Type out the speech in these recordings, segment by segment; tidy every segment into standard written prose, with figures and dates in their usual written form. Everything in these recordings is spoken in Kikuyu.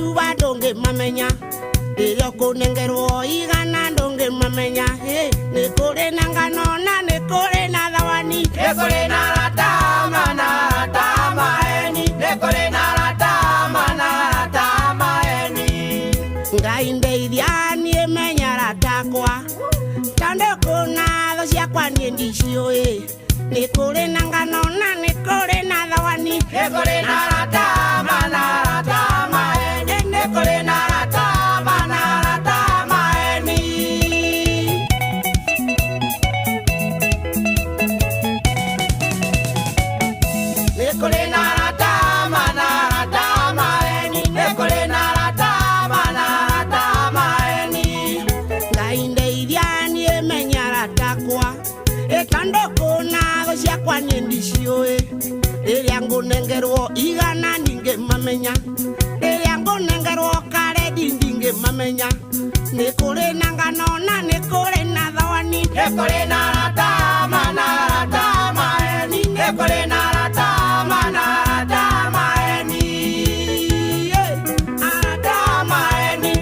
cuba ndũngĩmamenya rĩrĩa ũkũnengerwo igana ndũngĩmamenya nĩ kũrĩ na ngano na nĩ kũrĩ na thawani nĩ kũrĩ na arata mana arata maeni nĩ kũrĩ na arata mana arata maeni Ngai ndeithia niĩ menya arata akwa tondũ kũna thũ ciakwa niĩ ndiciũĩ nĩ kũrĩ na ngano na nĩ kũrĩ na thawani nĩ kũrĩ na arata mana arata maeni nĩ kũrĩ na arata mana arata maeni nĩ kũrĩ na arata mana arata maeni nĩ kũrĩ na arata mana arata maeni Ngai ndeithia niĩ menya arata akwa tondũ kũna thũ ciakwa niĩ ndiciũĩ rĩrĩa ngũnengerwo igana ndingĩmamenya rĩrĩa ngũnengerwo karedi ndingĩmamenya nĩ kũrĩ na ngano na nĩ kũrĩ na thawani nĩ kũrĩ na arata mana arata maeni nĩ kũrĩ na arata mana arata maeni arata maeni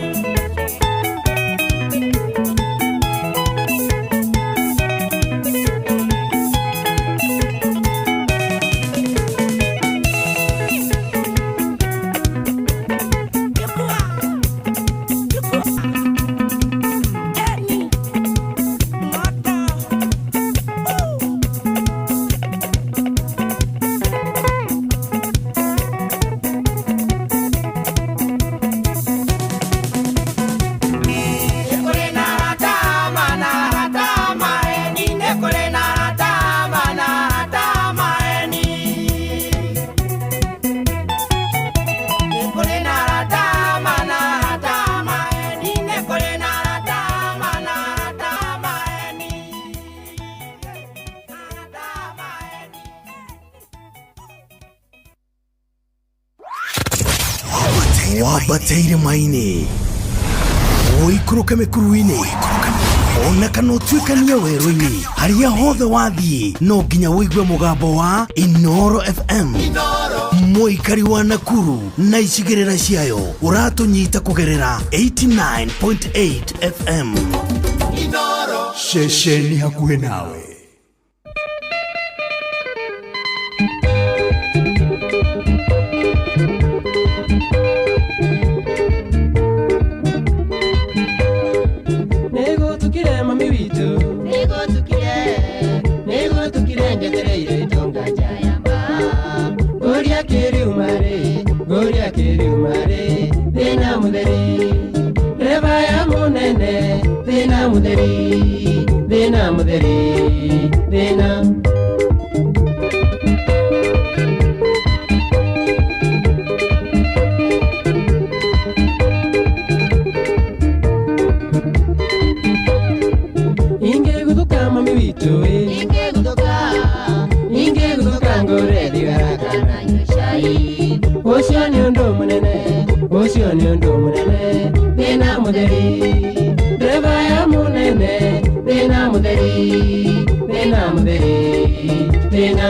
Nĩ kũrĩ na arata mana arata maeni nĩ kũrĩ na arata mana arata maeni nĩ kũrĩ na arata mana arata maeni nĩ kũrĩ na arata mana arata maeni arata maeni Wambateire maini ũikũrũke mĩkuru-inĩ ona kana ũtuĩkanie werũ-inĩ harĩa hothe wathiĩ no nginya ũigue mũgambo wa Inoro FM mũikari wa Nakuru na icigĩrĩra ciayo ũratũnyita kũgerera 89.8 FM. Ceceni hakuhĩ nawe. Nĩgũtukire mami witũ nĩgũtukire njetereire itonga njayamba ngũria kĩriuma-rĩ ngũria kĩriuma-rĩ thĩna mũtheri ndereba ya mũnene thĩna mũtheri thĩna mũtheri thĩna. Ingĩgũthũka mami witũ ĩ ingĩgũthũka ngũre thigara kana nyue cai ũcio nĩ ũndũ mũnene ũcio nĩ ũndũ mũnene thĩna mũtheri ndereba ya mũnene thĩna mũtheri thĩna mũtheri thĩna.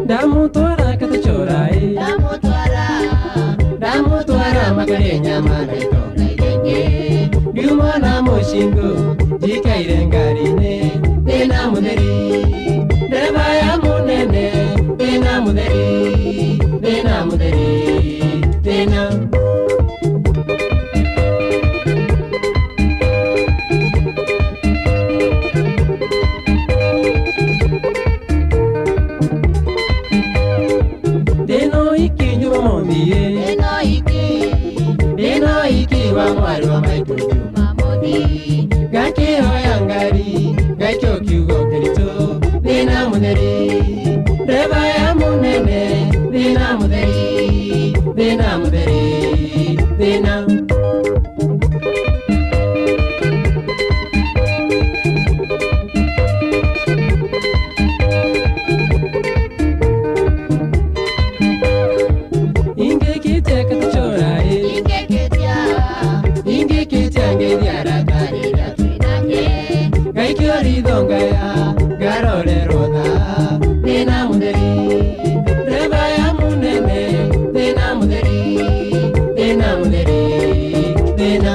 Ndamũtwara katũchora ĩ ndamũtwara makarĩe nyama na itonga iria ingĩ ndiuma na mũcingo njikaire ngari-inĩ thĩna mũtheri ndereba ya mũnene thĩna mũtheri thĩna mũtheri thĩna. Ndĩno iki Jumamothi ĩ ndĩno iki wa mwarĩ wa maitũ Jumamothi ngakĩhoya Ngai. ngaya ngarorerwo tha thĩna mũtheri ndereba ya mũnene thĩna mũtheri thĩna mũtheri thĩna.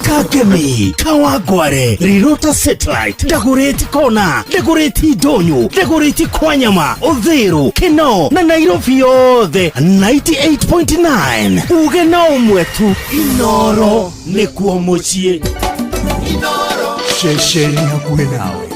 Kagemi, Kawagware, Rirota Satellite, Dagoretti Kona, Dagoretti Donyo, Dagoretti Kwanyama, Uthiru, Kinoo na Nairobi yothe 98.9. Uge na ũmwe tu Inoro nĩkuo mũciĩ. Inoro ceceni hakuhĩ nawe.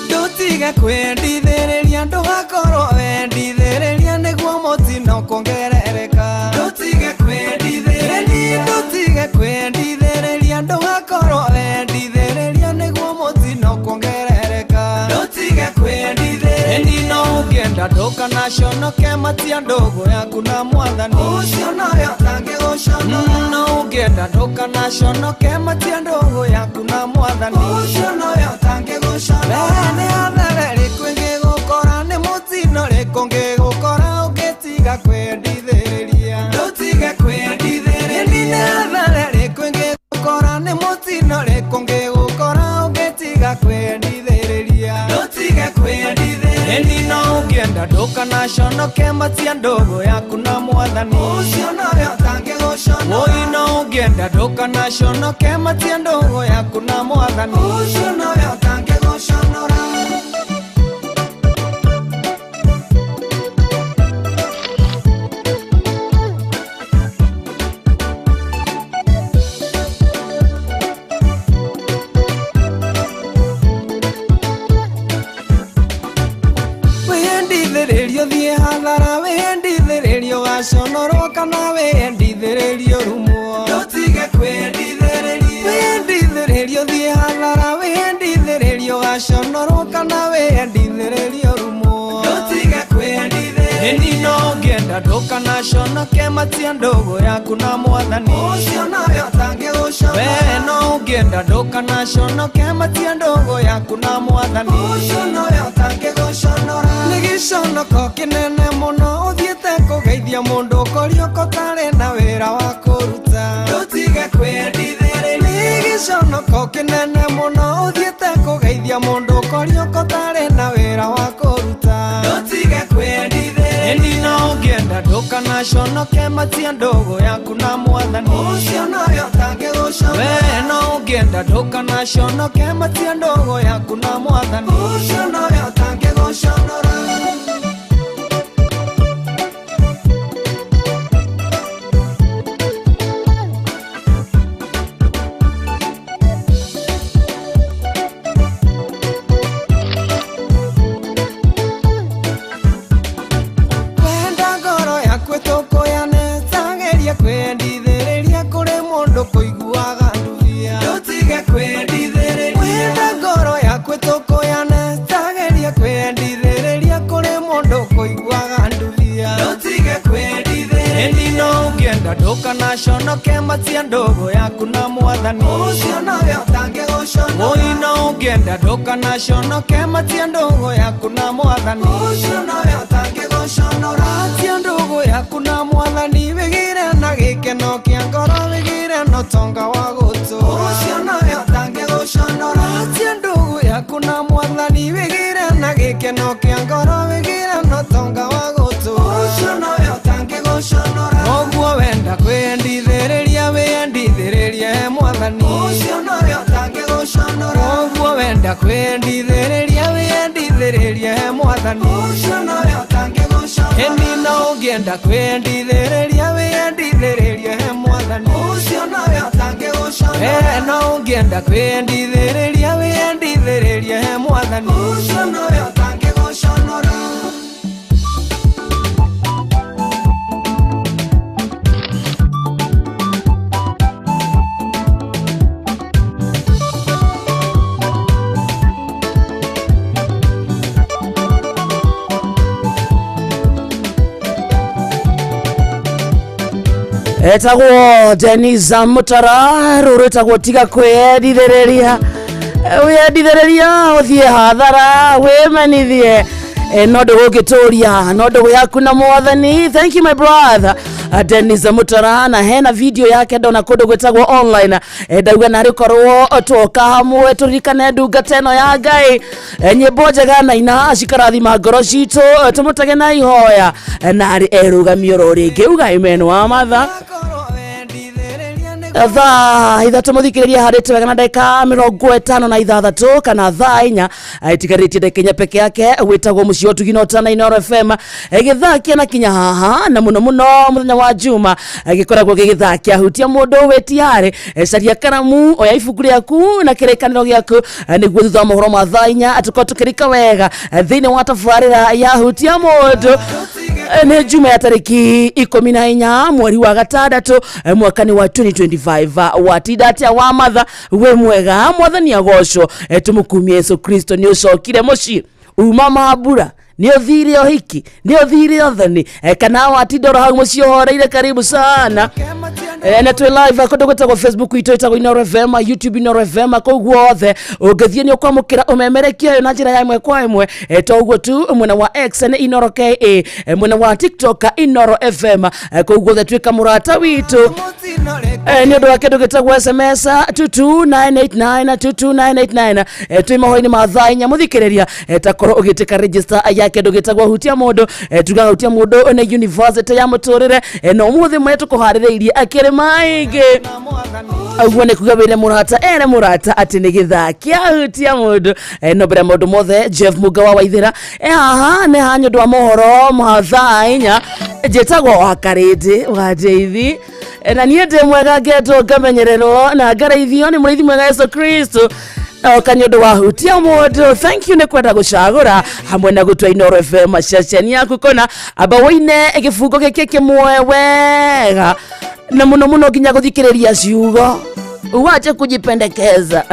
Ndutige kwendithĩrĩria ndũgakorwo wendithĩrĩria nĩguo mũtino kuongerereka. Ndutige kwendithĩrĩria, ndutige kwendithĩrĩria ndũgakorwo wendithĩrĩria nĩguo mũtino kuongerereka. Ndutige kwendithĩrĩria, no ũngĩenda ndũkanaconoke matia ndũgũ yaku na mwathani ũcio nowe ũtangĩgũconora. No ũngĩenda ndũkanaconoke matia ndũgũ yaku na mwathani ũcio nowe ũtangĩgũconora. Nĩ hathara ĩrĩkũ ĩngĩgũkora, nĩ mũtino ũrĩkũ ũngĩgũkora ũngĩtiga kwendithĩrĩria. Ndũtige kwendithĩrĩria, nĩ hathara ĩrĩkũ ĩngĩgũkora, nĩ mũtino ũrĩkũ ũngĩgũkora ũngĩtiga kwendithĩrĩria. Ndũtige kwendithĩrĩria, no ũngĩenda ndũkanaconoke matia ndũgũ yaku na mwathani ũcio nowe ũtangĩgũconora. Oi no ũngĩenda ndũkanaconoke matia ndũgũ yaku na mwathani ũcio nowe ũtangĩgũconora. Wĩyendithĩrĩrio thiĩ hathara, wĩyendithĩrĩrio waconorwo kana wĩyendithĩrĩrio rumwo. Ndũtige kwendithĩrĩria, wĩyendithĩrĩrio thiĩ hathara, wĩyendithĩrĩrio waconorwo kana wĩyendithĩrĩrio rumwo. Ndũtige kwendithĩrĩria, no ũngĩenda ndũkanaconoke matia ndũgũ yaku na mwathani ũcio nowe ũtangĩgũconora. We no ũngĩenda ndũkanaconoke matia ndũgũ yaku na mwathani ũcio nowe ũtangĩgũconora. Nĩ gĩconoko kĩnene mũno ũthiĩte kũgeithia mũndũ ũkorio ũtarĩ na wĩra wa kũruta. Ndũtige kwendithĩrĩria, nĩ gĩconoko kĩnene mũno ũthiĩte kũgeithia mũndũ ũkorio ũtarĩ na wĩra wa kũruta. Ndũtige kwendithĩrĩria, no ũngĩenda ndũkanaconoke matia ndũgũ yaku na mwathani ũcio nowe ũtangĩgũconora. We no ũngĩenda ndũkanaconoke matia ndũgũ yaku na mwathani ũcio nowe ũtangĩgũconora. Ĩni no ũngĩenda ndũkanaconoke matia ndũgũ yaku na mwathani ũcio nowe ũtangĩgũconora. Oi no ũngĩenda ndũkanaconoke matia ndũgũ yaku na mwathani ũcio nowe ũtangĩgũconora. Matia ndũgũ yaku na mwathani wĩgĩre na gĩkeno kĩa ngoro wĩgĩre na ũtonga wa gũtũũra ũcio nowe ũtangĩgũconora. Matia ndũgũ yaku na mwathani wĩgĩre na gĩkeno kĩa ngoro wĩgĩre na ũtonga wa gũtũũra ũcio nowe ũtangĩgũconora. Ũguo wenda kwĩyendithĩrĩria wĩyendithĩrĩrie he mwathani ũcio nowe ũtangĩgũconora. Ũguo wenda kwĩyendithĩrĩria wĩyendithĩrĩrie he mwathani ũcio nowe ũtangĩgũconora. Ĩni no ũngĩenda kwĩyendithĩrĩria wĩyendithĩrĩrie he mwathani ũcio nowe ũtangĩgũconora. No ũngĩenda kwĩyendithĩrĩria wĩyendithĩrĩrie he mwathani ũcio nowe ũtangĩgũconora. Etagwo Denisa Mutara rũrũ ĩtagwo tiga kwĩyendithĩrĩria wĩyendithĩrĩria ũthiĩ hathara wĩmenithie no ndũgũngĩtũria no ndũgũ yaku na mwathani. Thank you my brother Denisa Mutara na hena video yake ndona kũndũ gwĩtagwo online ndauga narĩ korwo twoka hamwe tũririkane ndungata ĩno ya Ngai nyĩmbo njega na ina cikarathima ngoro citũ tũmũtege na ihoya narĩ erũgamio ro rĩngĩ uga amen wa matha. Thaa 3 mũthikĩrĩria harĩte wega na ndagĩka 56 kana thaa 4 itigarĩtie ndagĩka 4 peke yake wĩtagwo mũciĩ ũtugi na ũtana Inooro FM gĩthaa kĩana kinya haha na mũno mũno mũthenya wa Juma gĩkoragwo gĩ gĩthaa kĩa hutia mũndũ wĩtiarĩ caria karamu oya ibuku rĩaku na kĩrĩkanĩro gĩaku nĩguo thutha wa mohoro ma thaa 4 tũkorwo tũkĩrika wega thĩinĩ wa tabarĩra ya hutia mũndũ. Nĩ Juma ya tarĩki 14 mweri wa gatandatũ mwaka-inĩ wa 2025 watinda atĩa wa matha we mwega mwathani agocwo tũmũkumie Yesu Kristo nĩ ũcokire mũciĩ uma mambura nĩ ũthire ũhiki nĩ ũthire ũthoni kana watinda oro hau mũciĩ ũhoreire karibu sana na twĩ live kũndũ gwĩtagwo Facebook itũ ĩtagwo Inooro FM, YouTube Inooro FM kũu guothe ũngĩthiĩ nĩ ũkwamũkĩra ũmemerekia ũyũ na njĩra ya ĩmwe kwa ĩmwe to ũguo tu mwena wa X nĩ Inooro KA mwena wa TikTok Inooro FM kũu guothe tuĩka mũrata witũ nĩ ũndũ wa kĩndũ gĩtagwo SMS 22989 22989 twĩ mohoro-inĩ ma thaa 4 mũthikĩrĩria takorwo ũgĩtĩka register ya kĩndũ gĩtagwo hutia mũndũ tugaga hutia mũndũ nĩ university ya mũtũrĩre na ũmũthĩ marĩa tũkũharĩrĩirie akĩrĩ maingĩ ũguo nĩ kuga wĩre mũrata ere mũrata atĩ nĩ gĩthaa kĩa hutia mũndũ no mbere maũndũ mothe Jeff Muga wa Waithĩra haha nĩ haha nĩ ũndũ wa mohoro ma thaa 4 njĩtagwo wa Karĩndĩ wa Njeithi na niĩ ndĩ mwega ngetwo ngamenyererwo na ngaraithio nĩ mũrĩithi mwega Yesu Kristo oka nĩ ũndũ wa hutia mũndũ. Thank you nĩ kwenda gũcagũra hamwe na gũtua Inooro FM ceceni yaku kona amba wũine gĩbungo gĩkĩ kĩmwe wega na mũno mũno nginya gũthikĩrĩria ciugo uwache kujipendekeza.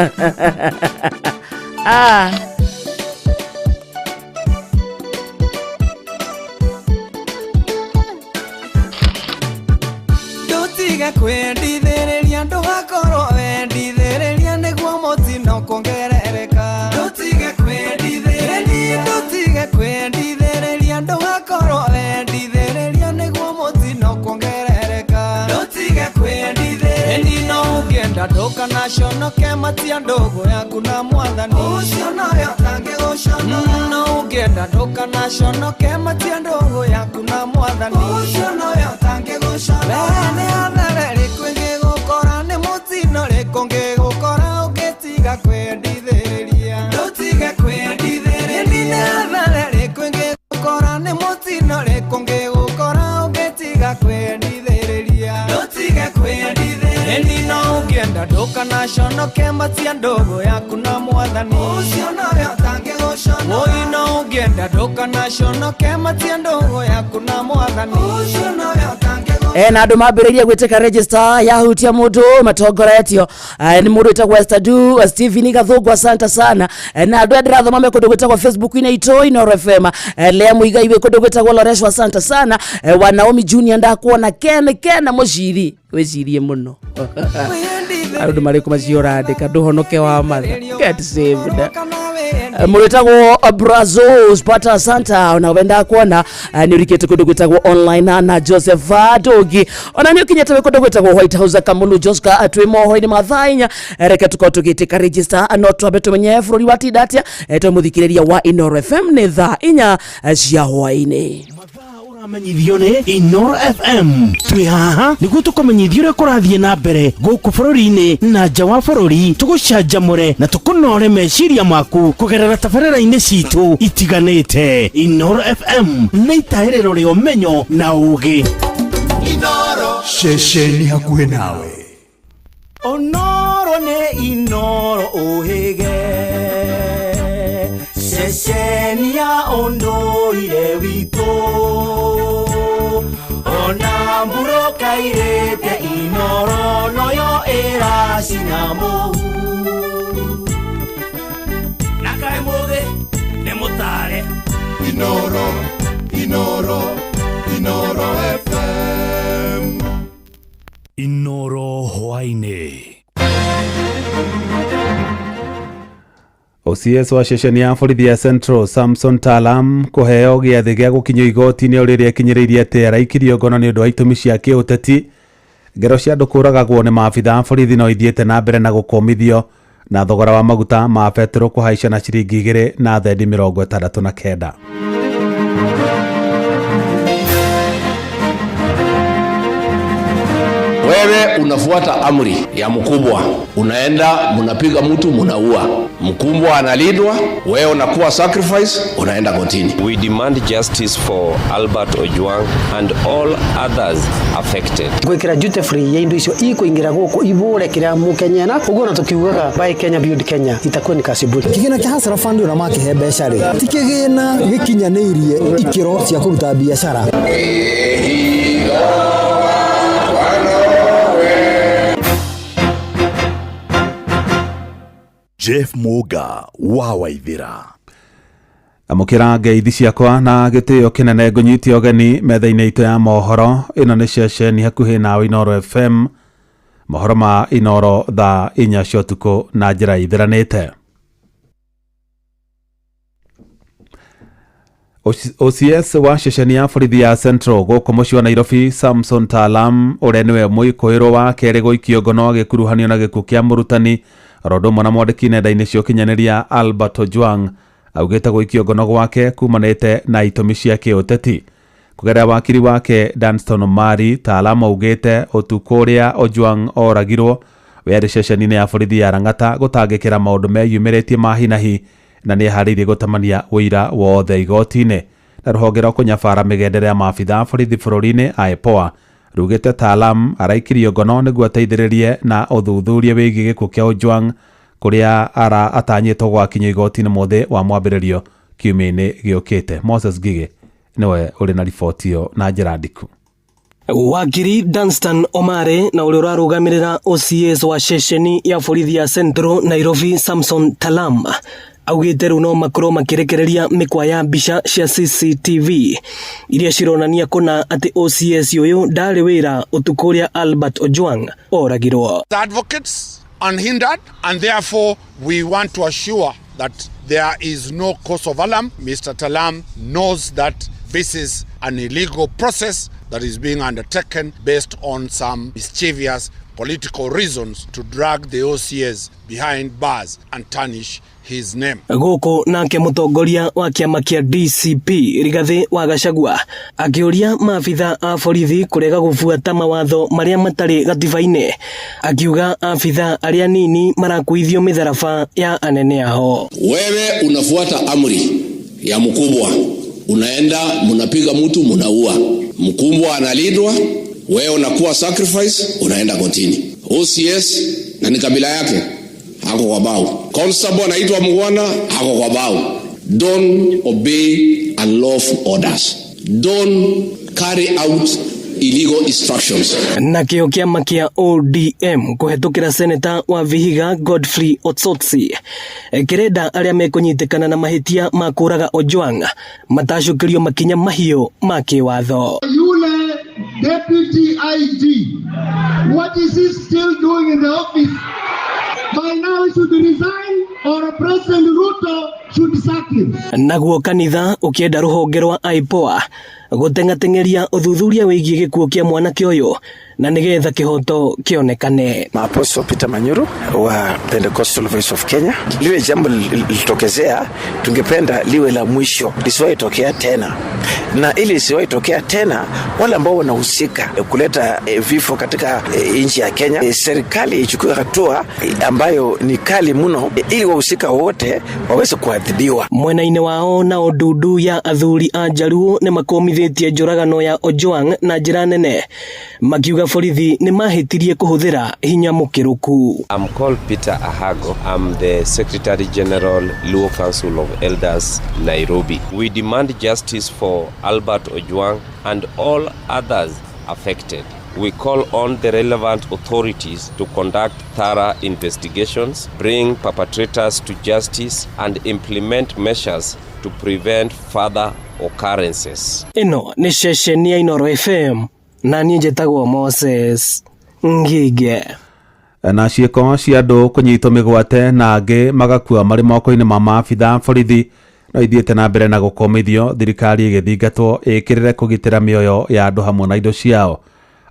Ndũtige kwĩyendithĩrĩria ndũgakorwo wendithĩrĩria nĩguo mũtino kuongerereka. Ndũtige kwĩyendithĩrĩria ndũtige kwĩyendithĩrĩria ndũgakorwo wendithĩrĩria nĩguo mũtino kuongerereka. Ndũtige kwĩyendithĩrĩria no ũngĩenda ndũkanaconoke matia ndũgũ yaku na mwathani ũcio nowe ũtangĩgũconora. No ũngĩenda ndũkanaconoke matia ndũgũ yaku na mwathani ũcio nowe ũtangĩgũconora. Nĩ hathara ĩrĩkũ ĩngĩgũkora nĩ mũtino ũrĩkũ ũngĩgũkora ũngĩtiga kwĩyendithĩrĩria. Ndũtige kwĩyendithĩrĩria nĩ hathara ĩrĩkũ ĩngĩgũkora nĩ mũtino ũrĩkũ ũngĩgũkora ũngĩtiga kwĩyendithĩrĩria. Ndũtige kwĩyendithĩrĩria no ũngĩenda ndũkanaconoke matia ndũgũ yaku na mwathani ũcio nowe ũtangĩgũconora. Oi no ũngĩenda ndũkanaconoke matia ndũgũ yaku na mwathani ũcio nowe ũtangĩgũconora. Na andå mambä rä rie gwä tä ka register ya hutia må ndå matongoretio nä må ndå wĩtagwo Esther Du Steven Gathũngũ, asante sana. Na andå aya ndĩrathoma me kũndũ gwĩtagwo Facebook-inĩ itũ Inooro FM. Lea Muigai wĩ kũndũ gwĩtagwo Loresho, asante sana. Wa Naomi Junior ndakuona, Ken Ken Mũciri wĩcirie mũno andå marä kå macio ũrandĩka ndũhonoke wa matha, get saved. Mũndũ wĩtagwo Brazos Pata Santa ona wenda kuona nĩ ũrikĩte kũndũ gwĩtagwo online na Joseph Ndugi ona nĩ ũkinyĩte wĩ kũndũ gwĩtagwo White House Kamulu Joska twĩ mohoro-inĩ ma thaa 4. Reke tũkorwo tũgĩtĩka register, no twambe tũmenye bũrũri watinda atĩa. Twĩ mũthikĩrĩria wa Inooro FM, nĩ thaa 4 cia hwaĩ-inĩ. Ũramenyithio nĩ Inooro FM. Twĩ haha nĩguo tũkũmenyithia ũrĩa kũrathiĩ na mbere gũkũ bũrũri-inĩ na nja wa bũrũri, tũgũcanjamũre na tũkũnore meciria maku kũgerera tabarĩra-inĩ citũ itiganĩte. Inooro FM nĩ itahĩrĩro rĩa ũmenyo na ũgĩ. Ceceni hakuhĩ nawe. Onoro nĩ Inoro ũhĩge ceceni ya ũndũire witũ, ona mbura kairĩte Inoro noyo ĩracina mũhu na kaĩ mũgĩ nĩ mũtare. Inoro, Inoro, Inoro FM. Inoro hwaĩ-inĩ. OCS wa ceceni ya borithi ya Central Samson Talam kũheo gĩathĩ gĩa gũkinyio igoti-inĩ o rĩrĩa ekinyĩrĩirie atĩ araikirio ngono nĩ ũndũ wa itũmi cia kĩũteti. Ngero cia andũ kũragagwo nĩ maabitha a borithi no ithiĩte na mbere na gũkũmithio, na thogora wa maguta ma betũrũ kũhaica na ciringi 2 na thendi 69. Wewe unafuata amri ya mkubwa, unaenda mnapiga mtu, mnaua. Mkubwa analindwa, wewe unakuwa sacrifice, unaenda kotini. We demand justice for Albert Ojwang and all others affected. Gwikira duty free ya indo icio ikuingira guku ibure kiria mukenya na uguo na tukiugaga buy Kenya, build Kenya itakuwa ni kasi bure. Kĩgĩna kĩa Hustler Fund ona makĩhe mbeca rĩ, ti kĩgĩna gĩkinyanĩirie ikĩro cia kũruta biacara. Jeff Muga wa Waithira. Amũkĩra ngeithi ciakwa na gĩtĩo kĩnene, ngũnyite ũgeni metha-inĩ itũ ya mohoro. Ĩno nĩ ceceni hakuhĩ nawe Inooro FM. Mohoro ma Inooro thaa 4 cia ũtukũ na njĩra ithiranĩte. OCS wa ceceni ya borithi ya Central gũkũ mũciĩ wa Nairobi Samson Talam, ũrĩa nĩwe mũikũĩrwo wa kerĩ gũikio ngono agĩkuruhanio na gĩkuũ kĩa mũrutani oro ũndũ ũmwe na mwandĩki nenda-inĩ cia ũkinyanĩria Albert Ojwang, augĩte gũikio ngono gwake kumanĩte na itũmi cia kĩũteti. Kũgerera wakiri wake Danston Omari, Talam augĩte ũtukũ ũrĩa Ojwang oragirwo we arĩ ceceni-inĩ ya borithi ya Lang'ata gũtangĩkĩra maũndũ meyumĩrĩtie ma hinahi, na nĩ eharĩirie gũtamania ũira wothe igoti-inĩ. Na rũhonge rwa kũnyabara mĩgendere ya maabitha a borithi bũrũri-inĩ IPOA rugĩte Talam araikirio ngono nĩguo ateithĩrĩrie na ũthuthuria wĩgiĩ gĩkuũ kĩa Ojwang, kũrĩa ara atanyĩtwo gwakinyio igoti-inĩ mũthĩ wa mwambĩrĩrio kiumia-inĩ gĩũkĩte. Moses Ngigĩ nĩwe ũrĩ na riboti ĩyo na njĩra ndiku. Wakiri Danstan Omare na ũrĩa ũrarũgamĩrĩra OCS wa ceceni ya borithi ya Central Nairobi Samson Talam augĩte rĩu no makorwo makĩrekereria mĩkwa ya mbica cia CCTV iria cironania kũna atĩ OCS ũyũ ndarĩ wĩra ũtukũ ũrĩa Albert Ojwang oragirwo. The advocates unhindered, and therefore we want to assure that there is no cause of alarm. Mr. Talam knows that this is an illegal process that is being undertaken based on some mischievous political reasons to drag the OCS behind bars and tarnish his name. Gũkũ nake mũtongoria wa kĩama kĩa DCP Rigathĩ wa Gachagua akĩũria maabitha a borithi kũrega gũbuata mawatho marĩa matarĩ gatiba-inĩ, akiuga abitha arĩa nini marakuithio mĩtharaba ya anene ao. Wewe unafuata amri ya mkubwa, unaenda mnapiga mtu, mnaua. Mkubwa analindwa, wewe unakuwa sacrifice, unaenda kotini. OCS na ni kabila yake ako kwa bao. Constable anaitwa Mugwana ako kwa bao. Don't obey unlawful orders. Don't carry out illegal instructions. Nakĩo kĩama kĩa ODM kũhetũkĩra seneta wa Vihiga Godfrey Osotsi kĩrenda arĩa mekũnyitĩkana na mahĩtia ma kũraga Ojwang matacũkĩrio makinya mahiũ ma kĩwatho. Yule deputy IG, what is he still doing in the office? By now he should resign or President Ruto should sack him. Naguo kanitha ũkĩenda rũhonge rwa IPOA gũteng'ateng'eria ũthuthuria wĩgiĩ gĩkuũ kĩa mwanake ũyũ na nĩgetha kĩhoto kĩonekane. Apostle Peter Manyuru wa Pentecostal Voice of Kenya, liwe jambo lilitokezea, tungependa liwe la mwisho, lisiwahi tokea tena, na ili lisiwahi tokea tena, wale ambao wanahusika kuleta vifo katika nchi ya Kenya, serikali ichukue hatua ambayo ni kali mno, ili wahusika wote waweze kuadhibiwa. Mwena-inĩ wao nao ndundu ya athuri a Jaluo nĩ makomithĩtie njũragano ya Ojwang na njĩra nene, makiuga borithi nĩ mahĩtirie kũhũthĩra hinya mũkĩrũku. I'm called Peter Ahago. I'm the Secretary General, Luo Council of Elders, Nairobi. We demand justice for Albert Ojwang and all others affected. We call on the relevant authorities to conduct thorough investigations, bring perpetrators to justice, and implement measures to prevent further occurrences. Ĩno nĩ ceceni ya Inooro FM na niĩ njĩtagwo Moses Ngige. Na ciĩko cia andũ kũnyitwo mĩgwate na angĩ magakua marĩ moko-inĩ ma maabitha borithi no ithiĩte na mbere na gũkomithio thirikari ĩgĩthingatwo ĩkĩrĩre kũgitĩra mĩoyo ya andũ hamwe na indo ciao.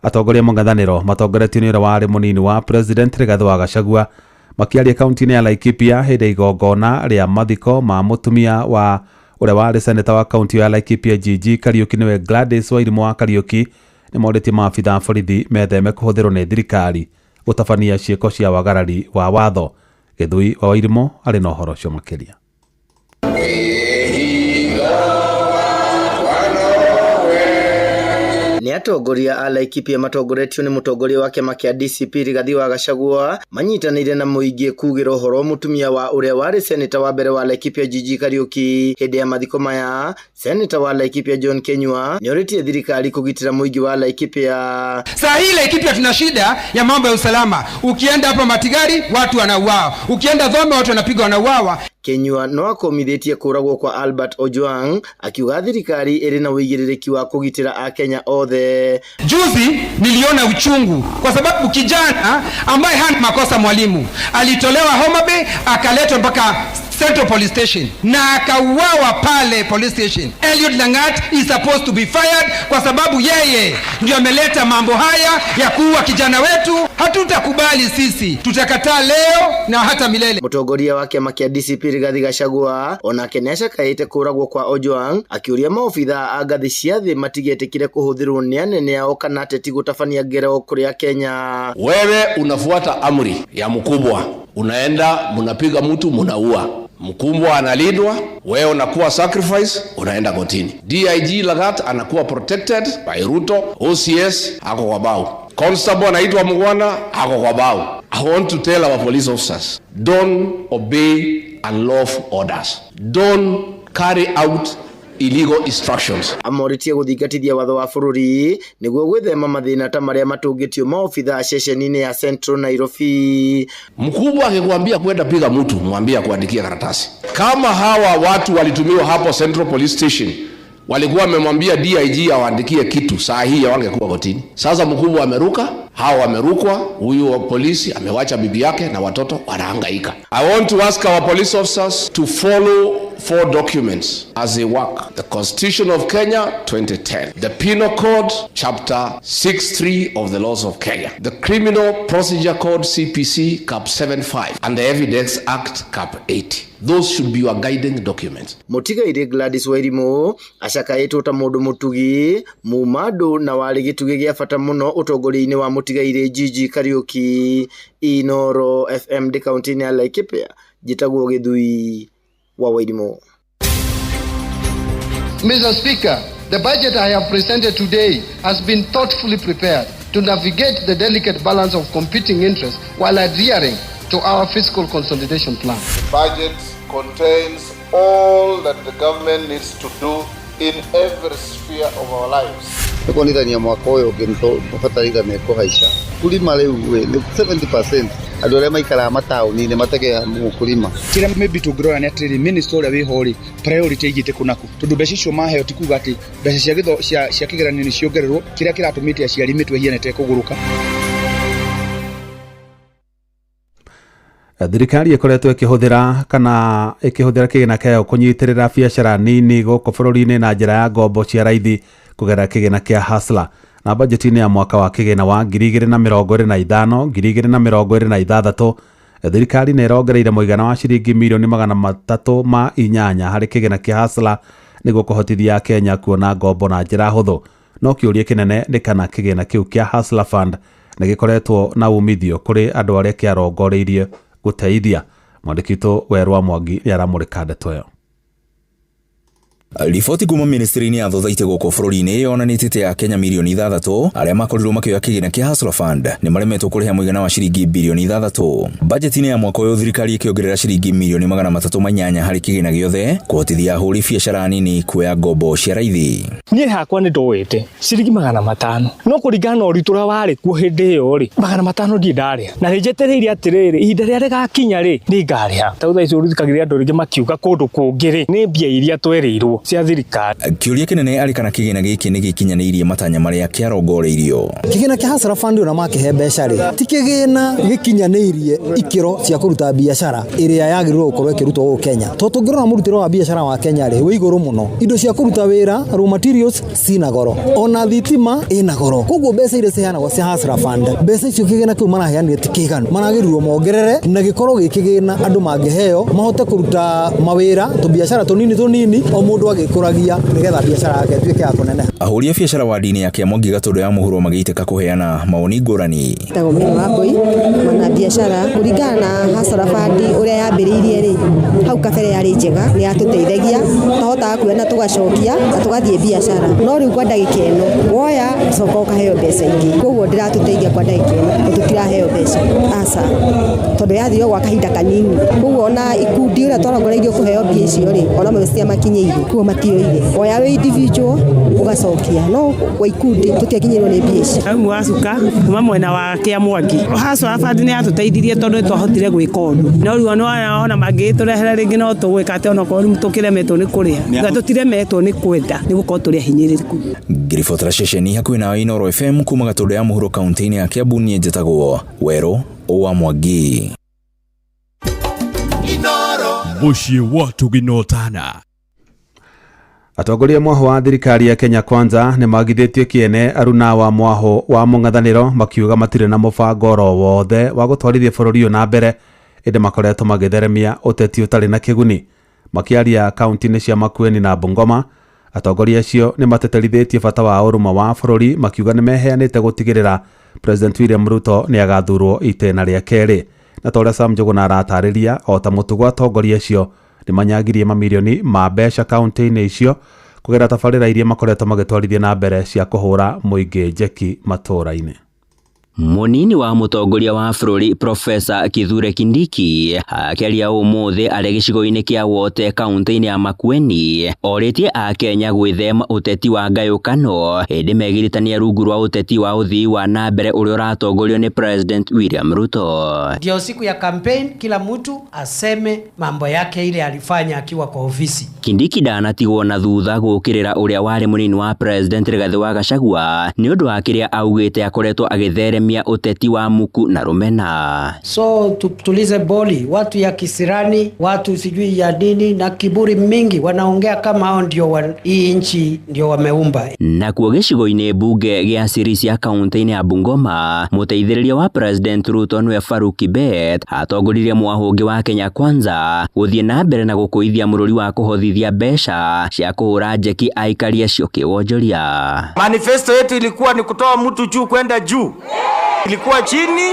Atongoria mũng'ethanĩro matongoretio nĩ ũrĩa warĩ mũnini wa President Rigathĩ wa Gachagua makĩaria kaunti-inĩ ya Laikipia hĩndĩ ya igongona rĩa mathiko ma mũtumia wa ũrĩa warĩ seneta wa kaunti ya Laikipia Gigi Kariuki nĩwe Gladys Wairimu wa Kariuki nĩ morĩtie maabitha a borithi metheme kũhũthĩrwo nĩ thirikari gũtabania ciĩko cia wagarari wa watho. Gĩthui wa Wairimu arĩ na ũhoro ũcio makĩria. Nĩ atongoria a Laikipia matongoretio nĩ mũtongoria wa kĩama kĩa DCP Rigathi wa Gachagua manyitanĩire na mũingĩ kugĩra ũhoro mũtumia wa ũrĩa warĩ seneta wa mbere wa Laikipia Gigi Kariuki. Hĩndĩ ya mathiko maya, seneta wa Laikipia John Kenyua nĩorĩtie thirikari kũgitĩra mũingĩ wa Laikipia. Saa hii Laikipia tuna shida ya mambo ya usalama. Ukienda hapa Matigari watu wanauawa, ukienda Dhome watu wanapigwa wanauawa. Kenyua no akomithĩtie kũragwo kwa Albert Ojwang akiuga thirikari ĩrĩ na ũigĩrĩrĩki wa kũgitĩra Akenya othe. Juzi niliona uchungu kwa sababu kijana ambaye hana makosa, mwalimu, alitolewa Homa Bay akaletwa mpaka Central Police Station na akauawa pale police station. Eliud Langat is supposed to be fired kwa sababu yeye ndio ameleta mambo haya ya kuua kijana wetu. Hatutakubali sisi, tutakataa leo na hata milele. Mũtongoria wa kĩama kĩa DCP Rigathi Gachagua onake nĩacakaĩte kũragwo kwa Ojwang akiũria maobitha a ngathĩ cia thĩ matigetĩkĩre kũhũthĩrwo nĩ anene ao kana ateti gũtabania ngero kũrĩ Akenya. Wewe unafuata amri ya mkubwa, unaenda mnapiga mtu mnaua, mkubwa analindwa, wewe unakuwa sacrifice, unaenda kotini. DIG Lagat anakuwa protected by Ruto, OCS ako kwa bao, constable anaitwa Mugwana ako kwa bao. I want to tell our police officers, don't obey unlawful orders, don't carry out illegal instructions. Amorĩtie gũthingatithia watho wa bũrũri nĩguo gwĩthema mathĩna ta marĩa matũngĩtio maobitha ceceni-inĩ ya Central Nairobi. Mkubwa akikwambia kwenda piga mtu, mwambie akuandikia karatasi. Kama hawa watu walitumiwa hapo Central Police Station, walikuwa wamemwambia DIG awaandikie kitu, saa hii hawangekuwa kotini. Sasa mkubwa ameruka, hawa wamerukwa, huyu wa polisi amewacha bibi yake na watoto wanahangaika. I want to ask our police officers to follow 4 documents as they work. The Constitution of Kenya 2010, the Penal Code Chapter 63 of the Laws of Kenya, the Criminal Procedure Code CPC Cap 75, and the Evidence Act Cap 80. Those should be your guiding documents. Mũtigairĩ Gladys Wairimu acakaĩtwo ta mũndũ mũtugi mumandũ na warĩ gĩtugĩ gĩa bata mũno ũtongoria-inĩ wa mũtigairĩ Gigi Kariuki. Inooro FM ndĩ kaunti-inĩ ya Laikipia, njĩtagwo Gĩthui wa Wairimu. Mr. Speaker, the budget I have presented today has been thoughtfully prepared to navigate the delicate balance of competing interests while adhering to our fiscal consolidation plan. The budget contains all that the government needs to do in every sphere of our lives. Nĩ kuonithania mwaka ũyũ ũngĩ bataraitha nĩ ĩkũhaica. Kulima rĩu nĩ 70% andũ arĩa maikaraga mataũni-inĩ mategeaga mũkulima. Kĩrĩa maybe tũngĩrora nĩ atĩrĩrĩ, minister ũrĩa wĩho rĩ, priority aigĩte kũ naku, tondũ mbeca icio maheo ti kuga atĩ mbeca cia gĩtho cia kĩgeranio nĩ ciongererwo, kĩrĩa kĩratũmĩte aciari mĩtwe ĩhiane ta ĩkũgũrũka. Thirikari ĩkoretwo ĩkĩhũthĩra kana ĩkĩhũthĩra kĩgĩna kĩayo kũnyitĩrĩra biacara nini gũkũ bũrũri-inĩ na njĩra ya ngombo cia raithi kũgerera kĩgĩna kĩa Hustler. Na bajeti-inĩ ya mwaka wa kĩgĩna wa 2025 2026 thirikari nĩ ĩrongereire mũigana wa ciringi mirioni 308 harĩ kĩgĩna kĩa Hustler nĩguo kũhotithia Akenya kuona ngombo na njĩra hũthũ. No kĩũria kĩnene nĩ kana kĩgĩna kĩu kĩa Hustler Fund nĩ gĩkoretwo na umithio kũrĩ andũ arĩa kĩarongoreirie gũteithia. Mwandĩki witũ Werũ Mwangi nĩ aramũrĩka ndeto ĩyo. Riboti kuma ministry-inĩ ya thothaitĩ gũkũ bũrũri-inĩ yonanĩtie atĩ Akenya mirioni 6 arĩa makorirwo makĩoya kĩgĩna kĩa Hustler Fund nĩ maremetwo kũrĩha mũigana wa ciringi birioni 6. Bajeti-inĩ ya mwaka ũyũ thirikari ĩkĩongerera ciringi mirioni 308 harĩ kĩgĩna gĩothe kũhotithia ahũri biacara nini kuoya ngombo cia raithi. Niĩ hakwa nĩ ndoete ciringi 500 no kũringana na ũritũ ũrĩa warĩ kuo hĩndĩ ĩyo rĩ, 500 ndirĩ ndarĩha, na nĩ njetereire atĩrĩrĩ, ihinda rĩrĩa rĩgakinya rĩ, nĩ ngarĩha. Ta thaa ici ũrithikagĩria andũ rĩngĩ makiuga kũndũ kũngĩ rĩ, nĩ mbia iria twerĩirwo cia thirikari. Kĩũria kĩnene arĩ kana kĩgĩna gĩkĩ nĩ gĩkinyanĩirie matanya marĩa kĩarongoreirio. Kĩgĩna kĩa Hustler Fund ona makĩhe mbeca rĩ, ti kĩgĩna gĩkinyanĩirie ikĩro cia kũruta biacara ĩrĩa yagĩrĩirwo gũkorwo ĩkĩrutwo gũkũ Kenya. Tondũ tũngĩrora mũrutĩre wa biacara wa Kenya rĩ, wĩ igũrũ mũno. Indo cia kũruta wĩra, raw materials cina goro, ona thitima ĩna goro. Koguo mbeca iria ciheanagwo cia Hustler Fund, mbeca icio kĩgĩna kĩu maraheanire ti kĩiganu. Maragĩrĩirwo mongerere na gĩkorwo gĩ kĩgĩna andũ mangĩheo mahote kũruta mawĩra, tũbiacara tũnini tũnini, o mũndũ agĩkũragia nĩgetha biacara yake ĩtuĩke ya kũneneha. Ahũri a biacara wadi-inĩ ya Kĩamwangi Gatũndũ ya mũhuro magĩitĩka kũheana mawoni ngũrani. Njĩtagwo Mary Wambui, mwana biacara. Kũringana na Hustler Fund ũrĩa yambĩrĩirie rĩ, hau kabere yarĩ njega, nĩ yatũteithagia, twahotaga kuoya na tũgacokia na tũgathiĩ biacara. No rĩu kwa ndagĩka ĩno, woya coka ũkaheo mbeca ingĩ. Koguo ndĩratũteithia kwa ndagĩka ĩno, tũtiraheo mbeca, aca, tondũ yathire gwa kahinda kanini. Koguo ona ikundi ũrĩa twarongoreirio kũheo mbia icio rĩ, ona citiamakinyĩire, koguo matioire. Woya wĩ individual ũgacokia, no kwa ikundi tũtiakinyĩirwo nĩ mbia ici. Aumu wacuka kuma mwena wa Kĩamwangi. Hustler Fund nĩ yatũteithirie tondũ nĩ twahotire gwĩka ũndũ. No rĩu ona mangĩtũrehere rĩngĩ no tũgwĩka atĩ onokorwo rĩu tũkĩremetwo nĩ kũrĩha. Na tũtiremetwo nĩ kwenda, nĩ gũkorwo tũrĩ ahinyĩrĩrĩku. Ngĩribotera ceceni hakuhĩ nawe Inooro FM kuma Gatũndũ ya mũhuro kaunti-inĩ ya Kiambu, niĩ njĩtagwo Werũ wa Mwangi. Mũciĩ wa Tũgina. Atongoria mwaho wa thirikari ya Kenya Kwanza nĩ magithĩtie kĩene aruna wa mwaho wa mũng'ethanĩro makiuga matirĩ na mũbango oro wothe wa gũtwarithia bũrũri ũyũ na mbere, ĩndĩ makoretwo magĩtheremia ũteti ũtarĩ na kĩguni. Makĩaria kaunti-inĩ cia Makueni na Bungoma, atongoria acio nĩ mateterithĩtie bata wa ũrũmwe wa bũrũri makiuga nĩ meheanĩte gũtigĩrĩra President William Ruto nĩ agathurwo itĩna rĩa kerĩ. Na ta ũrĩa Sam Njũgũna aratarĩria, o ta mũtugo atongoria acio nĩ manyagirie mamirioni ma mbeca kaunti-inĩ icio kũgerera tabarĩra iria makoretwo magĩtwarithia na mbere cia kũhũra mũingĩ njeki matũũra-inĩ. Munini wa mũtongoria wa bũrũri Profesa Kithure Kindiki akĩaria ũmũthĩ arĩ gĩcigo-inĩ kĩa Wote kaunti-inĩ ya Makueni orĩtie Akenya gwĩthema ũteti wa ngayũkano hĩndĩ megiritania rungu rwa ũteti wa ũthii wa na mbere ũrĩa ũratongorio nĩ President William Ruto. Ndio siku ya campaign, kila mtu aseme mambo yake ile alifanya akiwa kwa ofisi. Kindiki ndanatigwo na thutha gũkĩrĩra ũrĩa warĩ mũnini wa President Rigathĩ wa Gachagua nĩ ũndũ wa kĩrĩa augĩte akoretwo agĩtheremia uteti wa muku na rumena. So tutulize boli, watu ya kisirani, watu sijui ya dini na kiburi mingi wanaongea kama hao ndio hii nchi ndio wameumba. Nakuo gĩcigo-inĩ mbunge gĩa Sirisia kaunti-inĩ ya Bungoma, mũteithĩrĩria wa President Ruto nĩwe Farouk Kibet atongoririe mwahũngĩ wa Kenya Kwanza gũthiĩ na mbere na gũkũithia mũrũri wa kũhothithia mbeca cia kũhũra njeki aikari acio kĩwonjoria. Manifesto yetu ilikuwa ni kutoa mtu juu kwenda juu, ilikuwa chini.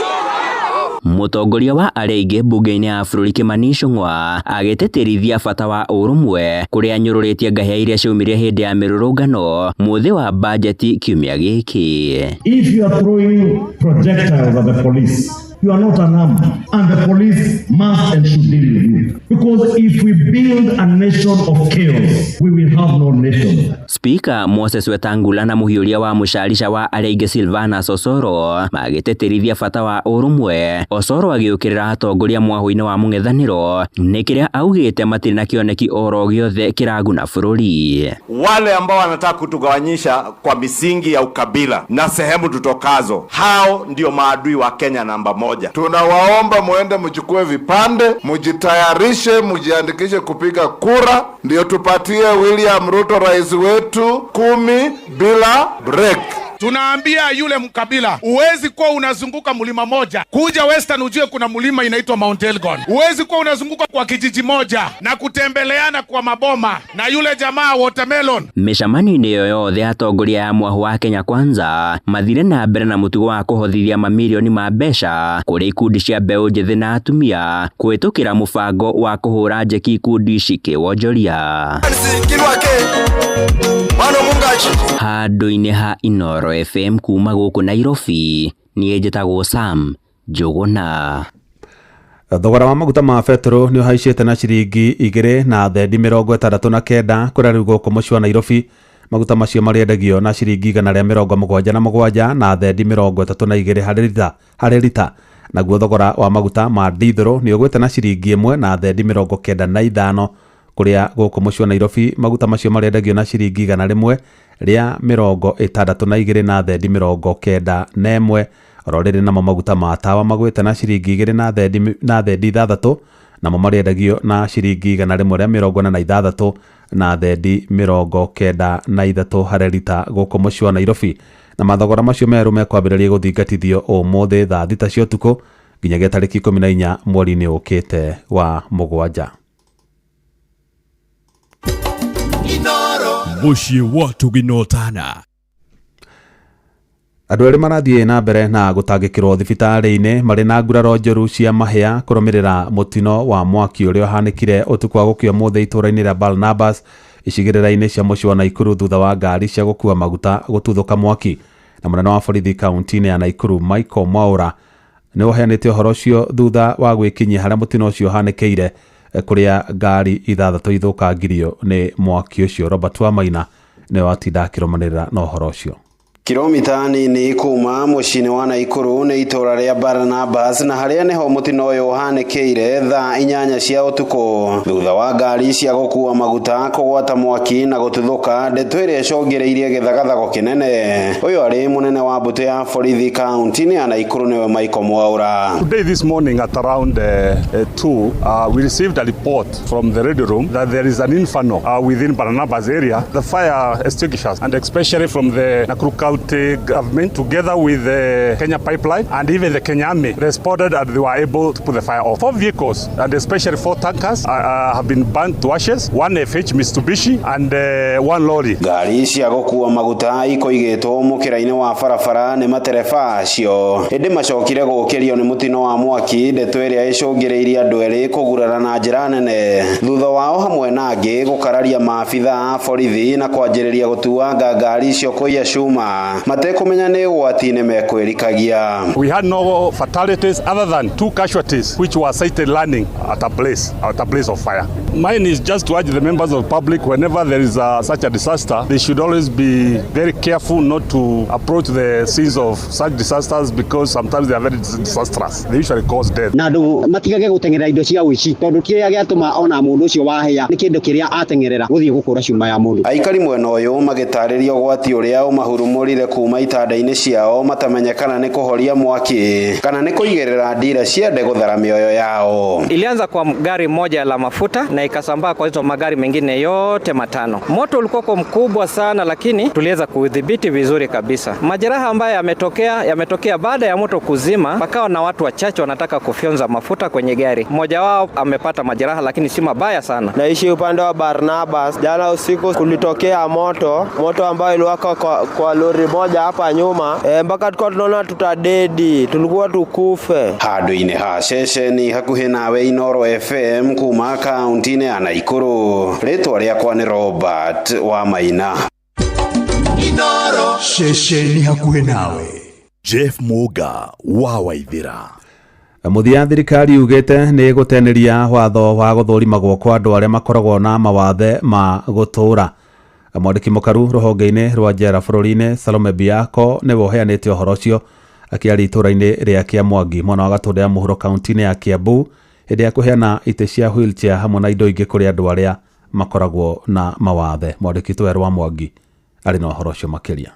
Mũtongoria wa arĩa aingĩ mbunge-inĩ ya bũrũri Kimani Ichung'wa agĩtĩtĩrithia bata wa ũrũmwe kũrĩa anyũrũrĩtie ngahĩa iria ciaumire hĩndĩ ya mĩrũrũngano mũthĩ wa bajeti kiumia gĩkĩ. If you are throwing projectiles at the police, You are not unarmed, and the police must and should deal with you. Because if we build a nation of chaos, we will have no nation. Speaker Moses Wetangula na muhiũria wa mũcarica wa arĩa aingĩ Silvana Osoro magĩtĩtĩrithia bata wa ũrũmwe. Osoro agĩũkĩrĩra atongoria mwahũ-inĩ wa mũng'ethanĩro nĩ kĩrĩa augĩte matirĩ na kĩoneki oro gĩothe kĩraguna bũrũri. Wale ambao wanataka kutugawanyisha kwa misingi ya ukabila na sehemu tutokazo, hao ndio maadui wa Kenya namba moja. Tunawaomba muende mchukue vipande, mujitayarishe, mujiandikishe kupiga kura, ndio tupatie William Ruto rais wetu 10 bila break. Tunaambia yule mkabila, huwezi kuwa unazunguka mlima moja kuja Western ujue kuna mlima inaitwa Mount Elgon. Huwezi kuwa unazunguka kwa kijiji moja na kutembeleana kwa maboma na yule jamaa watermelon. Mĩcemanio-inĩ ĩyo yothe atongoria a mwahũ wa Kenya Kwanza mathire na mbere na mũtugo wa kũhothithia mamirioni ma mbeca kũrĩ ikundi cia mbeũ njĩthĩ na atumia kũhĩtũkĩra mũbango wa kũhũra njeki ikundi ici kĩwonjoria. Handũ-inĩ ha Inooro FM kuma gũkũ Nairobi, niĩ njĩtagwo Sam Njũgũna. Thogora wa maguta ma betũrũ nĩ ũhaicĩte na ciringi 2 na thendi 69 kũrĩa rĩu gũkũ mũciĩ wa Nairobi maguta macio marĩendagio na ciringi 177 na thendi 32 harĩ rita. Naguo thogora wa maguta ma dithũrũ nĩ ũgwĩte na ciringi 1 na thendi 95 kũrĩa gũkũ mũciĩ wa Nairobi maguta macio marĩendagio na ciringi 162 na thendi 91. Oro rĩrĩ namo maguta ma tawa magwĩte na ciringi 2 na thendi 6 namo marĩendagio na ciringi 146 na thendi 93 harĩ rita gũkũ mũciĩ wa Nairobi. Na mathogora macio merũ mekwambĩrĩria gũthingatithio ũmũthĩ thaa 6 cia ũtukũ nginyagia tarĩki 14 mweri-inĩ ũkĩte wa mũgwanja. Mũciĩ wa Tũginotana. Andũ erĩ marathiĩ na mbere na gũtangĩkĩrwo thibitarĩ-inĩ marĩ na nguraro njũru cia mahĩa kũrũmĩrĩra mũtino wa mwaki ũrĩa ũhanĩkire ũtukũ wa gũkĩa ũmũthĩ itũũra-inĩ rĩa Barnabas icigĩrĩra-inĩ cia mũciĩ wa Naikuru thutha wa ngari cia gũkua maguta gũtuthũka mwaki. Na mũnene wa borithi kaunti-inĩ ya Naikuru Michael Mwaura nĩ ũheanĩte ũhoro ũcio thutha wa gwĩkinyia harĩa mũtino ũcio ũhanĩkĩire kũrĩa ngari 6 ithũkangirio nĩ mwaki ũcio. Robert Wamaina nĩwe watinda akĩrũmanĩrĩra na ũhoro ũcio. Kilomita nini kuma mũciĩ-inĩ wa Naikuru nĩ itũũra rĩa Barnabas na harĩa nĩho mũtino ũyũ ũhanĩkĩire thaa 8 cia ũtukũ thutha wa ngari cia gũkua maguta kũgwata mwaki na gũtuthũka, ndeto ĩrĩa ĩcũngĩrĩirie gĩthagathago kĩnene. Ũyũ arĩ mũnene wa mbũtũ ya borithi kaunti-inĩ ya Naikuru nĩwe Michael Mwaura. Today this morning at around 2 we received a report from the radio room that there is an inferno within Barnabas area. The fire extinguishers and especially from the Nakuru County government together with the Kenya pipeline and even the Kenya Army responded and they were able to put the fire off. 4 vehicles and especially 4 tankers have been burnt to ashes, 1 FH Mitsubishi and 1 lorry. Ngari cia gũkua maguta ikoigĩtwo mũkĩra-inĩ wa barabara nĩ matereba acio ĩndĩ macokire gũkĩrio nĩ mũtino wa mwaki, ndeto ĩrĩa ĩcũngĩrĩirie andũ erĩ kũgurara na njĩra nene thutha wao hamwe na angĩ gũkararia maabitha a borithi na kwanjĩrĩria gũtuanga ngari icio kũiya cuma matekũmenya nĩ ũgwati-inĩ mekwĩrikagia. We had no fatalities other than 2 casualties which were sighted landing at a place of fire. Mine is just to urge the members of the public whenever there is such a disaster, they should always be very careful not to approach the scenes of such disasters because sometimes they are very disastrous. They usually cause death. Na andũ matigage gũteng'erera indo cia ũici tondũ kĩrĩa gĩatũma ona mũndũ ũcio wahĩa nĩ kĩndũ kĩrĩa ateng'erera gũthiĩ gũkũra cuma ya mũndũ. Aikari mwena ũyũ magĩtarĩria ũgwati ũrĩa ũmahurumũrire kuma itanda-inĩ ciao matamenyekana nĩ kũhoria mwaki kana nĩ kũigĩrĩra ndira ciende gũthara mĩoyo yao. Ilianza kwa gari moja la mafuta na ikasambaa kwa hizo magari mengine yote 5. Moto ulikuwa mkubwa sana lakini tuliweza kudhibiti vizuri kabisa. Majeraha ambayo yametokea baada ya moto kuzima, pakawa na watu wachache wanataka kufyonza mafuta kwenye gari. Mmoja wao amepata majeraha lakini si mabaya sana. Naishi upande wa Barnabas. Jana usiku kulitokea moto ambao iliwaka kwa lori moja hapa nyuma, mpaka tulikuwa tunaona tutadedi, tulikuwa tukufe. Handũ-inĩ ha ceceni hakuhĩ nawe Inooro FM kuma kaunti-inĩ ya Naikuru, rĩtwa rĩakwa nĩ Robert wa Maina. Inooro ceceni hakuhĩ nawe. Jeff Muga wa Waithira. Mũthia thirikari yugĩte nĩ ĩgũtenĩria watho wa gũthũrimagwo kwa andũ arĩa makoragwo na mawathe ma gũtũũra. Mwandĩki mũkaru rũhonge-inĩ rwa njera bũrũri-inĩ Salome Biako nĩwe ũheanĩte ũhoro ũcio akĩaria itũũra-inĩ rĩa Kĩamwangi mwena wa Gatũndũ ya mũhuro kaunti-inĩ ya Kiambu hĩndĩ ya kũheana itĩ cia wheelchair hamwe na indo ingĩ kũrĩ andũ arĩa makoragwo na mawathe. Mwandĩki witũ Werũ wa Mwangi arĩ na ũhoro ũcio makĩria.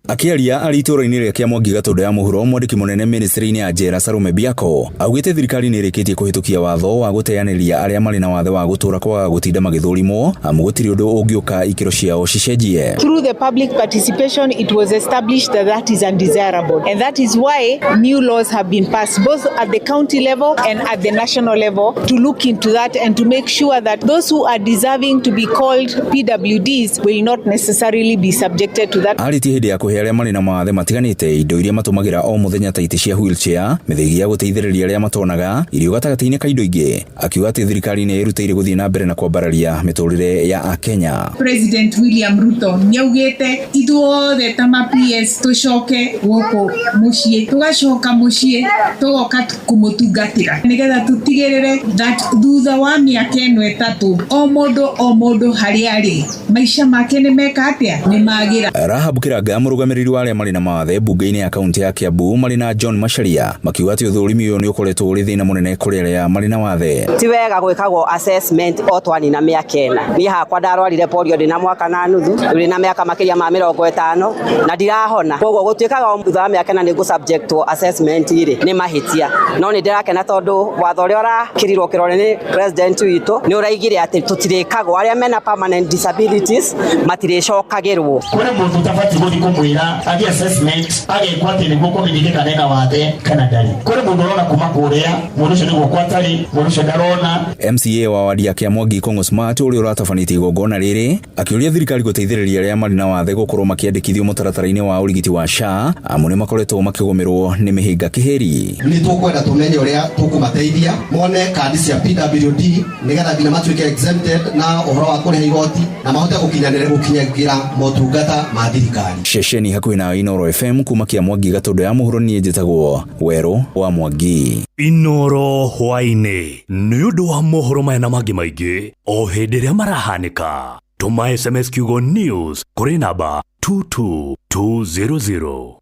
Akĩaria arĩ itũũra-inĩ rĩa Kĩamwangi Gatũndũ ya mũhuro, mwandĩki mũnene ministry-inĩ ya njera Salome Biako augĩte thirikari nĩ ĩrĩkĩtie kũhĩtũkia watho wa gũteanĩria arĩa marĩ na wathe wa gũtũũra kwaga gũtinda magĩthũrimwo amu gũtirĩ ũndũ ũngĩũka ikĩro ciao cicenjie. Through the public participation, it was established that that is undesirable. And that is why new laws have been passed, both at the county level and at the national level, to look into that and to make sure that those who are deserving to be called PWDs will not necessarily be subjected to that. Arĩtie hĩndĩ ya kũhe arĩa marĩ na mawathe matiganĩte indo iria matũmagĩra o mũthenya ta itĩ cia wheelchair, mĩthĩgi ya gũteithĩrĩria arĩa matonaga, irio gatagatĩ-inĩ ka indo ingĩ, akiuga atĩ thirikari nĩ ĩrutĩire gũthiĩ na mbere na kwambararia mĩtũrĩre ya Akenya. President William Ruto nĩaugĩte ithuothe ta ma PS tũcoke gũkũ mũciĩ, tũgacoka mũciĩ tũgoka kũmũtungatĩra nĩgetha tũtigĩrĩre that thutha wa mĩaka ĩno ĩtatũ o mũndũ o mũndũ harĩa arĩ maica make nĩ meka atĩa, nĩ magĩra. Rahab Kĩranga mũrũgamĩrĩri wa arĩa marĩ na mawathe mbunge-inĩ ya kaunti ya Kiambu marĩ na John Macharia makiuga atĩ ũthũrimi ũyũ nĩ ũkoretwo ũrĩ thĩna mũnene kũrĩ arĩa marĩ na wathe. Ti wega gwĩkagwo assessment o twanina mĩaka ĩna. Niĩ hakwa ndarwarire polio ndĩna mwaka na nuthu, ndĩ na mĩaka makĩria ma 50 na ndirahona. Koguo gũtuĩkaga o thutha wa mĩaka ĩna nĩ ngũ subject assessment rĩ nĩ mahĩtia. No nĩ ndĩrakena tondũ watho ũrĩa ũrakĩrirwo kĩrore nĩ president witũ nĩ ũraigire atĩ tũtirĩkagwo arĩa mena permanent disabilities matirĩcokagĩrwo. Kũrĩ mũndũ ũtabatiĩ gũthiĩ kũmwĩra athiĩ assessment agekwo atĩ nĩguo kũmenyeke kana ena wathe kana ndarĩ. Kũrĩ mũndũ ũrona kuma kũrĩa, mũndũ ũcio nĩ guoko atarĩ, mũndũ ũcio ndarona. MCA wa wadi ya Kĩamwangi Kong'o Smart ũrĩa ũratabanĩtie igongona rĩrĩ akĩũria thirikari gũteithĩrĩria arĩa marĩ na wathe gũkorwo makĩandĩkithio mũtaratara-inĩ wa ũrigiti wa SHA amu nĩ makoretwo makĩgũmĩrwo nĩ mĩhĩnga kĩhĩri. Nĩ tũkwenda tũmenye ũrĩa tũkũmateithia mone kandi cia PWD nĩgetha nginya matuĩke exempted na ũhoro wa kũrĩha igoti na mahote gũkinyanĩra motungata ma thirikari. Ceceni hakuhĩ na Inooro FM kuma Kĩamwangi Gatũndũ ya mũhuro niĩ njĩtagwo Werũ wa Mwangi. Inooro hwaĩ-inĩ nĩ ũndũ wa mohoro maya na mangĩ maingĩ o hĩndĩ ĩrĩa marahanĩka. Tũma SMS kiugo news kũrĩ namba 22200.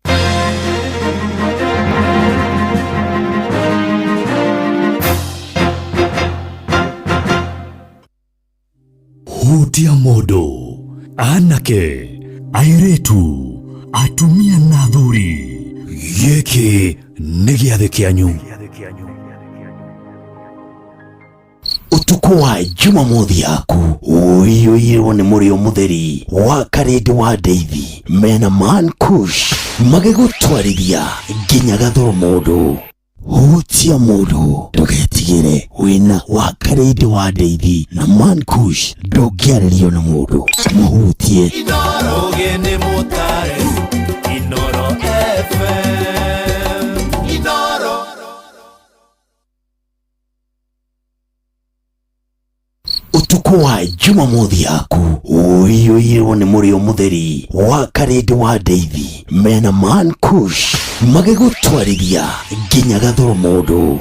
Hutia mũndũ, anake, airĩtu, atumia na athuri, gĩkĩ nĩ gĩathĩ kĩanyu. Ũtukũ wa Jumamothi yaku ũiyũirwo nĩ mũrĩo mũtheri wa Karĩndĩ wa Ndeithi mena Man Kush magĩgũtwarithia nginya gathoro mũndũ. Hutia mũndũ ndũgetigĩre, wĩna wa Karĩndĩ wa Ndeithi na Man Kush ndũngĩarĩrio nĩ mũndũ, mũhutie. Ũgĩ nĩ mũtare Inooro FM Inooro. Ũtukũ wa Jumamothi yaku ũiyũirwo nĩ mũrĩo mũtheri wa Karĩndĩ wa Ndeithi mena Man Kush magĩgũtwarithia nginya gathoro mũndũ.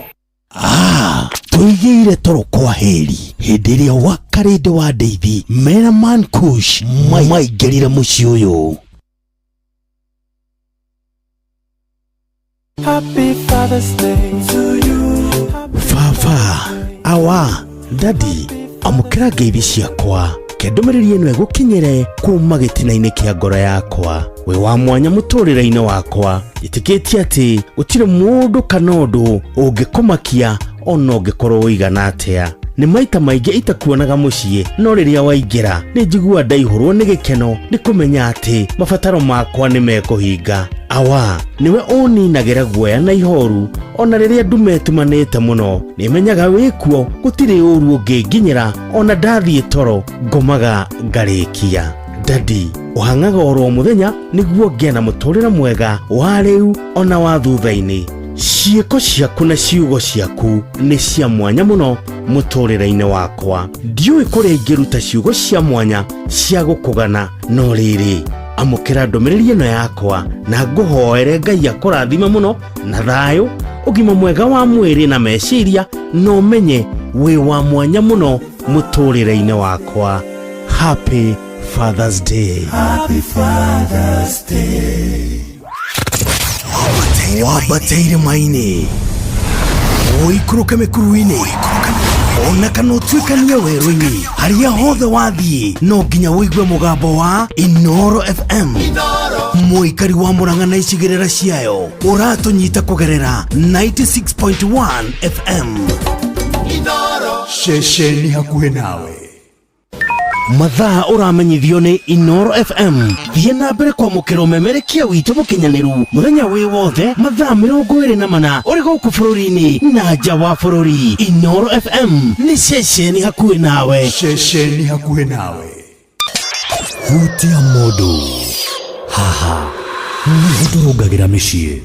Tũigĩire toro kwa heri hĩndĩ ĩrĩa wa Karĩndĩ wa Ndeithi mena Man Kush maingĩrire mũciĩ ũyũ. Happy Father's Day to you. Baba, awa, dadi, amũkĩra ngeithi ciakwa ke ndũmĩrĩri ĩno ĩgũkinyĩre kuma gĩtina-inĩ kĩa ngoro yakwa. Wĩ wa mwanya mũtũrĩre-inĩ wakwa, ĩtĩkĩtie atĩ gũtirĩ mũndũ kana ũndũ ũngĩkũmakia ona ũngĩkorwo ũigana atĩa. Nĩ maita maingĩ itakuonaga mũciĩ, no rĩrĩa waingĩra nĩ njiguaga ndaihũrwo nĩ gĩkeno nĩ kũmenya atĩ mabataro makwa nĩ mekũhinga. Awa, nĩwe ũninagĩra guoya na ihoru ona rĩrĩa ndume ĩtumanĩte mũno. Nĩmenyaga wĩkuo gũtirĩ ũru ũngĩnginyĩra ona ndathiĩ toro ngomaga ngarĩkia. Dadi, ũhang'aga oro mũthenya nĩguo ngĩe na mũtũrĩre mwega wa rĩu ona wa thutha-inĩ. Ciĩko ciaku na ciugo ciaku nĩ cia mwanya mũno mũtũrĩre-inĩ wakwa. Ndiũĩ kũrĩa ingĩruta ciugo cia mwanya cia gũkũgana, no rĩrĩ amũkĩra ndũmĩrĩri ĩno yakwa na ngũhoere Ngai akũrathime mũno na thayũ Ũgima mwega wa mwĩrĩ na meciria, na ũmenye wĩ wa mwanya mũno mũtũrĩre-inĩ wakwa. Happy Father's Day. Happy Father's Day. Wambate irĩma-inĩ, ũikũrũke mĩkuru-inĩ, ona kana ũtuĩkanie werũ-inĩ, harĩa hothe wathiĩ no nginya ũigue mũgambo wa Inoro FM. Mũikari wa Murang'a na icigĩrĩra ciayo, ũratũnyita kũgerera 96.1 FM. Ceceni hakuhĩ nawe. Mathaa ũramenyithio nĩ Inoro FM. Thiĩ na mbere kwamũkĩra ũmemerekia witũ mũkinyanĩru mũthenya wĩ wothe, mathaa 24, ũrĩ gũkũ bũrũri-inĩ na nja wa bũrũri. Inoro FM nĩ ceceni hakuhĩ nawe. Ceceni hakuhĩ nawe. Hutia mũndũ haha nĩho tũrũngagĩra mĩciĩ.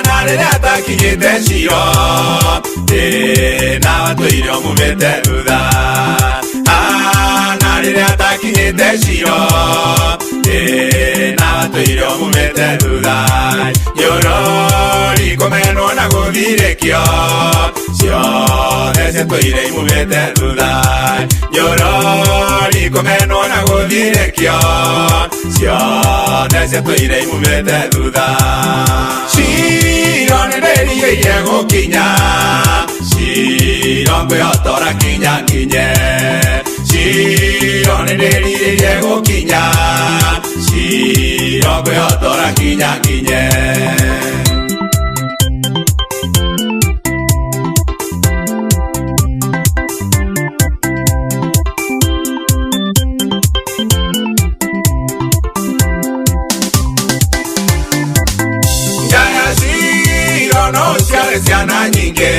Na rĩrĩa takinyĩte ciro na watũire ũmumĩte thutha. Na rĩrĩa takinyĩte ciro na watũire ũmumĩte thutha, nyorori kũmenwo na gũthirĩkio ciothe ciatũire imumĩte thutha, nyorori kũmenwo na gũthirĩkio ciothe ciatũire imumĩte thutha. Ciro nĩ ndĩrirĩirie gũkinya, ciro ngwĩhotora kinya nginye, ciro nĩ ndĩrirĩirie gũkinya, ciro ngwĩhotora kinya nginye. Njaya ciro no ciarĩ ciana nyingĩ,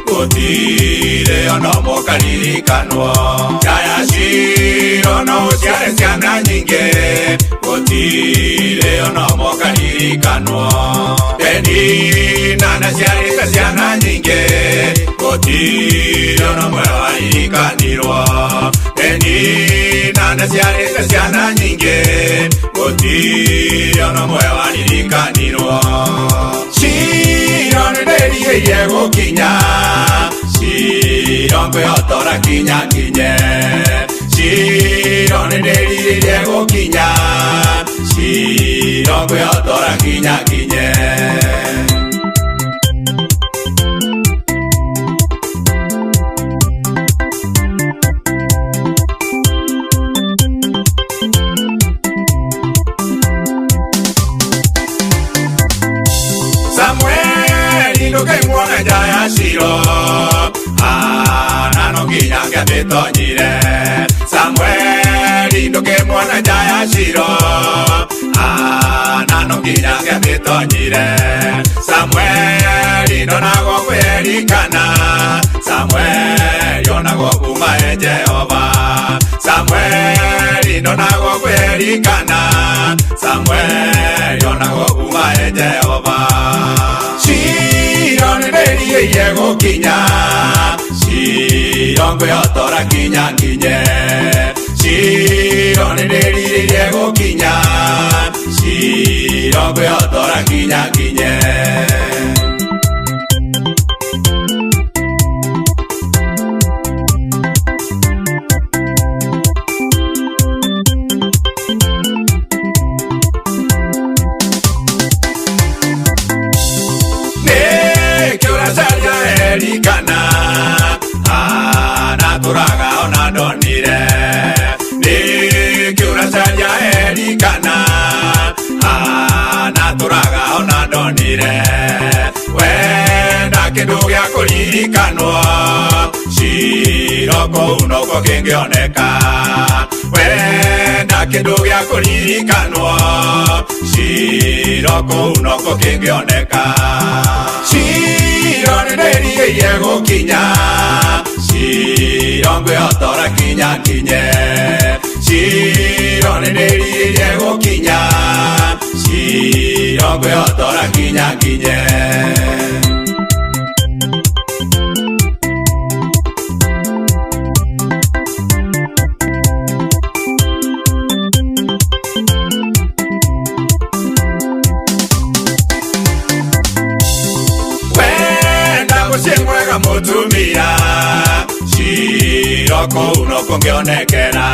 gũtirĩ ona ũmwe ũkaririkanwo. Njaya ciro no ciarĩ ciana nyingĩ, gũtirĩ ona ũmwe ũkaririkanwo. Penina nĩciarĩte ciana nyingĩ, gũtirĩ ona ũmwe waririkanirwo. Penina nĩciarĩte ciana nyingĩ, gũtirĩ ona ũmwe waririkanirwo. Ciro nĩ ndĩrirĩirie gũkinya, ciro ngwĩhotora kinya nginye, ciro nĩ ndĩrirĩirie gũkinya, ciro ngwĩhotora kinya nginye. Samueli ndũkaimwona nja ya ciro, ana no nginya ngĩamĩtonyire. Samueli ndũkĩmuona nja ya ciro, ana no nginya ngĩamĩtonyire. Samueli ndonagwo kwĩrikana, Samueli onagwo kuma e Jehova. Samueli ndonagwo kwĩrikana, Samueli onagwo kuma e Jehova. Ciro nĩ ndĩrirĩirie gũkinya, ciro ngwĩhotora kinya nginye, ciro nĩ ndĩrirĩirie gũkinya, ciro ngwĩhotora kinya nginye. Nĩkĩo ũracaria Elikana, anatũraga ona ndonire. Nĩkĩo ũracaria Elikana, anatũraga ona ndonire. Wenda kĩndũ gĩa kũririkanwo, ciro kũu nokuo kĩngĩoneka. Wenda kĩndũ gĩa kũririkanwo, ciro kũu nokuo kĩngĩoneka. Ciro nĩ ndĩrirĩirie gũkinya, ciro ngwĩhotora kinya nginye, ciro nĩ ndĩrirĩirie gũkinya, ciro ngwĩhotora kinya nginye. Muciĩ mwega mũtumia Ciro kũu no kũngĩonekera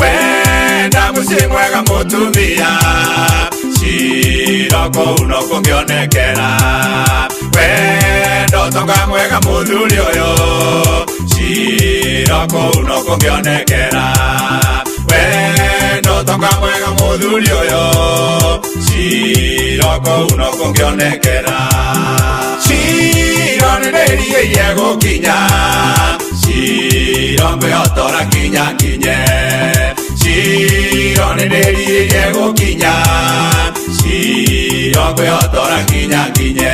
Wenda mũciĩ mwega mũtumia Ciro kũu no kũngĩonekera Wenda ũtonga mwega mũthuri ũyũ Ciro kũu no kũngĩonekera Wenda ũtonga mwega mũthuri ũyũ Ciro kũu no kũngĩonekera Ciro nĩndĩrirĩirie gũkinya Ciro ngwĩhotora nginya nginye Ciro nĩndĩrirĩirie gũkinya Ciro ngwĩhotora nginya nginye.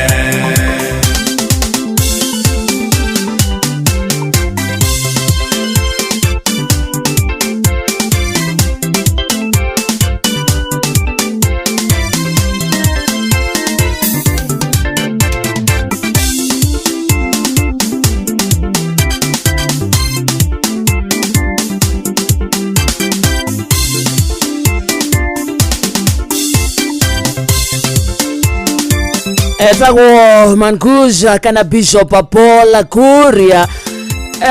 Etagwo Mankuja kana Bishop Paul Kuria.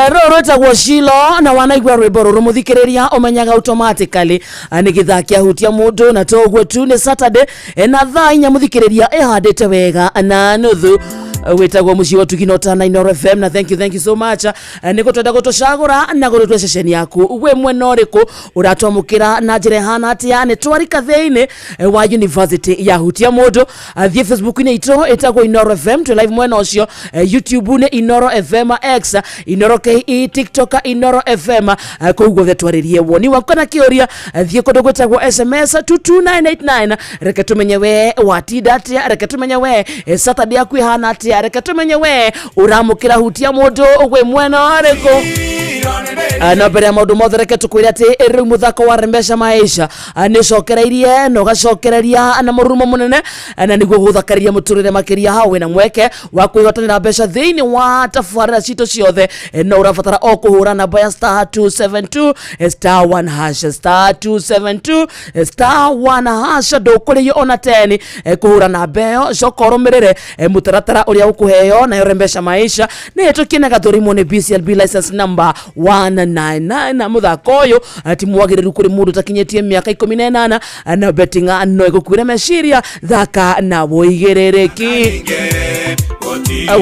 Rũrũ rwĩtagwo Shilo na wanaigua rwĩmbo rũrũ mũthikĩrĩria ũmenyaga automatically nĩ gĩthaa kĩahutia mũndũ na to ũguo tu nĩ Saturday na thaa 4 mũthikĩrĩria ĩhandĩte wega na nuthu. Wĩtagwo mũciĩ wa Tugino Tana Inooro FM na thank you so much nĩ gũtwenda gũtũcagũra na gũtũtua ceceni yaku wĩ mwena ũrĩkũ ũratwamũkĩra na njĩra ĩhana atĩa. Nĩ twarika thĩinĩ wa University ya Hutia Mũndũ. Thiĩ Facebook-inĩ itũ ĩtagwo Inooro FM twĩ live mwena ũcio, YouTube-inĩ Inooro FM, X Inooro KE, TikTok Inooro FM. Kũu guothe twarĩrie woni waku kana kĩũria. Thiĩ kũndũ gwĩtagwo SMS 22989 reke tũmenye we watinda atĩa, reke tũmenye we Saturday yaku ĩhana atĩa, reke tũmenye we ũramũkĩra Hutia Mũndũ wĩ mwena ũrĩkũ. Na mbere ya maũndũ mothe reke tũkwĩre atĩ rĩu mũthako wa Rembesha Maisha nĩ ũcokereirie na ũgacokereria na mũrurumo mũnene na nĩguo gũthakarĩria mũtũrĩre makĩria. Hau wĩna mweke wa kwĩhotanĩra mbeca thĩinĩ wa tabarĩra citũ ciothe no ũrabatara o kũhũra namba ya star 272 star 1 hash star 272 star 1 hash ndũkũrĩhio ona 10 kũhũra namba ĩyo. Coka ũrũmĩrĩre mũtaratara ũrĩa ũkũheo nayo Rembesha Maisha nĩ ĩtũkie na gathũrimwo nĩ BCLB license number 199. Na mũthako ũyũ ti mwagĩrĩru kũrĩ mũndũ ũtakinyĩtie mĩaka 18 na betting no ĩgũkuĩre meciria. Thaka na wũigĩrĩrĩki.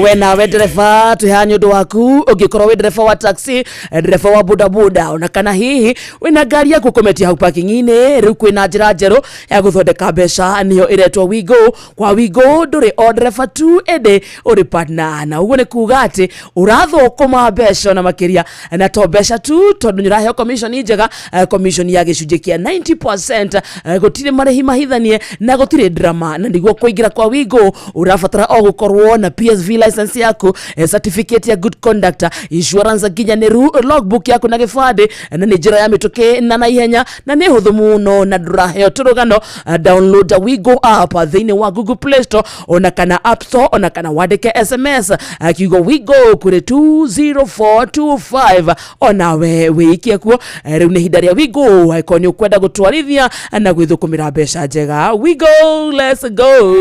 We nawe ndereba twĩ haha nĩ ũndũ waku. Ũngĩkorwo wĩ ndereba wa taxi, ndereba wa bodaboda ona kana hihi wĩna ngari yaku ũkometie hau parking-inĩ, rĩu kwĩna njĩra njerũ ya gũthondeka mbeca nĩyo ĩretwo Wigo. Kwa Wigo ndũrĩ o ndereba tu ĩndĩ ũrĩ partner, na ũguo nĩ kuga atĩ ũrathũkũma mbeca na makĩria na to mbeca tu tondũ nĩ ũraheo commission njega, commission ya gĩcunjĩ kĩa 90%. Gũtirĩ marĩhi mahithanie na gũtirĩ drama, na nĩguo kũingĩra kwa Wigo ũrabatara o gũkorwo na PSV license yaku, certificate ya good conduct, insurance nginyanĩru, logbook yaku na gĩbandĩ, na nĩ njĩra ya mĩtũkĩ na naihenya na nĩ hũthũ mũno na ndũraheo tũrũgano. Download Wigo app thĩinĩ wa Google Play Store ona kana App Store ona kana wandĩke SMS kiugo Wigo kũrĩ 20425 onawe wĩikie kuo. Rĩu nĩ ihinda rĩa Wigo angĩkorwo nĩ ũkwenda gũtwarithia na gwĩthũkũmĩra mbeca njega. Wigo, let's go.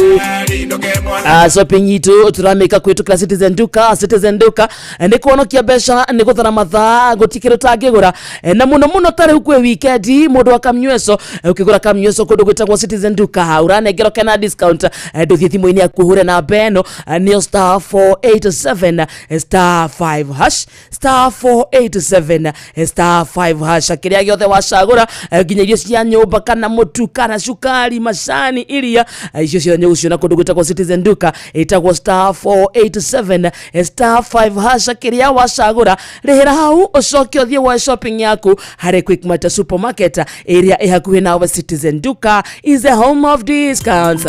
Shopping itũ tũramĩka kwĩtũkĩra Citizen Duka. Citizen Duka nĩ kũhonokia mbeca, nĩ gũthara mathaa, gũtikĩrĩ ũtangĩgũra na mũno mũno ta rĩu kwĩ wikendi mũndũ wa kamnyweco ũkĩgũra kamnyweco kũndũ gwĩtagwo Citizen Duka ũranengerwo kena discount. Ndũthiĩ thimũ-inĩ yaku ũhũre namba ĩno nĩyo star 487 star 5 hash star 487 star 5 hash. Kĩrĩa gĩothe wacagũra nginya irio cia nyũmba kana mũtu kana cukari macani iria icio ciothe nĩ ũgũciona kũndũ gwĩtagwo Citizen Duka ĩtagwo star 487 star 5 hash. Kĩrĩa wacagũra rĩhĩra hau ũcoke ũthiĩ woe shopping yaku harĩ Quickmart supermarket ĩrĩa ĩ hakuhĩ nawe. Citizen Duka is the home of discounts.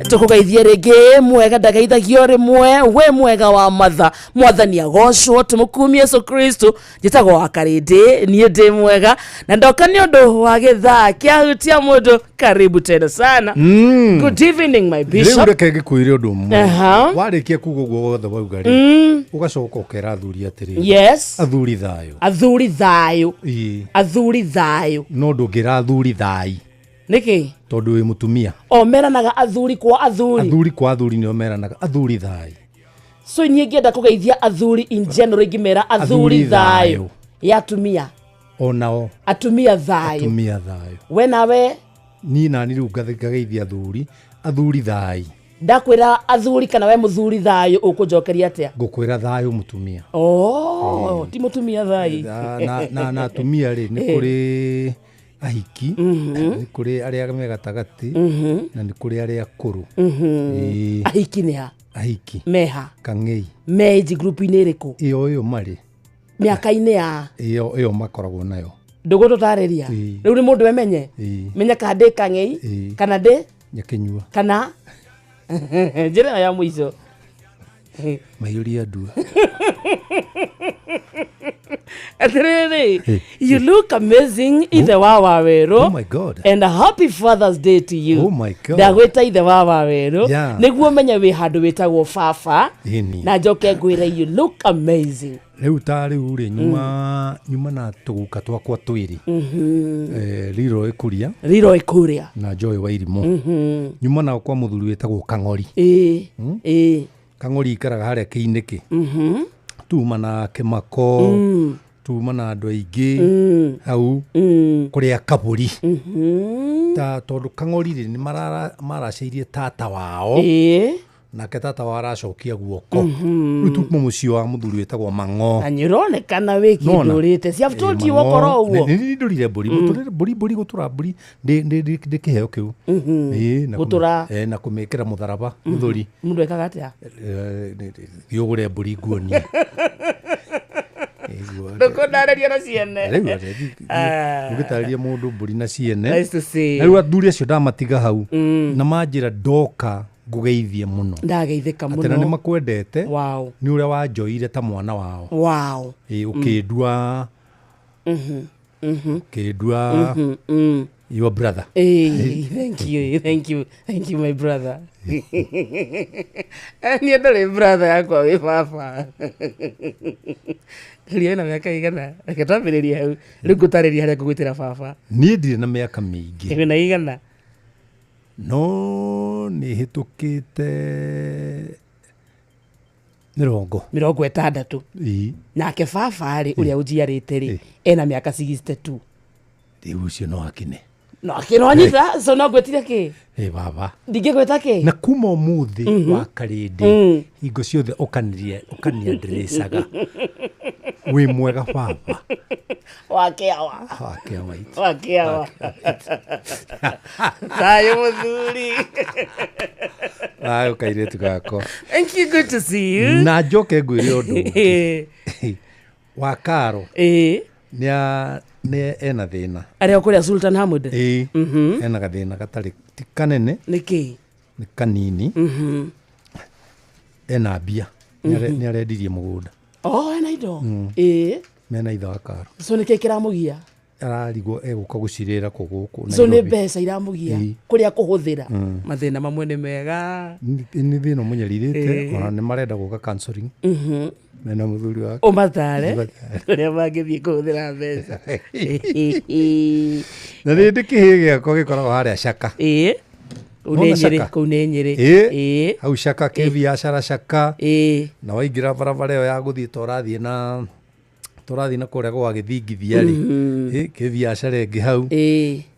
Tũkũgeithie rĩngĩ mwega ndageithagio rĩmwe we mwega wa matha mwathani agocwo tũmũkumie Yesu Kristo. Njĩtagwo wa Karĩndĩ, niĩ ndĩ mwega na ndoka nĩ ũndũ wa gĩthaa kĩahutia mũndũ. Karibu tena sana. Good evening my Rĩu bishop. Reke ngĩkwĩre ũndũ ũmwe. Aha. Warĩkia kuga ũguo wothe wauga rĩ, ũgacoka ũkera athuri atĩrĩrĩ, Yes. athuri thayũ. Athuri thayũ. Ĩĩ. Athuri thayũ. No ndũngĩra athuri thai Nĩkĩ? Tondũ wĩ mũtumia. O meranaga athuri kwa athuri. Athuri kwa athuri nĩo meranaga athuri thai. So niĩ ingĩenda kũgeithia athuri in general, ingĩmera athuri Athuri thayũ thayũ. Ya atumia. Onao. Atumia thayũ. Atumia thayũ. We nawe? Niĩ nani rĩu ngageithia athuri, athuri thayũ. Ndakwĩra athuri kana we mũthuri thayũ, ũkũnjokeria atĩa? Ngũkwĩra thayũ mũtumia. Oh, ti mũtumia thayũ. Na atumia rĩ, nĩ kũrĩ ahiki, nĩ kũrĩ arĩa me gatagatĩ, na nĩ kũrĩ arĩa akũrũ. Ĩĩ. Ahiki nĩ ha? Ahiki meha? Kang'ei. Me age group-inĩ ĩrĩkũ? Ĩyo marĩ mĩaka-inĩ ya ĩyo makoragwo nayo. Ndũgũtũtarĩria. Ĩĩ. Rĩu nĩ mũndũ emenye. Ĩĩ. Menye kana ndĩ kang'ei Ĩĩ. kana ndĩ Nyakĩnyua. Kana njĩra ĩyo ya mũico. Maiyũria ndua. Atĩrĩrĩ, you look amazing, ithe wa Wawerũ. Oh my God. And a happy Father's Day to you. Oh my God. Ndagwĩta ithe wa Wawerũ nĩguo menye wĩ handũ wĩtagwo baba. Ĩni. Na njoke ngwĩre you look amazing. Rĩu ta rĩu rĩ, nyuma na tũguka twakwa twĩrĩ. Leroy Kuria. Leroy Kuria. Na Joy Wairimũ. Nyuma nao kwa mũthuri wĩtagwo Kang'ori. Ĩĩ. Ĩĩ. Kang'ori ikaraga harĩa Kĩinĩkĩ. Tuma na Kĩmako. Tuma na andũ aingĩ hau kũrĩa kabũri. Ta tondũ Kang'ori rĩ, nĩ maracĩirie tata wao. Ĩĩ. Nake tata wao aracokia guoko. Rĩu tuma mũciĩ wa mũthuri wĩtagwo Mang'o. Na nĩ ũronekana wĩ Nona. kĩndũ ũrĩte. See, I've told you okorwo ũguo. Nĩ ndũrire mbũri. Mbũri mbũri gũtũra mbũri ndĩ kĩheo kĩu. Ĩĩ, na Gũtũra. Na kũmĩkĩra mũtharaba mũthũri. Mũndũ ekaga atĩa? Thiĩ ũgũre mbũri nguonie. Ndũkũndarĩria na ciene. Rĩu ũgĩtarĩria mũndũ mbũri na ciene. Nice to see. Na rĩu athuri acio ndamatiga hau na manjĩra ndoka ngũgeithie mũno. Ndageithĩka Atĩ na nĩ mũno. makwendete. Wow. Nĩ ũrĩa wanjoire ta mwana wao. Wow. Ĩĩ, ũkĩndua ũkĩndua your brother. Hey, thank you, thank you, thank you, my brother. Niĩ ndũrĩ brother yakwa, wĩ baba. Ria wĩna mĩaka igana? Reke twambĩrĩrie hau. Rĩu ngũtarĩria harĩa ngũgwĩtĩra baba. Niĩ ndirĩ na mĩaka mĩingĩ. Wĩna igana? No nĩ hĩtũkĩte 60. 60. Ĩĩ. Nake baba rĩ, ũrĩa ũnjiarĩte rĩ, ena mĩaka 62. Rĩu ũcio no akine. No akĩnonyita, so no ngwĩtire kĩ? Ĩ baba. Ndingĩgwĩta kĩ? Na kuma ũmũthĩ wa karĩndĩ hingo ciothe ũkaniria ũkaniandĩrĩcaga wĩ mwega baba. Wakĩawa. Wakĩawa itu. Wakĩawa. Thayũ mũthuri. Thayũ kairĩtu gakwa. Thank you, good to see you. Na njoke ngwĩre ũndũ ũngĩ. Wa Karo. Ĩĩ. Nĩ ena thĩna. Arĩa kũrĩa Sultan Hamud. Ĩĩ. Ena gathĩna gatarĩ ti kanene. Nĩkĩ? Nĩ kanini. Ena mbia. Nĩ arendirie mũgũnda. Oh, ena indo. Ĩĩ. Mena ithe wa Karo. So nĩkĩ kĩramũgia? Ararigwo egũka gũcirĩra kũ gũkũ So nĩ Nairobi. mbeca iramũgia Ĩĩ. kũrĩa kũhũthĩra. Mathĩna mamwe nĩ mega. Nĩ thĩna ũmũnyarirĩte ona nĩ marenda gũka counseling. Mena mũthuri wake. Ũmatare Ũmatare. kũrĩa mangĩthiĩ kũhũthĩra mbeca. Na rĩndĩ kĩhĩ gĩakwa gĩkoragwo harĩa Caka. Ĩĩ. Kũu nĩ Nyĩrĩ, kũu nĩ Nyĩrĩ. Ĩĩ. Hau Caka kĩ biacara Caka. Na waingĩra barabara ĩyo ya gũthiĩ ta ũrathiĩ na tũrathiĩ na kũrĩa gwa gĩthingithia rĩ. Ĩ, kĩ biacara ĩngĩ hau.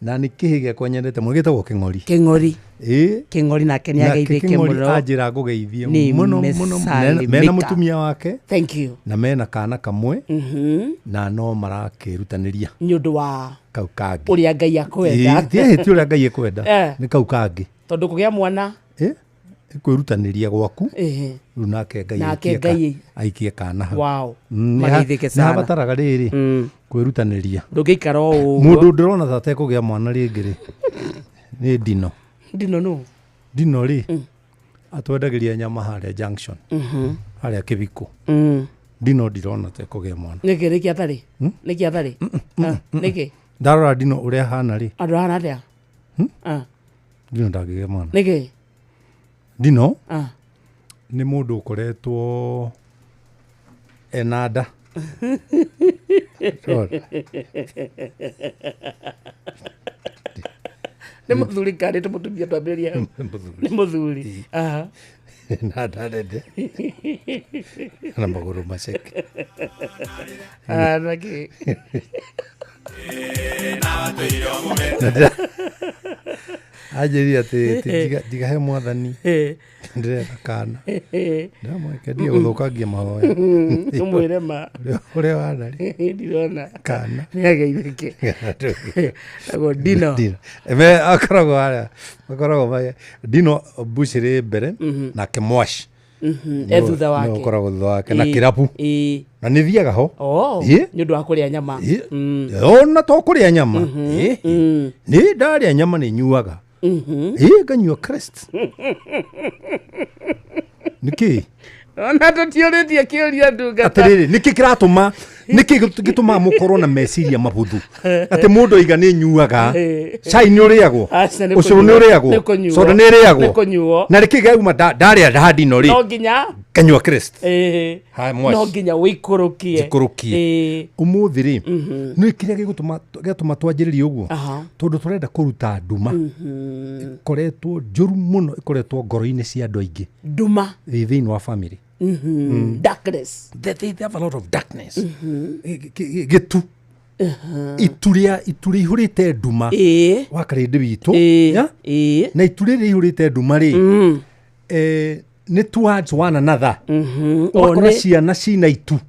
Na nĩ kĩhĩ gĩakwa nyendete mũno gĩtagwo Kĩng'ori. Kĩng'ori. Ĩĩ. Kĩng'ori nake nĩ Nake ageithĩke Kĩng'ori mũno. anjĩra ngũgeithie Nĩ mũno mũno. mesalimika. Mena mũtumia wake. Thank you. Na mena kana kamwe. Na no marakĩrutanĩria. Nĩ ũndũ wa kau kangĩ. ũrĩa Ngai akwenda. Ĩĩ, ti ehĩtie ũrĩa Ngai ekwenda. Nĩ kau kangĩ. Tondũ kũgĩa mwana. Ĩ, nĩ kwĩrutanĩria gwaku. Ĩĩ. Rĩu nake Ngai Nake Ngai aikie kana hau. Wow. Nĩ Mageithĩke nĩ sana. habataraga rĩrĩ kwĩrutanĩria. Ndũngĩikara o ũguo. Mũndũ ndĩrona ta atekũgĩa mwana rĩngĩ rĩ nĩ Ndino. Ndino nũ? Ndino rĩ atwendagĩria nyama harĩa junction. Harĩa Kĩbikũ. Ndino ndirona ta ekũgĩa mwana. Nĩkĩ nĩkĩ atarĩ? Nĩkĩ atarĩ? Nĩkĩ? Ndarora Ndino ũrĩa ahana rĩ. Andũ ahana atĩa? Ndino ndangĩgĩa mwana. Nĩkĩ? Ndino nĩ mũndũ ũkoretwo ena nda. Nĩ mũthuri kana nĩ mũtumia twambĩrĩrie hau? Nĩ mũthuri. Aha. Na nda nene na magũrũ maceke. Ah, na kĩ? Anjĩrire atĩ atĩ ndigahe mwathani ndĩrenda kana. Ndĩramwĩke ndige gũthũkangia mahoya. Ũmwĩre ma. Ũrĩa wanarĩ. Ndirona. Kana. Nĩ ageithĩke. Naguo Dino. Me akoragwo harĩa makoragwo Dino mbucĩrĩ mbere nake Mwash. E thutha wake. Nĩwe ũkoragwo thutha wake na kĩrabu. Na nĩ thiaga ho. Oh, Ĩ. nĩ ũndũ wa kũrĩa nyama. Ĩ. Ona to kũrĩa nyama. Ĩ. Nĩ ndarĩa nyama nĩ nyuaga. Ĩ nganyua Crest. Nĩkĩ? Ona tũtiũrĩtie kĩũria ndungata. Atĩrĩrĩ, nĩkĩ kĩratũma, nĩkĩ gĩtũmaga mũkorwo na meciria mabuthu atĩ mũndũ aiga nĩ nyuaga? Cai nĩ ũrĩagwo? Aca, nĩ ũcũrũ nĩ kũnyuo. ũrĩagwo? Nĩ kũnyuo. Soda nĩ ĩrĩagwo? Nĩ kũnyuo. Na nĩkĩ gĩauma ndarĩa ndandino rĩ No nginya nganyua Crest? Ĩĩ. Haya, Mwaci. No nginya wĩikũrũkie. Njikũrũkie. Ĩĩ. Ũmũthĩ rĩ, nĩ kĩrĩa gĩgũtũma gĩatũma twanjĩrĩrie ũguo, tondũ tũrenda kũruta nduma ĩkoretwo njũru mũno, ĩkoretwo ngoro-inĩ cia andũ aingĩ. Nduma. Ĩ thĩinĩ wa family. Darkness. They have a lot of darkness. Gĩtu itu rĩa itu rĩihũrĩte nduma wa karĩndĩ witũ. Ya? Na itu rĩrĩ rĩihũrĩte nduma rĩ, nĩ towards one another. Ũgakora O nĩ- ciana cina itu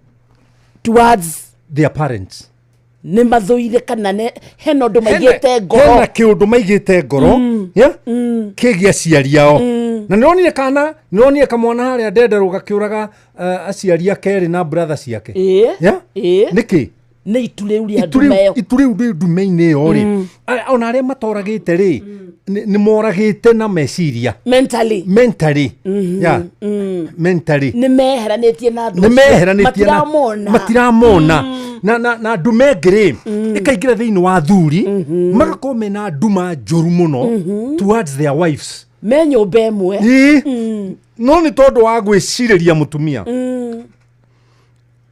towards their parents. Nĩ mathũire kana hena ũndũ maigĩte ngoro. Hena kĩũndũ maigĩte ngoro ya kĩgiĩ aciari ao. Na nĩronire kana nĩronire kamwana harĩa ndenderũ gakĩũraga aciari ake erĩ na brother ciake. Ya? Nĩkĩ? Nĩ itu rĩu rĩa Itu nduma ĩyo. Itu rĩu rĩ ndume-inĩ ĩyo rĩ, ona arĩa matoragĩte rĩ, nĩ moragĩte na meciria. Mentally. Mentally. Ya. Mentally. Nĩ meheranĩtie na andũ Nĩ acio. meheranĩtie na Matiramona. Matiramona. Na ndume ĩngĩ rĩ, ĩkaingĩra thĩinĩ wa athuri, magakorwo mena nduma njũru mũno towards their wives. Me nyũmba ĩmwe. Ĩĩ. No nĩ tondũ wa gwĩcirĩria mũtumia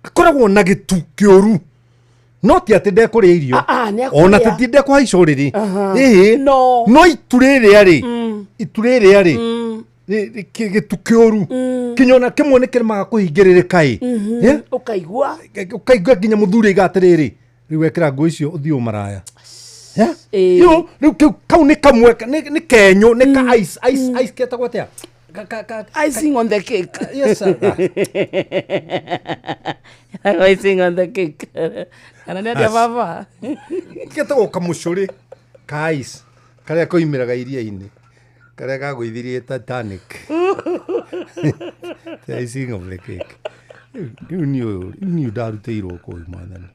akoragwo na gĩtu kĩũru, no ti atĩ ndekũrĩa irio, Ah, ah, nĩ ekũrĩa. ona ti ndekũhaica ũrĩrĩ. Aha. Ĩĩ. No. No itu rĩrĩa rĩ, itu rĩrĩa rĩ, gĩtu kĩũru kinya ona kĩmwe nĩ kĩremaga kũhingĩrĩrĩka ĩ. Yeah? Ũkaigua. Ũkaigua nginya mũthuri aiga atĩrĩrĩ, rĩu wekĩra nguo icio ũthiĩ ũmaraya. Yeah? Ĩĩ. Rĩu kĩu kau nĩ kamwe nĩ kenyũ, nĩ ka ice ice ice ketagwo atĩa? Icing on the cake. Yes, sir. Icing on the cake. Kana nĩ atĩa baba? Getagwo kamũcũrĩ ka ice karĩa koimĩraga iria-inĩ karĩa kagũithirie Titanic. The icing of the cake. Rĩu niĩ ũyũ, rĩu niĩ ndarutĩirwo kũu mwathani.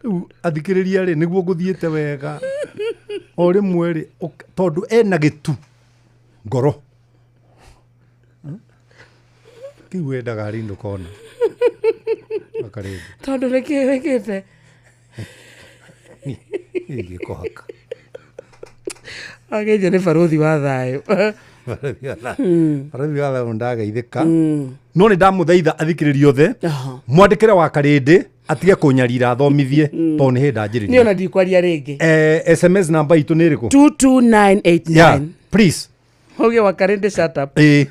Rĩu athikĩrĩria rĩ, nĩguo ngũthiĩte wega o rĩmwe rĩ, tondũ ena gĩtu ngoro kĩu wendaga rĩ ndũkona. Akarĩndĩ. Tondũ nĩkĩ wĩkĩte? Gĩkũhaka. Ageithio nĩ barũthi wa thayũ. Barũthi wa thayũ ndageithĩka, no nĩ ndamũthaitha athikĩrĩria othe mwandĩkĩre wa karĩndĩ atige kũnyarira athomithie, tondũ nĩ hĩndĩ Niĩ anjĩrĩria. ona ndikwaria rĩngĩ. SMS namba itũ nĩ ĩrĩkũ? 22989. Yeah, please. Ũgĩ wa karĩndĩ shut up. Ĩĩ,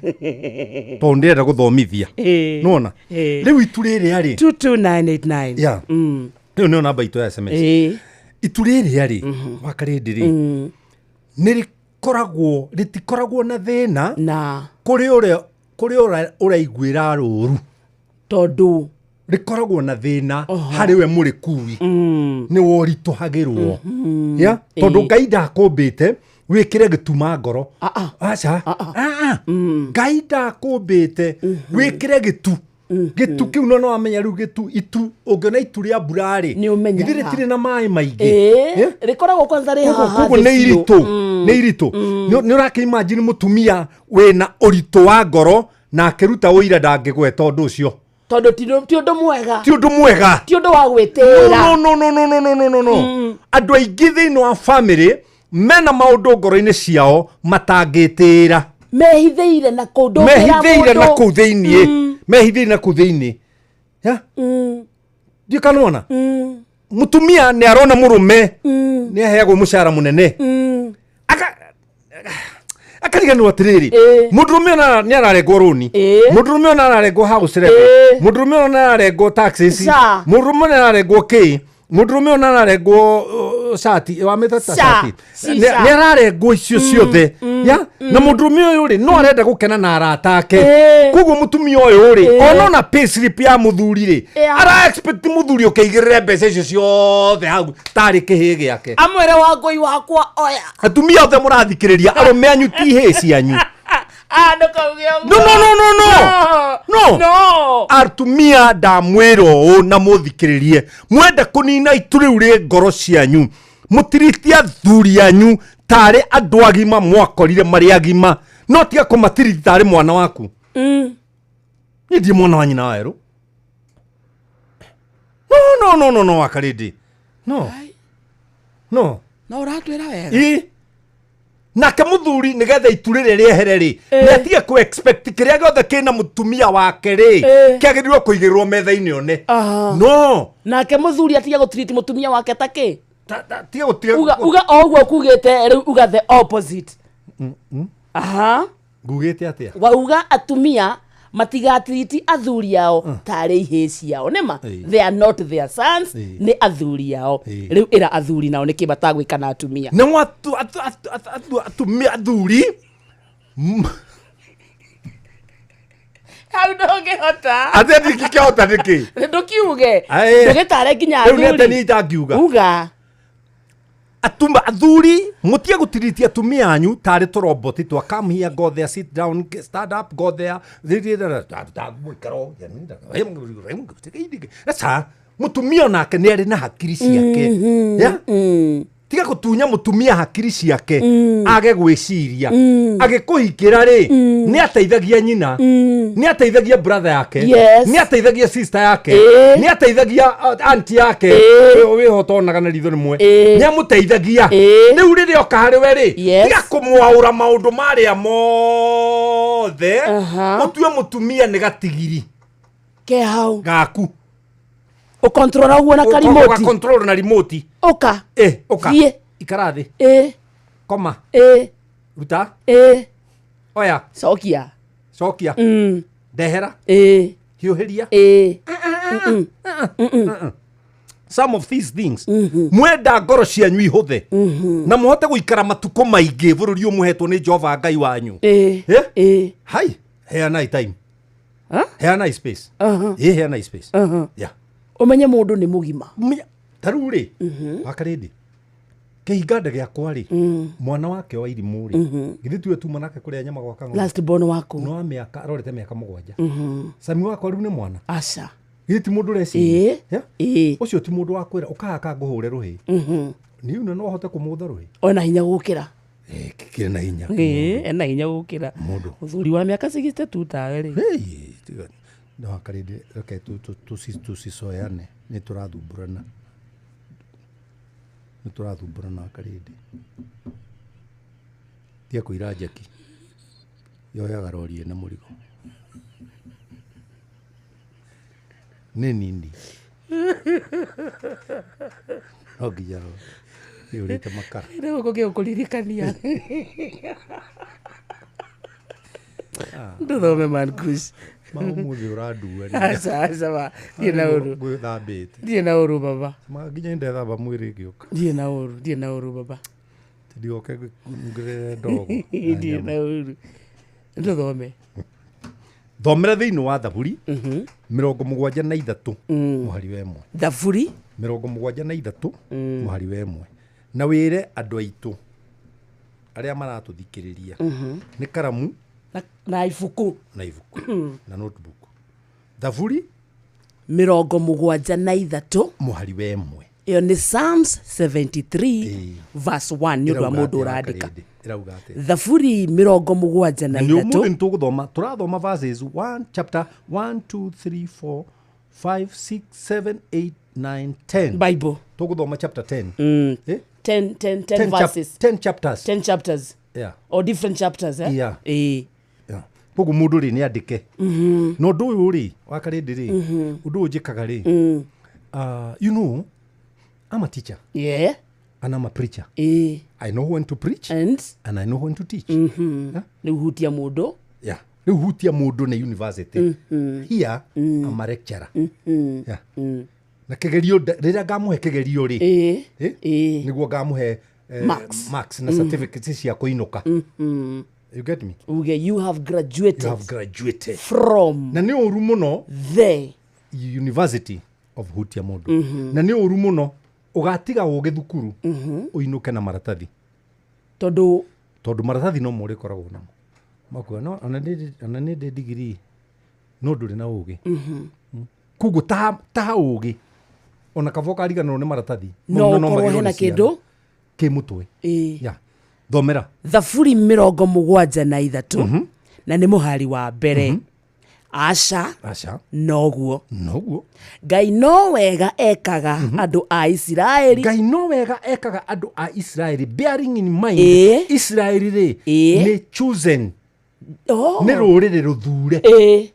tondũ ndĩrenda gũthomithia. Nĩwona? Rĩu itu rĩrĩa rĩ, 22989. Yeah. Rĩu nĩyo namba itũ ya SMS. Itu rĩrĩa rĩ, wa karĩndĩ rĩ, nĩ rĩkoragwo rĩtikoragwo na thĩna na kũrĩ ũrĩa kũrĩ ũrĩa ũraiguĩra rũru, tondũ rĩkoragwo na thĩna harĩ we mũrĩkui nĩ woritũhagĩrwo. Ya? Tondũ Ngai ndakũmbĩte wĩkĩre gĩtuma ngoro. Aca. Ah, ah. Ngai ndakũmbĩte wĩkĩre gĩtu gĩtu kĩu, no wamenya rĩu gĩtu itu ũngĩona itu rĩa mbura rĩ, Nĩ ũmenyaga. githĩ rĩtirĩ na maĩ maingĩ? Ĩĩ. Eh? Rĩkoragwo kwanza rĩ Koguo haha koguo thĩ nĩ biũ. iritũ, nĩ iritũ. Nĩ ũrakĩimagine mũtumia wĩna ũritũ wa ngoro na akĩruta ũira ndangĩgweta ũndũ ũcio? Tondũ ti ũndũ mwega. Ti ũndũ mwega. Ti ũndũ wa gwĩtĩĩra. No, no, no, no, no, no, no, no, no. Andũ aingĩ thĩinĩ wa family mena maũndũ ngoro-inĩ ciao matangĩtĩĩra. Mehithĩire na kũu ndũngĩra Mehithĩire na mũndũ. kũu thĩiniĩ, mehithĩire na kũu thĩiniĩ. Ya? Ndiũ kana wona mũtumia nĩ arona mũrũme nĩ aheagwo mũcara mũnene. Akariganirwo atiriri, mundurume ona ni ararengwo runi, mundurume ona ararengwo house rent, mundurume ona ararengwo taxes, Sha. mundurume ona ararengwo ki, mundurume ona ararengwo cati wamĩta ta Sha. cati. Si Nĩ sha. ararengwo icio ciothe ya na mundurume ũyũ rĩ no arenda gũkena na arata ake. Koguo mũtumia ũyũ rĩ, ona ona pay slip ya mũthuri rĩ, ara expect mũthuri ũkĩigĩrĩre mbeca icio ciothe hau tarĩ kĩhĩ gĩake. Amwĩre wangũi wakwa oya. Atumia othe mũrathikĩrĩria, arũme anyu ti hĩ cianyu. Ah, ndũkauge ũguo. No, no, no, no, no. No. No. Atumia ndamwĩra ũũ na mũthikĩrĩrie, mwenda kũnina itu rĩu rĩ ngoro cianyu, mũtiriti athuri anyu tarĩ andũ agima mwakorire marĩ agima, no tiga kũmatiriti tarĩ mwana waku. Niĩ ndirĩ mwana wa nyina wa werũ. No, no, no, no, no, wakarĩndĩ no no. No ũratwĩra wega. Ĩ, nake muthuri nigetha itu rĩrĩ rĩehere rĩ, nĩ atige kũ expect kĩrĩa gĩothe kĩna mũtumia wake rĩ kĩagĩrĩirwo kũigĩrĩrwo metha-inĩ one. No. Nake mũthuri atige gũtiriti mũtumia wake ta kĩ? Tiga gũtiga. Uga uga o ũguo kugĩte rĩu, uga the opposite. Aha. Ngugĩte atĩa? Wauga atumia matigatiriti athuri ao tarĩ ihĩĩ ciao, nĩma? They are not their sons. Nĩ athuri ao. Rĩu ĩra athuri nao nĩkĩ matagwĩka na atumia. Nĩmo atumia athuri Hau ndũngĩhota. Atĩ ndingĩkĩhota nĩkĩ? Ndũkiuge. Aĩ. Ndũgĩtare nginya Rĩu nĩ atĩ athuri. niĩ itangiuga. Uga. Atuma athuri mutige gũtiriti atumia anyu tarĩ tũroboti twa come here, go there, sit down, stand up, go there. Aca, mũtumia onake nĩ arĩ na hakiri ciake. Ya? Tiga gũtunya mũtumia hakiri ciake age gwĩciria. Agĩkũhikĩra rĩ, nĩ ateithagia nyina, nĩ ateithagia brother yake, nĩ ateithagia sister yake, nĩ ateithagia auntie yake wĩho tonaga na ritho rĩmwe, nĩ amũteithagia. Rĩu rĩrĩa oka harĩ we rĩ, tiga kũmwaũra maũndũ marĩa mothe, ũtue mũtumia nĩ gatigiri ke hau gaku. Ũkontrora ũguo na karimoti. Ũgakontrol na remote. Ũka. Ũka. Thiĩ. Ikara thĩ. Koma. Ruta. Oya. Cokia. Cokia. Ndehera. Hiũhĩria. Some of these things mwenda ngoro cianyu ihũthe na mũhote gũikara matukũ maingĩ bũrũri ũyũ mũhetwo nĩ Jehova Ngai wanyu. Hai, heanai time, heanai space. Heanai space. Yeah. Ũmenye mũndũ nĩ mũgima. Ta rĩu rĩ, wakarĩndĩ kĩhinganda gĩakwa rĩ, mwana wake wa irimũ rĩ, githĩ tiwe tuma nake kũrĩa nyama gwa kang'ombe? Last born waku. No wa mĩaka arorete mĩaka 7. Sami wakwa rĩu nĩ mwana. Aca. Githĩ ti mũndũ ũreciria? Ũcio ti mũndũ wa kwĩra ũkahaka ngũhũre rũhĩ. Niĩ una no hote kũmũtha rũhĩ. Ona hinya gũkĩra. Kĩrĩ na hinya. Ena hinya gũkĩra. Mũndũ. Mũthuri wa mĩaka 62 tawe rĩ. Tiga. No wakarĩndĩ reke tucicoyane, nĩ tũrathumburana. Nĩ tũrathumburana wakarĩndĩ. Tiga kũira njeki. Yoyaga rori ĩna mũrigo. Nĩ nini. No nginya ĩyũrĩte makara. Rĩu gũkũririkania. Ndũthome man Kush. Ma ũmũthĩ ũrandua. Aca, aca ma. Ndirĩ na ũru. Ngwĩthambĩte. Ndirĩ na ũru baba. Ma nginya ndethamba mwĩrĩ ngĩũka. Ndirĩ na ũru, ndirĩ na ũru baba. Ndigoke ngũrĩre ndogo. Ndirĩ na ũru. Ndũthome. Thomera thĩinĩ wa Thaburi 73 mũhari wa 1. Thaburi 73 mũhari wa 1. Na wĩre andũ aitũ arĩa maratũthikĩrĩria nĩ karamu na ibuku. Na ibuku na notebook. Thaburi 73 mũhari wa 1. Ĩyo nĩ Psalms 73 verse 1 nĩ ũndũ wa mũndũ ũrandĩka. Ĩrauga atĩa? Thaburi 73. Na nĩ ũmũthĩ nĩ tũgũthoma, tũrathoma verses 1 chapter 1 2 3 4 5 6 7 8 9 10. Bible. Tũgũthoma chapter 10. 10 10 10 verses. 10 chapters. 10 chapters. Yeah. Or different chapters, eh? Yeah. Koguo mũndũ rĩ nĩ andĩke. Na ũndũ ũyũ rĩ, wakarĩndĩ rĩ, ũndũ ũyũ njĩkaga rĩ, you know, I'm a teacher. Yeah. And I'm a preacher. Ĩĩ. I know when to preach and I know when to teach. Rĩu hutia mũndũ. Yeah. Rĩu hutia mũndũ nĩ university. Here I'm a lecturer. Yeah. Na kĩgerio rĩrĩa ngamũhe kĩgerio rĩ, nĩguo ngamũhe Marks. marks na certificates cia kũinũka. You get me? Uge you have graduated. You have graduated from na nĩ ũru mũno the University of Hutia Mũndũ. Na nĩ ũru mũno ũgatiga ũgĩ thukuru ũinũke na maratathi, tondũ maratathi no mo ũrĩkoragwo namo makuga no ona nĩ ndĩ degree no ndũrĩ na ũgĩ. Koguo taha ũgĩ ona kaba ũkariganĩrwo nĩ maratathi no mau no ũkorwo magĩrwo hena nĩ ciana. kĩndũ kĩ mũtwe. Ĩĩ. Yeah. Thomera. Thaburi 73 na nĩ mũhari wa mbere. Aca. Aca. Noguo. Noguo. Ngai no wega ekaga andũ a Isiraeli. Ngai no wega ekaga andũ a Isiraeli, bearing in mind Ĩĩ. Isiraeli rĩ Ĩĩ. nĩ chosen, Oh. nĩ rũrĩrĩ rũthure. Ĩĩ.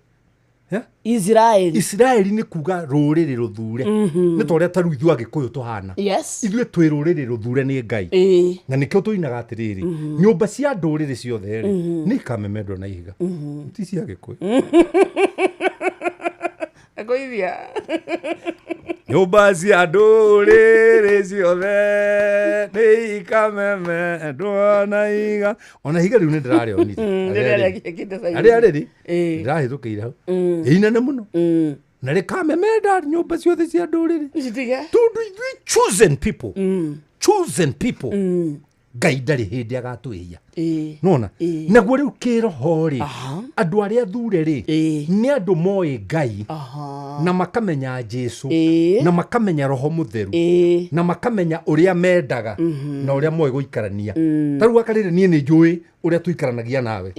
Yeah? Isiraeli. Isiraeli nĩ kuga rũrĩrĩ rũthure. Nĩ ta ũrĩa ta rĩu ithuĩ Agĩkũyũ tũhana. Yes. Ithuĩ twĩ rũrĩrĩ rũthure nĩ Ngai. Ĩĩ. Na nĩkĩo tũinaga atĩrĩrĩ, nyũmba cia ndũrĩrĩ ciothe rĩ nĩ ikamemendwo na ihiga, ti cia Gĩkũyũ. Akoithia. Nyũmba cia ndũrĩrĩ ciothe nĩ ikamemendwo na ihiga. Ona ihiga rĩu nĩ ndĩrarĩonire. Harĩa rĩrĩ ndĩrahĩtũkĩire hau ĩinene mũno na rĩkamemenda nyũmba ciothe cia ndũrĩrĩ, tondũ ithuĩ chosen people, chosen people, Ngai ndarĩ hĩndĩ agatwĩhia. Nona naguo rĩu kĩroho rĩ, andũ arĩa athure rĩ nĩ andũ moĩ Ngai na makamenya Jesu na makamenya Roho Mũtheru na makamenya ũrĩa mendaga na ũrĩa moĩ gũikarania. Ta rĩu wakarĩrĩ, niĩ nĩ njũĩ ũrĩa tũikaranagia nawe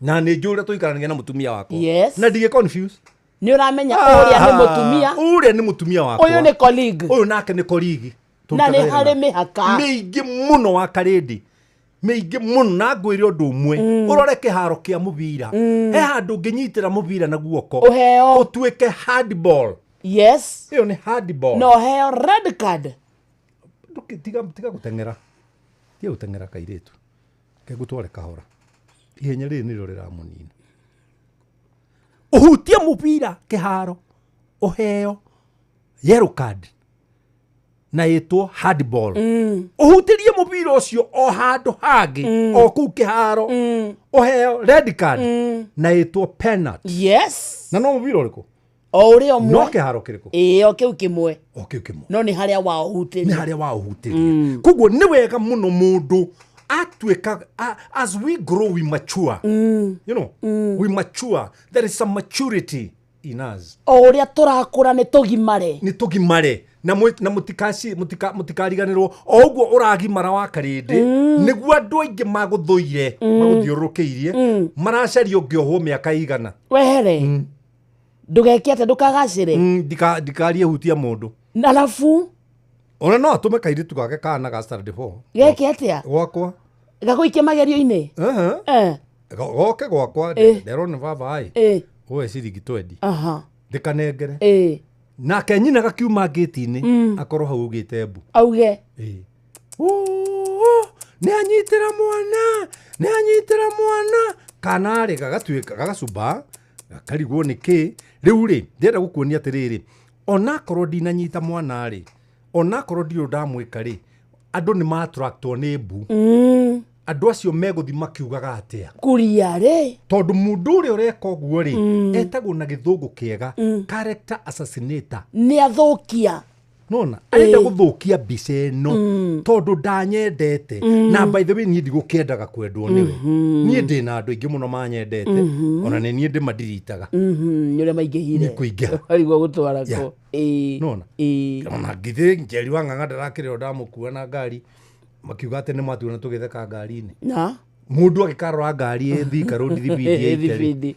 na nĩ njũĩ ũrĩa tũikaranagia na mũtumia wakwa. Yes. Na ndigĩ confuse. Nĩ ũramenya ũrĩa nĩ mũtumia, ũrĩa nĩ mũtumia wakwa, ũyũ nĩ colleague, ũyũ nake nĩ colleague. Na nĩ harĩ mĩhaka mĩingĩ mũno wa karĩndĩ, mĩingĩ mũno. Na ngwĩre ũndũ ũmwe, ũrore kĩharo kĩa mũbira, he handũ ũngĩnyitĩra mũbira na guoko ũheo ũtuĩke handball. Yes. Ĩyo nĩ handball. Na ũheo red card. Tiga gũteng'era, tiga gũteng'era kairĩtu kegũtware kahora, ihenya rĩrĩ nĩrĩo rĩramũnina. Ũhutie mũbira kĩharo ũheo yellow card na ĩtwo handball. Ũhutĩrie mũbira ũcio o handũ hangĩ o kũu kĩharo ũheo red card na ĩtwo penalty. Yes. Na no mũbira ũrĩkũ? O ũrĩa ũmwe. No kĩharo kĩrĩkũ? Ĩĩ, o kĩu kĩmwe. O kĩu kĩmwe. No nĩ harĩa waũhutĩria. Nĩ harĩa waũhutĩria. Koguo nĩ wega mũno mũndũ atuĩka, as we grow we mature. You know, we mature. There is some maturity in us. O ũrĩa tũrakũra nĩ tũgimare. Nĩ tũgimare. Na mũtikariganĩrwo o ũguo ũragimara wa karĩndĩ, nĩguo andũ aingĩ magũthũire magũthiũrũrũkĩirie maracaria ũngĩohwo mĩaka igana wehere. Ndũgeke atĩa, ndũkagacĩre. Ndikarie hutia mũndũ. Alafu ona no atũme kairĩtu gake kana ga standard 4 geke atĩa? Gwakwa gagũikie magerio-inĩ. Goke gwakwa nderwo nĩ baba ĩ ũwe ciringi 20 ndĩkanengere. Nake nyina gakiuma ngĩti-inĩ akorwo hau augĩte mbu auge nĩ anyitĩra mwana, nĩ anyitĩra mwana kana rĩ gagatuĩka gagacumba gakarigwo nĩ kĩ. Rĩu rĩ ndĩrenda gũkuonia atĩrĩrĩ, onakorwo ndinanyita mwana rĩ, onakorwo ndirĩ ndamwĩka rĩ, andũ nĩ maattractwo nĩ mbu. Andũ acio megũthi makiugaga atĩa kuria rĩ, tondũ mũndũ ũrĩa ũreka ũguo rĩ etagwo na gĩthũngũ kĩega character assassinator. Nĩ athũkia. Nona arenda gũthũkia mbica ĩno tondũ ndanyendete. Na by the way niĩ ndigũkĩendaga kwendwo nĩwe. Niĩ ndĩ na andũ aingĩ mũno manyendete, ona nĩ niĩ ndĩmadiritaga. Nĩ ũrĩa maingĩhire. Nĩ kũingĩha. Warigwo gũtwara kũ. Nona ona ngithĩ Njeri wa Ng'ang'a ndarakĩrĩo ndamũkua na ngari, makiuga atĩ nĩ matuona tũgĩtheka ngari-inĩ. Na mũndũ agĩkarora ngari ĩ Thika Road thibindi ĩitĩ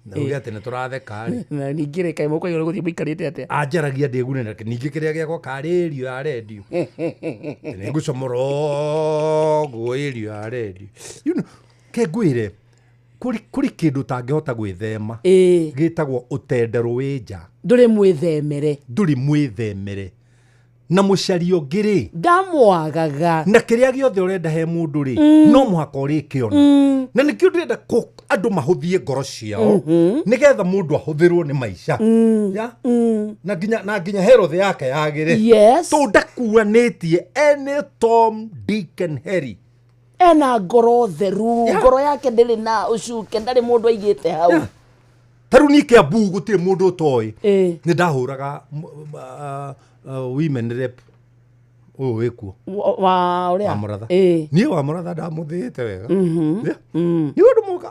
na uge atĩ nĩ tũratheka rĩ. Na ningĩ rĩ kaĩ mũkwaigua gũthiĩ mũikarĩte atĩa? Anjaragia ndĩgune nake ningĩ kĩrĩa gĩakwa karĩ ĩrio ya rendio. Nĩ ngũcomora ũguo ĩrio ya rendio. You know, ke ngwĩre kũrĩ kĩndũ ũtangĩhota gwĩthema gĩtagwo ũtenderũ wĩ nja. Ndũrĩ mwĩthemere. Ndũrĩ mwĩthemere. Na mũcaria ũngĩ rĩ, Ndamwagaga. Na kĩrĩa gĩothe ũrenda he mũndũ rĩ, no mũhaka ũrĩkĩona. Na nĩkĩo ndĩrenda andũ mahũthie ngoro ciao, nĩgetha mũndũ ahũthĩrwo nĩ maica. Ya? Na nginya health yake yagĩre. Tondũ ndakuanĩtie any Tom, Dick and Harry. Ena ngoro theru. Ngoro yake ndĩrĩ na ũcuke, ndarĩ mũndũ aigĩte hau. Ta rĩu niĩ Kĩambu gũtirĩ mũndũ ũtoĩ nĩ ndahũraga women rep ũyũ wĩkuo. Wa ũrĩa? Wa Mũratha. Niĩ wa Mũratha ndamũthĩĩte wega. Yeah. Nĩ ũndũ mũka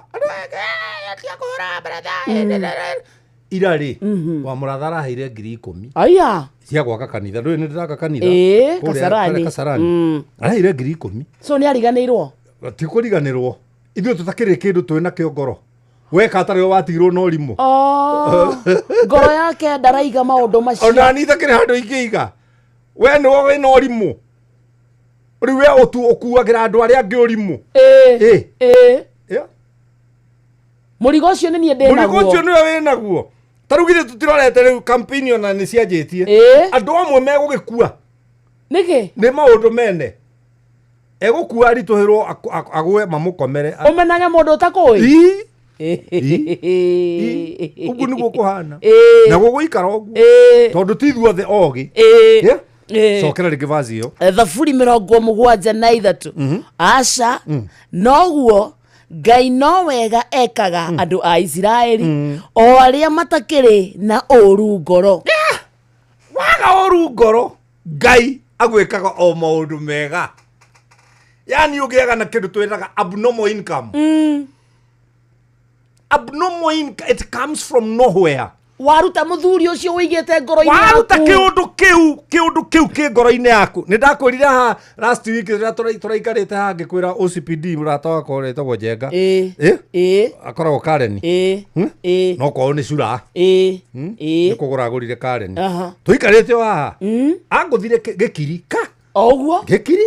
ira rĩ, wa Mũratha araheire 10,000 Aya. cia gwaka kanitha. Ndũĩ nĩ ndĩraka kanitha kũrĩa- Kasarani. kũrĩa Kasarani. Araheire 10,000. So nĩ ariganĩirwo? Ti kũriganĩrwo, ithuĩ tũtakĩrĩ kĩndũ twĩ nakĩo ngoro weka atarĩ we watigirwo na ũrimũ. Oh, ngoro yake ndaraiga maũndũ macio. Ona ni itakĩrĩ handũ ingĩiga, we nĩwe wĩna ũrimũ rĩu, we ũtu ũkuagĩra andũ arĩa angĩ ũrimũ. Yeah. Mũrigo ũcio nĩ niĩ ndĩ Mũrigo naguo. ũcio nĩwe wĩ naguo. Ta rĩu githĩ tũtirorete rĩu campaign ona nĩ cianjĩtie, andũ amwe megũgĩkua. Nĩkĩ? Nĩ maũndũ mene egũkua aritũhĩrwo, agwe mamũkomere. Ũmenage mũndũ ũtakũĩ. Ũguo nĩguo kũhana na gũgũikara ũguo, tondũ ti ithuothe ogĩ. Yeah? Cokera rĩngĩ vazi ĩyo. Thaburi 73. Aca, noguo Ngai no wega ekaga andũ a Isiraeli, o arĩa matakĩrĩ na ũru ngoro. Waga ũru ngoro, Ngai agwĩkaga o maũndũ mega. Yani ũgĩaga na kĩndũ twĩtaga abnormal income. Abnormal income, it comes from nowhere. Waruta mũthuri ũcio ũigĩte ngoro-inĩ Waruta yaku. Kĩũndũ kĩu kĩ ngoro-inĩ yaku. Nĩ ndakwĩrire haha last week rĩrĩa tũraikarĩte haha, ngĩkwĩra OCPD mũrata wakwa ũrĩa wĩtagwo Njenga. Akoragwo Karen. No kwao nĩ cura. Nĩ kũgũra agũrire Karen. Tũikarĩte o haha, angũthire gĩkiri ka O ũguo. Gĩkiri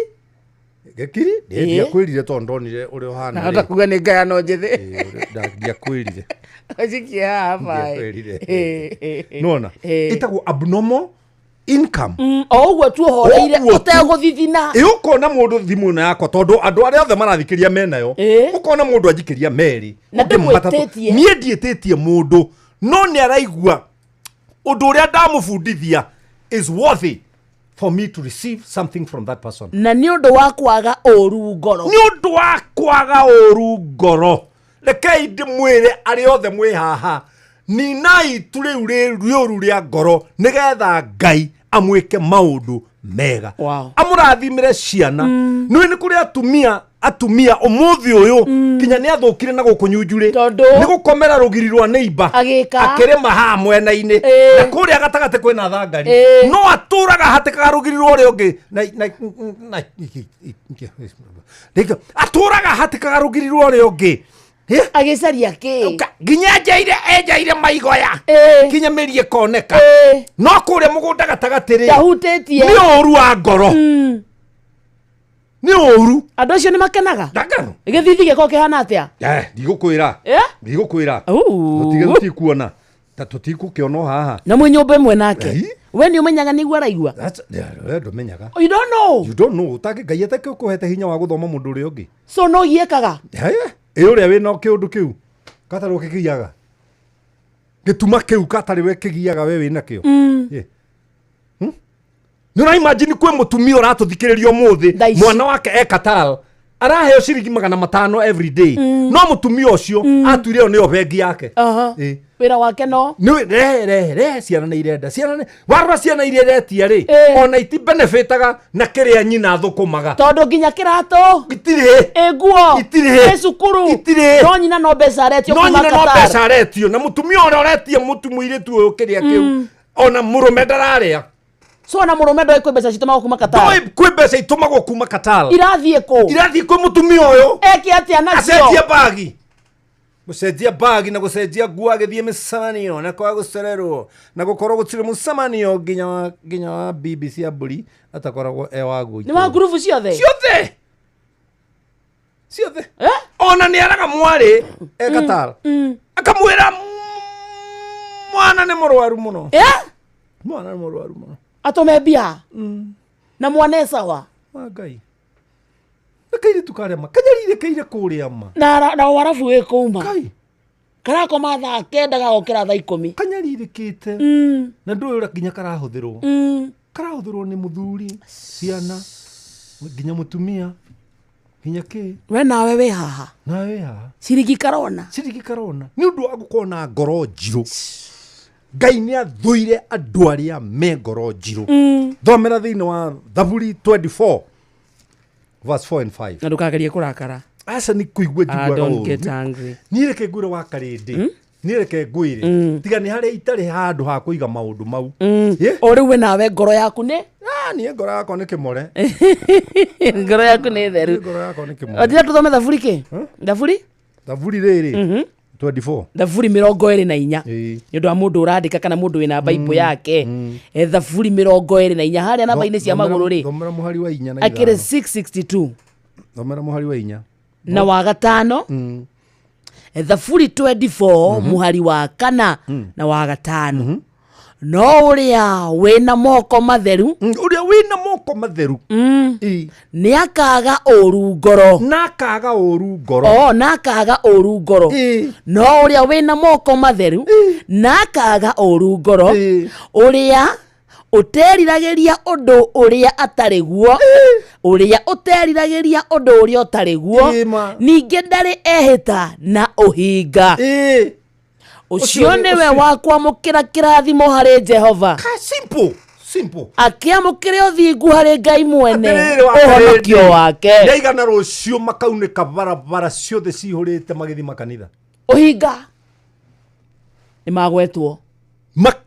gĩkiri. Ndiakwĩrire tondũ ndonire ũrĩa ũhana Nahota rĩ. kuga nĩ ngayano njĩthĩ. Ndiakwĩrire. Ũcikie haha baĩ. Ndiakwĩrire. Nona ĩtagwo abnormal income. O ũguo tu ũhoreire. Ũguo tu. Ũtegũthithina. Ĩ, ũkona mũndũ thimũ ĩno yakwa, tondũ andũ arĩa othe marathikĩria menayo, ũkona mũndũ anjikĩria merĩ, Na ũngĩ matatũ. ndũmwĩtĩtie. Niĩ ndiĩtĩtie mũndũ, no nĩ araigua ũndũ ũrĩa ndamũbundithia is worthy for me to receive something from that person. Na nĩ ũndũ wa kwaga ũru ngoro. Nĩ ũndũ wa kwaga ũru ngoro. Rekei ndĩmwĩre arĩa othe mwĩ haha, ninai tu rĩu rĩũru rĩa ngoro, nĩgetha Ngai amwĩke maũndũ mega. Amũrathimĩre ciana. Nĩũĩ nĩ kũrĩ atumia ũmũthĩ ũyũ kinya nĩ athũkire na gũkũ nyunjurĩ nĩ gũkomera rũgiri rwa neighbor. Agĩka. Akĩrĩma haha mwena-inĩ na kũrĩa gatagatĩ kwĩna thangari, no atũraga hatĩkaga rũgiri rwa ũrĩa ũngĩ na atũraga hatĩkaga rũgiri rwa ũrĩa ũngĩ. Agĩcaria kĩ? Nginya enjaire maigoya kinya mĩri ĩkoneka, no kũrĩa mũgũnda gatagatĩ rĩ, Ndahutĩtie. Nĩ ũru wa ngoro, nĩ ũru. Andũ acio nĩ makenaga. Ndangano. Gĩthithi gĩkorwo kĩhana atĩa? Ndigũkwĩra. Ndigũkwĩra. Tũtige, tũtikuona ta tũtikũkĩona o haha. Na mwĩ nyũmba ĩmwe nake, we nĩ ũmenyaga nĩguo araigua? We ndũmenyaga. You don't know. You don't know, ũtangĩ Ngai atakũhete hinya wa gũthoma mũndũ ũrĩa ũngĩ. So no giĩkaga. Ĩ, ũrĩa wĩna kĩũndũ kĩu katarĩ kĩgiaga gĩtuma kĩu, katarĩ we kĩgiaga, we wĩna kĩo. Nĩ ũra imagine kwĩ mũtumia ũratũthikĩrĩria ũmũthĩ, mwana wake e Qatar, araheo ciringi 500 every day, no mũtumia ũcio atuire ĩyo nĩyo bengi yake. Wĩra wake no Nĩ rehe rehe rehe, ciana nĩ irenda, ciana nĩ warora ciana iria iretia rĩ, ona iti benefitaga na kĩrĩa nyina thũkũmaga. Tondũ nginya kĩratũ itirĩ, ĩ nguo itirĩ, ĩ cukuru itirĩ. No nyina no mbeca aretio No kuma nyina no Qatar. mbeca aretio, na mũtumia ũrĩa ũretia mũtu mũirĩtu ũyũ kĩrĩa kĩu, ona mũrũme ndararĩa. So ona mũrũme ndoĩ kwĩ mbeca citũmagwo kuma Qatar? Ndoĩ kwĩ mbeca itũmagwo kuma Qatar. Irathiĩ kũ? Irathiĩ kwĩ mũtumia ũyũ. Eke atĩa nacio? Acenjia bagi, gũcenjia bagi na gũcenjia nguo agĩthiĩ mĩcemanio, na kwaga gũcererwo na gũkorwo gũtirĩ mũcemanio nginya wa bibi cia mbũri atakoragwo e waguo. Nĩ wa ngurubu ciothe. Ciothe, ciothe. Ona nĩ araga mwarĩ e Qatar, akamwĩra mwana nĩ mũrwaru mũno, mwana nĩ mũrwaru mũno. Atũme mbia na mwana sawa. Ma Ngai. Na kairĩtu karĩa ma kanyarirĩkĩire kũrĩa ma. Na na warabu wĩ kũu ma. Karakoma thaa 9 gagokĩra thaa 10. Kanyarirĩkĩte. Na ndũĩ ũrĩa nginya karahũthĩrwo. Karahũthĩrwo nĩ mũthuri, ciana, nginya mũtumia, nginya kĩ. We nawe wĩ haha. Nawe wĩ haha. Ciringi karona. Ciringi karona. Nĩ ũndũ wa gũkorwo na ngoro njirũ. Ngai nĩ athũire andũ arĩa me ngoro njirũ. Thomera thĩinĩ wa Thaburi 24 verse 4 and 5. Na ndũkagerie kũrakara. Aca nĩ kũigua njiguaga Don't ũru. get angry. Niĩ reke ngwĩre wa karĩndĩ. Niĩ reke ngwĩre. Tiga nĩ harĩa itarĩ handũ ha kũiga maũndũ mau. O rĩu we nawe ngoro yaku nĩ? Niĩ ngoro yakwa nĩ kĩmore. Ngoro yaku nĩ theru. Ngoro yakwa nĩ kĩmore. Ndĩra tũthome thaburi kĩ? Thaburi? Thaburi rĩrĩ. 24. Thaburi 24. Nĩ ũndũ wa mũndũ ũrandĩka kana mũndũ wĩna Bible yake. Thaburi 24 harĩa namba-inĩ cia magũrũ rĩ. Thomera mũhari wa 4 na Akĩrĩ 5. 662. Thomera mũhari wa 4. Na wa 5. Thaburi 24 mũhari wa 4 na wa 5. No ũrĩa wĩna moko matheru, ũrĩa wĩna moko matheru, nĩ akaga ũru ngoro, na akaga ũru ngoro, o na akaga ũru ngoro, no ũrĩa wĩna moko matheru, na akaga ũru ngoro, ũrĩa ũteriragĩria ũndũ ũrĩa atarĩ guo, ũrĩa ũteriragĩria ũndũ ũrĩa ũtarĩ guo, ningĩ ndarĩ ehĩta na ũhinga. Ũcio nĩwe wa kwamũkĩra kĩrathimo harĩ Jehova. Simple, simple. Akĩamũkĩra ũthingu harĩ Ngai mwene Atĩrĩrĩ wa ũhonokio karĩndĩ, wake. Nĩaigana rũciũ makaunĩka barabara ciothe cihũrĩte magĩthiĩ makanitha. Ũhinga nĩ magwetwo.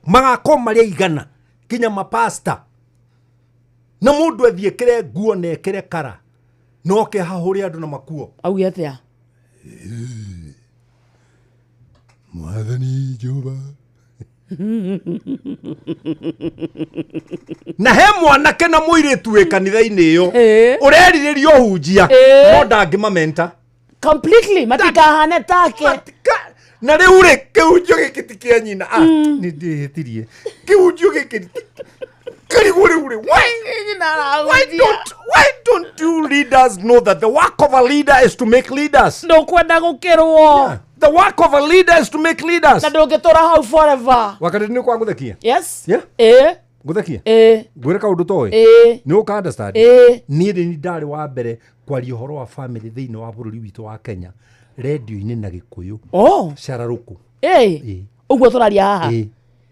Magakorwo marĩ aigana nginya mapasta. Na mũndũ athiĩ ekĩre nguo na ekĩre kara na oke hahũre andũ na makuo. Auge atĩa? Mwathani Jehova. Na he mwanake na mũirĩtu wĩ kanitha-inĩ ĩyo ũrerirĩria ũhunjia no ndangĩmamenta. Completely matikahane take. Na rĩu rĩ kĩhunjio gĩkĩ ti kĩa nyina. Nĩ ndĩhĩtirie. Kĩhunjio gĩkĩ karigwo rĩu rĩ why don't you leaders know that the work of a leader is to make leaders? Ndũkwenda gũkĩrwo. The work of a leader is to make leaders. Na ndũngĩtũra hau forever. Wakati nĩ kwa ngũthekia. Yes. Yeah. Ngũthekia. Ngwĩre kaũndũ toĩ. Nĩ ũka understand. Niĩ nĩ ndarĩ wa mbere kwaria ũhoro wa family thĩinĩ wa bũrũri witũ wa Kenya redio-inĩ na Gĩkũyũ. Oh. Cararũkũ. Ũguo tũraria haha.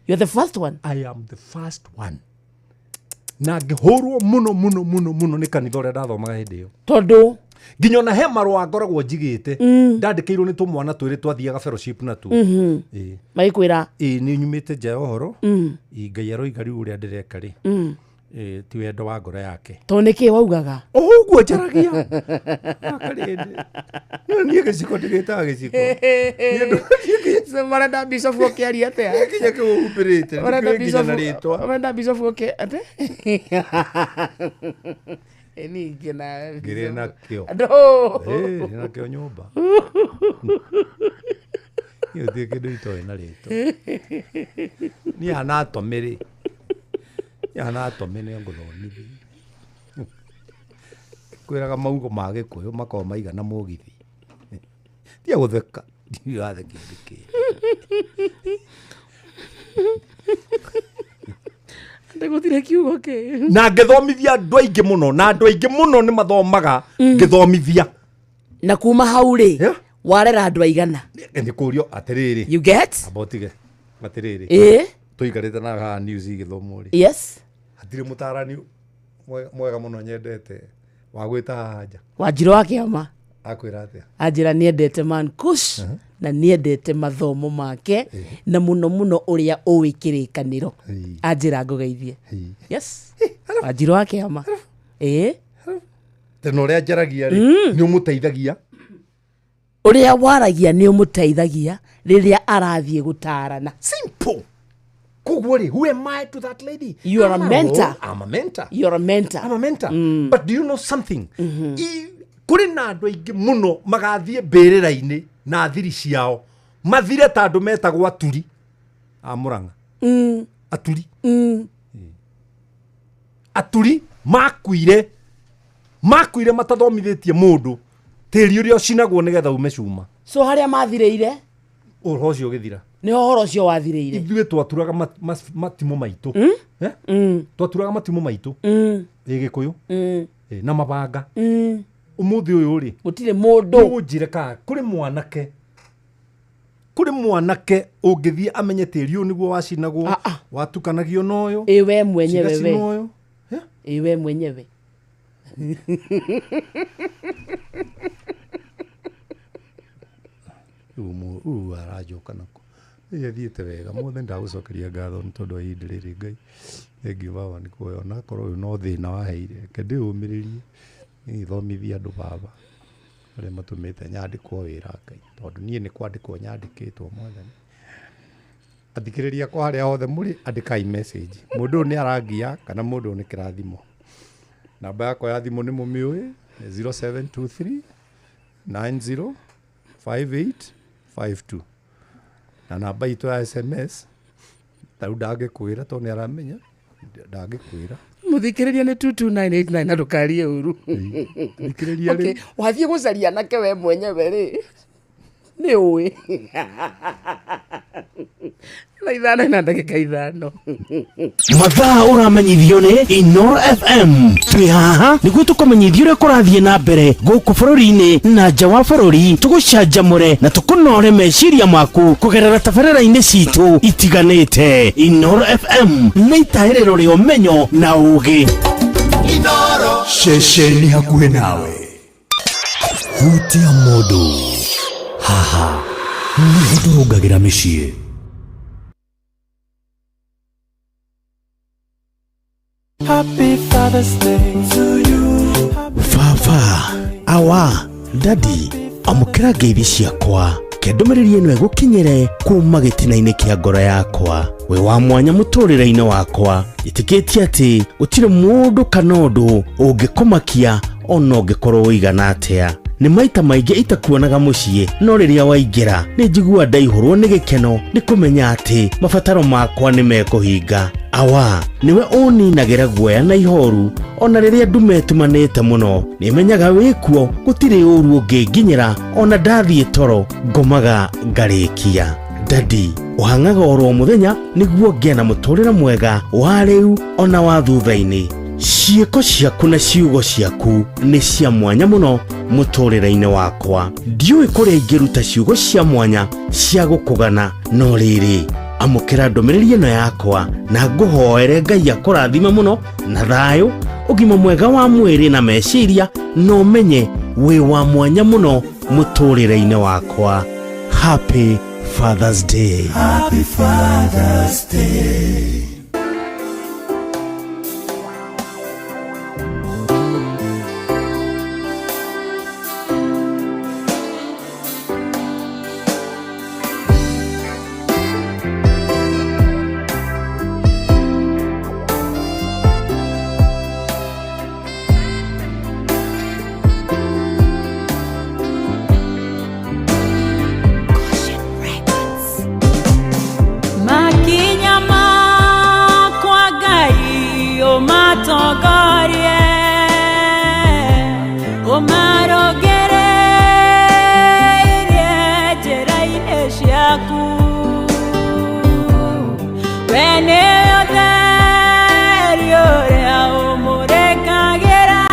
You're the first one. I am the first one. Na ngĩhũrwo mũno mũno mũno mũno nĩ kanitha ũrĩa ndathomaga hĩndĩ ĩyo. Tondũ nginya ona he marũa ngoragwo njigĩte ndandĩkĩirwo nĩ tũmwana twĩrĩ twathiaga fellowship natuo. Magĩkwĩra Ĩĩ nĩ nyumĩte nja ya ũhoro. Ngai aroiga rĩu ũrĩa ndĩreka rĩ ti wendo wa ngoro yake. Tondũ nĩkĩ waugaga? Ũguo njaragia. Niĩ gĩciko ndĩgĩtaga gĩciko. Marenda bishop ũkĩaria atĩa? Nginya kĩhumbĩrĩte. Marenda Nginya na bishop rĩtwa. Marenda bishop ũkĩ atĩ? Ningĩ nawe. Ngĩrĩ nakĩo. No. Ndĩ nakĩo nyũmba. Niĩ gũtirĩ kĩndũ itoĩ na rĩtwa. Niĩ anatomy rĩ. Niĩ anatomy nĩ ngũthomithia. Kwĩraga maugo ma Gĩkũyũ makoragwo maigana mũgithi. Tiga gũtheka. Ndirathekia nĩkĩ. Ndĩgũtirĩ kiugo kĩ. Na ngĩthomithia andũ aingĩ mũno na andũ aingĩ mũno nĩ mathomaga ngĩthomithia. Na kuma hau rĩ warera andũ aigana? Nĩ kũrio atĩrĩrĩ. You get? Amba ũtige. Atĩrĩrĩ. Tũikarĩte na haha news igĩthomwo rĩ. Yes. Hatirĩ mũtarani mwega mũno nyendete wa gwĩta haha nja. Wanjirũ wa kĩama. Akwĩra atĩa? Anjĩra nĩendete man kush na nĩendete mathomo make na mũno mũno ũrĩa ũĩ kĩrĩkanĩro. Anjĩra ngũgeithie. Yes. Wanjirũ wa kĩama. Tena ũrĩa njaragia rĩ nĩ ũmũteithagia. Ũrĩa waragia nĩ ũmũteithagia rĩrĩa arathiĩ gũtarana. Simple. Koguo rĩ, who am I to that lady? You are a mentor. I'm a mentor. You are a mentor. I'm a mentor. But do you know something? Kũrĩ na andũ aingĩ mũno magathiĩ mbĩrĩra-inĩ na thiri ciao mathire ta andũ metagwo aturi a Mũrang'a. Aturi. Aturi makuire makuire matathomithĩtie mũndũ tĩri ũrĩa ũcinagwo nĩgetha ume cuma. So harĩa mathirĩire ũhoro ũcio ũgĩthira. Nĩho ũhoro ũcio wathirĩire. Ithuĩ twaturaga matimũ maitũ. Twaturaga matimũ maitũ. Ĩ Gĩkũyũ. Na mabanga. Ũmũthĩ ũyũ rĩ gũtirĩ mũndũ ũnjĩre kana kũrĩ mwanake kũrĩ mwanake ũngĩthiĩ amenye tĩri ũyũ nĩguo wacinagwo watukanagio na ũyũ. Ĩ we mwenyewe we. Cigacinwo ũyũ. Ĩ we mwenyewe. Rĩu aranjoka nako nĩ athiĩte wega mothe ndagũcokeria ngatho nĩ tondũ wa ihinda rĩrĩ Ngai thengiũ baba nĩ kuoya onakorwo ũyũ no thĩna waheire reke ndĩũmĩrĩrie nĩthomithie andũ baba arĩa matũmĩte nyandĩkwo wĩra Ngai tondũ niĩ nĩ kwandĩkwo nyandĩkĩtwo mwathani. Athikĩrĩria kwa harĩa hothe mũrĩ andĩkai message mũndũ ũyũ nĩ arangia kana mũndũ ũyũ nĩ kĩrathimo. Namba yakwa ya thimũ nĩ mũmĩũĩ 0723 90 5852 na namba itũ ya SMS tarĩu ndangĩkwĩra tondũ nĩ aramenya ndangĩkwĩra. Mũthikĩrĩria nĩ 22989 na ndũkarie ũru. Thikĩrĩria Okay, rĩu. wathiĩ gũcaria anake we mwenyewe rĩ nĩ ũĩ thaa 5 na ndagĩka 5. Mathaa ũramenyithio nĩ Inoro FM. Twĩ haha nĩguo tũkũmenyithie ũrĩa kũrathiĩ na mbere gũkũ bũrũri-inĩ na nja wa bũrũri, tũgũcanjamũre na tũkũnore meciria maku kũgerera tabarĩra-inĩ citũ itiganĩte. Inoro FM nĩ itahĩrĩro rĩa ũmenyo na ũgĩ. Ceceni hakuhĩ nawe. Hutia mũndũ haha nĩho tũrũngagĩra mĩciĩ. Happy Father's Day to you. Baba, awa, dadi, amũkĩra ngeithi ciakwa ke ndũmĩrĩri ĩno ĩgũkinyĩre kuma gĩtina-inĩ kĩa ngoro yakwa. Wĩ wa mwanya mũtũrĩre-inĩ wakwa, ĩtĩkĩtie atĩ gũtirĩ mũndũ kana ũndũ ũngĩkũmakia ona ũngĩkorwo ũigana atĩa. Nĩ maita maingĩ itakuonaga mũciĩ, no rĩrĩa waingĩra nĩ njiguaga ndaihũrwo nĩ gĩkeno nĩ kũmenya atĩ mabataro makwa nĩ mekũhinga. Awa, nĩwe ũninagĩra guoya na ihoru ona rĩrĩa ndume ĩtumanĩte mũno. Nĩmenyaga wĩkuo gũtirĩ ũru ũngĩnginyĩra ona ndathiĩ toro ngomaga ngarĩkia. Dadi, ũhang'aga oro mũthenya nĩguo ngĩe na mũtũrĩre mwega wa rĩu ona wa thutha-inĩ. Ciĩko ciaku na ciugo ciaku nĩ cia mwanya mũno mũtũrĩre-inĩ wakwa. Ndiũĩ kũrĩa ingĩruta ciugo cia mwanya cia gũkũgana, no rĩrĩ amũkĩra ndũmĩrĩri ĩno yakwa na ngũhoere Ngai akũrathime mũno na thayũ, ũgima mwega wa mwĩrĩ na meciria, na ũmenye wĩ wa mwanya mũno mũtũrĩre-inĩ wakwa. Happy Father's Day. Happy Father's Day. Makinya makwa Ngai ũmatongorie ũmarongereirie njĩra-inĩ ciaku. We nĩwe ũtheri ũrĩa ũmũrĩkagĩra,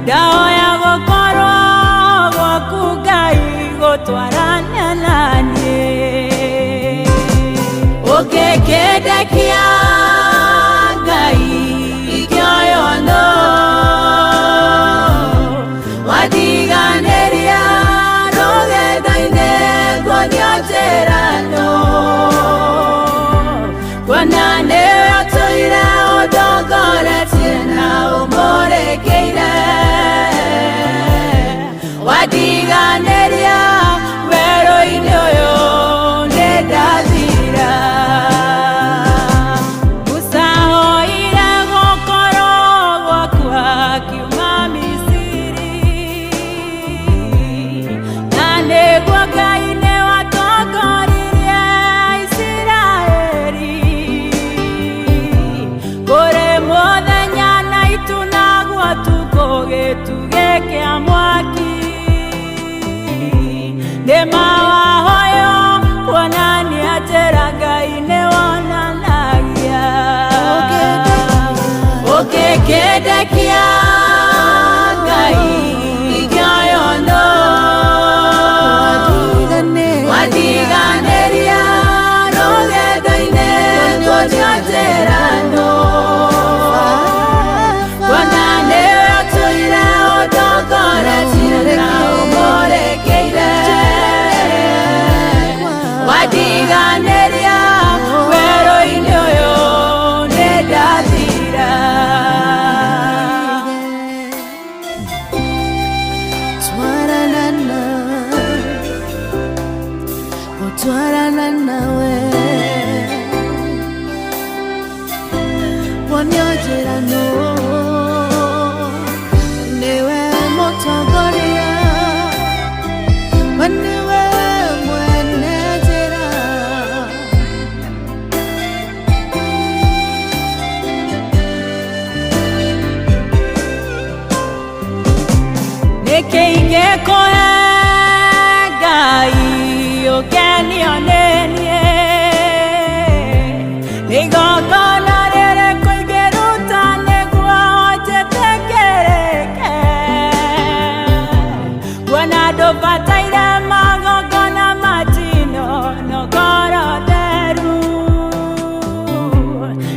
ndahoya gũkorwo gwaku Ngai gũtwarana na niĩ. Ũngĩkĩndekia Ngai ingĩoywo nũ, watiganĩria rũgendo-inĩ nguonio njĩra nũ. Kuona nĩwe ũtũire ũndongoretie na ũmũrĩkĩire, watiganĩria werũ-inĩ ũyũ nĩ ndathira. Gĩtugĩ kĩa mwaki nĩ mawahoyo kuonania njĩra Ngai nĩ wonanagia ũkĩkĩndekia Ngai ingĩoywo nũ watiganĩria rũgendo-inĩ kuonio njĩra nũ kuona nĩwe ũtũire ũtongoretie na ũmũrĩkĩire watiganĩria werũ-inĩ ũyũ nĩ ndathira. Twarana, gũtwarana nawe wonio njĩra nũ nĩwe mũtongoria we nĩwe mwene njĩra. Nĩkĩ ingĩkũhe Ngai ũkenio nĩ niĩ nĩ igongona rĩrĩkũ ingĩruta nĩguo njĩtĩkĩrĩke kuona ndũbataire magongona ma njino na ngoro theru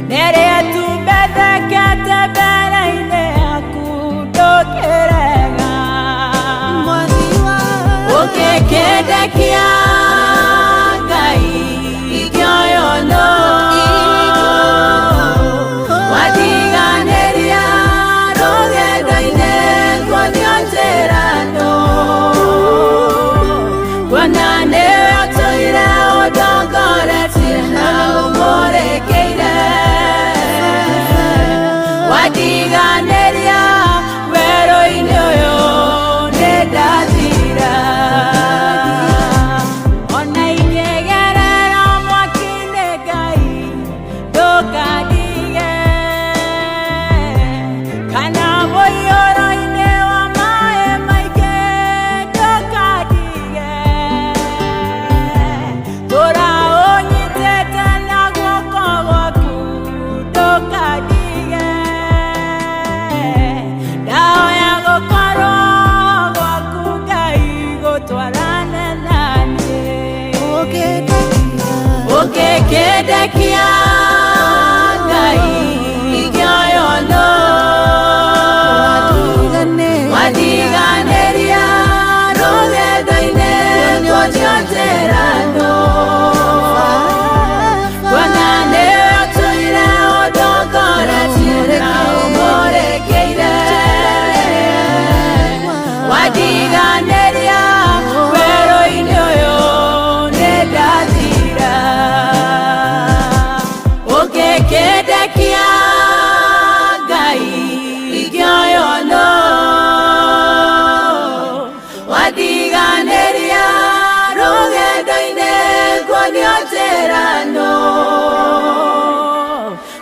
nĩrĩ tumbethekete mbere-inĩ yaku ndũkĩrega ũkĩkĩndekia Ngai ingĩoywo nũ watiganĩria rũgendo-inĩ kuonio njĩra nũ kuona nĩwe ũtũire ũtongoretie na ũmũrĩkĩire watiganĩria werũ-inĩ ũyũ nĩ ndathira ona ingĩgerera mwaki-inĩ Ngai ndũkandige kana mũiyũro-inĩ wa maĩ maingĩ ndũkandige tũra ũnyitĩte na guoko gwaku ndũkandige ndahoya gũkorwo gwaku Ngai gũtwarane na niĩ ũkĩkĩndekia Ngai ingĩoywo nũ watiganĩria rũgendo-inĩ kuonio njĩra nũ kuona nĩwe ũtũire ũtongoretie na ũmũrĩkĩire watiganĩria werũ-inĩ ũyũ nĩ ndathira ũkĩkĩndekia Ngai ingĩoywo nũ watiganĩria rũgendo-inĩ kuonio njĩra nũ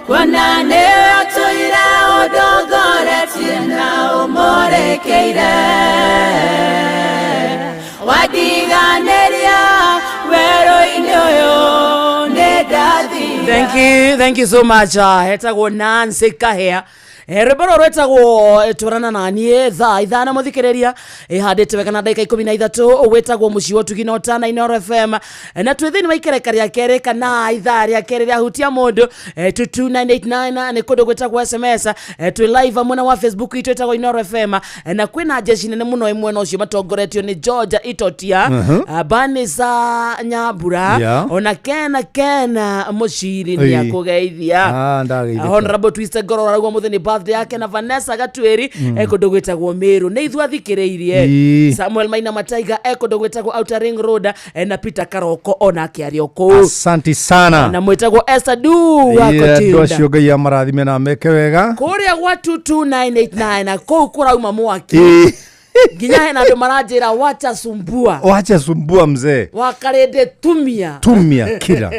kuona nĩwe ũtũire ũndongoretie na ũmũrĩkĩire watiganĩria werũ-inĩ ũyũ nĩ ndathira. Thank you, thank you so much. Hetagwo Nancy Kahea. Rwĩmbo rũrũ rwĩtagwo twarana na niĩ thaa ithano mũthikĩrĩria ĩhandĩte wega na ndagĩka 13 wĩtagwo mũciĩ wa ũtugi na ũtana Inooro FM. Na twĩ thĩinĩ wa ikereka rĩa kerĩ kana ithaa rĩa kerĩ rĩa hutia mũndũ 22989 nĩ kũndũ gwĩtagwo SMS. Twĩ live mwena wa Facebook itũ ĩtagwo Inooro FM. Na kwĩna jeshi nene mũno ĩ mwena ũcio matongoretio nĩ George Itotia, Banisa Nyambura, ona Kena Kena Mũciri nĩ akũgeithia. Ah, ndageithĩka. Honorable Twister Ngoro arauga mũthĩ nĩ birthday yake na Vanessa Gatweri ekũndũ gwĩtagwo Meru nĩ ithuĩ athikĩrĩirie. Samuel Maina Mataiga ekũndũ gwĩtagwo Outer Ring Road, na Peter Karoko onake arĩ o kũu Asante sana. Na mwĩtagwo Esther Du wa Ĩĩ, andũ Kotiunda acio Ngai amarathime na meke wega. kũrĩa gwa 22989 na kũu kũrauma mwaki. Nginya hena andũ maranjĩra wacha sumbua. Wacha sumbua mzee. Wakarĩndĩ tumia. Tumia kira.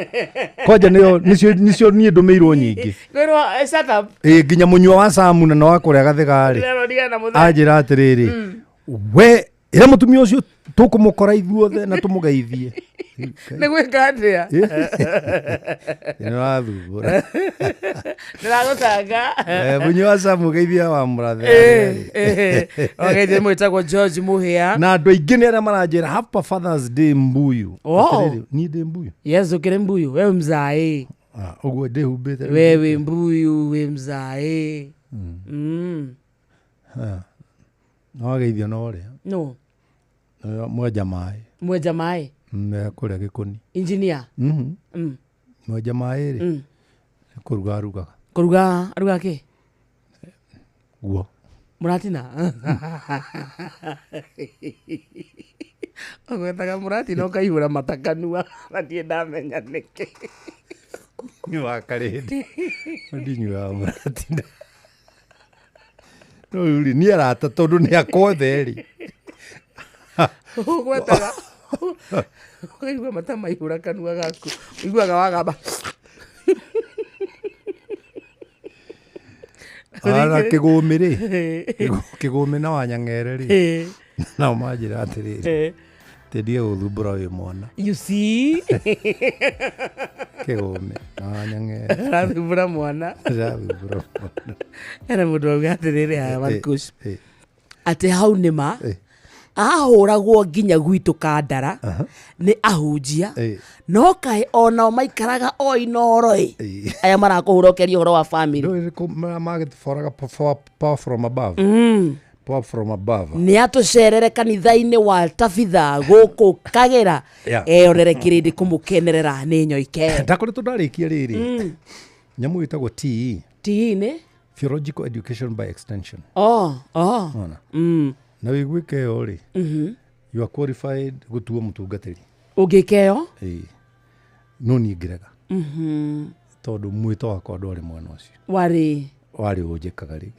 Kwanja nĩyo nĩcio niĩ ndũmĩirwo nyingĩ. Kwĩrwo shut up. Ĩ nginya mũnyua wa Samu na wa kũrĩa Gathĩga-rĩ. Ndĩrarorigana na mũthee. Anjĩra atĩrĩrĩ. We ĩra mũtumia ũcio tũkũmũkora ithuothe na tũmũgeithie. Nĩ gwĩka atĩa? Nĩũrathumbũra. Ndĩragũtanga. Mũnyua wa Samu geithia wa mũrathe. Wageithie mwĩtagwo George Mũhĩa. Na andũ aingĩ nĩ arĩa maranjĩra happy Father's Day mbuyu. Oh. Atĩrĩrĩ, niĩ ndĩ mbuyu. Yes, ũkĩrĩ mbuyu. Wewe mzae. Ũguo ndĩhumbĩte. Wewe mbuyu, we mzae. No wageithio na ũrĩa. No. Mwenja maĩ. Mwenja maĩ. Kũrĩa Gĩkũni. Engineer. Mwenja maĩ rĩ. Nĩ kũruga arugaga. Kũruga arugaga kĩ? Guo. Mũratina? Ũgwetaga mũratina ũkaihũra mata kanua na ndirĩ ndamenya nĩkĩ. Nyuaga karĩndĩ. Ndinyuaga mũratina. No rĩu rĩ, niĩ arata tondũ nĩ akwa othe rĩ. Ũgwetaga ũkaigua mata maihũra kanua gaku. Ũiguaga wagamba. Ara kĩgũmĩ rĩ. Kĩgũmĩ na wanyang'ere rĩ. Nao manjĩra atĩrĩrĩ. Atĩ ndige gũthumbũra wĩ mwana. You see? Kĩgũmĩ na wanyang'ere. Arathumbũra mwana. Arathumbũra mwana. Hena mũndũ auga atĩrĩrĩ haya Marcus. Atĩ hau nĩma ahũragwo nginya gwitũ Kandara nĩ ahunjia no kaĩ onao maikaraga o inoro ĩ aya marakũhũra ũkĩaria ũhoro wa family. Magĩtũboraga power from above. Power from above. Nĩ atũcerere kanitha-inĩ wa Tabitha gũkũ Kagera eonere kĩrĩndĩ kũmũkenerera nĩ nyoike. Ndakoretwo ndarĩkia rĩrĩ nyamũ ĩtagwo TE. TE nĩ? Theological Education by Extension. Oh, oh. Na wĩguĩke ĩyo rĩ, you are qualified gũtuo mũtungatĩri. Ũngĩka ĩyo? Ĩĩ. No niĩ ngĩrega. Tondũ mwĩto wakwa ndwarĩ mwena ũcio. Warĩ? Warĩ ũnjĩkaga rĩu.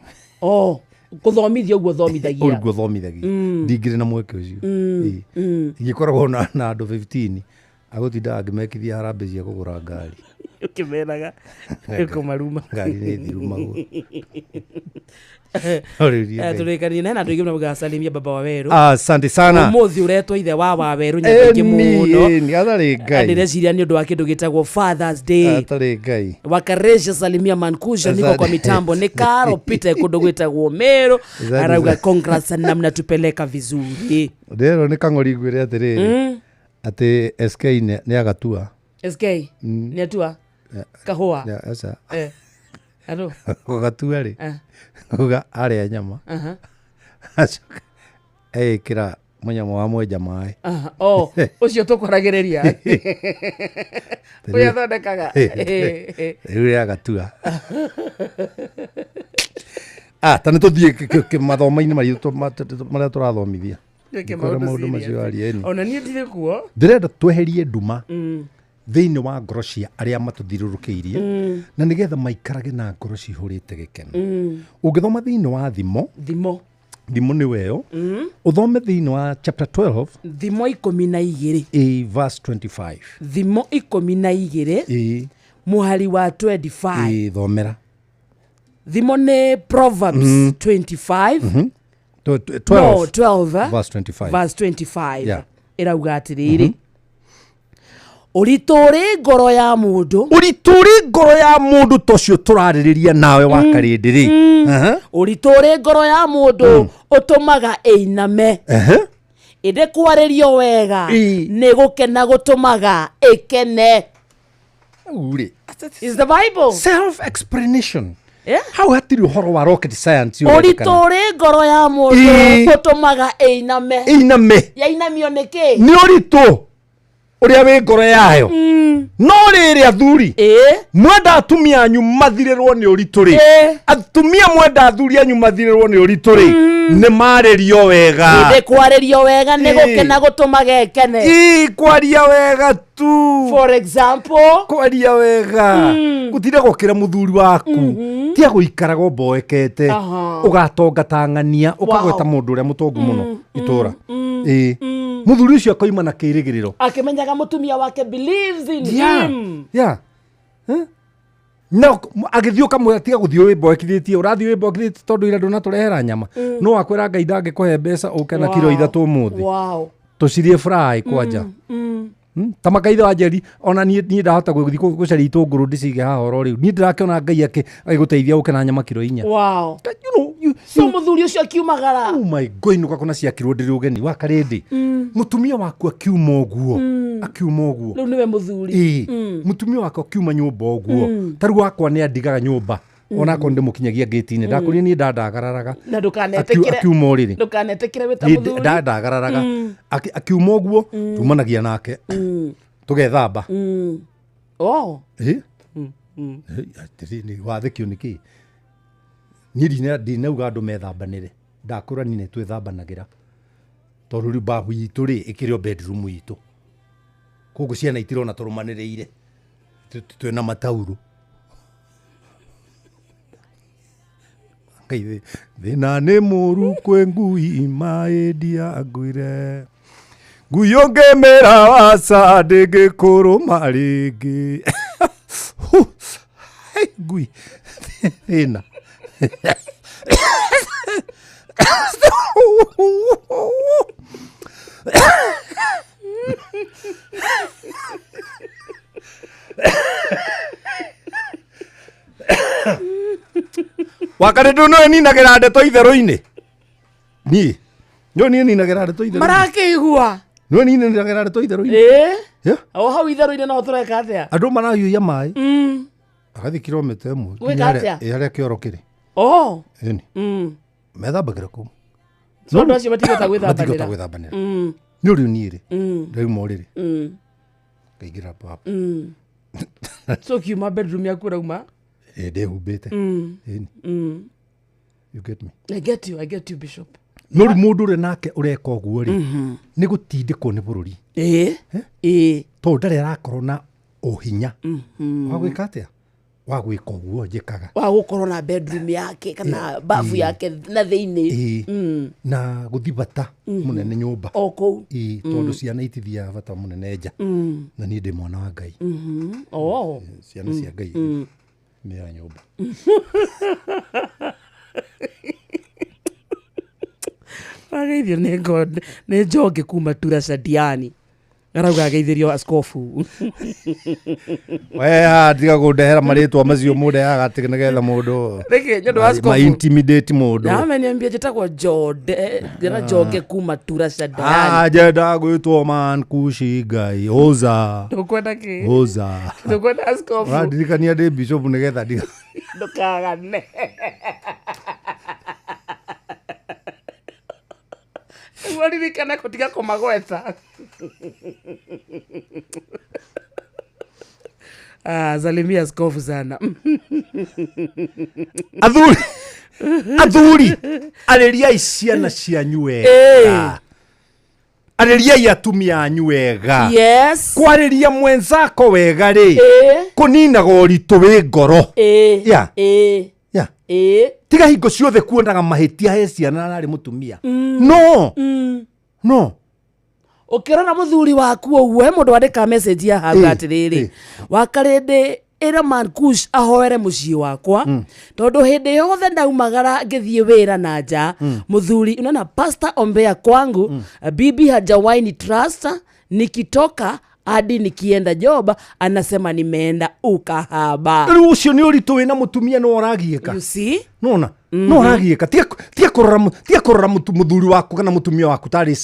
Oh, kũthomithia ũguo ũthomithagia. Ũguo ũthomithagia. Ndingĩrĩ na mweke ũcio. Ingĩkoragwo na andũ 15 agũtindaga ngĩmekithia harambee cia kũgũra ngari. Ũkĩmeraga ũkũmaruma. Ngari nĩ thirumagwo. Tũrĩkanie na andũ aingĩ mũno mũgasalimia baba wa Werũ. Asante sana. Ũmũthĩ ũretwo ithe wa Wawerũ nyandũ aingĩ mũno. Ĩni, atarĩ Ngai. Ndĩreciria nĩ ũndũ wa kĩndũ gĩtagwo Father's Day. Atarĩ Ngai. Wakaresha salimia Mankusha niko kwa mitambo nĩ Karo Peter kũndũ gwĩtagwo Meru arauga congrats na mnatupeleka vizuri. Ndĩrerwo nĩ kang'ori ngwĩre atĩrĩrĩ atĩ SK nĩ agatua. SK nĩ atua kahũa. Aca. Alo. Gũgatua rĩ. Uga arĩa nyama. Acoka eĩkĩra mũnyamũ wa mwenja maĩ. Oh, ũcio tũkwaragĩrĩria. Ũrĩa athondekaga. Rĩu rĩ agatua. Ta nĩ tũthiĩ mathomo-inĩ marĩa tũrathomithia. Twĩke maũndũ macio aria ĩni. Ona niĩ ndirĩ kuo. Ndĩrenda tweherie nduma thĩinĩ wa ngoro cia arĩa matũthiũrũrũkĩirie na nĩgetha maikarage na ngoro cihũrĩte gĩkeno. Ũngĩthoma thĩinĩ wa thimo. Thimo. Thimo nĩ weyo. Ũthome thĩinĩ wa chapter 12. Thimo 12. A verse 25. Thimo 12. Mũhari wa 25. Thomera. Thimo nĩ Proverbs 25. 12. No, 12. Verse 25. Verse 25. Ĩrauga atĩrĩrĩ. Ũritũ ũrĩ ngoro ya mũndũ. Ũritũ ũrĩ ngoro ya mũndũ tocio tũrarĩrĩria nawe wa karĩndĩ rĩ. Ũritũ ũrĩ ngoro ya mũndũ ũtũmaga ĩiname. Ĩndĩ kwarĩrio wega nĩ gũkena gũtũmaga ĩkene. Is the Bible. Self explanation. Hau hatirĩ ũhoro wa rocket science. Ũritũ ũrĩ ngoro ya mũndũ ũtũmaga ĩiname. Ĩiname. Yainamio nĩ kĩ? Nĩ ũritũ ũrĩa wĩ ngoro yayo. No rĩrĩ athuri mwenda atumia anyu mathirĩrwo nĩ ũritũ rĩ, atumia mwenda athuri anyu mathirĩrwo nĩ ũritũ rĩ, nĩ marĩrio wega. Ĩndĩ kwarĩrio wega nĩ gũkena gũtũmaga ĩkene. Kwaria wega tu. For example, kwaria wega. Gũtinda gũkĩra mũthuri waku. Tia gũikaraga ũmboekete. Ũgatonga ta ng'ania, ũkagweta mũndũ ũrĩa mũtongu mũno itũra. Ĩĩ. Mũthuri ũcio akoima na kĩrĩgĩrĩro. Akĩmenyaga mũtumia wake believes in him. Yeah. Eh? No agĩthiĩ ũkamwĩra tiga gũthiĩ wĩmboekithĩtie, ũrathiĩ wĩmboekithĩtie tondũ ira ndũnatũrehera nyama. No akwĩra Ngai ndangĩkũhe mbeca ũke na kiro 3 ũmũthĩ. Wow. Tũcirie fry kwanja. Ta makaithe wa Njeri ona niĩ ndahota gũthiĩ gũcaria itũngũrũ ndĩcige haha oro rĩu. Niĩ ndĩrakĩona Ngai agĩgũteithia ũke na nyama kiro 4. Wow. You know, you, So mũthuri ũcio akiumagara. Oh my God, inuka kũna ciakirwo ndĩrĩ ũgeni wa karĩndĩ. Mũtumia waku akiuma ũguo. Akiuma ũguo. Rĩu nĩwe mũthuri. Ĩĩ. Mũtumia wakwa akiuma nyũmba ũguo. Ta rĩu wakwa nĩ andigaga nyũmba. Onakorwo ndĩmũkinyagia ngĩti-inĩ. Ndakũria niĩ ndandagararaga. Na ndũkanetĩkĩre. Akiuma ũrĩrĩ. Ndũkanetĩkĩre wĩ ta mũthuri. Ndandagararaga. Akiuma ũguo tumanagia nake. Tũgethamba. Oh. Ĩĩ. Atĩrĩrĩ, wathĩkio nĩ kĩĩ? Niĩ ndinauga andũ methambanĩre. Ndakũra niĩ nĩtwĩthambanagĩra. Tondũ rĩu babu itũ rĩ, ĩkĩrĩ o bedroom itũ. Koguo ciana itirona tũrũmanĩrĩire. Twĩna mataurũ. Ngai thĩna nĩ mũru kwĩ ngui maĩ ndianguire. Ngui ũngĩmĩra waca ndĩngĩkũrũma rĩngĩ. Ngui thĩna. Wakarĩ no ninagĩra ndeto itherũ-inĩ. Niĩ no niĩ ninagĩra ndeto itherũ-inĩ. Marakĩigua. No niĩ ninagĩra ndeto itherũ-inĩ. Ĩĩ. Yeah. O hau itherũ-inĩ no tũreka atĩa? Andũ marahiũhia maĩ. Agathiĩ kilomita 1. Gwĩka atĩa? Ĩ harĩa kĩoro kĩrĩ. Oh. Ĩni. Methambagĩra kũu. So andũ acio matigota gwĩthambanĩra. Matigota gwĩthambanĩra. Nĩ ũrĩu niĩ rĩ. Ndauma ũrĩrĩ. Ngaingĩra babu. So kiuma bedroom yaku ũrauma? Ĩ ndĩhumbĩte. Ĩni. You get me? I get you, I get you, Bishop. No rĩu mũndũ ũrĩa nake ũreka ũguo rĩ, nĩ gũtindĩkwo nĩ bũrũri. Ĩĩ. Ĩĩ. Tondũ ndarĩ arakorwo na ũhinya. Wa gwĩka atĩa? Wa gwĩka ũguo njĩkaga. Wa gũkorwo na bedroom yake kana bafu yake na thĩinĩ. Ĩĩ. Na gũthi bata mũnene nyũmba. O kũu. Ĩĩ, tondũ ciana itithiaga bata mũnene nja. Na niĩ ndĩ mwana wa Ngai. Oh. Ciana cia Ngai nĩ ya nyũmba. Ageithio nĩ God nĩ njonge kuma Tura Shadiani. Arauga ageithirio askofu. We haha tiga kũndehera marĩtwa macio mũndehaga atĩ nĩgetha mũndũ Nĩkĩ nĩ ũndũ wa askofu? ma intimidate mũndũ. Na ameniambia njĩtagwo Jode, ndĩra Njonge kuma Tura Shadiani. Ah, njenda gwĩtwo man kushi Ngai oza. Ndũkwenda kĩ? Oza. Ndũkwenda askofu? Ũrandirikania ndĩ bishop nĩgetha ndiga. Ndũkagane. Nĩguo ririkane kũtiga kũmagweta. Ah, salimia askofu sana. Athuri, athuri, arĩriai ciana cianyu wega. Arĩriai atumia anyu wega. Yes. Kwarĩria mwenzako wega rĩ, kũninaga ũritũ wĩ ngoro. Yeah. Yeah. Tiga hingo ciothe kuonaga mahĩtia he ciana na arĩ mũtumia. No. No. Ũkĩrora mũthuri waku ũguo he mũndũ wandĩka message ya hau atĩrĩrĩ, wakarĩndĩ ĩra Mankush ahoere mũciĩ wakwa tondũ hĩndĩ yothe ndaumagara ngĩthiĩ wĩra na nja mũthuri unaona pastor ombea kwangu bibi hajawaini trust nikitoka hadi nikienda job anasema nimeenda ukahaba. Rĩu ũcio nĩ ũritũ wĩna mũtumia no ũragiĩka. You see? Nona no ũragiĩka. Tiga kũrora mũthuri waku kana mũtumia waku tarĩ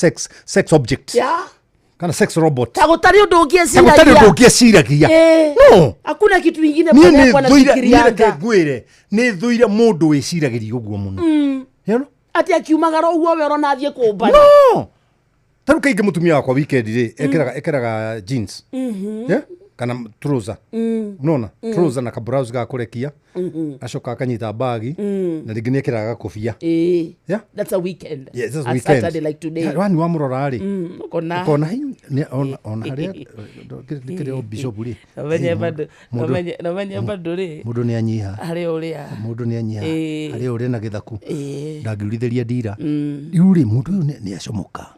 sex object. Yeah. Kana sex robot. Ta gũtarĩ ũndũ ũngĩ Ta gũtarĩ ũndũ eciragia. ũngĩ eciragia. No. Hakuna kitu ingine Niĩ bwana nĩ yakwa thũire, niĩ reke anafikirianga. ngwĩre, nĩ thũire mũndũ wĩciragĩria ũguo mũno. You know? Ati akiumagara ũguo we ũrona athiĩ kũmbana. No. Ta rĩu kaingĩ mũtumia wakwa weekend rĩ, ekĩraga jeans. Yeah? Kana trouser. Nona trouser na kablouse ga kũrekia. Acoka akanyita bagi na rĩngĩ nĩ ekĩraga gakobia. Yeah. That's a weekend. Yes, that's A weekend. Saturday like today. Yeah, wani wamũrora rĩ Ũkona. ũkona hi ona harĩa kĩrĩa bishop rĩ Nomenye Hey, bado mũndũ- nomenye bado rĩ mũndũ nĩ anyiha harĩ ũrĩa mũndũ nĩ anyiha harĩa ũrĩ na gĩthaku ndangĩurithĩria ndira. Rĩu rĩ mũndũ ũyũ nĩ acomoka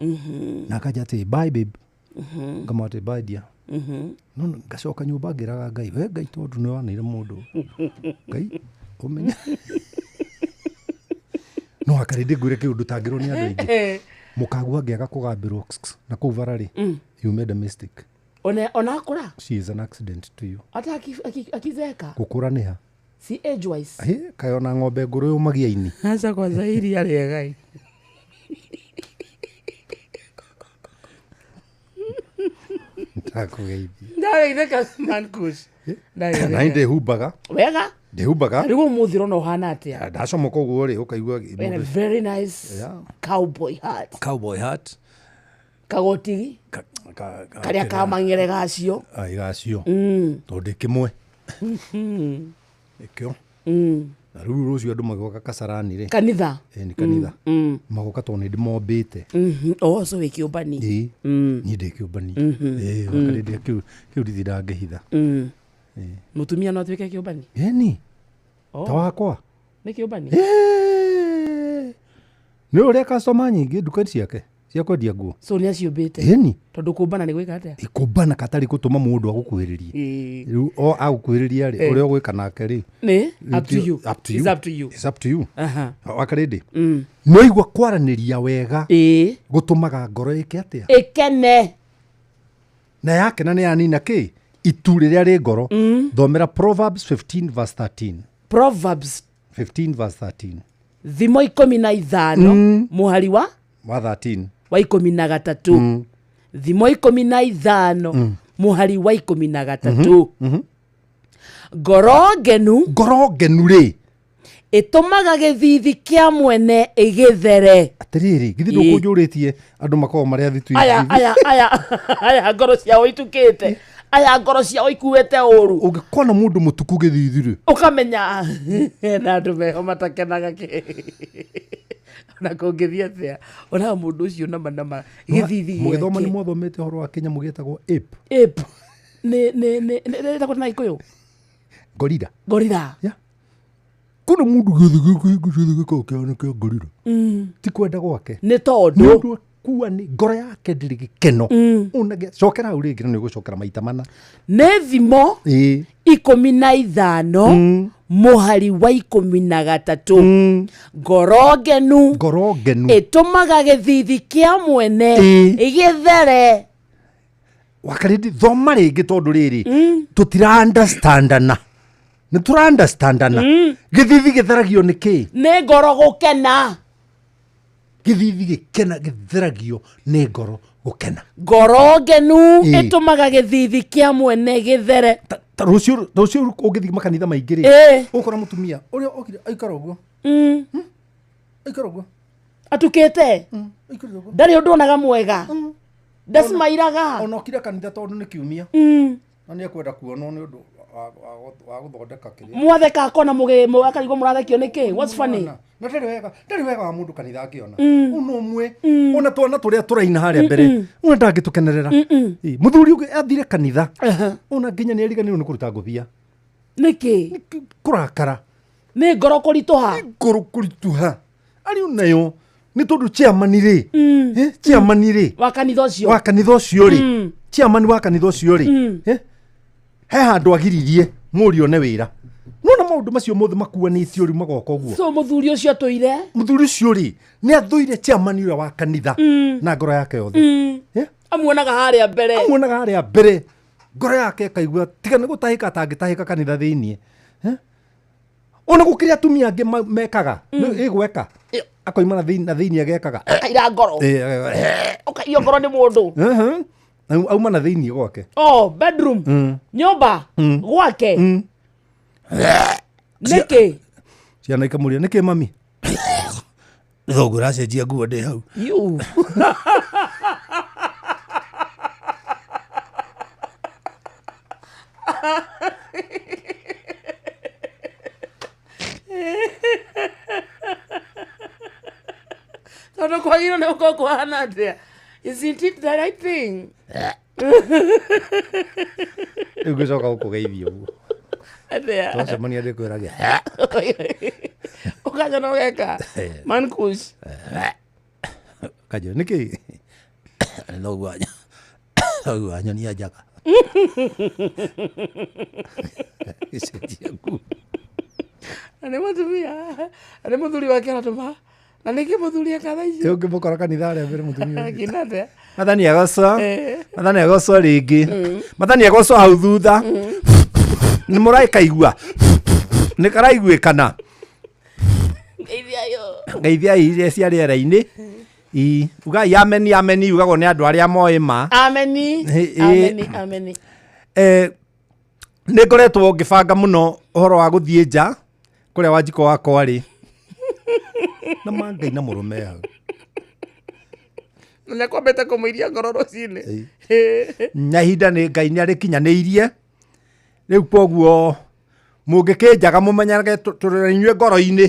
na akanja atĩ bye babe, ngamwĩra atĩ bye dear. No ngacoka nyũmba ngĩraga Ngai, we Ngai, tondũ nĩ waneire mũndũ Ngai ũmenye no akarĩ ndĩngwĩre kĩũndũ tangĩrwo nĩ andũ aingĩ mũkagua angĩaga kũgambĩrwo na kũu bara rĩ, you made a mistake. Ona akũra. She is an accident to you. Hata akizeeka. Gũkũra nĩha? Si age wise. Hĩ, kaĩ ona ng'ombe ngũrũ yũmagia ini. Aca kwanza iria rĩega. Ndakũgeithia. Ndageithĩka man kush. Na niĩ ndĩhumbaga. Wega. Ndĩhumbaga. Rĩu ũmũthĩ ũrona ũhana atĩa? Ndacomoka ũguo rĩ ũkaigua In a very nice cowboy hat. Cowboy hat. Kagoti karĩa ka mang'ere gacio. Ai gacio tondũ ndĩ kĩmwe ĩkĩo. Na rĩu rũciũ andũ magĩũka Kasarani rĩ. Kanitha. Ĩ, nĩ kanitha. Magoka tondũ nĩ ndĩmombĩte. Oh, so wĩ kĩũmbani. Ĩ, niĩ ndĩ kĩũmbani. Ĩ, wakarĩndĩa kĩu kĩu ndithi ndangĩhitha. Mũtumia no atuĩke kĩũmbani? Ĩni. Oh. Ta wakwa. Nĩ kĩũmbani? Nĩ ũrĩa customer nyingĩ nduka ciake cia kwendia nguo. So nĩ aciũmbĩte? Ĩni. Tondũ kũmbana nĩ gwĩka atĩa? Kũmbana katarĩ gũtũma mũndũ agũkuhĩrĩrie. Rĩu o agũkuhĩrĩria rĩ, ũrĩa ũgwĩka nake rĩ. Nĩ up to you. Up to you. It's up to you. It's up to you. Aha. Wakarĩndĩ. Nĩ waigua kwaranĩria wega gũtũmaga ngoro ĩke atĩa? Ĩkene. Na yakena nĩ yanina kĩ? Itu rĩrĩa rĩ ngoro. Thomera Proverbs 15 verse 13. Proverbs 15 verse 13. Thimo 15 mũhari wa Wa 13. Wa 13. Thimo 15 mũhari wa 13. Ngoro ngenu. Ngoro ngenu rĩ ĩtũmaga gĩthithi kĩa mwene ĩgĩthere. Atĩrĩrĩ, githĩ ndũkũnjũrĩtie andũ makoragwo marĩ athitu? Aya aya aya aya ngoro ciao itukĩte, aya ngoro ciao ikuĩte ũru. Ũngĩkona mũndũ mũtuku gĩthithi rĩ, ũkamenya na andũ meho matakenaga kĩ ona kũngĩthiĩ atĩa onaga mũndũ ũcio nama nama gĩthithi. Mũgĩthoma nĩ gĩake. mwathomete ũhoro wa kĩnyamũ gĩtagwo ape. Ape nĩ nĩ nĩ nĩ ĩtagwo na Gĩkũyũ? Gorilla. Gorilla. Yeah. Kuna mũndũ gĩothe gĩothe gĩkoragwo kĩhana kĩa gorilla. Ti kwenda gwake. Nĩ Nĩ tondũ ũndũ akua nĩ ngoro yake ndĩrĩ gĩkeno. Ona cokera hau rĩngĩ na nĩ ũgũcokera maita mana. Nĩ thimo Ĩĩ. 15 mũhari wa 13. Ngoro ngenu. Ngoro ngenu ĩtũmaga gĩthithi kĩa mwene ĩgĩthere. Wakarĩndĩ, thoma rĩngĩ tondũ rĩrĩ tũtira understandana, nĩ tũra understandana. Gĩthithi gĩtheragio nĩ kĩ? Nĩ ngoro gũkena. Gĩthithi gĩkena gĩtheragio nĩ ngoro gũkena. Ngoro ngenu Ĩĩ. ĩtũmaga gĩthithi kĩa mwene gĩthere. Ta rũciũ rũciũ ũngĩthiĩ makanitha maingĩ rĩ, ũkora mũtumia ũrĩa okire aikara ũguo. Aikara ũguo. Atukĩte. Aikarire ũguo. Ndarĩ ũndũ onaga mwega, ndacimairaga. Ona okire kanitha tondũ nĩ kiumia na nĩ ekwenda kuonwo nĩ ũndũ wa gũthondeka kĩrĩa. Mwatheka akona akarigwo mũrathekio nĩkĩ, what's funny? Na ndarĩ wega, ndarĩ wega wa mũndũ kanitha akĩona ona ũmwe, ona twana tũrĩa tũraina harĩa mbere ona ndangĩtũkenerera. Ĩ, mũthuri ũngĩ athire kanitha ona nginya nĩ ariganĩirwo nĩ kũruta ngũbia. Nĩkĩ? Kũrakara. Nĩ ngoro kũritũha. Ngoro kũritũha arĩ nayo nĩ tondũ chairman rĩ, chairman rĩ wa kanitha ũcio. Wa kanitha ũcio rĩ, chairman wa kanitha ũcio rĩ, he handũ agiririe mũriũ one wĩra. Nona maũndũ macio mothe makuanĩtio rĩu magoka ũguo. So mũthuri ũcio atũire. Mũthuri ũcio rĩ nĩ athũire chairman ũrĩa wa kanitha na ngoro yake yothe. Amuonaga harĩa mbere. Amuonaga harĩa mbere, ngoro yake ĩkaigua tiga nĩ gũtahĩka atangĩtahĩka kanitha thĩiniĩ. Ona gũkĩrĩ atumia angĩ mekaga ĩgweka akoima na thĩiniĩ agekaga. Akaira ngoro. Ũkaiyo ngoro nĩ mũndũ. Auma na thĩiniĩ gwake. Oh, bedroom. Nyũmba gwake. Nĩkĩ? Ciana ikamũria nĩkĩ mami thoguo ũracenjia nguo ndĩ hau. You. Tondũ kwagĩrĩirwo nĩ gũkorwo kũhana atĩa? Isn't it the right thing? Rĩu ngĩcoka gũkũgeithia ũguo. Atĩa? Twacemania ndĩkwĩragia. Ũkanyona ũgeka. Mankush. Kanjũ nĩkĩ? Noguo noguo anyonia njaga. Gĩcenjia nguo. Na nĩ mũtumia. Na nĩ mũthuri wake aratũma. Na nĩkĩ mũthuri eka thaa ici? Rĩu ngĩmũkora kanitha harĩa mbere mũtumia ũcio. Akina atĩa? Mathani agocwo. Eh. Mathani agocwo rĩngĩ. Mathani agocwo hau thutha. Nĩ mũrakaigua. Nĩ karaiguĩkana. Ngeithia yo. Ngeithia iria cia rĩera-inĩ. Ii. Ugai ameni ameni yugagwo nĩ andũ arĩa moĩ ma. Ameni. Eh, eh. Ameni, ameni. Eh, nĩ ngoretwo ngĩbanga mũno ũhoro wa gũthiĩ nja kũrĩa wanjikũ wakwa rĩ na ma Ngai na mũrũme hau Na nĩakwambĩte kũmũiria ngoro rũcinĩ. Na ihinda nĩ Ngai nĩ arĩkinyanĩirie rĩu koguo mũngĩkĩnjaga mũmenyage tũrĩ inyuĩ ngoro-inĩ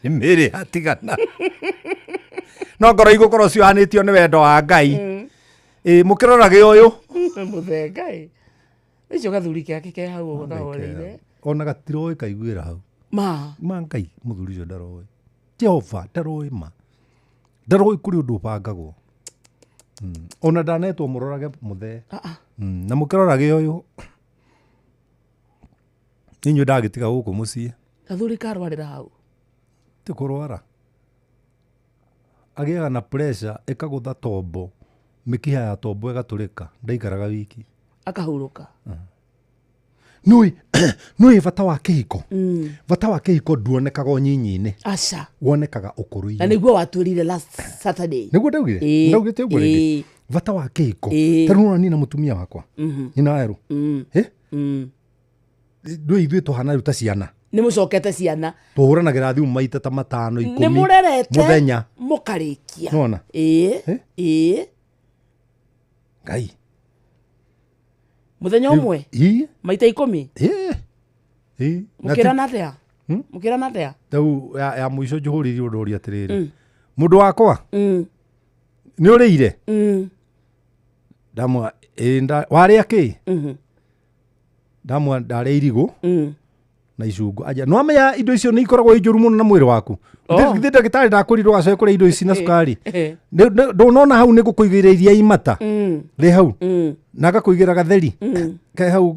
nĩ mĩrĩ yatigana no ngoro igũkorwo ciohanĩtio nĩ wendo wa Ngai. Ĩ mũkĩrorage ũyũ. Mũthee Ngai. Ũcio gathuri gake ke hau ũguo kahoreire. Ona gatiroĩ kaiguĩra hau. Ma. Ma Ngai mũthuri ũcio ndaroĩ. Jehova ndaroĩ ma. Ndaroĩ kũrĩ ũndũ ũbangagwo. Ona ndanetwo mũrorage mũthee. Na mũkĩrorage ũyũ. Inyuĩ ndagĩtiga gũkũ mũciĩ. Gathuri karwarĩra hau. Ti kũrwara. Agĩaga na pressure ĩkagũtha tombo, mĩkiha ya tombo ĩgatũrĩka, ndaikaraga wiki. Akahurũka. Nĩũĩ nĩũĩ bata wa kĩhiko? Bata wa kĩhiko nduonekaga ũnyinyi-inĩ. Aca. Wonekaga Na ũkũrũ-inĩ. nĩguo watwĩrire last Saturday. Nĩguo ndaugire? Ĩĩ. Ndaugĩte ũguo rĩngĩ? Ĩĩ. Bata wa kĩhiko. Ĩĩ. Ta rĩu nĩwona niĩ na mũtumia wakwa. Nyina wa Erũ. Ĩ? Ndũĩ ithuĩ tũhana rĩu ta ciana. Nĩ mũcokete ciana. Tũhũranagĩra thimũ maita ta matano Nĩ ikũmi mũrerete. mũthenya. Mũkarĩkia. Nĩwona? Ĩĩ. Ĩĩ. Ngai. Mũthenya ũmwe. Ĩĩ. Maita ikũmi. Ĩĩ. Ĩĩ. Na ti- Mũkĩrana atĩa? Mũkĩrana atĩa? Rĩu ya mũico njũhũrĩrie ũndũ ũria atĩrĩrĩ. Mũndũ wakwa. Nĩ ũrĩire? Ndamwa ĩĩ warĩa kĩ? Ndamwa ndarĩa irigũ. Na icungwa. Anja nĩwamenya indo icio nĩ ikoragwo i njũru mũno na mwĩrĩ waku. Oh. Githĩ ndagĩtarĩ ndakwĩrire ndũgacoke kũrĩa indo ici na cukari. Eh. Ndũnona hau nĩ ngũkũigĩra iria imata. Rĩ hau. Na ngakũigĩra gatheri. Ke hau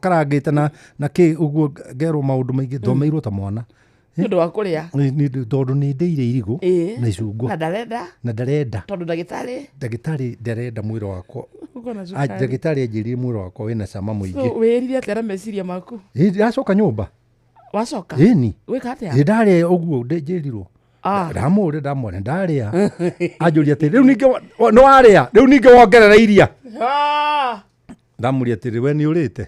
karangĩte na kĩ ũguo ngerwo maũndũ maingĩ thomeirwo ta mwana. Nĩ ũndũ wa kũrĩa. Tondũ nĩ ndĩire irigũ Ĩĩ. na icungwa. Na ndarenda. Na ndarenda. Tondũ ndagĩtarĩ. Ndagĩtarĩ ndarenda mwĩrĩ wakwa. Ũkorwo na cukari. Ndagĩtarĩ anjĩrire mwĩrĩ wakwa wĩna cama So mũingĩ. wĩrire atĩa na meciria maku? Ĩ, ndacoka nyũmba. Wacoka? Ĩni. Gwĩka atĩa? Ĩ ndarĩa ũguo njĩrirwo. Ah. Ndamũrĩa ndamwona ndarĩa. Anjũria atĩrĩ rĩu ningĩ nĩ warĩa rĩu ningĩ wongerera iria. Ah. Ndamũria atĩrĩ we nĩ ũrĩte?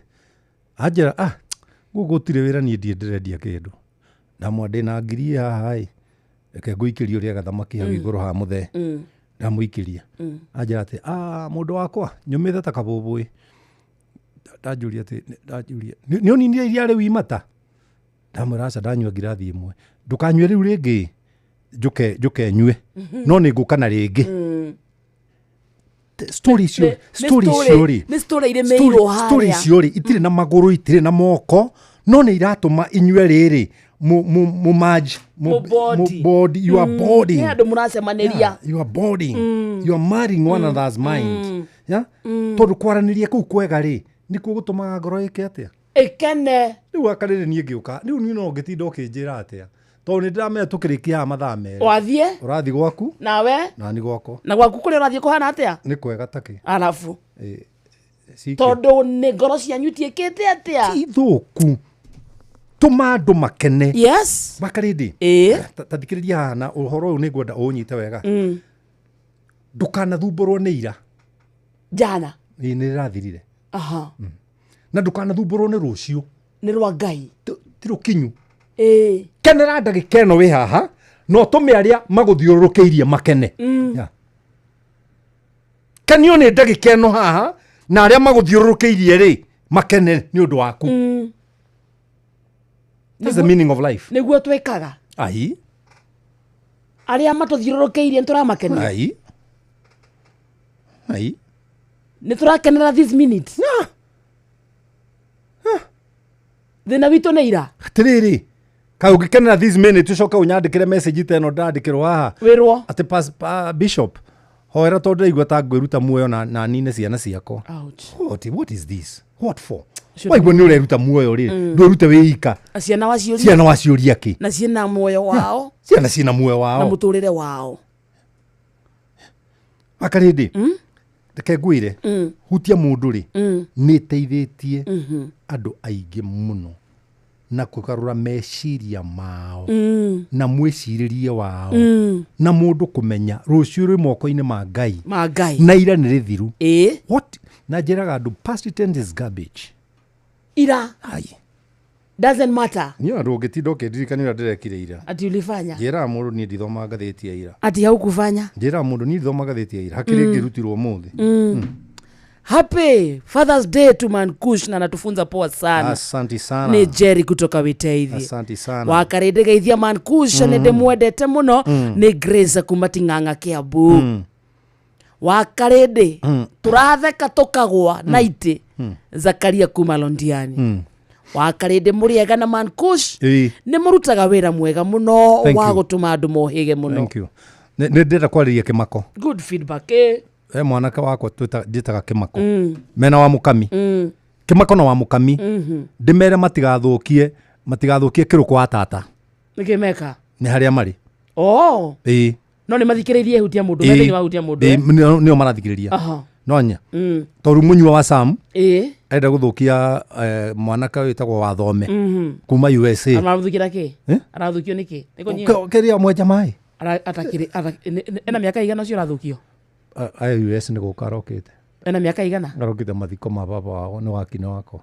Anjĩra ah gũkũ gũtirĩ wĩra niĩ ndirĩ ndĩrendia kĩndũ. Ndamwĩra ndĩna ngiri ĩ haha ĩ reke ngũikĩrie ũrĩa gathamaki hau igũrũ ha mũthee. Ndamũikĩria. Anjĩra atĩ ah mũndũ wakwa nyũmĩte ta kabũbũĩ. Ndanjũria atĩ ndanjũria nĩ ũninire iria rĩu imata? Ndamwĩra aca ndanyua ngirathi ĩmwe. Ndũkanyue rĩu rĩngĩ njũke njũke nyue no nĩ ngũka na rĩngĩ. Story icio story icio rĩ Nĩ story irĩmĩirwo story harĩa. icio rĩ itirĩ na magũrũ itirĩ na moko no nĩ iratũma inyue rĩrĩ mu merge Mũbodi. body you are boarding. Nĩ andũ mũracemanĩria. Yeah, you are boarding. You are marrying one another's mind. Yeah? Tondũ kwaranĩria kũu kwega rĩ nĩkuo gũtũmaga ngoro ĩke atĩa? Ĩkene. Rĩu akarĩrĩ niĩ ngĩũka rĩu niĩ no ngĩtinda ũkĩnjĩra atĩa tondũ nĩ ndĩramenya tũkĩrĩkia haha mathaa merĩ Wathiĩ? Ũrathiĩ gwaku Nawe? nani gwakwa. Na gwaku kũrĩa ũrathiĩ kũhana atĩa? Nĩ kwega takĩ. Arabu. Ĩ, cikio. Tondũ nĩ ngoro cianyu itiĩkĩte atĩa? Ti thũku. Tũma andũ makene. Yes. Wakarĩndĩ. Ĩĩ. Ta thikĩrĩria haha na ũhoro ũyũ nĩ ngwenda ũũnyite wega. Ndũkanathumbũrwo nĩ ira. Jana. Ĩ, nĩ rĩrathirire. Aha. Na ndũkanathumbũrwo nĩ rũciũ. Nĩ rwa Ngai. Ti rũkinyu. Ĩĩ. Kenera ndagĩka ĩno wĩ haha na ũtũme arĩa magũthiũrũrũkĩirie makene. Yeah. Kenio nĩ ndagĩka ĩno haha na arĩa magũthiũrũrũkĩirie rĩ makene nĩ ũndũ waku. That's the meaning of life. Nĩguo twĩkaga. Ai. Arĩa matũthiũrũrũkĩirie nĩ tũramakenia. Ai ai. Nĩ tũrakenera this minute. Thĩna witũ nĩ ira. Atiriri, kaĩ ũngĩkenera this minute ũcoke ũnyandĩkĩre message ta ĩno ndandĩkĩrwo haha? Wĩrwo atĩ bishop, hoera tondũ ndĩraigua ta ngwĩruta muoyo na nine ciana ciakwa. Ouch. What is this? What for? Ũcio Waigua nĩ ũreruta muoyo rĩ, ndwĩrute wĩ ika. Ciana waciũria. Ciana waciũria kĩ? Na ciĩna muoyo wao. Ciana ciĩna muoyo Na wao. mũtũrĩre wao. Wakarĩndĩ, reke ngwĩre, hutia mũndũ rĩ, nĩ ĩteithĩtie andũ aingĩ mũno na kũgarũra meciria mao na mwĩcirĩrie wao na mũndũ kũmenya rũciũ rwĩ moko-inĩ ma Ngai. Ma Ngai. Na ira nĩ rĩthiru. Ĩĩ. What? Na njĩraga andũ, past tense is garbage. Ira. Ai. Doesn't matter. Niĩ ona ndũngĩtinda ũkĩndirikania ũrĩa ndĩrekire ira. Ati ulifanya. Njĩraga mũndũ niĩ ndithomaga ngathĩti ya ira. Ati haukufanya. Njĩraga mũndũ niĩ ndithomaga ngathĩti ya ira, hakĩrĩ ngĩrutirwo ũmũthĩ. Happy Father's Day to Mankush, na anatufunza poa sana. Asante sana. Nĩ Jerry kutoka Witeithie. Asante sana. Wakarĩndĩ geithia Mankush, nĩ ndĩmwendete mũno. Nĩ Grace kuma Ting'ang'a Kiambu. Wakarĩndĩ, tũratheka tũkagwa na itĩ. Zakaria kuma Londiani. Wakarĩndĩ, mũrĩega na Mankush? Ĩĩ. Nĩ mũrutaga wĩra mwega mũno Thank wa you. gũtũma andũ mohĩge mũno. Thank you. Nĩ ndĩrenda kwarĩria kĩmako. Good feedback, eh. He mwanake wakwa njĩtaga kĩmako, mena wa mũkami, kĩmako na wa mũkami. Ndĩmere matigathũkie kĩrũkũ wa tata. Nĩkĩ meka? Nĩ harĩa marĩ. Oh. Ĩĩ. No nĩ mathikĩrĩirie hutia mũndũ, me thĩinĩ wa hutia mũndũ, eh? Nĩo marathikĩrĩria. No nya tondũ mũnyua wa Sam arenda gũthũkia mwanake wĩtagwo Wathome kuma USA. Arathũkĩra kĩ? Eh? Arathũkio nĩkĩ? Nĩ kũnyia? Kĩrĩa mwenja maĩ. Atakĩrĩ ena mĩaka igana ũcio ũrathũkio? Aya US nĩ gũka arokĩte. Ena mĩaka igana? Arokĩte mathiko ma baba wao nĩ wakine wakwa.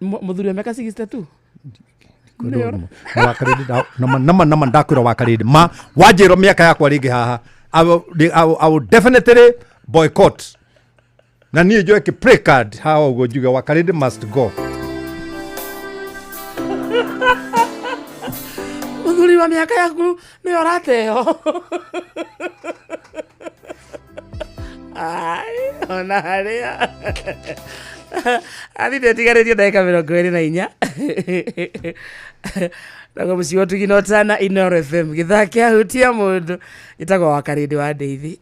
Mũthuri wa mĩaka 62? Nama nama ndakwĩra wakarĩndĩ ma wanjĩrwo mĩaka yakwa rĩngĩ haha, I will definitely boycott na niĩ njoe kĩ play card haha ũguo njuge wakarĩndĩ must go. Mũthuri wa mĩaka yaku nĩwe ũrateo. Ai, ona harĩa athite tigarĩtie ndagĩka 24 naguo mũciĩ wa ũtugi na ũtana, Inooro FM, gĩthaa kĩa hutia mũndũ, gĩtagwo wakarĩndĩ wa ndeithi.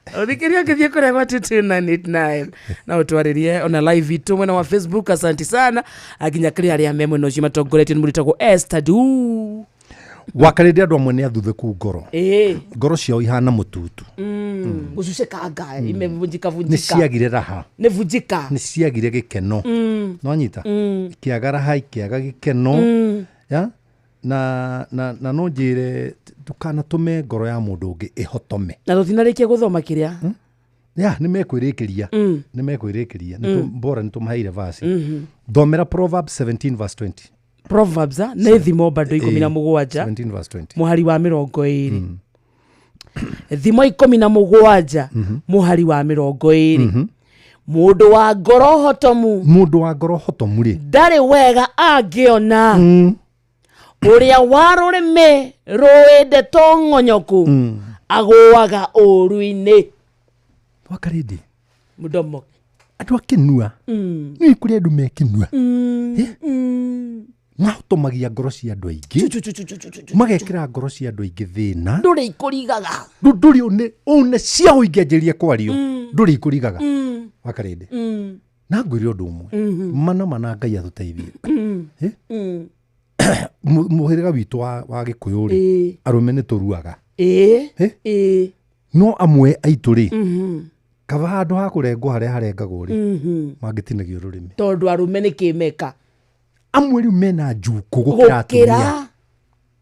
Ũthikĩria ũngĩthiĩ kũrĩa gwa 22989 na ũtwarĩrie ona live itũ mwena wa Facebook. Asanti sana nginya kũrĩ arĩa me mwena ũcio matongoretio nĩ mũritagwo Esther Du. Wakarĩndĩ, andũ amwe nĩ athuthĩku ngoro. Ngoro ciao ihana mũtutu. Gũcucĩkanga, Nĩ imevunjika vunjika. Ciagire raha. Nĩ vunjika. Nĩ ciagire gĩkeno. Nonyita ikĩaga raha, ikĩaga gĩkeno. Ya? Na no njĩre ndũkanatũme ngoro ya mũndũ ũngĩ ĩhotome. Na tũtinarĩkia gũthoma kĩrĩa. Ya nĩ mekwĩrĩkĩria, nĩ mekwĩrĩkĩria. Bora nĩ tũmaheire vasi. Thomera Proverbs 17 verse 20. Proverbs, ah, nĩ thimo bado 17. 17 verse 20. Mũhari wa 20. Thimo 17 mũhari wa 20. Mũndũ wa ngoro hotomu. Mũndũ wa ngoro hotomu rĩ, ndarĩ wega angĩona. Ũrĩa wa rũrĩmĩ rũĩ ndeto ng'onyoku agũaga ũũru-inĩ. Wakarĩndĩ, Mũdomo. Andũ akĩnua, nĩ kũrĩ andũ mekĩnua. Eh? Mahotomagia ngoro cia andũ aingĩ, magekĩra ngoro cia andũ aingĩ thĩna. Ndũrĩ ikũrigaga. Ndũrĩ une ciao ingĩanjĩrĩria kwario, ndũrĩ ikũrigaga. Wakarĩndĩ, na ngwĩre ũndũ ũmwe, mana mana Ngai atũteithie. Eh? Mũhĩrĩga witũ wa Gĩkũyũ rĩ, arũme nĩ tũruaga. Eh? No amwe aitũ rĩ, kaba handũ ha kũrengwo harĩa harengagwo rĩ, mangĩtinagio rũrĩmĩ. Tondũ arũme nĩ kĩmeka. Amwe rĩu mena njukũ gũkĩra atumia. Gũkĩra.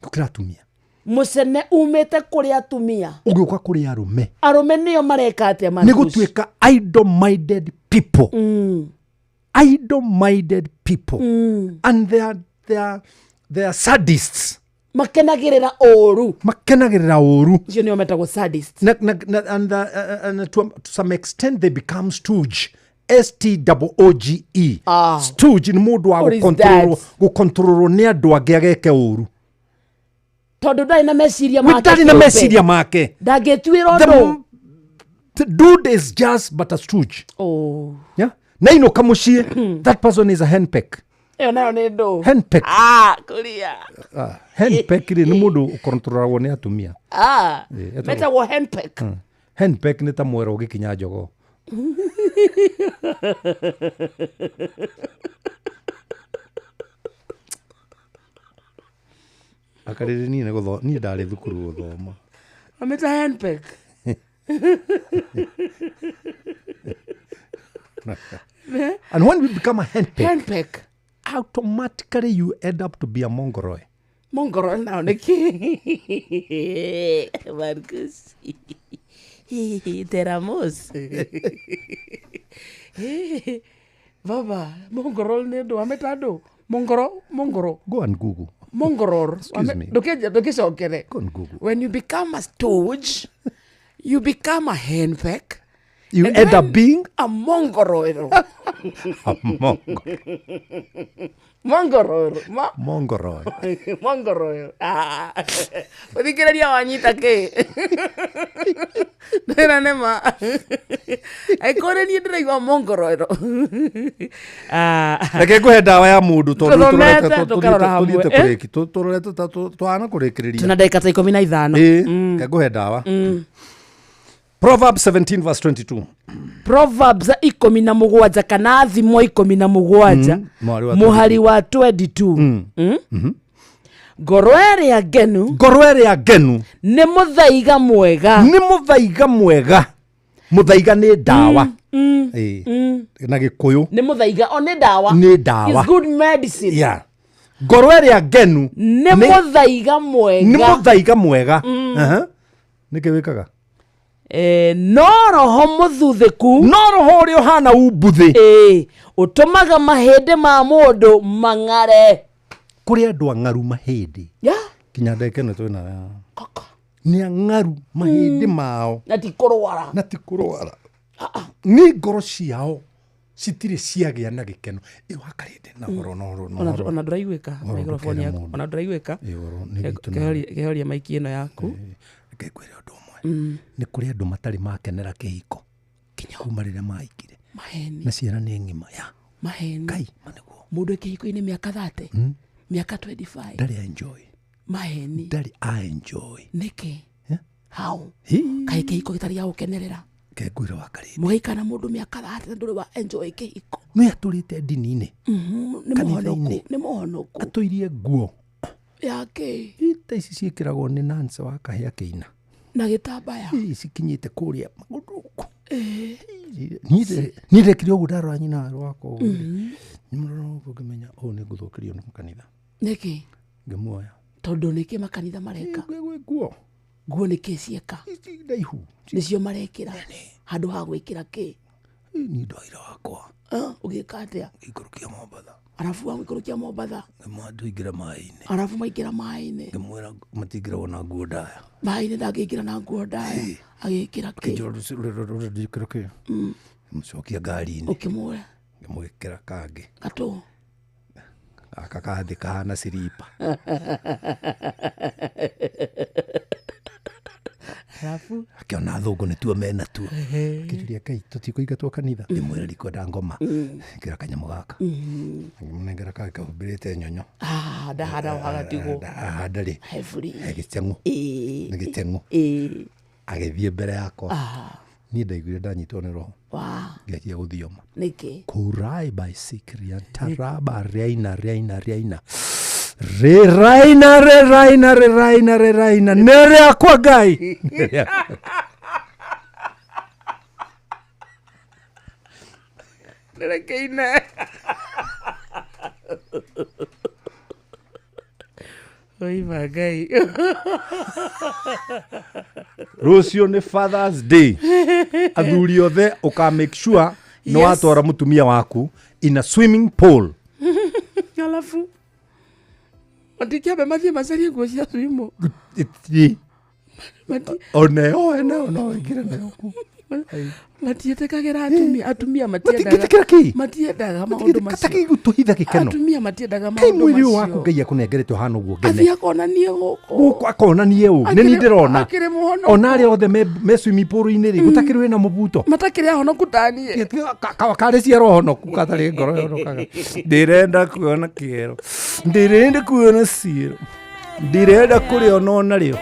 Gũkĩra atumia. Mũcene umĩte kũrĩ atumia. Ũgĩũka kũrĩ arũme. Arũme nĩo mareka atĩa, Nĩ Marcus? gũtuĩka idle minded people. Idle minded people. And they are sadists. Makenagĩrĩra ũũru. Makenagĩrĩra ũũru. Icio nĩo metagwo sadist. Na, and to some extent they become stooge. S-T-O-O-G-E. Ah. Stooge nĩ mũndũ wa What is gũkontrolwo that? gũkontrolwo nĩ andũ angĩ ageke ũru. Tondũ ndarĩ na meciria make Ndarĩ na kĩũmbe. meciria make. Ndangĩtuĩra The ũndũ. The dude is just but a stooge. Oh. Yeah? Na inũka mũciĩ, that person is a henpeck. Ĩyo nayo nĩ ndũ. Henpeck. Ah, kũria. Ah, henpeck rĩ nĩ mũndũ ũkontrolagwo nĩ atumia. Ah. Ĩ, etagwo- Metagwo henpeck. Henpeck nĩ ta mwero ũgĩkinya jogoo. Akarĩrĩ niĩ nĩ gũtho niĩ ndarĩ thukuru gũthoma. Mamĩta henpeck. And when we become a henpeck, Henpeck. automatically you end up to be a mongoroid. Mongoro nayo nĩ kĩ? Marcus. Teramos. Baba, mongoro nĩ ndũ wamĩta ndũ? Mongoro, mongoro. Go and Google. Mongoror. Excuse me. Ndũkĩcokere. Go and Google. When you become a stooge, you become a henpeck. You And end up when being a mongoroid. a mongoroid. Mongoroid. Mongoroid. Mongoroid. Ah. Ũthikĩrĩria wanyita kĩ? Ndĩra nĩ ma. Angĩkorwo niĩ ndĩraigua mongoroid. Ah. Reke ngũhe ndawa ya mũndũ tondũ Tũthomete, tũrorete- tũkarora hamwe. tũthiĩte Eh? kũrĩki tũrorete ta tũhana kũrĩkĩrĩria. Tuna ndagĩka ta 15. Ĩ, reke ngũhe ndawa. Proverbs 17 verse 22. Proverbs 17 kana thimo 17 Mũhari wa mũhari wa 22. Mm? Ngoro ĩrĩa ngenu Ngoro ĩrĩa ngenu nĩ mũthaiga mwega. Nĩ mũthaiga mwega. Mũthaiga nĩ ndawa. Ĩ. Na gĩkũyũ. Nĩ mũthaiga o nĩ ndawa. Nĩ ndawa. It's good medicine. Yeah. Ngoro ĩrĩa ngenu Nĩ mũthaiga mwega. nĩ mũthaiga mwega. Aha. Nĩkĩ wĩkaga? Eh, no roho mũthuthĩku no roho ũrĩa ũhana umbuthĩ ĩĩ ũtũmaga mahĩndĩ ma mũndũ mang'are. Kũrĩ andũ ang'aru mahĩndĩ. Yeah. Kinya ndagĩka ĩno twĩna nĩ ang'aru mahĩndĩ mao na ti kũrwara. Na ti kũrwara. Nĩ ngoro ciao citirĩ ciagĩa na gĩkeno. Ĩ wakarĩte na horo na horo na horo. Ona ndũraiguĩka Ũhoro microphone ndũkere yaku. mũndũ. Ona ndũraiguĩka. Ĩ, ũhoro nĩ witũ na- Kehoria maiki ĩno yaku. Reke ngwĩre ũndũ ũmwe. Nĩ kũrĩ andũ matarĩ makenera kĩhiko kuma rĩrĩa mahikire. Maheni. Na ciana nĩ ng'ima ya. Maheni. Ngai, Mũndũ e kĩhiko-inĩ mĩaka 30. Mĩaka 25. Ndarĩ enjoy. Maheni. Ndarĩ a enjoy. Nĩkĩ? Yeah. How? Hii. Kaĩ kĩhiko gĩtarĩ gĩa gũkenerera? Reke ngwĩre wakarĩte. Mũgaikara mũndũ mĩaka 30 na ndũrĩ wa enjoy kĩhiko. No atũrĩte ndini-inĩ. Nĩ mũhonoku. Kanitha-inĩ. Nĩ mũhonoku. Atũirie nguo. Yake. Ta ici ciĩkĩragwo nĩ Nancy wa kahĩa kĩina. Na gĩtambaya. Ĩ, cikinyĩte kũrĩa magũrũ. Ĩĩ. Niĩ ndekire ũguo ndarora nyina wakwa ũguo. Mhm. Ngĩmũrora ũguo ngĩmenya ũũ nĩ ngũthũkĩrio nĩ kanitha. Nĩkĩ? Ngĩmuoya. Tondũ nĩkĩ makanitha mareka? Nguo. Nguo nĩkĩ cieka? Ndaihu. Nĩcio marekĩra. Handũ ha gwĩkĩra kĩ? Niĩ ndoire wakwa. Ah, ũgĩka atĩa? Ngĩikũrũkia Mombatha. Arabu wagũikũrũkia Mombatha. Ngĩmwĩra tũingĩre maĩ-inĩ. Arabu maingĩra maĩ-inĩ. Ngĩmwĩra matingĩragwo na nguo ndaya. Maĩ-inĩ ndangĩingĩra na nguo ndaya. Agĩkĩra kĩ? Akĩnjĩra ndũkĩra kĩ? Ngĩmũcokia ngari-inĩ. Ũkĩmuoya? Ngĩmwĩkĩra kangĩ. Gatũ. Gaka kathĩ kahana siripa. Arabu? Akĩona athũngũ nĩtuo mena tuo. Ehe. Akĩnjũria Ngai tũtikũingatwo kanitha. Ngĩmwĩra ndikwenda ngoma. Ĩkĩra kanyamũ gaka. Ngĩmũnengera kangĩ kahumbĩrĩte nyonyo. Ah, ndahanda hagatigwo. Haha ndarĩ. Heburi. He gĩteng'ũ. Ĩĩ. Nĩ gĩteng'ũ. Ĩĩ. Agĩthiĩ mbere yakwa. Ah. Niĩ ndaiguire ndanyitwo nĩ roho. Wa. Ngĩanjia gũthioma. Nĩkĩ? Kurai baisikria taraba riaina riaina riaina. Rĩraina rĩraina rĩraina rĩraina nĩ rĩakwa Ngai. Nĩ rĩakwa. Nĩrekeine. Oima Ngai. Rũciũ nĩ Father's Day. Athuri othe ũka make sure nĩ Yes. watwara mũtumia waku in a swimming pool. Alafu matikĩambe mathiĩ macarie nguo cia swimo. Ĩti. Ona ĩyo nayo no ĩingĩre nayo kũu. Matiĩtĩkagĩra atumia, atumia matiendaga. Matingĩtĩkĩra kĩ? Matiendaga maũndũ macio. Tũhitha gĩkeno. Atumia matiendaga Kai maũndũ mwĩrĩ ũyũ waku macio. Ngai akũnengerete ũhana ũguo ngene. Athiĩ akonanie gũkũ. Gũkũ akonanie ũ nĩ niĩ ndĩrona. Akĩrĩ mũhonoku. Ona arĩa othe me swimming pool-inĩ rĩ, gũtakĩrĩ wĩna mũbuto. Matakĩrĩ ahonoku taniĩ. Karĩ ciara ũhonoku gatarĩ ngoro yonokaga. Ndĩrenda kuona kĩero, ndĩrenda kuona ciero, ndĩrenda kũrĩona ona rĩo.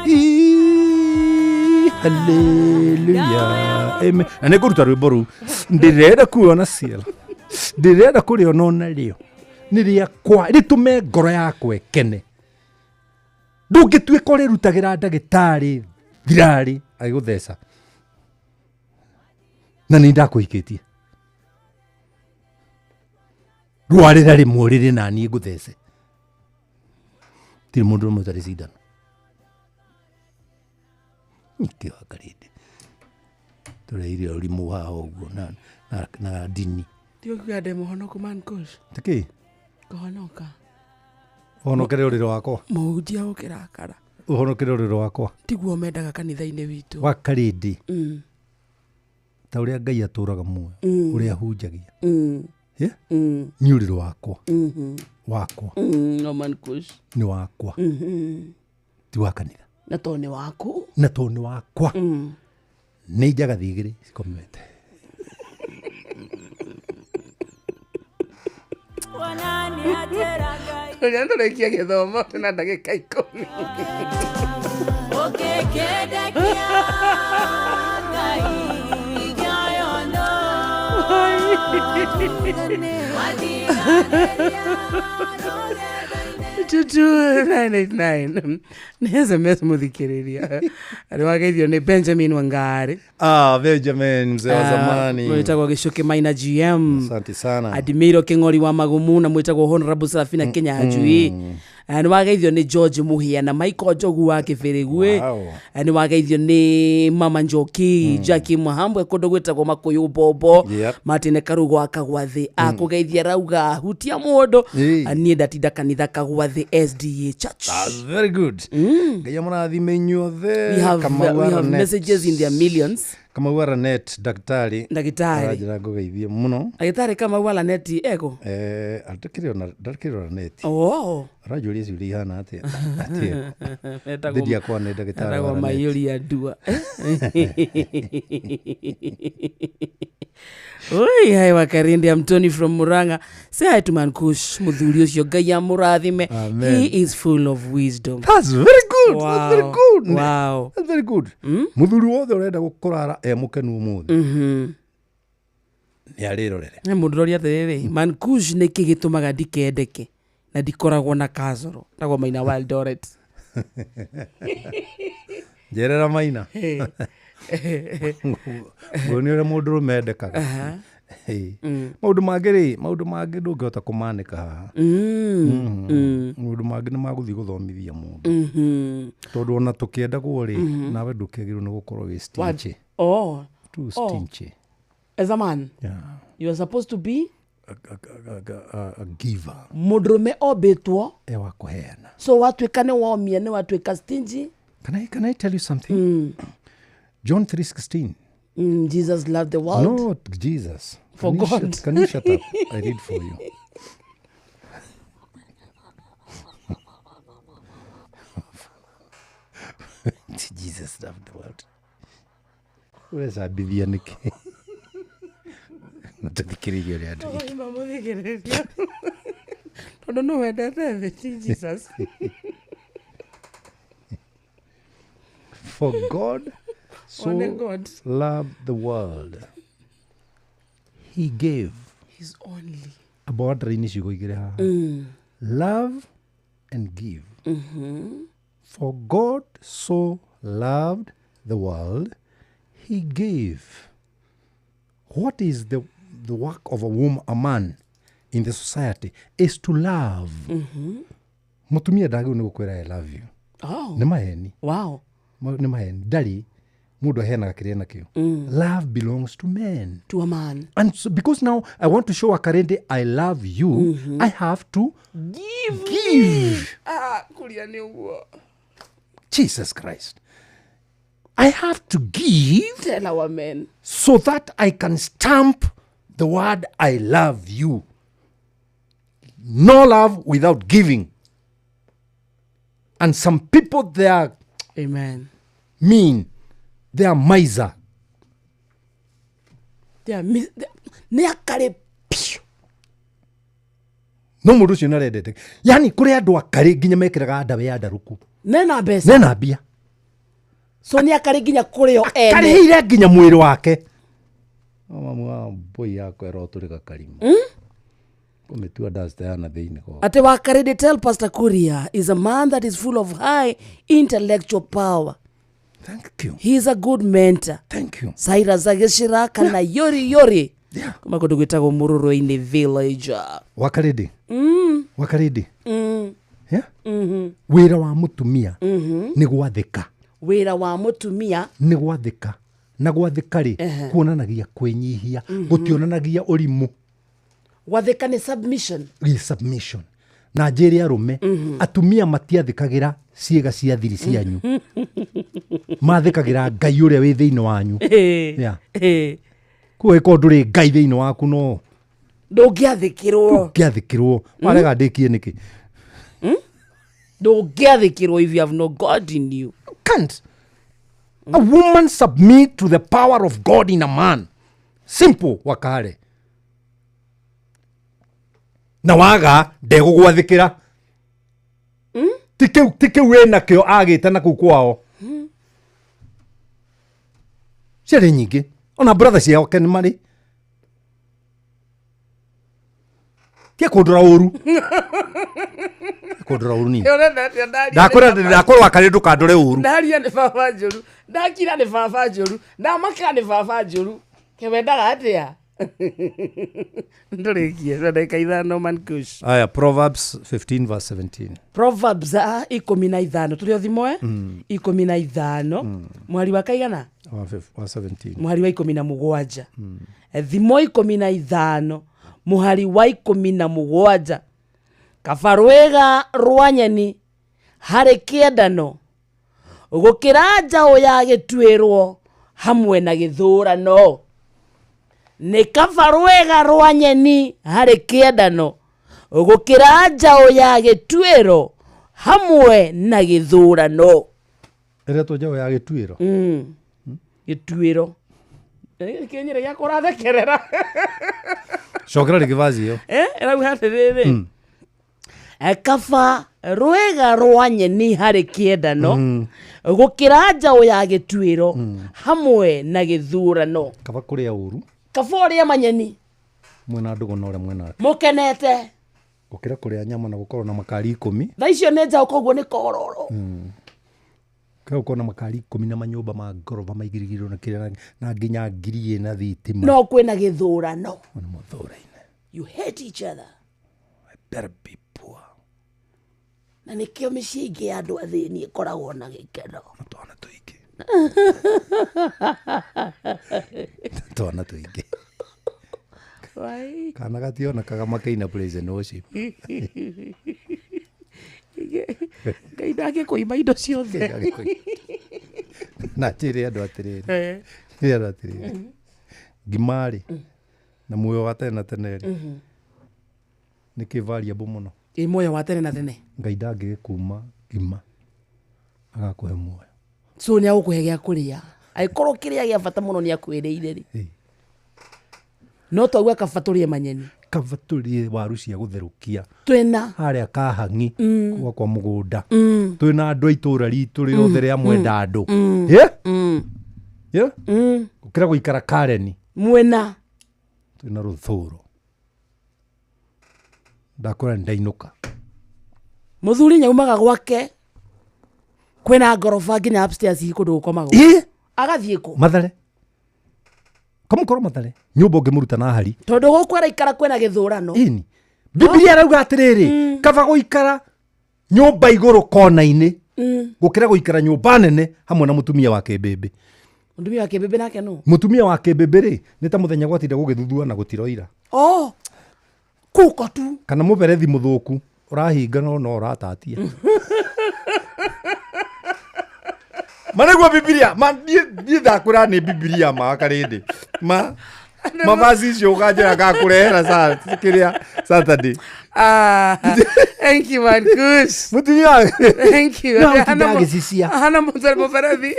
Ii, hallelujah, amen. Na nĩ ngũruta rwĩmbo rũu. Ndĩrenda kuona ciero, ndĩrenda kũrĩona ona rĩo, nĩ rĩakwa, rĩtũme ngoro yakwa ĩkene. Ndũngĩtuĩka ũrĩrutagĩra ndagĩtarĩ thirarĩ agĩgũtheca, na nĩ ndakũhikĩtie. Rwarĩra rĩmwe rĩrĩ na niĩ ngũthece. Tirĩ mũndũ ũmwe ũtarĩ cindano. Nĩkĩo akarĩndĩ tũreire ũrimũ haha ũguo na ndini. Ti ũkiuga ndĩ mũhonoku man coach. Tikĩ? Kũhonoka. Ũhonokere ũrĩrĩ wakwa. Mũhunjia ũkĩrakara. Ũhonokere ũrĩrĩ wakwa. Tiguo mendaga kanitha-inĩ witũ. Wa karĩndĩ. Ta ũrĩa Ngai atũraga muoyo, ũrĩa ahunjagia. Yeah? Nĩ ũrĩrĩ wakwa. Wakwa. No man coach. Nĩ wakwa. Ti wa kanitha. Na tondũ nĩ waku. Na tondũ nĩ wakwa. Nĩ njagathi igĩrĩ cikomete. Ũrĩa tũrĩkia gĩthomo na ndagĩka 10. Two two nine eight nine. Nĩ SMS mũthikĩrĩria. Arĩ wageithio nĩ Benjamin Wangari. Ah, Benjamin mzee wa zamani. Mwĩtagwo Gĩcũkĩ Maina GM. Asante sana. Adimiro Kĩng'ori wa Magumu na mwĩtagwo Honorable Serafina Kenya Njui. Nĩ wageithio nĩ George Muhia na Michael Njogu wa Kĩbĩrĩgwe. Wow. Nĩ wageithio nĩ Mama Njoki, Jackie Mwahambwe kũndũ gwĩtagwo Makũyũ Mbombo. Martin Karugo wa Kagwathĩ akũgeithia rauga hutia mũndũ. Niĩ ndatinda kanitha Kagwathĩ SDA Church. That's very good. Ngai amũrathime inyuothe. We have, Kamau we have Aranet. messages in their millions. Kamau Aranet daktari. Ndagĩtarĩ. Aranjĩra ngũgeithie mũno. Ndagĩtarĩ Kamau Araneti ego. Ndakĩrĩ ona neti. Oh. Aranjũria ciũria ihana atĩa? Atĩa? Etagwo- Ndĩndi yakwa nĩ ndagĩtarĩ wa etagwo Aranet. maiyũria ndua. Oi, hi Wakarindi, I'm Tony from Murang'a. Say hi to Mankush, muthuri ũcio Ngai amũrathime. Amen. He is full of wisdom. That's very good. That's very Wow. good. Wow. That's very good. Muthuri wothe ũrenda gũkũrara e mũkenu ũmũthĩ. Nĩ arĩrorere. Nĩ mũndũ ũroria atĩrĩrĩ, Mankush nĩkĩ gĩtũmaga ndikendeke na ndikoragwo na kacoro? Tagwo Maina wa Eldoret. Njerera Maina. Nguonia ũrĩa mũndũrũme endekaga. Maũndũ mangĩ rĩ, maũndũ mangĩ ndũngĩhota kũmanĩka haha. Maũndũ mangĩ nĩ magũthiĩ gũthomithia mũndũ. Tondũ ona tũkĩendagwo rĩ, nawe ndũkĩagĩrĩirwo nĩ gũkorwo wĩ stingy. Oh. Too Oh. stingy. As a man, Yeah. you are supposed to be A giver. Mũndũrũme ombĩtwo E wa kũheana. So watuĩka nĩ womia, nĩ watuĩka stingy. Can I tell you something? John 3:16. Jesus loved the world. Not Jesus. For Can you God. Can you shut up? I read for you. Jesus loved the world. Ũrecambithia nĩkĩ? Tũthikĩrĩrie ũrĩa andũ. Oima mũthikĩrĩria. Tondũ nĩ wendete thĩ ti Jesus. For God so One God. loved the world. He gave. His only. Border-inĩ ciugo igĩrĩ haha. Love and give. For God so loved the world, he gave. What is the work of a woman, a man in the society is to love. Mũtumia ndagĩrĩirwo nĩ gũkwĩra I love you. Oh. Nĩ maheni. Wow. Nĩ maheni. Ndarĩ mũndũ aheanaga kĩrĩa nakĩo. Love belongs to men. To a man. And so, because now I want to show Akarende I love you, I have to give. Give. Ah, kuria nĩ ũguo. Jesus Christ. I have to give Tell our men. so that I can stamp the word I love you. No love without giving. And some people, they are Amen. mean. They are miser. They are nĩ akarĩ piũ. No mũndũ ũcio nĩarendete. Yani kũrĩ andũ akarĩ nginya mekĩraga ndawa ya ndarũku. Nena mbeca. Nena mbia. So nĩ akarĩ nginya kũrĩ o ene. Karĩhĩire nginya mwĩrĩ wake. No mamu wa mbũi yakwa ĩrotũrĩka karima. Kũmĩtua duster ya na thĩinĩ kwa. Ate Wakarede tell Pastor Kuria is a man that is full of high intellectual power. Thank you. He is a good mentor. Thank you. Cyrus agĩcira kana yori yori. Kuma kũndũ gwĩtagwo Mũrũrũ-inĩ village. Wakarĩndĩ. Wakarĩndĩ. Yeah? Wĩra wa mũtumia nĩ gwathĩka. Wĩra wa mũtumia Nĩ gwathĩka. Na gwathĩka rĩ kuonanagia kwĩnyihia, gũtionanagia ũrimũ. Gwathĩka nĩ submission. Ĩ submission. Na njĩre arũme, atumia matiathĩkagĩra ciĩga cia thiri cianyu. Mathĩkagĩra Ngai ũrĩa wĩ thĩinĩ wanyu. Yeah. Koguo ĩkorwo ndũrĩ Ngai thĩinĩ waku no Ndũngĩathĩkĩrwo. ndũngĩathĩkĩrwo. Warega ndĩkie nĩkĩ? Ndũngĩathĩkĩrwo if you have no God in you. Can't. A woman submit to the power of God in a man. Simple wakare. Na waga ndegũgwathĩkĩra. Ti kĩu wĩna kĩo agĩte na kũu kwao. Ciarĩ nyingĩ. Ona brother ciake nĩ marĩ. Tie kũndora ũru. Kũndora ũru niĩ. Ndakwĩra wakarĩ ndũkandore ũru. Ndaria nĩ baba njũru, ndakira nĩ baba njũru, ndamaka nĩ baba njũru. Kewendaga atĩa? Ndũrĩkie ndagĩka ithano man kush. Aya, Proverbs 15 verse 17. Proverbs 15 tũrĩ o thimo 15 mweri wa kaigana? Wa 17. Mũhari wa 17. Thimo 15 mũhari wa 17. Kaba rwĩga rwa nyeni harĩ kĩendano gũkĩra njaũ ya gĩtuĩrwo hamwe na gĩthũrano. Nĩ kaba rwĩga rwa nyeni harĩ kĩendano gũkĩra njaũ ya gĩtuĩro hamwe na gĩthũrano. Ĩretwo njaũ ya gĩtuĩro? Gĩtuĩro. Kĩnyĩre gĩa kũrathekerera. Cokera rĩngĩ vazi ĩyo. Ĩrauga atĩrĩrĩ. Kaba rwĩga rwa nyeni harĩ kĩendano gũkĩra njaũ ya gĩtuĩro hamwe na gĩthurano. Kaba kũrĩa ũru. Kaba ũrĩe manyeni. Mwena ndũgũ na ũrĩa mwena. Mũkenete. Gũkĩra kũrĩa nyama na gũkorwo na makari 10. Thaa icio nĩ njaũ koguo nĩ kororo. Kĩrĩa gũkorwo na makari 10 na manyũmba ma ngoroba maigĩrĩirwo na kĩrĩa na nginya ngiri ĩna thitima. No kwĩna gĩthũrano. Nĩ mũthũra-inĩ. You hate each other. I better be poor. Na nĩkĩo mĩciĩ ĩngĩ ya andũ athĩni ĩkoragwo na gĩkeno. Na twana tũingĩ. Twana tũingĩ. Kana gationekaga makĩina praise and worship. Ngai ndangĩkũima indo ciothe. Na njĩre andũ atĩrĩrĩ. Njĩre andũ atĩrĩrĩ. Ngima rĩ na muoyo wa tene na tene rĩ nĩ kĩ variable mũno. Ĩ muoyo wa tene na tene. Ngai ndangĩgĩkuma ngima agakũhe muoyo. So nĩ agũkũhe gĩa kũrĩa. Angĩkorwo kĩrĩa gĩa bata mũno nĩ akwĩrĩire rĩ. No twauga kaba tũrĩe manyeni. Kaba tũrĩe waru cia gũtherũkia. Twĩna harĩa kahang'i gwakwa mũgũnda. Twĩna andũ a itũũra ritũ rĩothe rĩa mwenda andũ. Gũkĩra gũikara Karen. Mwena. Twĩna rũthũro. Ndakwĩra nĩndainũka. Mũthuri nyaumaga gwake kwĩna ngoroba nginya upstairs kũndũ gũkomagwo. Agathiĩ kũ? Mathare. Kamũkorwo Mathare. Nyũmba ũngĩmũruta na hari. Tondũ gũkũ araikara kwĩna gĩthũrano. Ĩni. Bibilia ĩrauga atĩrĩrĩ, kaba gũikara nyũmba igũrũ kona-inĩ gũkĩra gũikara nyũmba nene hamwe na mũtumia wa kĩmbĩmbĩ. Mũtumia wa kĩmbĩmbĩ nake nũ? Mũtumia wa kĩmbĩmbĩ rĩ nĩ ta mũthenya gwatinda gũgĩthuthua na gũtiroira. Oh. Kuko tu. Kana mũberethi mũthũku ũrahinga no no ũratatia. Ma nĩguo Bibilia ma niĩ ndakwĩra nĩ Bibilia ma karĩndĩ ma mavazi icio ũkanjĩra ngakũrehera kĩrĩa Saturday. Ah, thank you, man. Kush. Mũtumia. Thank you. No, ũtinda agĩcicia. Hana mũtare mũberethi.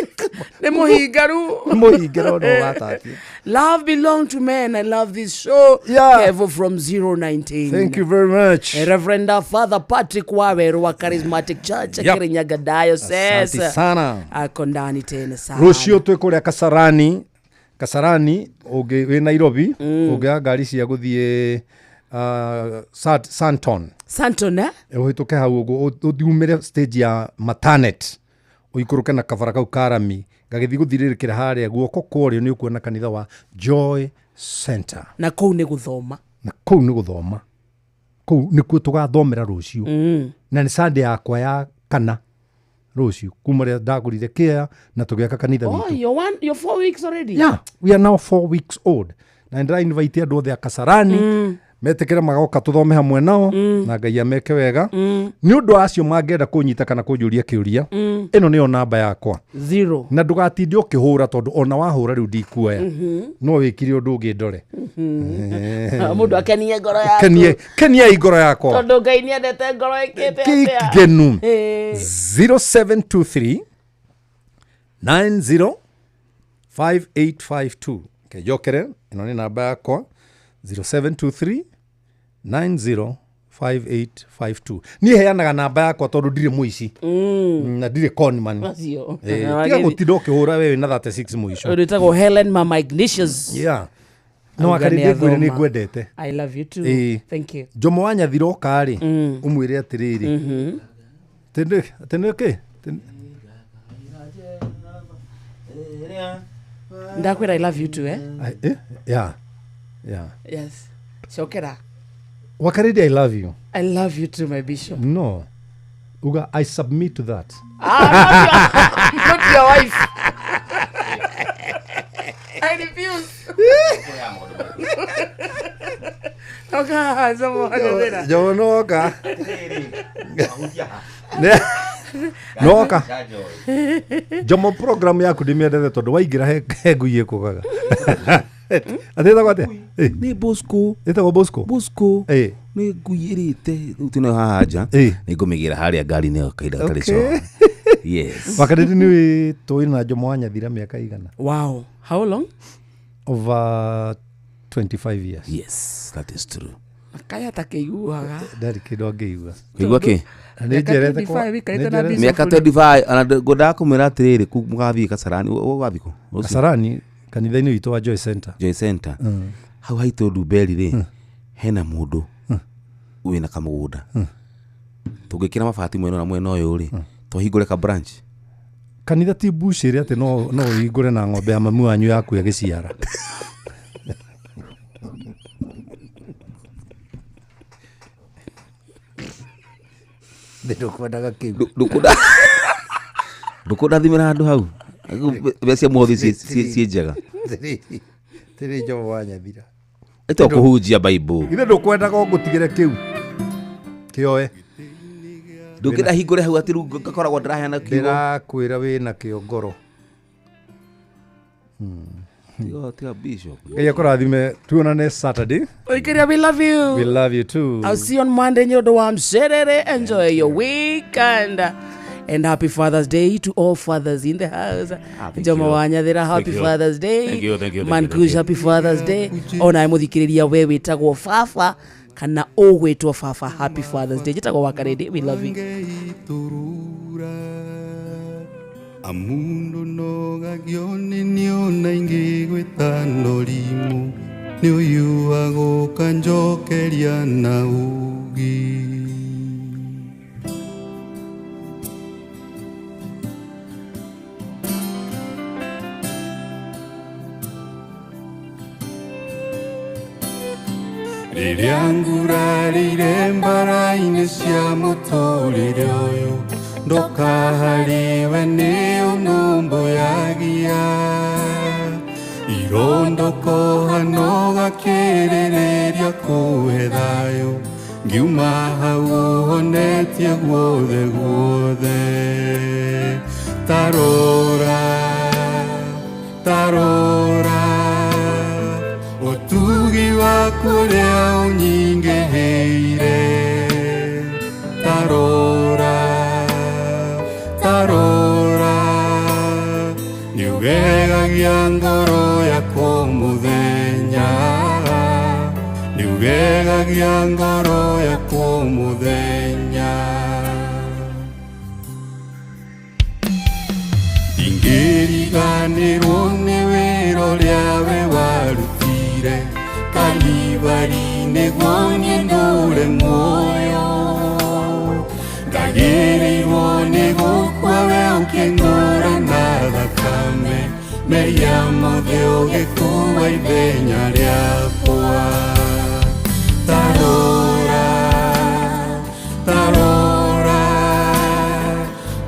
Nĩ mũhingaru. Nĩ mũhingĩra ũndũ ũgatatia. Love belong to men. I love this show. Yeah. Kevo from 019. Thank you very much. Reverend Father Patrick Waweru wa Charismatic Church, Yep. Kirinyaga Diocese. Asante sana. Ako ndani tena sana. Rũciũ twĩ kũrĩa Kasarani Kasarani ũngĩ wĩ Nairobi ũngĩoya ngari cia gũthiĩ Santon. Santon, eh? Ũhĩtũke hau ũguo ũthiumĩre stage ya Matanet ũikũrũke na kabara kau karami gagĩthiĩ gũthirĩrĩkĩra harĩa guoko kwa ũrĩo nĩ ũkuona kanitha wa Joy Center. Na kũu nĩ gũthoma. Na kũu nĩ gũthoma, kũu nĩkuo tũgathomera rũciũ. Na nĩ Sunday yakwa ya kana rũciũ kuma rĩrĩa ndagũrire kĩea na tũgĩaka kanitha Oh, witũ. you're 4 weeks already. Yeah, we are now 4 weeks old. Na nĩ invite andũ othe a Kasarani metĩkĩre magoka tũthome hamwe nao na Ngai ameke wega. Nĩ ũndũ wa acio mangĩenda kũnyita kana kũnjũria kĩũria, ĩno nĩyo namba yakwa. Zero. Na ndũgatinde ũkĩhũra tondũ ona wahũra rĩu ndikuoya. No wĩkire ũndũ ũngĩ ndore. Mũndũ akenie ngoro yaku. Kenie keniai ngoro yakwa. Tondũ Ngai nĩendete ngoro ĩkĩte atĩa? Kĩngenu. Eh. 0723 90 5852. Kejokere ĩno nĩ namba yakwa 0723 90 5852. Niĩ heanaga namba yakwa tondũ ndirĩ mũici na ndirĩ conman. Acio. Tiga gũtinda ũkĩhũra we wĩna 36 mũico. Ũndũ wĩtagwo Helen Mama Ignatius. Yeah. No Auga akarĩndĩ ngwĩre nĩ nĩathoma. ngwendete. I love you too. Thank you. Jomo wa Nyathira oka-rĩ ũmwĩre atĩrĩrĩ atĩ nĩ kĩ Ndakwĩra I love you too, eh? Yeah. Yeah. Yes. Cokera. Wakarĩndĩ I love you. I love you too, my bishop. No. Uga I submit to that. Ah, not your wife. I refuse. Oka, Jomo wa Nyathira. Jomo noka. Noka. Jomo program yaku ndĩmĩendete tondũ waingĩra he ngui ĩkũgaga. Atĩ ĩtagwo atĩa? Nĩ Bosco. Ĩtagwo Bosco? Bosco. Nĩ ngui ĩrĩte rĩu twĩnayo haha nja. Nĩ ngũmĩgĩra harĩa ngari-inĩ ĩyo kahinda gatarĩ coa. Yes. Wakarĩndĩ nĩ tũĩ na Jomo wa Nyathira mĩaka igana? Wow. How long? Over 25 years. Yes, that is true. Kaya takĩiguaga. Ndarĩ kĩndũ angĩigua. Kũigua kĩ? Na nĩ njerete kwa- Mĩaka 25 nĩ njerete- Mĩaka 25 ona ngwendaga kũmwĩra atĩrĩrĩ kũ mũgathiĩ Kasarani ũgathiĩ kũ? Rũciũ? Kasarani kanitha-inĩ witũ wa Joy Center. Joy Center. Hau haitũ Ndumberi rĩ hena mũndũ wĩna kamũgũnda. Tũngĩkĩra mabati mwena na mwena ũyũ rĩ tũhingũre ka branch. Kanitha ti mbucĩrĩ atĩ no ũhingũre na ng'ombe ya mamu wanyu yaku ĩgĩciara. Ndũkwendaga kĩu. Ndũkũndathimĩra handũ hau. Mbeca cia mũhothi ciĩ njega. Tĩrĩ Jomo wa Nyathira. Ĩto kũhunjia Bible. Ithe ndũkwendaga ũngũtigĩre kĩu. Kĩoe. Ndũngĩenda hingũre hau atĩ rĩu ngakoragwo ndĩraheana kiugo. Ndĩrakwĩra wĩna kĩo ngoro. Tiga bishop. Ngai akũrathime tuonane Saturday. Oikiria, we love you. We love you too. I'll see you on Monday nĩ ũndũ wa mcerere. Enjoy your weekend. And happy Father's Day to all fathers in the house. Thank Jomo you. wa Nyathira, happy Thank you. Father's Day. Thank you, thank you, thank you, Man thank Kush, you. happy Father's Day. Ona mũthikĩrĩria we wĩtagwo baba kana ũgwĩtwo baba, happy Father's Day. Njĩtagwo Wakarĩndĩ, we love you. Amundu nogagio nĩ nĩona ingĩ gwĩtano rimũ nĩ ũyũ agũka njokeria na ũgĩ. Rĩrĩa ngurarĩire mbara-inĩ cia mũtũrĩre ũyũ ndoka harĩwe nĩ ũnũmbũyagia irondokoha no gakĩrĩrĩria kũhe thayũ ngiuma hau ũhonetie guothe guothe. Tarora, tarora, ũtugi waku ũrĩa ũnyingĩhĩire. Tarora, tarora, nĩũgegagia ngoro yakwa mũthenya, nĩũgegagia ngoro yakwa mũthenya. Ndingĩriganĩrwo nĩ wĩra ũrĩa we warutire Kalivari nĩguo niĩ ndũre muoyo. Ndagĩrĩirwo nĩ gũkua we ũkĩngũra na thakame, mehia mothe ũgĩkua ithenya rĩakwa. Tarora, tarora,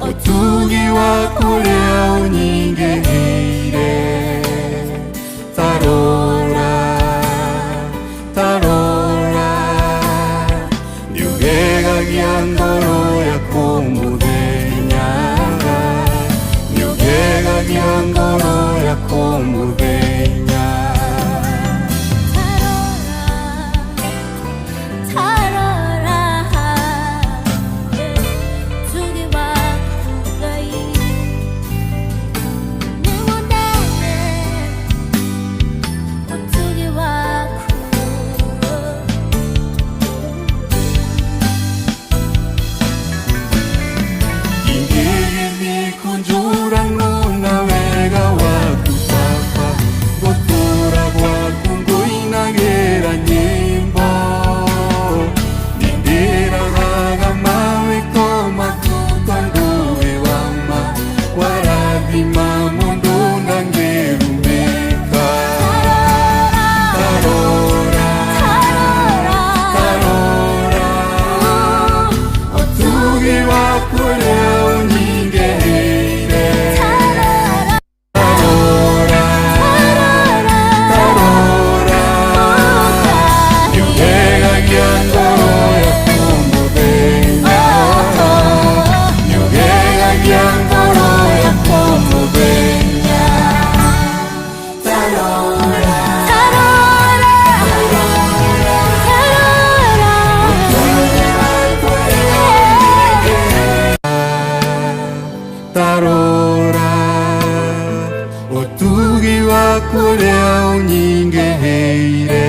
ũtugi waku ũrĩa ũnyingĩhĩire. Tarora, tarora, nĩũgegagia ngoro yakwa mũthenya, nĩũgegagia ngoro yakwa mũthenya. Tarora, ũtugi waku Ngai nĩ mũnene, ũtugi waku. Ingĩgĩthiĩ kũnjũranwo na wega waku Baba, gũtũũra gwaku ngũinagĩra nyĩmbo. Nĩndĩraraga mawĩko maku tondũ wĩ wa ma, warathima mũndũ ndangĩrumĩka. Tarora, tarora, ũtugi waku ũrĩa ũnyingĩhĩire. Tarora, tarora, nĩũgegagia ngoro yakwa mũthenya, nĩũgegagia ngoro yakwa mũthenya. Tarora, tarora, ũtugi waku ũrĩa ũnyingĩhĩire.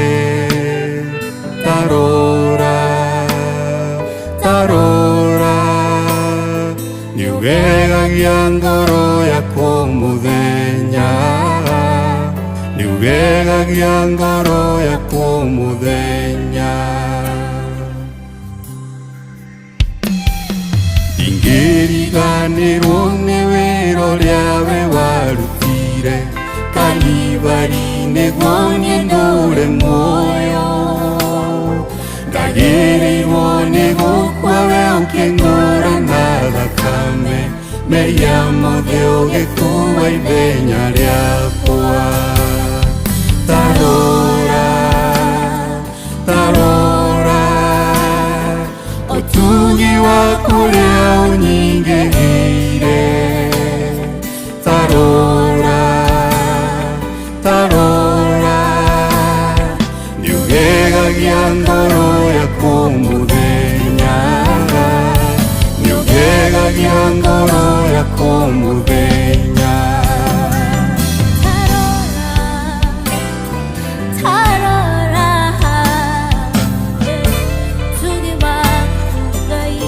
Tarora, tarora, nĩũgegagia ngoro yakwa mũthenya, nĩũgegagia ngoro yakwa mũthenya. Ndingĩriganĩrwo nĩ wĩra ũrĩa we warutire Kalivari nĩguo niĩ ndũre muoyo. Ndagĩrĩirwo nĩ gũkua we ũkĩngũra na thakame, mehia mothe ũgĩkua ithenya rĩakwa. Tarora, tarora, ũtugi waku ũrĩa ũnyingĩhĩire. Tarora, tarora, nĩũgegagia ngoro yakwa mũthenya, nĩũgegagia ngoro yakwa mũthenya. Tarora, ũtugi waku Ngai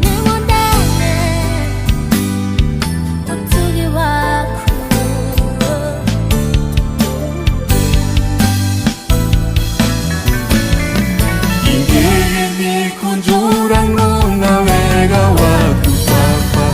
nĩ mũnene, ũtugi waku. Ingĩgĩthiĩ kũnjũranwo na wega waku Baba,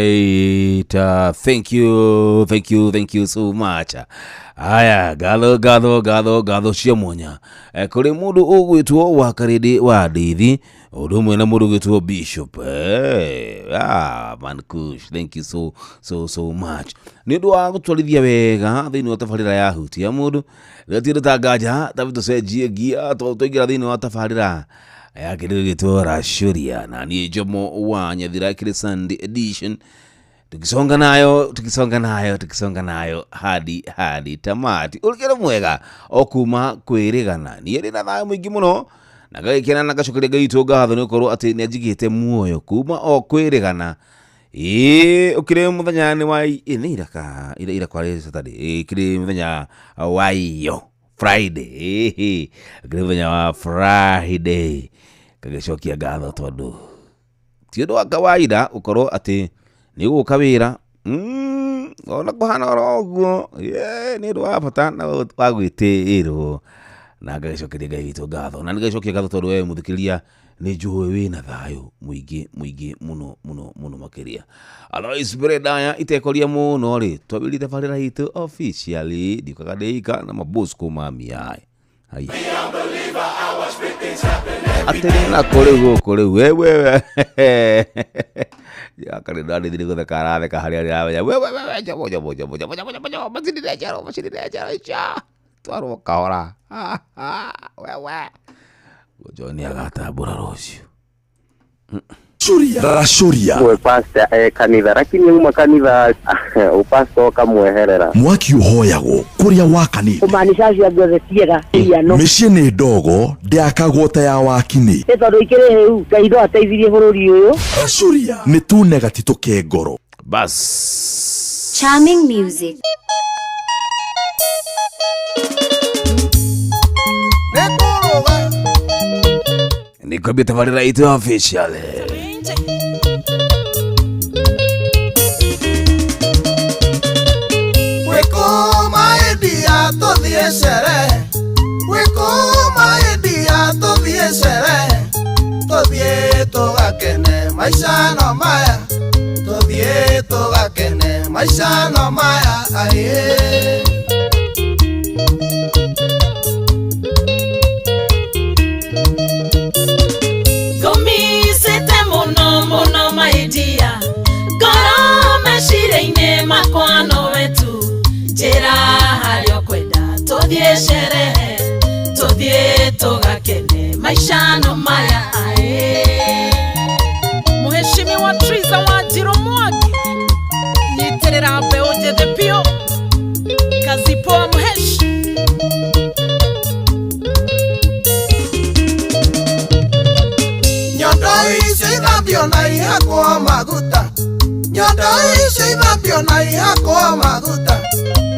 Right. Thank you, thank you, thank you so much. Aya, ngatho ngatho ngatho ngatho cia mwanya kũrĩ mũndũ ũgwĩtwo wa Karĩndĩ wa Ndeithi, ũndũ ũmwe na mũndũ ũgwĩtwo Bishop Man Kush. Thank you so so so much nĩ ũndũ wa gũtwarithia wega thĩinĩ wa tabarĩra ya Hutia Mũndũ. Rĩrĩa tiende ta nganja tabi tũcenjie ngia twaingĩra thĩinĩ wa tabarĩra ya kĩndũ gĩgĩtwo Rashuria, na niĩ Njomo wa Nyathira kĩrĩ Sunday edition, tukisonga nayo tukisonga nayo tukisonga nayo hadi hadi tamati. Ũrĩkĩre mwega o kuma kwĩrĩgana. Niĩ ndĩ na thayũ mũingĩ mũno na ngagĩkena na ngacokeria Ngai witũ ngatho nĩ gũkorwo atĩ nĩ anjigĩte muoyo kuma o kwĩrĩgana. Ĩĩ, ũkĩrĩ mũthenya nĩ wa nĩ iraka ira ira kwarĩ Saturday. Ĩĩ, kĩrĩ mũthenya wa iyo Friday. Ĩĩ, ũkĩrĩ mũthenya wa Friday, ngagĩcokia ngatho tondũ ti ũndũ wa kawaida gũkorwo atĩ nĩ ũgũka wĩra ona kũhana oro ũguo. Nĩ ũndũ wa bata na wa gwĩtĩĩrwo, na ngagĩcokeria Ngai witũ ngatho, na nĩngagĩcokia ngatho tondũ we mũthikĩrĩria nĩ njũĩ wĩna thayũ mũingĩ mũingĩ mũno mũno mũno makĩria. Otherwise mbere ndaya itekoria mũno rĩ, twambĩrĩrie tabarĩra itũ officially ndiukaga ndĩika na mabosco mamiaĩ. Haya, atĩrĩ nako rĩu gũkũ rĩu wewe yakarĩ ndarĩthi gũtheka aratheka harĩa arĩramenya wewe wewe Njomo Njomo Njomo Njomo Njomo Njomo Njomo macini nĩ njerũ macini nĩ njerũ icio twarwo kahora wewe John agatambũra rũciũ. Rashuria we pastor kanitha, lakini uma kanitha upastor ukamweherera. Mwaki ũhoyagwo kũrĩa wakanĩte Kumaanisha acio angĩ othe tiega iano. Mĩciĩ nĩ ndogo ndĩakagwo ta ya wakini. Nĩ tondũ ikĩrĩ hĩu Ngai no ateithirie bũrũri ũyũ. Rashuria nĩ tune gatitũ ke ngoro. Bas. Charming music. Nikwambia tabarĩra itũ official. Wĩkũma ĩndia tũthiĩ sherehe, wĩkũma ĩndia tũthiĩ sherehe, tũthiĩ tũgakene maica no maya, tũthiĩ tũgakene maica no maya aĩ. Ngũmicĩte mũno mũno maidia, ngoro meciria-inĩ makwa nowe tu, njĩra harĩa ũkwenda tũthiĩ sherehe, tũthiĩ tũgakene maica no maya aĩ. Mheshimiwa Triza Wanjiru Mwangi, nyitĩrĩra mbeũ njĩthĩ biũ, kazi poa mheshi. Nyondo icio ithambio na ihakwo maguta, nyondo icio ithambio na ihakwo maguta,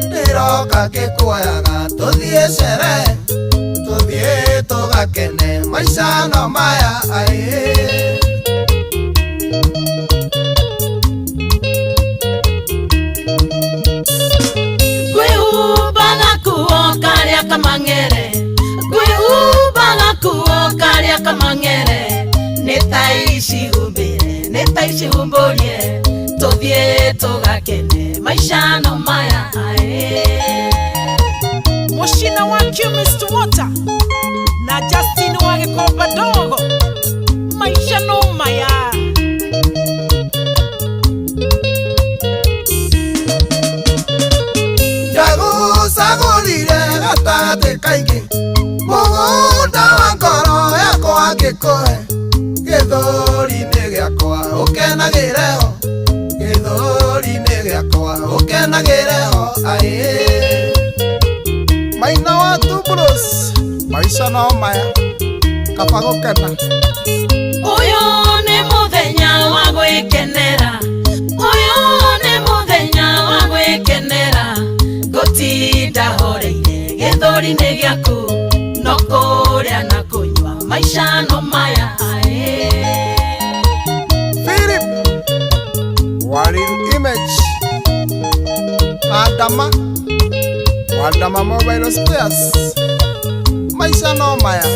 ndĩroka ngĩkuoyaga tũthiĩ sherehe, tũthiĩ tũgakene maica no maya aĩ. Ngwĩhumba gakuo karĩa kamang'ere, ngwĩhumba gakuo karĩa kamang'ere, nĩ ta ici humbĩre, nĩ ta ici humbũrie, tũthiĩ tũgakene maica no maya aĩ. Mũcina wa Chemist Water na Justin wa Gĩkomba Ndogo, maica no maya. Ndagũcagũrire gatagatĩ kaingĩ, mũgũnda wa ngoro yakwa ngĩkũhe, gĩthũri-inĩ gĩakwa ũkenagĩre ho, gĩthũri-inĩ gĩakwa ũkenagĩre ho aĩ. Maina wa Tubros, maica no maya, kaba gũkena. Ũyũ nĩ mũthenya wa gwĩkenera, ũyũ nĩ mũthenya wa gwĩkenera, ngũtinda horeire gĩthũri-inĩ gĩaku, no kũrĩa na kũnyua maica no maya aĩ. Philip Waril Image Adama Wadama Mobile Spares, maica no maya.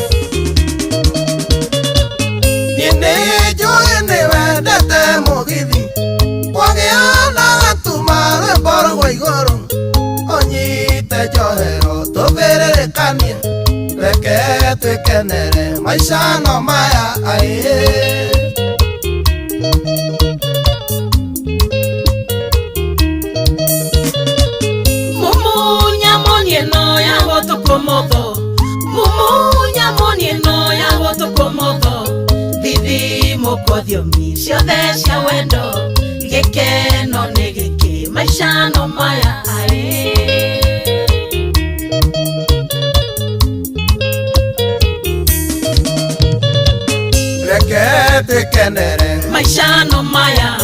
Niĩ nĩ njũĩ nĩ wendete mũgithi, kwagĩa Twikenere maisha no maya ae. Mumunya monie no ya gotukomotho, mumunya monie no ya gotukomotho, thithimo thiomi ciothe cia wendo, gĩkeno nĩ gĩkĩ maica no maya ae. Reke twikenere maica no maya,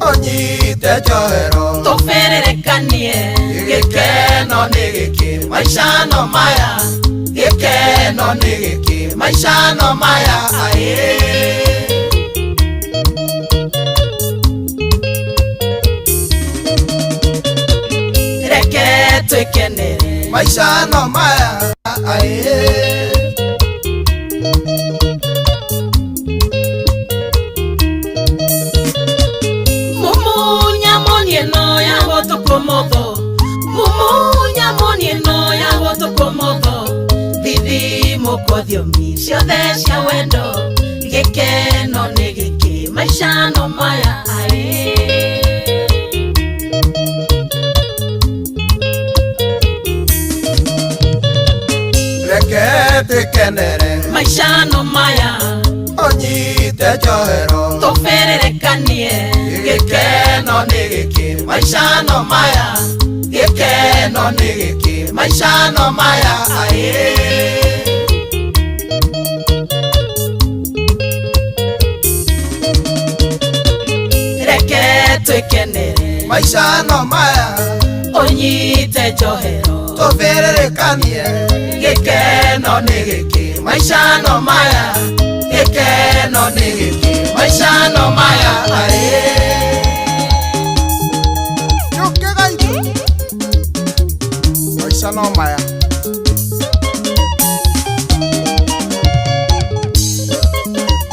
ũnyite njohero tũbĩrĩrĩkanie, gĩkeno nĩ gĩkĩ maica no maya, gĩkeno nĩ gĩkĩ maica no maya ae. Reke twikenere maica no maya ae. Mumunya monie no ya gotukomotho, mumunya monie no ya gotukomotho, thithimo thiomi ciothe cia wendo, gĩkeno nĩ gĩkĩ maica no maya ae. Reke twikenere maica no maya, ũnyite njohero tũbĩrĩrĩkanie, gĩkeno nĩ gĩkĩ maica no maya, gĩkeno nĩ gĩkĩ maica no maya ae. Reke twikenere maica no maya, ũnyite njohero tũbĩrĩrĩkanie, gĩkeno nĩ gĩkĩ maica no maya, gĩkeno nĩ gĩkĩ maica no maya ae. Maisha no maya.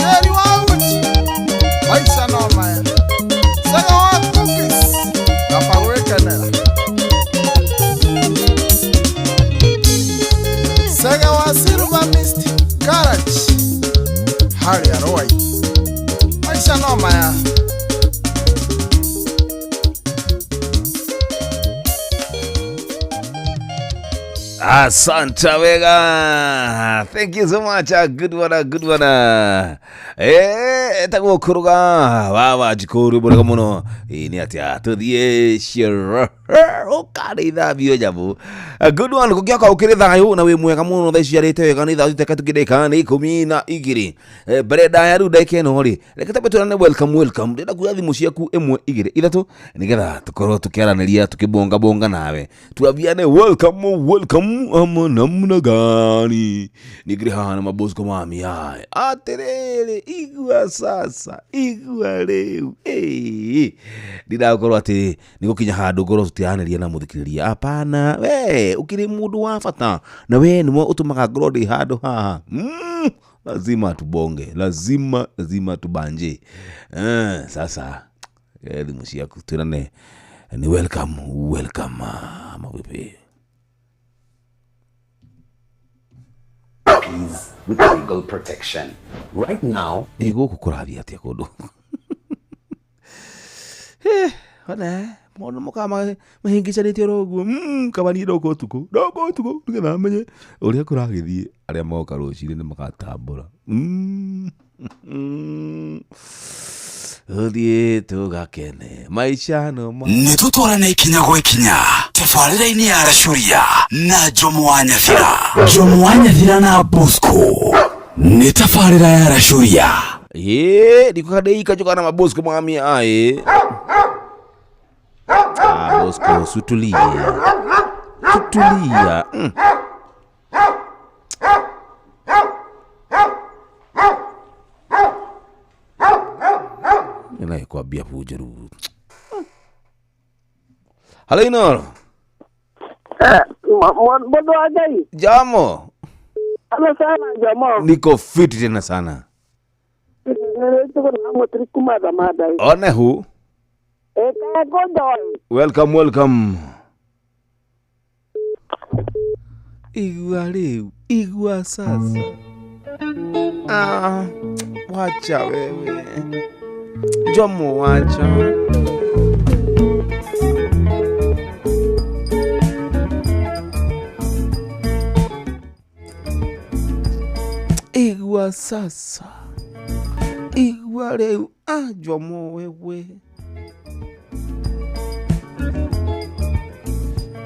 Eri wa uchi maisha no maya. Sega wa cookies kaba gwikenera. Sega wa silver mist garage harĩa Rwai. Maisha no maya. Asante wega. Thank you so much. A good one, a good one. Etagwo kuruga wa Wanjikũ rwĩmbo rwega mũno. Nĩ atĩa tũthiĩ sherehe ũkarĩithambio nyamũ. A good one. Gũkĩoka ũkĩrĩ thayũ na wĩ mwega mũno thaa ici arĩte wega nĩ thaa thita tũkĩndĩka nĩ 12. Mbere ndaya rĩu ndagĩka ĩno rĩ, reke tambe twĩrane welcome welcome. Ndĩrenda kuoya thimũ ciaku 1 2 3 nĩgetha tũkorwo tũkĩaranĩria tũkĩbonga bonga nawe. Tuambiane welcome welcome ama namna gani. Ningĩ haha na mabosco mami haya. Atĩrĩrĩ, igua sasa, igua rĩu. Ndirakorwo atĩ nĩ gũkinya handũ ngorwo tũtiaranĩria na mũthikĩrĩria. Hapana, we ũkĩrĩ mũndũ wa bata na we nĩwe ũtũmaga ngorwo ndĩ handũ haha. Lazima tubonge, lazima tubanje. Sasa thimũ ciaku twĩrane ni welcome welcome mavipi. With legal protection. Right now, ĩ gũkũ kũrathiĩ atĩa kũndũ? One maũndũ mokaga mahĩngĩcanĩte oro ũguo. Kaba niĩ ndoka ũtukũ, nĩgetha menye ũrĩa kũragĩthiĩ. Arĩa moka rũcinĩ nĩ magatambũra. Ũthiĩ tũgakene maica no ma nĩ tũtwarane ikinya gwa ikinya tabarĩra-inĩ ya Racuria na Jomo wa Nyathira. Jomo wa Nyathira na Bosco nĩ tabarĩra ya Racuria. Ndikũkandĩika njũka na mabosco mami aĩ. Bosco sutulie, tutulia. Ninakwambia fujeru. Halo Inoro. Mbodo wa Ngai. Jamo. Halo sana Jamo. Niko fiti tena sana. One hu. Welcome, welcome. Igua rĩu, igua sasa. Ah, wacha wewe Jomo, wacha. Igua sasa, igua rĩu. Ah, Jomo wewe.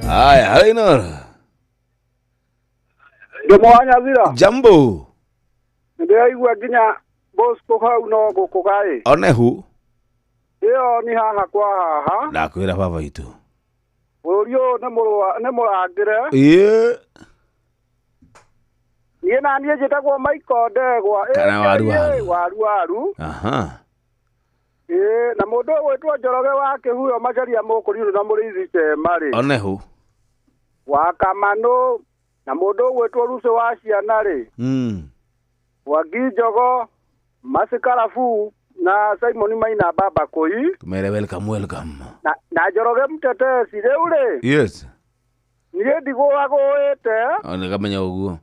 Haya, Hainor. Jomo wa Nyathira. Jambo. Ndĩraigua nginya Bosco hau no gũkũgaĩ. Onehu. Ĩyo nĩ haha kwa haha. Ndakwĩra baba itũ. Bũrũri ũyũ nĩ mũrangĩre. Ĩĩ. Niĩ na niĩ njĩtagwo Michael Ndegwa. Kana waru waru. Waru waru. Aha. Ĩĩ, na mũndũ ũgwĩtwo Njoroge wa Kĩhuyo Macharia Mũkũriũrũ na Mũrĩithi Chema rĩ. Onehu. Wa Kamanũ na mũndũ ũgwĩtwo Rucũ wa ciana rĩ. Mwangi Njogo, Masikarabu na Simon Maina Baba Koi. Tumere welcome, welcome. Na Njoroge Mtetesi rĩu rĩ. Yes. Niĩ ndigũagũĩte. Nĩngamenya ũguo.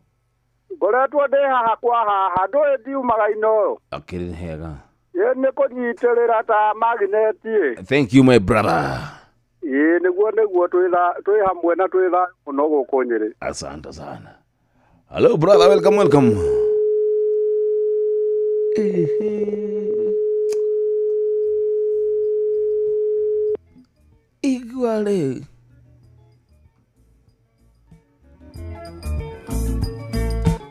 Ngoretwo ndĩ haha kwa haha ndũĩ ndiumaga ino. Akĩrĩ hega. Ĩ nĩ kũnyitĩrĩra ta magneti. Thank you my brother. Ĩ nĩguo twĩ hamwe na twĩ thayũ mũno gũkũ Nyĩrĩ. Asante sana. Hello brother, welcome, welcome. Igua rĩu.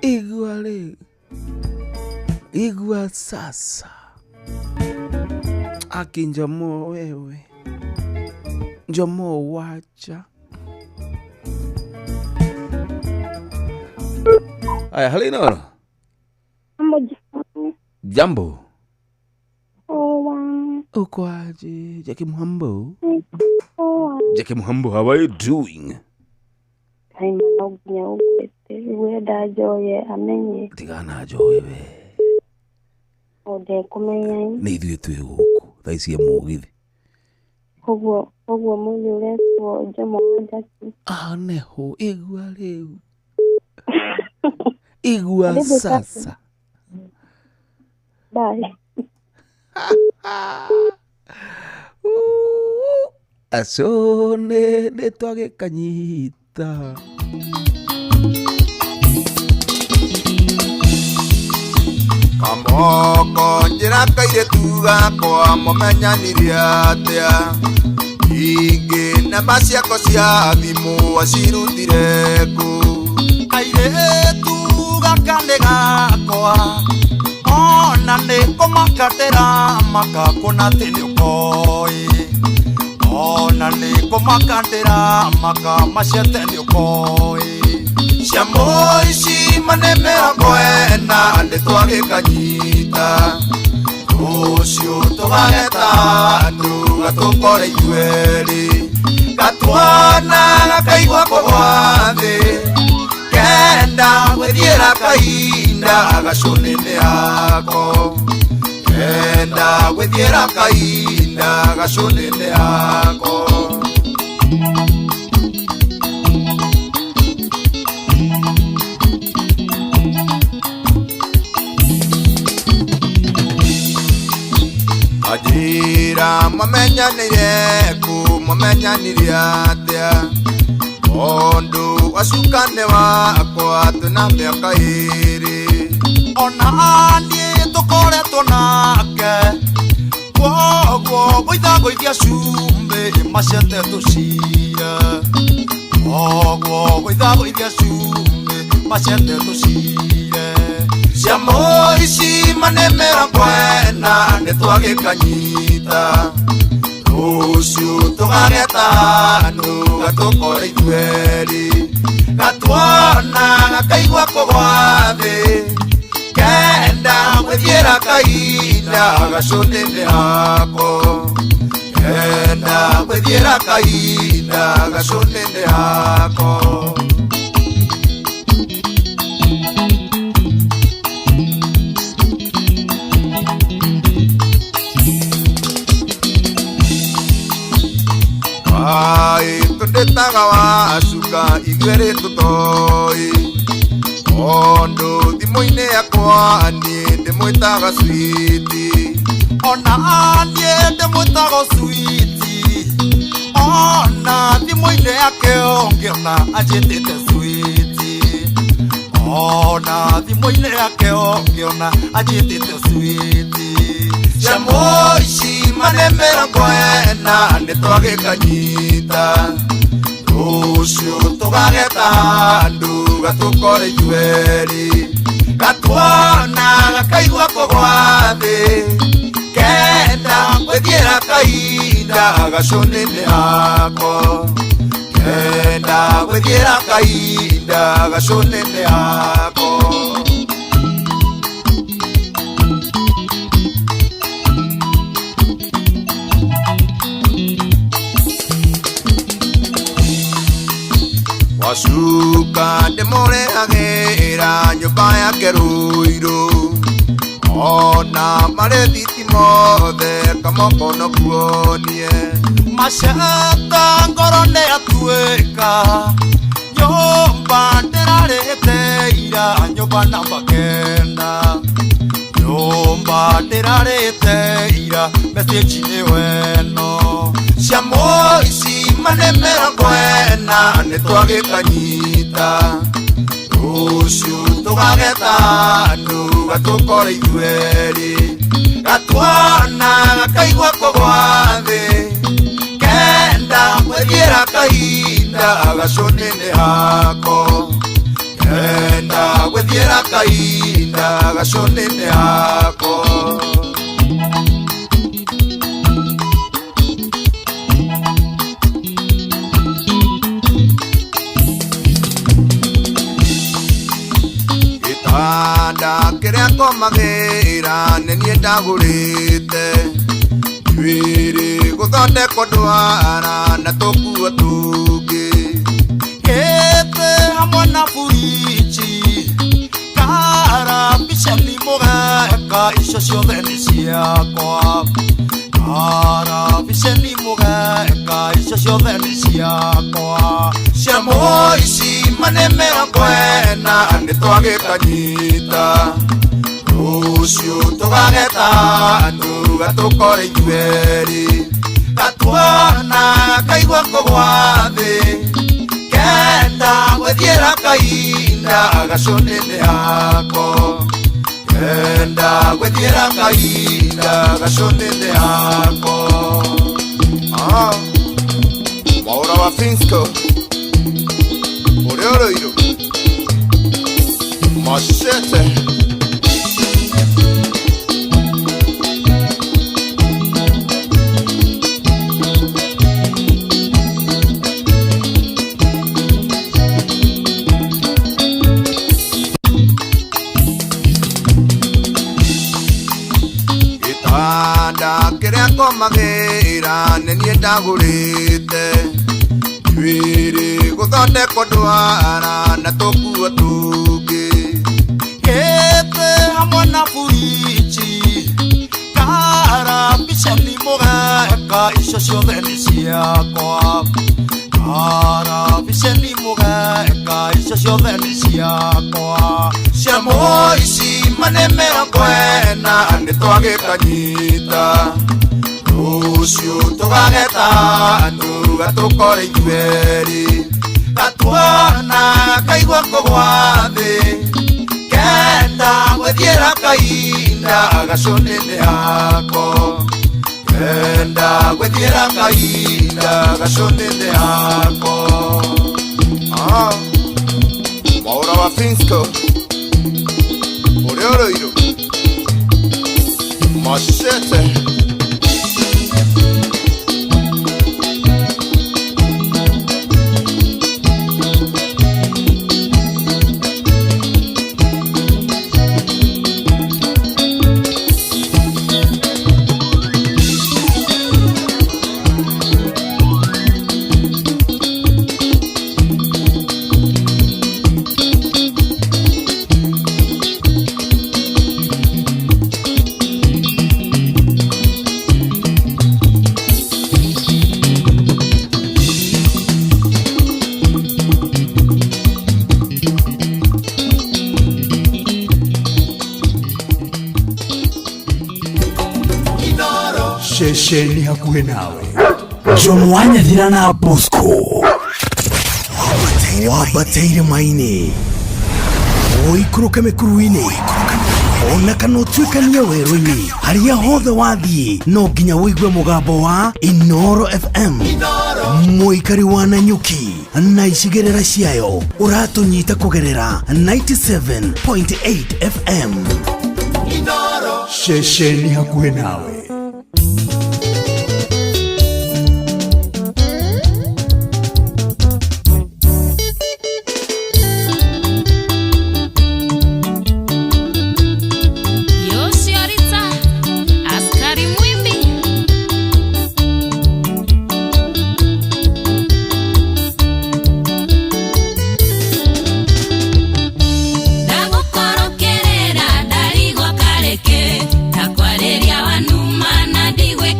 Igua rĩu. Igua sasa. Aki Njomo wewe. Njomo wacha. Aya, Halinor. Jambo. Poa. Uko aje? Jackie Muhambo. Poa. Jackie Muhambo, how are you doing? Kaima no nginya ũngwĩte wenda njoye amenye. Tigana njoye we. O ndekũmenya. Nĩ ithuĩ twĩ gũkũ thaa ici ya mũgithi. Ũguo mũthĩ ũretwo Jomo wa Jackie. Ah, neho igua rĩu. Igua sasa. Bye. Acone nĩ twagĩkanyita. Kamoko njĩra kairĩtu gakwa mũmenyanirie atĩa ingĩ namba ciako cia thimũ acirutire kũ kairĩtu gaka nĩ gakwa ona nĩ kũmakatĩra maka kuona atĩ nĩ ũkoĩ ona nĩ kũmakatĩra maka macete nĩ ũkoĩ cia mũici mane mĩrongo ĩna nĩ twagĩkanyita rũciũ tũgageta andũ gatũkore ithuerĩ gatuona gakaigua kũgwa thĩ kenda gwĩthiĩra kahinda gacũnĩ-inĩ yako kenda gwĩthiĩra kahinda gacũnĩ-inĩ yako. Ajira mamenyanire ku mamenyanire atia Ondu acukane wakwa twĩna mĩaka ĩrĩ ona niĩ tũkoretwo nake kwoguo ngũithagũithia cumbĩ macete tũcire kwoguo ngũithagũithia cumbĩ macete tũcire cia mũici mane mĩrongo ĩna nĩ twagĩkanyita rũciũ tũgageta andũ gatũkore ithuerĩ gatuona gakaigua kũgwa thĩ kenda gwĩthiĩra kahinda gacũnĩ-inĩ hako kenda gwĩthiĩra kahinda gacũnĩ-inĩ hako. Ai tũndĩtaga wacuka ithuerĩ tũtoĩ Tondũ thimũ-inĩ yakwa niĩ ndĩmwĩtaga switi. Ona niĩ ndĩmwĩtaga switi. Ona thimũ-inĩ yake ũngĩona anjĩtĩte switi. Ona thimũ-inĩ yake ũngĩona anjĩtĩte switi. Cia mũici mane 40 nĩtwagĩkanyita. Rũciũ tũgageta andũ gatũkore ithuerĩ. Gatuona gakaigua kũgwa thĩ. Kenda gwĩthiĩra kahinda gacũnĩ-inĩ hako. Kenda gwĩthiĩra kahinda gacũnĩ-inĩ hako. Wacuka ndĩmũrehagĩra nyũmba yake Ruiru. Ona marĩ thitima othe kamoko no kuonie. Macata ngoro nĩyatuĩka. Nyũmba ndĩrarĩte ira nyũmba namba 9. Nyũmba ndĩrarĩte ira message nĩ weno. Cia mũici mane 40 nĩtwagĩkanyita. Rũciũ tũgageta andũ gatũkore ithuerĩ. Gatuona gakaigua kũgwa thĩ. Kenda gwĩthiĩra kahinda gacũnĩ-inĩ hako. Kenda gwĩthiĩra kahinda gacũnĩ-inĩ hako. Gĩtanda kĩrĩa ngomagĩra nĩ niĩ ndagũrĩte. Njuĩrĩ gũthondekwo ndwara na tũkuo tũngĩ. Gĩtĩ hamwe na buriji. Karabiceni mũgeka icio ciothe nĩ ciakwa. Karabiceni mũgeka icio ciothe nĩ ciakwa. Cia mũici mane 40 nĩtwagĩkanyita. Rũciũ tũgageta andũ gatũkore ithuerĩ. Gatuona kaigua kũgwa thĩ. Kenda gwĩthiĩra kahinda gacũnĩ-inĩ hako. Kenda gwĩthiĩra kahinda gacũnĩ-inĩ hako. Mwaũra wa Finsco ũrĩa ũrũirũ Machete. Gĩtanda kĩrĩa ngomagĩra nĩ niĩ ndagũrĩte. Njuĩrĩ gũthondekwo ndwara na tũkuo tũngĩ. Gĩtĩ hamwe na buriji. Karabiceni mũgeka icio ciothe nĩ ciakwa. Karabiceni mũgeka icio ciothe nĩ ciakwa. Cia mũici mane 40 nĩtwagĩkanyita. Rũciũ tũgageta andũ gatũkore ithuerĩ. Gatuona kaigua kũgwa thĩ. Kenda gwĩthiĩra kahinda gacũnĩ-inĩ hako. Kenda gwĩthiĩra kahinda gacũnĩ-inĩ hako. Mwaũra wa Finsco ũrĩa ũrũirũ Machete. Ceceni hakuhĩ nawe. Jomo wa Nyathira na Bosco wambate irĩma-inĩ, ũikũrũke mĩkuru-inĩ, ona kana ũtuĩkanie werũ-inĩ, harĩa hothe wathiĩ no nginya ũigue mũgambo wa Inoro FM. Mũikari wa Nanyuki na icigĩrĩra ciayo, ũratũnyita kũgerera 97.8 FM. Ceceni hakuhĩ nawe. Yoshiorita, askari mwimbi. Ndagũkorokerera ndarigwo kareke, ndakwarĩria wanuma na ndigwe.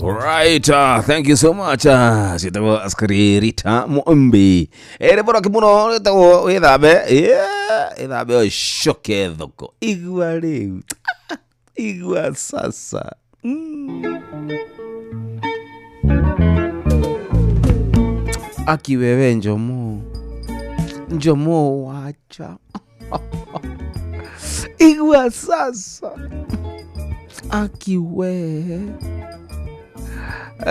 Right, thank you so much. Ciĩtagwo Askari Rita Mũmbi. Rĩmbo raki mũno rĩtagwo wĩthambe. Yeah, wĩthambe ũcoke thoko. Igua rĩu. Igua sasa. Aki wewe Njomo. Njomo wacha. Igua sasa. Aki we.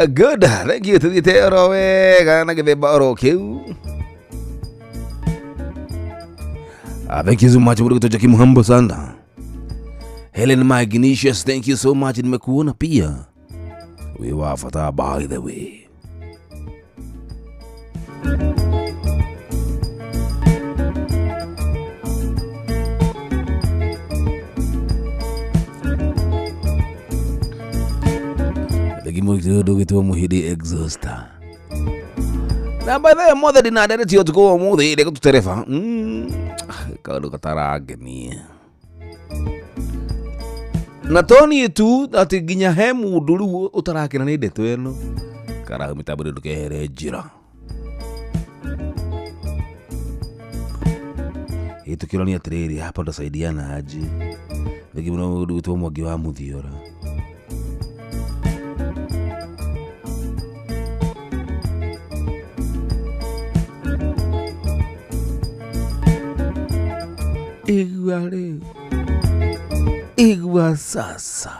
Good, thank you. Tuthiĩte oro wega na gĩthemba oro kĩu. Thank you so much mũndũ gũtwo Jackie Muhambo sana. Helen Magnesius, thank you so much. Nimekuona pia. We wa bata by the way. Ndũgĩtwo mũhĩndĩ exhauster. Na by the way mothe ndinanderetie ũtukũ wa ũmũthĩ reke tũtereba. Kaũndũ gatarangenia. Na to niĩ tu atĩ nginya he mũndũ rĩu ũtarakena nĩ ndeto ĩno. Karahu mĩtambo ndũkehere njĩra. Ĩ tũkĩũrania atĩrĩrĩ, hapa tutasaidiana aje? Rĩngĩ mũno mũndũ gwĩtwo Mwangi wa Mũthiora. Igua rĩu. Igua sasa.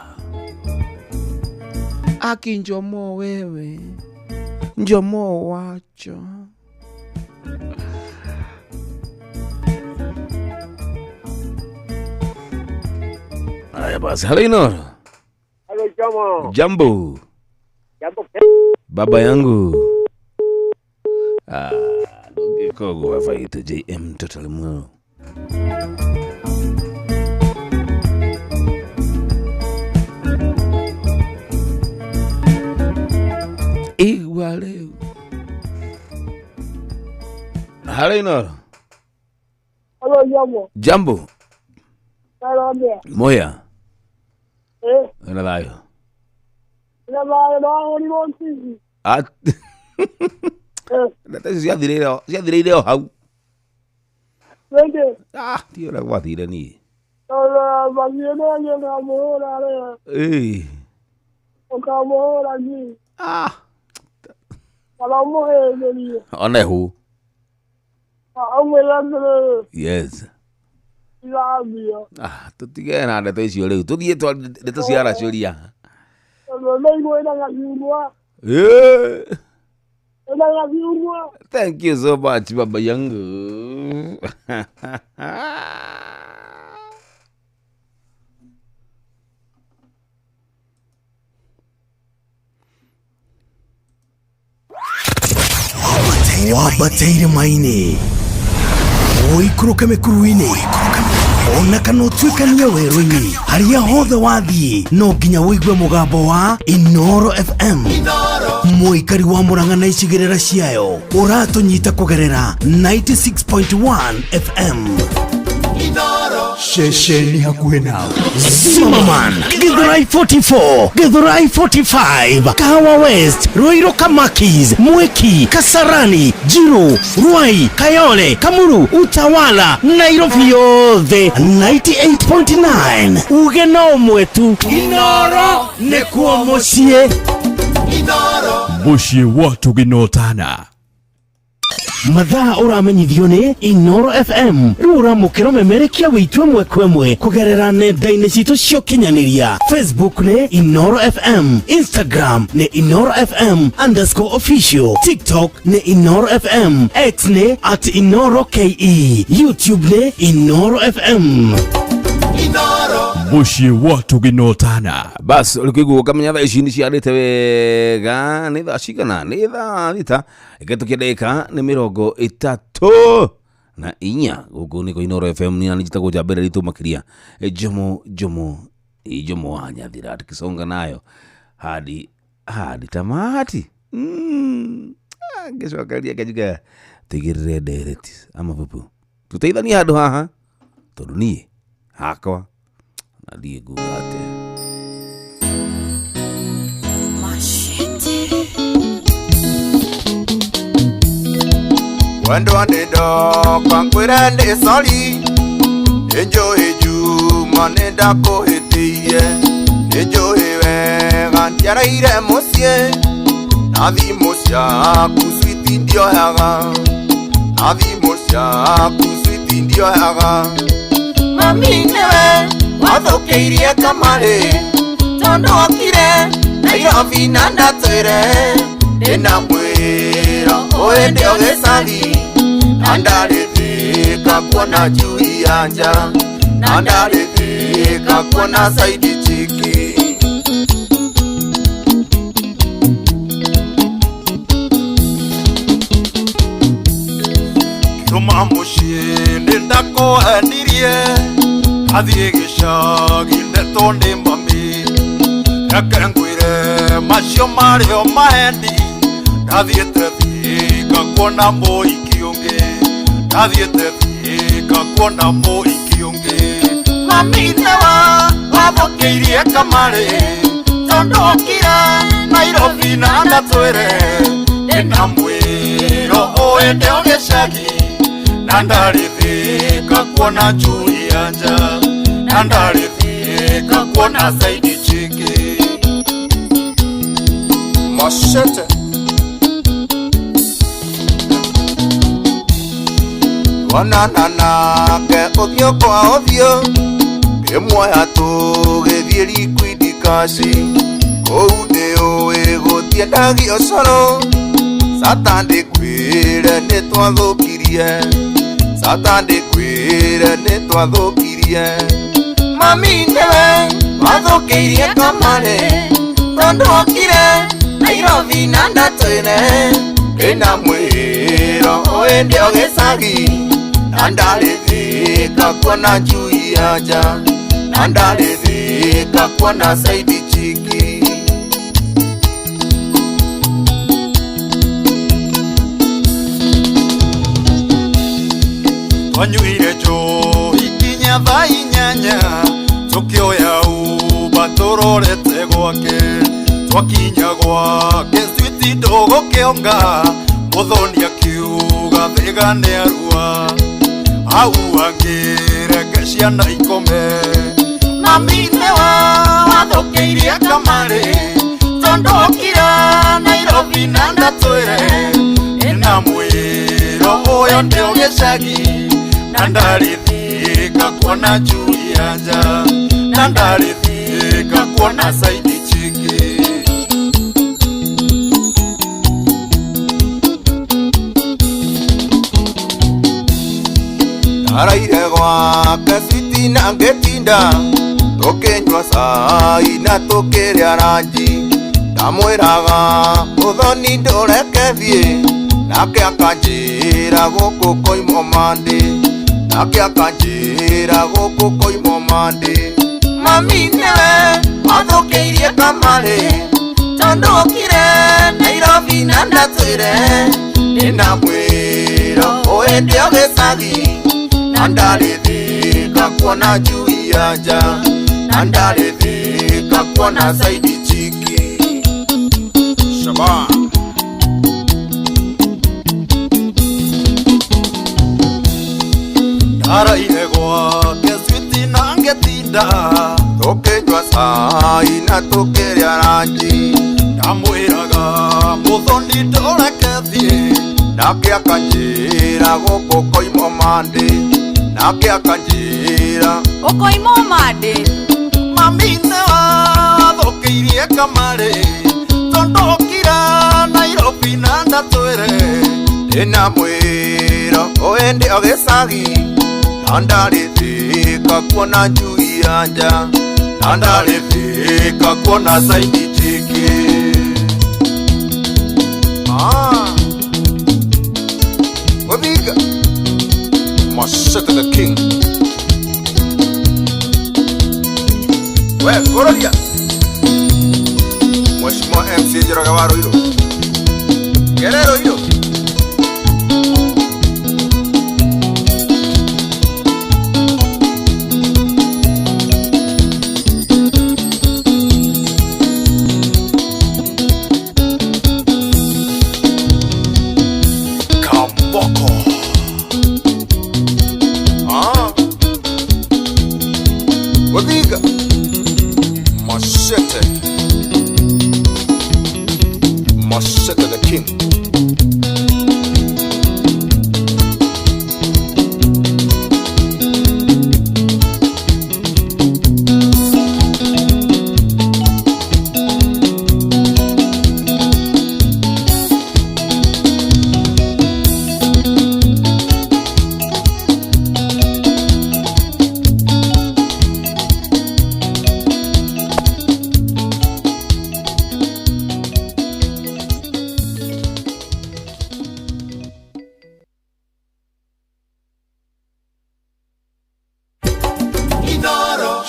Aki Njomo wewe. Njomo wacho. Haya basi, halo Inoro. Halo Jomo. Jambo. Jambo. Baba yangu. Ndũngĩkoguo baba itũ JM Total Mo. Igua rĩu. Halo Inoro. Halo Jomo. Jambo. Halo Mbea. Moya. Wĩna thayũ? Na thayũ ndahũrirwo ntizi. Ndeto icio ciathirĩire o hau. Rĩngĩ. Ti ũrĩa gwathire niĩ. Mathiĩ nĩathiĩ ũkamũhũra rĩ. Ĩĩ. Ũkamũhũra ngi. Kana ũmũhĩmbĩrie. One hũ. Ũmwĩre atĩrĩrĩ. Yes. Ithambio. Tũtigane na ndeto icio rĩu. Tũthiĩ twa ndeto cia aracũria. Tondũ nĩaigua ĩna gakiumwa. Ĩĩ. Ĩna gakiumwa. Thank you so much baba yangu. Wambateire maini ũikũrũke mĩkuru-inĩ ona kana ũtuĩkanie werũ-inĩ harĩa hothe wathiĩ no nginya ũigue mũgambo wa Inoro FM. Mũikari wa Murang'a na icigĩrĩra ciayo ũratũnyita kũgerera 96.1 FM. Ceceni hakuhĩ nawe. Zimmerman, Githurai 44, Githurai 45, Kahawa West, Ruiru Kamakis, Mwiki, Kasarani, Jiru, Ruai, Kayole, Kamuru, Utawala, Nairobi yothe 98.9. Uge no ũmwe tu. Inoro nĩkuo mũciĩ. Mũciĩ wa tũgĩnotana. Mathaa ũramenyithio nĩ Inoro FM. Rĩu ũramũkĩra ũmemerekia wĩitũ ĩmwe kwa ĩmwe kũgerera nenda-inĩ citũ cia ũkinyanĩria. Facebook nĩ Inoro FM, Instagram nĩ Inoro FM _official, TikTok nĩ Inoro FM, X nĩ @InoroKE, YouTube nĩ Inoro FM. Mũciĩ wa tũgĩnotana. Bas ũrĩkũigua ũkamenya thaa ici nĩ ciarĩte wega. Nĩ thaa cigana? Nĩ thaa 6 ĩkĩtũkia ndagĩka nĩ 34. Gũkũ nĩko Inoro FM. Nĩ njĩtagwo Njambĩrĩria ritũ makĩria Jomo Jomo Jomo wa Nyathira, tukisonga nayo hadi hadi tamati. Ngĩcokeria ngiuga tũigĩrĩre ndereti ama vipi, tũteithanie handũ haha tondũ niĩ hakwa na ndiĩ nguga atĩa. Machine. Mwendwa nĩ ndoka ngwĩre nĩ sori nĩ njũĩ Juma nĩ ndakũhĩtĩirie nĩ njũĩ wega ndiaraire mũciĩ na thimũ ciaku switi ndioyaga na thimũ ciaku switi ndioyaga mami nĩwe wathũkĩirie kamarĩ tondũ okire Nairobi na ndatwĩre ndĩna mwĩra ũyũ ndĩ gĩcagi na ndarĩthĩka kuona njui ya nja na ndarĩthĩka kuona saidi chiki. Kiuma mũciĩ nĩ ndakũhendirie athiĩ gĩcagi ndetwo nĩ mami reke ngwĩre macio marĩo mahendi ndathiĩte Thika kuona mũhiki ũngĩ ndathiĩte Thika kuona mũhiki ũngĩ mami nĩwe wathũkĩirie kamarĩ tondũ okire Nairobi na ndatwĩre ndĩna mwĩro ũyũ ndĩ o gĩcagi na ndarĩthĩka kuona njui ya nja na ndarĩthĩka kuona saidi chiki. Machete Wonana nake ũthiũ kwa ũthiũ ngĩmuoya tũgĩthiĩ Liquid Cash kũu nĩũĩ gũtiendagio coro Satan ndĩkwĩre nĩtwathũkirie Satan ndĩkwĩre nĩtwathũkirie mami nĩwe wathũkĩirie kamarĩ tondũ okire Nairobi na ndatwĩre ndĩna mwĩro ũyũ ndĩ o gĩcagi na ndarĩthĩka kuona njui ya nja na ndarĩthĩka kuona saidi chiki. Twanyuire njohi nginya thaa inyanya tũkĩoya Uber tũrorete gwake twakinya gwake switi ndũgũkĩonga mũthoni akiuga Thĩga nĩ arua hau angĩ reke ciana ikome mami nĩwe wathũkĩirie kamarĩ tondũ okire Nairobi na ndatwĩre ndĩna mwĩro ũyũ ndĩ o gĩcagi na ndarĩthĩka kuona njui ya nja na ndarĩthĩka kuona saidi chiki. Ndaraire gwake switi na ngĩtinda tũkĩnyua cai na tũkĩrĩa ranji ndamwĩraga mũthoni ndũreke thiĩ nake akanjĩra gũkũ koimwo mandĩ nake akanjĩra gũkũ koimwo mandĩ mami nĩwe wathũkĩirie kamarĩ tondũ okire Nairobi na ndatwĩre ndĩna mwĩro ũyũ ndĩ o gĩcagi na ndarĩthĩka kuona njui ya nja na ndarĩthĩka kuona saidi chiki. Shaban Ndaraire gwake switi na ngĩtinda tũkĩnyua cai na tũkĩrĩa ranji ndamwĩraga mũthoni ndũreke thiĩ nake akanjĩra gũkũ koimwo mandĩ nake akanjĩra ũkoimwo mandĩ mami nĩwe wathũkĩirie kamarĩ tondũ okire Nairobi na ndatwĩre ndĩna mwĩro ũyũ ndĩ o gĩcagi na ndarĩthĩka kuona njui ya nja na ndarĩthĩka kuona saidi chiki. Mũthinga Machete the king we kũrũria Mheshimiwa MC Njoroge wa Ruiru Gere Ruiru Kamboko. Odhiga Machete. Machete the king.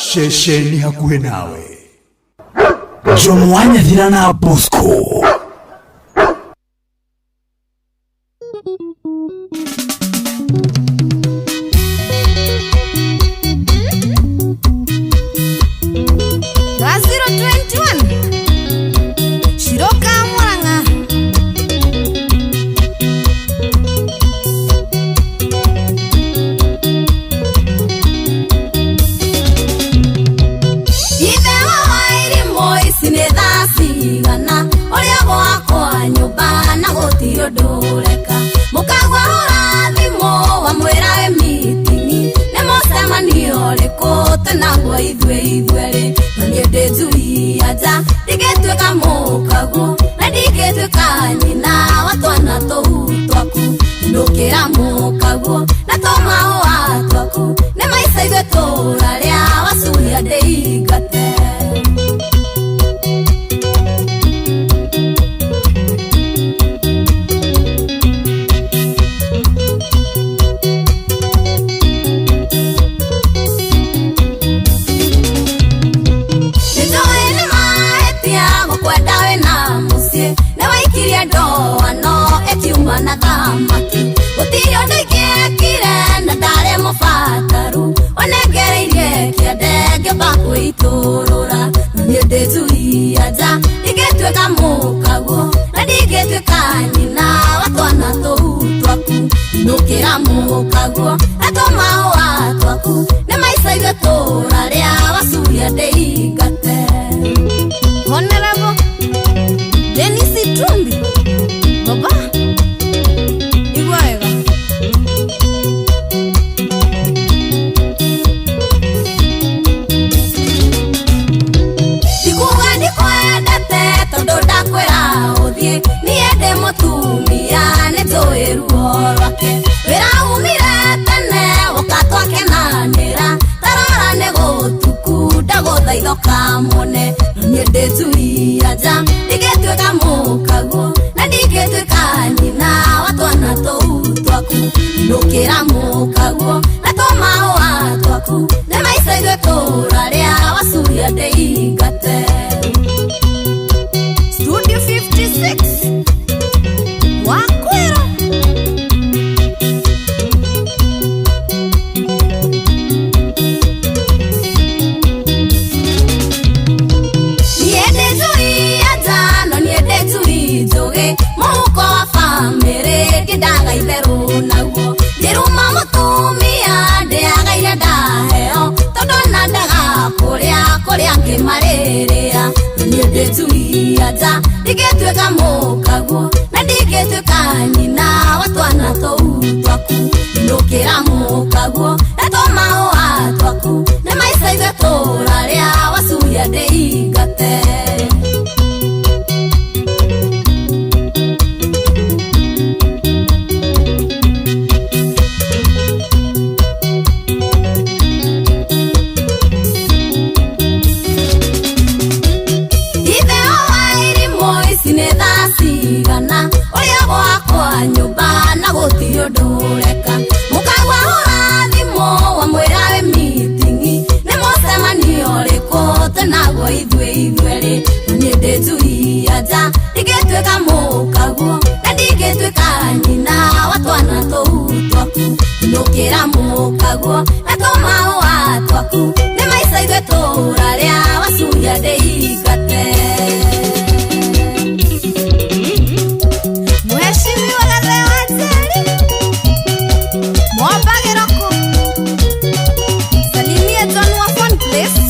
Ceceni hakuhĩ nawe. Jomo wa Nyathira na Bosco. Ga 021 Shiroka Murang'a. Ithe wa Wairimũ ici nĩ thaa cigana ũrĩa gwakwa nyũmba na gũtirĩ ũndũ ũreka mũkagwa hũra thimũ wamwĩra wĩ mitingi nĩ mũcemanio ũrĩkũ twĩnaguo ithuĩ ithuerĩ na niĩ ndĩ njui anja ndingĩtuĩka mũkaguo na ndingĩtuĩka nyina wa twana tũu twaku ndũkĩra mũkaguo na tũmahũa twaku nĩ maica ithuĩ tũrarĩa wacuria ndĩingate. Nĩnjũĩ nĩ mahĩtia gũkwenda wĩna mũciĩ nĩwaikirie ndoano ĩkiuma na thamaki gũtirĩ ũndũ ingĩekire na ndarĩ mũbataru wanengereirie kĩande ngĩamba kwĩitũrũra na niĩ ndĩ njui anja ndingĩtuĩka mũkaguo na ndingĩtuĩka nyina wa twana tũu twaku inũkĩra mũkaguo na tũmahũa twaku nĩ maica ithuĩ tũrarĩa wacuria ndĩingate. Honorable Dennis Itumbi Baba igua wega. Ndikuga ndikwendete tondũ ndakwĩra ũthiĩ niĩ ndĩ mũtumia nĩnjũĩ ruo rwake wĩra umire tene woka twakenanĩra tarora nĩ gũtuku ndagũthaitha ũkamwone na niĩ ndĩ njui anja ndingĩtuĩka mũkaguo na ndingĩtuĩka nyina wa twana tũu twaku ndũkĩra mũkaguo na tũmahũa twaku nĩ maica ithuĩ tũrarĩa wacuria ndĩingate. Studio 56 Wakwĩra. Niĩ ndĩ njui anja no niĩ ndĩ njui njũgĩ mũhuko wa bamĩrĩ ndindaga itherũ naguo ngĩruma mũtumia ndĩaga iria ndaheo tondũ ona ndaga kũrĩa kũrĩa angĩ marĩrĩa na niĩ ndĩ njui anja ndingĩtuĩka mũkaguo na ndingĩtuĩka nyina wa twana tũu twaku ndũkĩra mũkaguo na tũmahũa twaku nĩ maica ithuĩ tũrarĩa wacuria ndĩingate. Ithe wa Wairimũ ici nĩ thaa cigana ũrĩa gwakwa nyũmba na gũtirĩ ũndũ ũreka mũkagwa hũra thimũ wamwĩra wĩ mitingi nĩ mũcemanio ũrĩkũ twĩnaguo ithuĩ ithuerĩ na niĩ ndĩ njui anja ndingĩtuĩka mũkaguo na ndingĩtuĩka nyina wa twana tũu twaku ndũkĩra mũkaguo na tũmahũa twaku nĩ maica ithuĩ tũrarĩa wacuria ndĩingate. Mheshimiwa Gathee wa Njeri Mwamba Gĩroko salimie John wa Phone Place.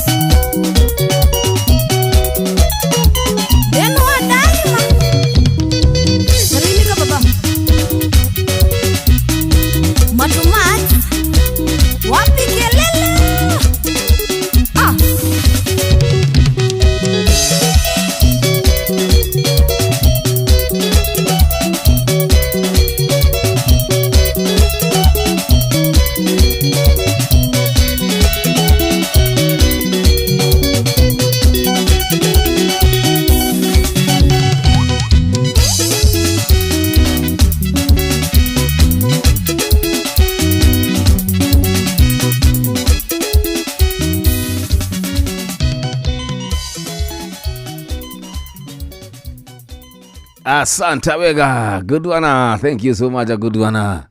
Asante wega. Good one. Thank you so much. Good one. Ah,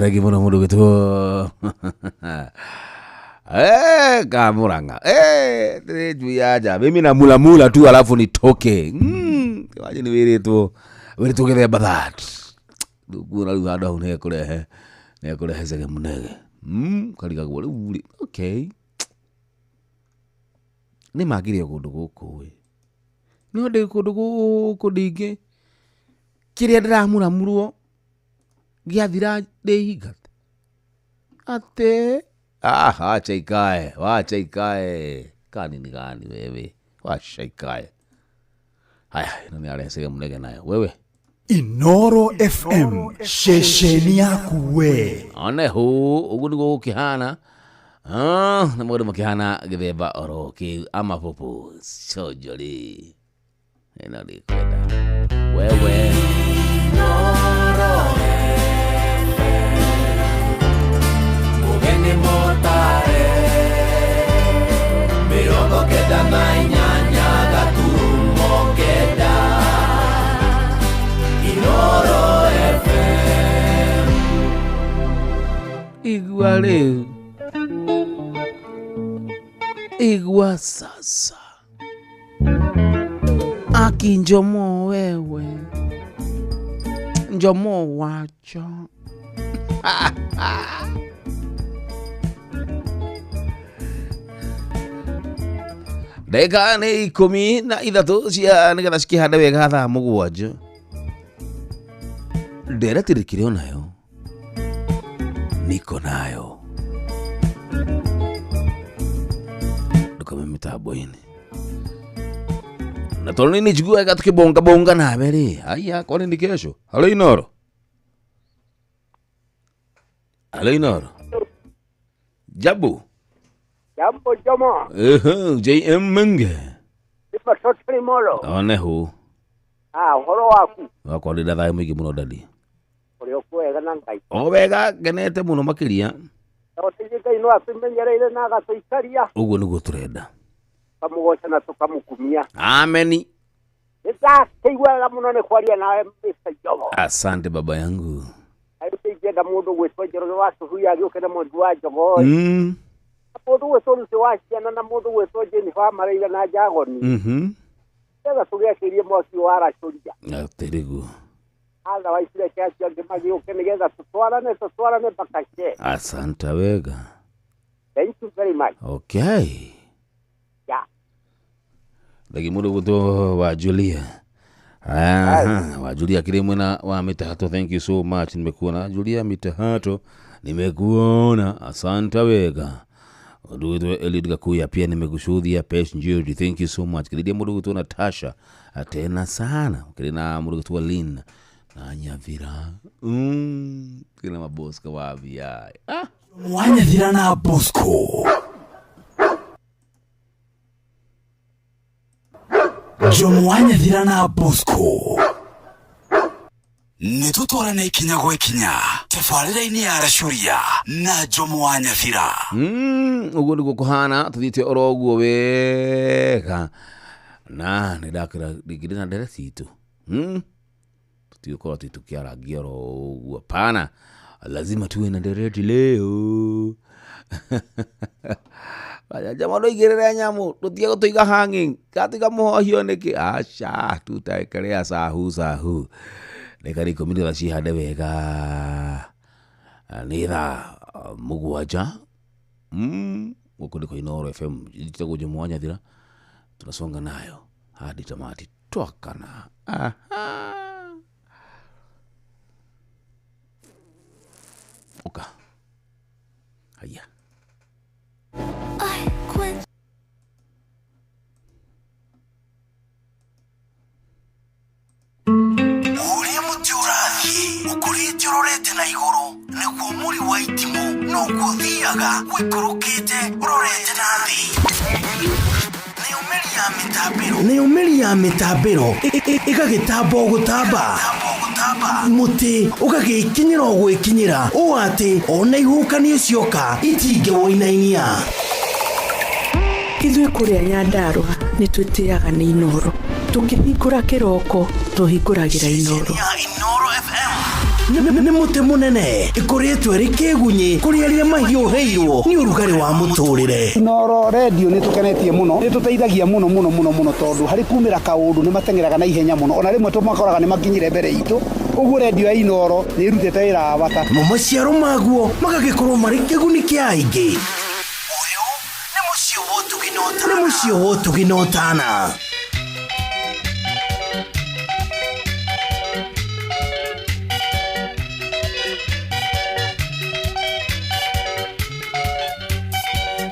thank you muno mundu gitwo. Eh, kamuranga. Eh, njui ya nja. Mimi na mula mula tu alafu nitoke. Waje ni wiritwo. Wiritwo githemba that. Ndũkuona rĩu handũ hau nĩekũrehe. Nĩekũrehe cege mũnege. Karigagwo rĩu rĩ. Okay. Nĩ mangĩrĩo kũndũ gũkũ ĩ. No ndĩ kũndũ gũkũ ndingĩ kĩrĩa ndĩramuramurwo gĩathira ndĩhingate atĩ ah, wacha ikae, wacha ikae. Kani ni gani wewe? Wacha ikae. Haya, ĩno nĩ arehe mũnege nayo. Wewe. Inoro FM ceceni yaku we. One hu, ũguo nĩguo gũkĩhana. Ah, na maũndũ makĩhana gĩthemba oro kĩu amapopo conjori. Ĩno ndĩkwenda. Wewe. Mugeni motare 98 gaturumo 9 Inoro FM. Igua rĩu. Igua sasa. Aki njomo wewe. Njomo wacho. Ndagĩka nĩ 13 cia nĩgetha cikĩhande wega thaa 7. Ndereti ndĩkĩrĩ onayo. Niko nayo. Ndũkame mĩtambo-inĩ. Na tondũ nĩ njiguaga tukĩbonga bonga nawe rĩ. Haya, kwani ni kesho? Halo Inoro. Halo Inoro. Jabu. Jambo Jomo. JM Menge. Nipa totally molo. One hu. Ah, ũhoro waku. Wakwa ndĩ na thayũ mũingĩ mũno dadi. Ũrĩ o kwega na Ngai. O wega ngenete mũno makĩria. Tondũ Ngai no atũmenyereire na agatũikaria. Ũguo nĩguo tũrenda. Tũkamũgoca na tũkamũkumia. Ameni. Nĩndakĩiguaga mũno nĩ kwaria nawe Mr. Jomo. Asante baba yangu. Rĩu ingĩenda mũndũ gwĩtwo Njoroge wa Suhuya agĩũke na Mwangi wa Njogoo. Mũndũ gwĩtwo Lucy wa Ciana na mũndũ gwĩtwo Jennifer wa Mareira na Njagoni. Nĩgetha tũgĩakĩrie mwaki wa Aracũria. Atĩrĩguo. Otherwise reke acio angĩ magĩũke nĩgetha tũtwarane mpaka ce. Asante wega. Thank you very much. Okay. Yeah. Thagi mũndũ gwĩtwo wa Julia. Aha, wa Julia kile mwena wa Mitahato, thank you so much. Nimekuona Julia Mitahato, nimekuona. Asante wega. Mũndũ gwĩtwo Eliud Gakuya pia nimekushuhudia Pesh Njeri, thank you so much. Kile mũndũ gwĩtwo Natasha, tena sana. Kile na mũndũ gwĩtwo Lynn na Nyavira. Kile maboska wa VI. Ah, Mwanyathira na Bosco. Jomo Wanyathira na Bosco. Nĩ tũtwarane ikinya gwa ikinya tabarĩra-inĩ ya Aracũria na Jomo Wanyathira. Ũguo nĩguo kũhana tũthiĩte oro ũguo wega. Na nĩ ndakĩra ndingĩrĩ na ndereti itũ. Tũtigũkorwo atĩ tũkĩarangia oro ũguo. Pana, lazima tuwe na ndereti leo. Jamaa ndũigĩrĩre nyamũ, tũtige gũtũiga hanging. Gatiga mũhohio nĩkĩ? Aca, tutaekelea sahu sahu. Ndagĩka nĩ 10 nĩgetha cihande wega. Nĩ thaa 7. Gũkũ nĩ kwa Inoro FM. Njĩtagwo Jomo Wanyathira. Tunasonga nayo hadi tamati. Twakana. Aha. Oka. Haya. Ũrĩa mũtĩ ũrathiĩ ũkũrĩte ũrorete na igũrũ nĩguo mũri wa itimũ noguo ũthiaga ũikũrũkĩte ũrorete na thĩ. Nayo mĩri ya mĩtambĩro nayo mĩri ya mĩtambĩro ĩgagĩtamba o gũtamba mũtĩ ũgagĩkinyĩra o gwĩkinyĩra ũũ atĩ ona ihuhũkanio cioka itingĩwũinainia. Ithuĩ kũrĩa Nyandarũa nĩ twĩtĩaga nĩ Inoro. Tũkĩhingũra kĩroko tũhingũragĩra Inoro. Nĩ mũtĩ mũnene ĩkũrĩtwo ĩrĩ kĩgunyĩ kũrĩ arĩa mahiũhĩirwo nĩ ũrugarĩ wa mũtũrĩre. Inoro redio nĩ tũkenetie mũno, nĩ tũteithagia mũno mũno mũno mũno, tondũ harĩ kumĩra kaũndũ nĩ mateng'eraga na ihenya mũno, ona rĩmwe tũmakoraga nĩ makinyire mbere itũ. Ũguo redio ya Inoro nĩ ĩrutĩte wĩra wa bata. Mo maciaro maguo magagĩkorwo marĩ kĩguni kĩa aingĩ. Ũyũ nĩ mũciĩ wa ũtugi na ũtana. Nĩ mũciĩ wa ũtugi na ũtana.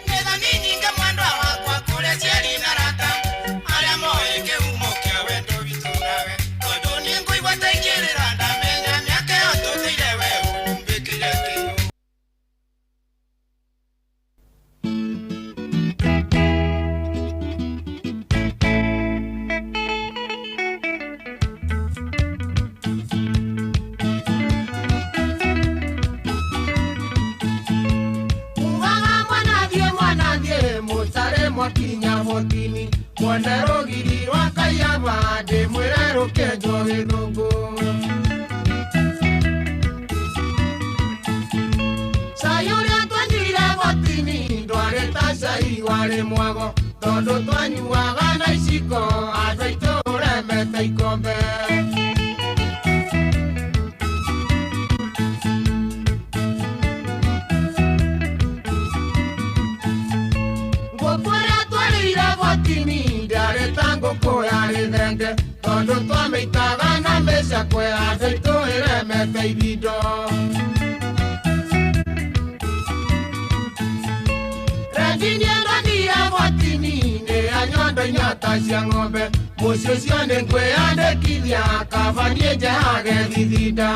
Methani nyingĩ mwendwa wakwa kũrĩa aciari na arata arĩa moĩ kĩhumo kĩa wendo witũ nawe, tondũ niĩ ngũigua ta ingĩrĩra ndamenya mĩaka ĩyo tũtũire we ũnyumbĩkĩire kĩyo. Ugaga mwanathiĩ mwanathiĩ mũtare mwakinya botini, mwone rũgiri rwa Kaiyaba ndĩmwĩre rũkĩenjwo gĩthũngũ. Cai ũrĩa twanyuire botini ndwarĩ ta cai warĩ mwago, tondũ twanyuaga na iciko andũ aitũ ũremete ikombe. Ngũkũ ĩrĩa twarĩire botini ndĩarĩ ta ngũkũ yarĩ thenge, tondũ twamĩitaga na mĩcakwe andũ aitũ ĩremete ibindo. Rendi nĩendonire botini nĩ ya nyondo inya ta cia ng'ombe, mũciĩ ũcio nĩ ngwĩyandĩkithia kaba niĩ njehage thithinda.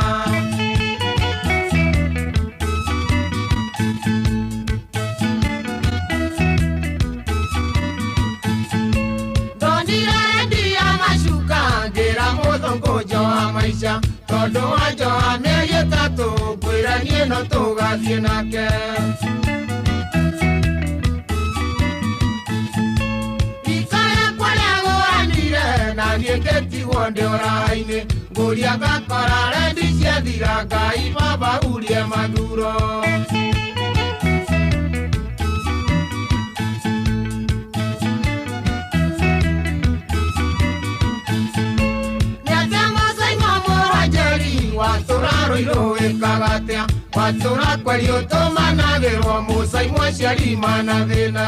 Ndonire rendi ya macuka ngĩra mũthũngũ njoha maica, tondũ wanjoha mĩeri ĩtatũ ngwĩra niĩ no tũgathiĩ nake. Rika rĩakwa rĩagũranire na niĩ ngĩtigwo ndĩ ũraha-inĩ, ngũria ngakora rendi ciathira Ngai baba urie mathuro. Nĩatĩa mũcaimo mũranjeri watũra rũirũ wĩkaga atĩa, watũra kweri ũtũmanagĩrwo mũcaimo aciari mana thĩna.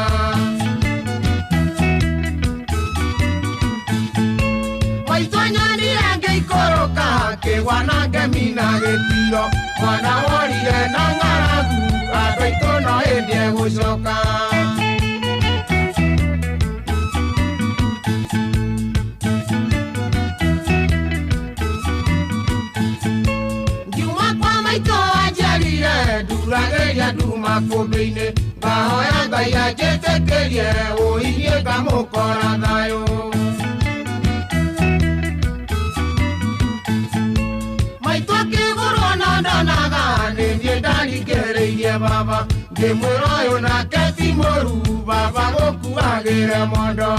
Maitũ nyonire ngĩikũrũka kĩgwa na ngemi na gĩtiro, mwana worire na ng'aragu andũ aitũ no hĩndĩ egũcoka. Ngiuma kwa maitũ anjiarire nduragĩria nduma kũmbĩ-inĩ, ngahoya Ngai anjĩtĩkĩrie ũi niĩ ngamũkora thayũ. Maitũ akĩgũrwo na ndonaga nĩ niĩ ndaringĩrĩirie baba, ngĩmwĩra ũyũ nake ti mũru baba gũkuagĩre mondo.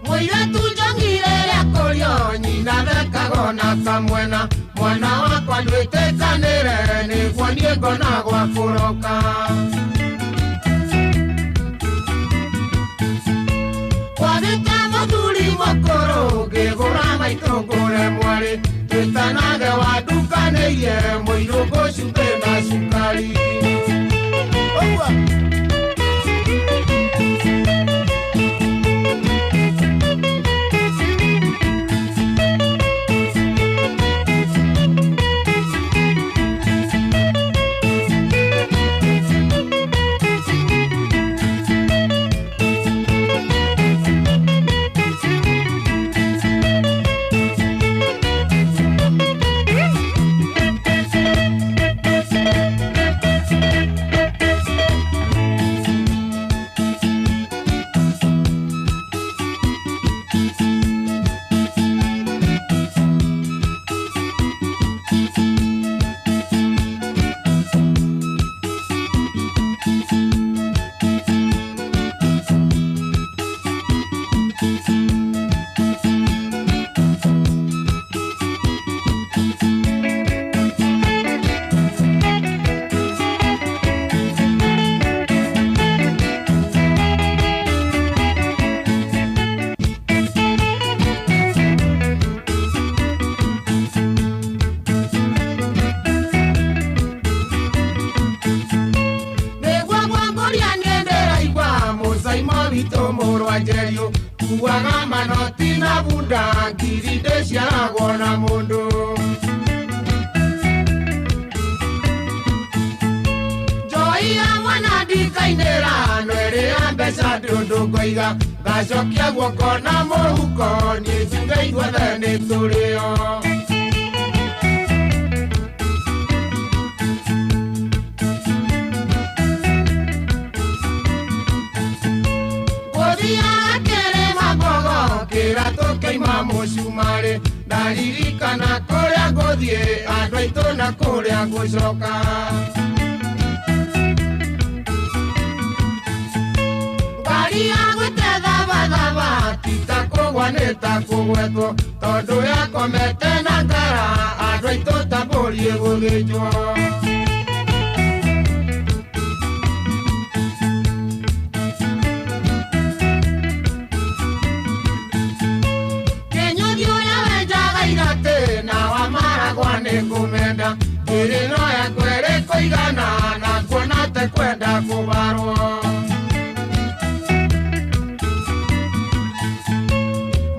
Mũirĩtu njong'ire rĩa kũrio nyina thekaga ona kamwena, mwana wakwa ndwĩtĩkanĩre nĩguo niĩ ngona gwa kũroka. Kwagĩte mũthuri mũkũrũ ngĩgũra maitũ ngũre mwarĩ, twĩtanage wandukanĩirie mũirũ ngũcumbĩ na cukari. Ũguo. Njeriũ kuaga manoti na bunda ngiri ndĩciaragwo na mũndũ. Njoi ya mwana ndikainĩra no ĩrĩ ya mbeca ndũndũ ngoiga ngacokia guoko na mũhuko niĩ njuge ithuothe nĩ tũrĩo. Kĩratũ kĩaima mũcumarĩ ndaririkana kũrĩa ngũthiĩ andũ aitũ na kũrĩa ngũcoka. Ngari ya gwĩtethabathaba ti ta kũgwa nĩ ta kũgwetwo tondũ yakomete na ngara andũ aitũ ta mbũri ĩgũthĩnjwo. Nĩngũmenda ĩrĩ no yakwa ĩrĩ kũigana na kuona te kwenda kũbarwo.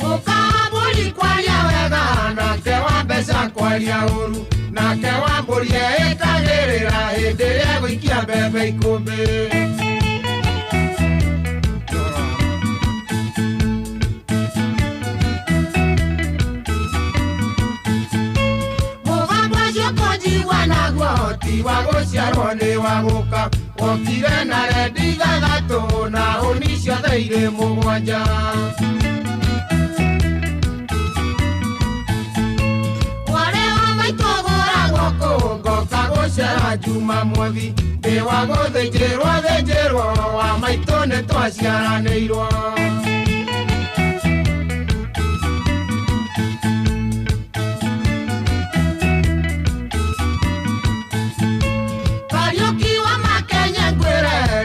Mũkambũri kwaria wega nake wa mbeca kwaria ũru nake wa mbũri eĩkagĩrĩra hĩndĩ ĩrĩa egũikia mbembe ikũmbĩ. Ti wa gũciarwo nĩ wa gũka wokire na rendi ithathatũ na hũni ciothe irĩ mũgwanja. Mwarĩ wa maitũ gũragwo kũ ngoka gũcera Jumamothi ndĩ wa gũthĩnjĩrwo thĩnjĩrwo wa maitũ nĩ twaciaranĩirwo.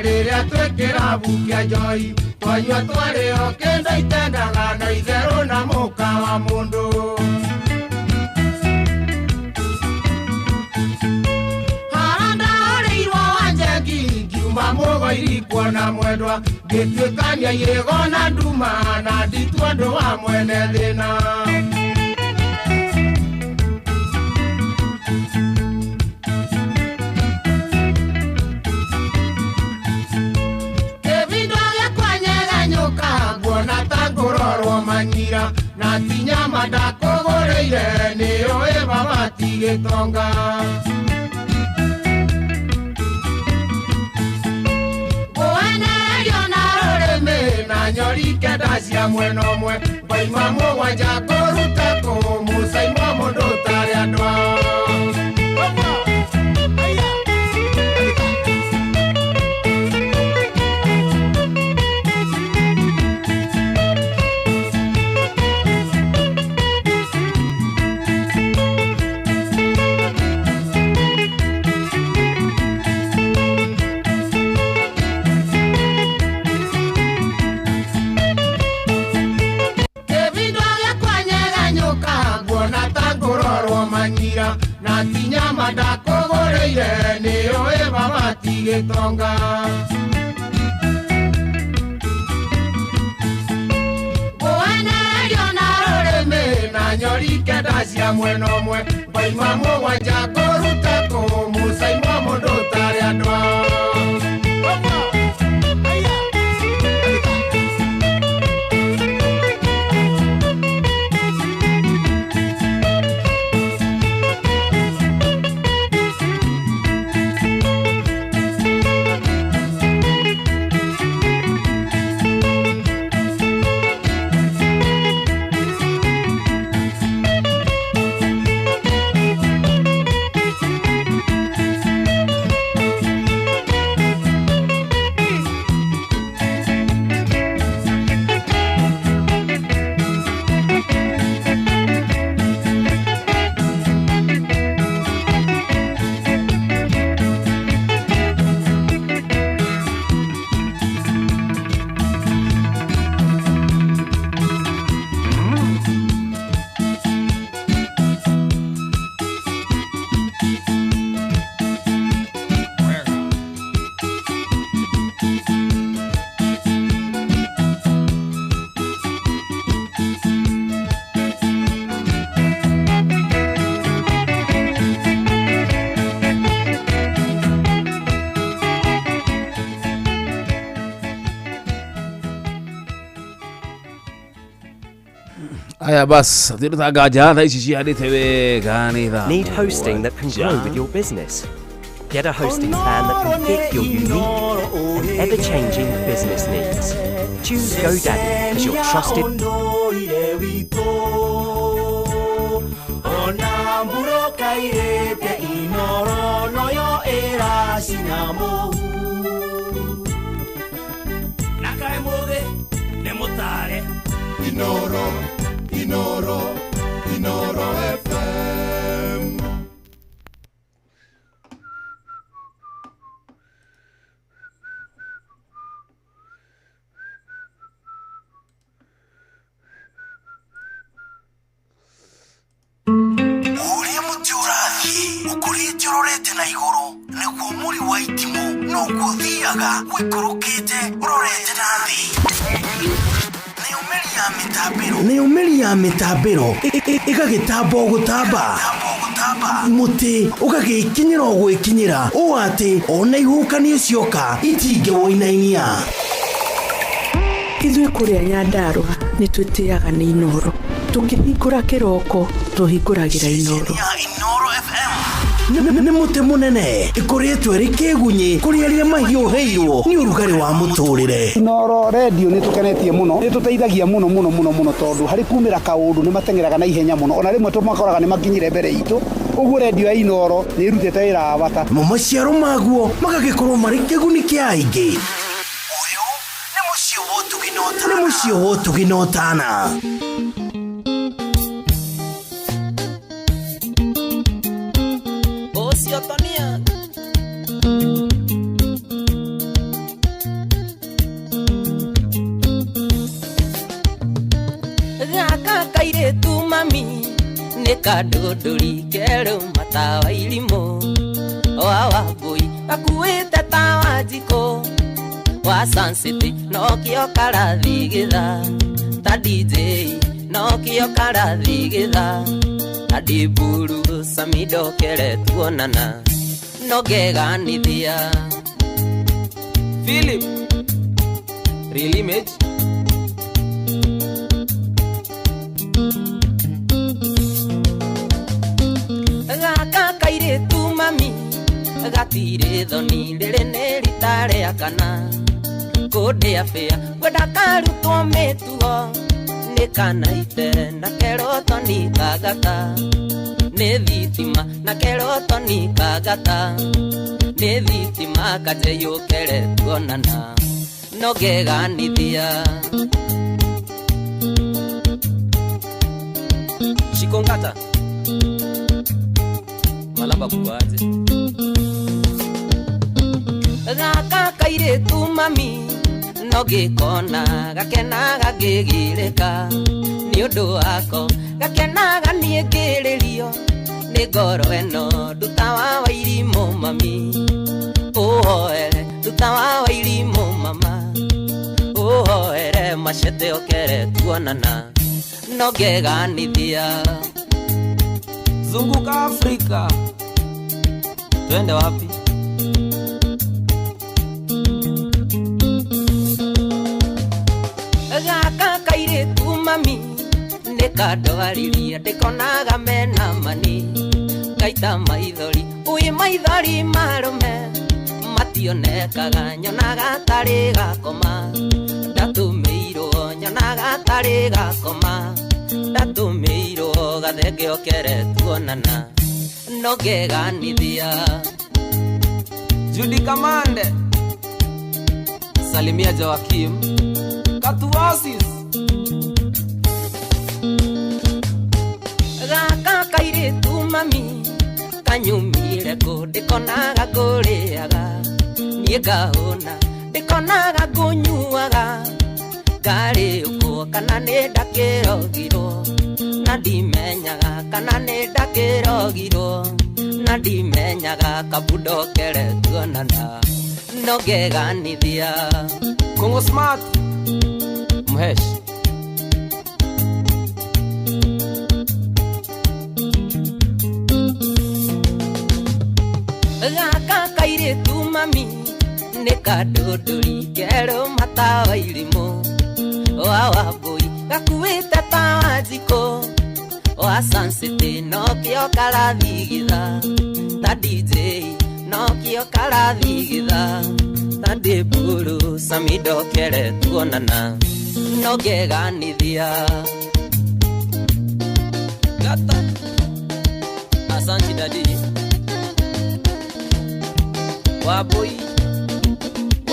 Rĩrĩa twĩkĩrabu kĩa njoi twanyua twarĩo kĩndũ itendaga na itherũ na mũka wa mũndũ. Hara ndahũrĩirwo wa njengi ngiuma mũgoiri kuona mwendwa ngĩtuĩkania irĩgo na nduma na nditua ũndũ wa mwene thĩna. Nguona ta ngũrorwo manyira na ti nyama ndakũgũrĩire nĩũĩ baba ti gĩtonga. Ngũenerio na rũrĩmĩ na nyori kenda cia mwena ũmwe ngoima mũgwanja kũruta kũ mũcaimo mũndũ ũtarĩ andũ ao. Na ti nyama ndakũgũrĩire nĩũĩ baba ti gĩtonga. Ngũenerio na rũrĩmĩ na nyori kenda cia mwena ũmwe ngoima mũgwanja kũruta kũ mũcaimo mũndũ ũtarĩ andũ ao. Aya bas tirũ nganja thaa ici cihandĩte wega nĩ thaa Need hosting that can grow with your business? Get a hosting plan that can fit your unique and ever-changing business needs. Choose GoDaddy as your trusted ũndũire witũ ona mburoka irĩte inoro noyo ĩracina mũhu na kaĩ mũgĩ nĩ mũtare Inoro, Inoro, Inoro FM. Ũrĩa mũtĩ ũrathiĩ ũkũrĩte ũrorete na igũrũ nĩguo mũri wa itimũ noguo ũthiaga ũikũrũkĩte ũrorete na thĩ. Nayo mĩri ya mĩtambĩro ĩgagĩtamba o gũtamba, mũtĩ ũgagĩkinyĩra o gwĩkinyĩra ũũ atĩ ona ihuhũkanio cioka itingĩwũinainia. Ithuĩ kũrĩa Nyandarũa nĩ twĩtĩaga nĩ Inoro. Tũkĩhingũra kĩroko tũhingũragĩra Inoro. Nĩ mũtĩ mũnene ĩkũrĩtwo ĩrĩ kĩgunyĩ kũrĩ arĩa mahiũhĩirwo nĩ ũrugarĩ wa mũtũrĩre. Inoro redio nĩ tũkenetie mũno, nĩ tũteithagia mũno mũno mũno mũno tondũ harĩ kumĩra kaũndũ nĩ mateng'eraga na ihenya mũno, ona rĩmwe tũmakoraga nĩ makinyire mbere itũ. Ũguo redio ya Inoro nĩ ĩrutĩte wĩra wa bata. Mo maciaro maguo magagĩkorwo marĩ kĩguni kĩa aingĩ. Ũyũ nĩ mũciĩ wa ũtugi na ũtana. Nĩ mũciĩ wa ũtugi na ũtana. Ũcio Tonia gaka kairĩtu mami nĩ kandũndũri kerũ matawa irimũ wa Wambũi gakuĩte tawa njikũ wa Sun City nokĩo karathigitha ta DJ nokĩo karathigitha ta ndiburu samidokere tuonana no ngeganithia. Philip Real Image gaka kairĩtu mami gatirĩ thoni rĩrĩ nĩ rita rĩa kana kũndĩa bĩa ngwenda karutwo mĩtugo nĩ kanaite na keroto nĩ kagata nĩ thitima na keroto nĩ kagata nĩ thitima kanjeyũkere tuonana no ngeganithia. Shikongata Malamba kukwaje gaka kairĩtu mami no ngĩkona gakenaga ngĩgirĩka nĩ ũndũ wako gakenaga niĩ ngĩrĩrio nĩ ngoro ĩno nduta wa wairimũ mami ũhoere nduta wa wairimũ mama ũhoere macete okere tuonana no ngeganithia. Zunguka Afrika twende wapi? Gaka kairĩtu mami nĩ kandwariria ndĩkonaga mena mani ngaita maithori ũĩ maithori marũme mationekaga nyonaga tarĩ gakoma ndatũmĩirwo nyonaga tarĩ gakoma ndatũmĩirwo gathenge okere tuonana no ngeganithia. Judy Kamande Salimia Joakim Katuasis gaka kairĩtu mami kanyumire kũ ndĩkonaga ngũrĩaga niĩ ngahũna ndĩkonaga ngũnyuaga ngarĩ ũkwo kana nĩ ndakĩrogirwo na ndimenyaga kana nĩ ndakĩrogirwo na ndimenyaga kabundokere tuonana no ngeganithia. Kongo Smart Mhesh gaka kairĩtu mami nĩ kandũndũri kerũ matawa irimũ wa Wambũi Gakuĩte ta Wanjikũ wa Sun City nokĩo karathigitha ta DJ nokĩo karathigitha ta Ndĩmburu Sami ndokere tuonana no ngeganithia Gata Asante dadi Wabui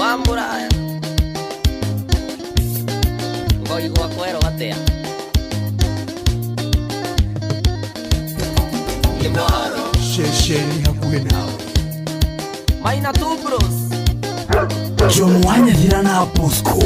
wa Muraya Ngoigua kwerwo atĩa Inoro Ceceni hakuhĩ nawe. Maina two bros Jomo wa Nyathira na Bosco.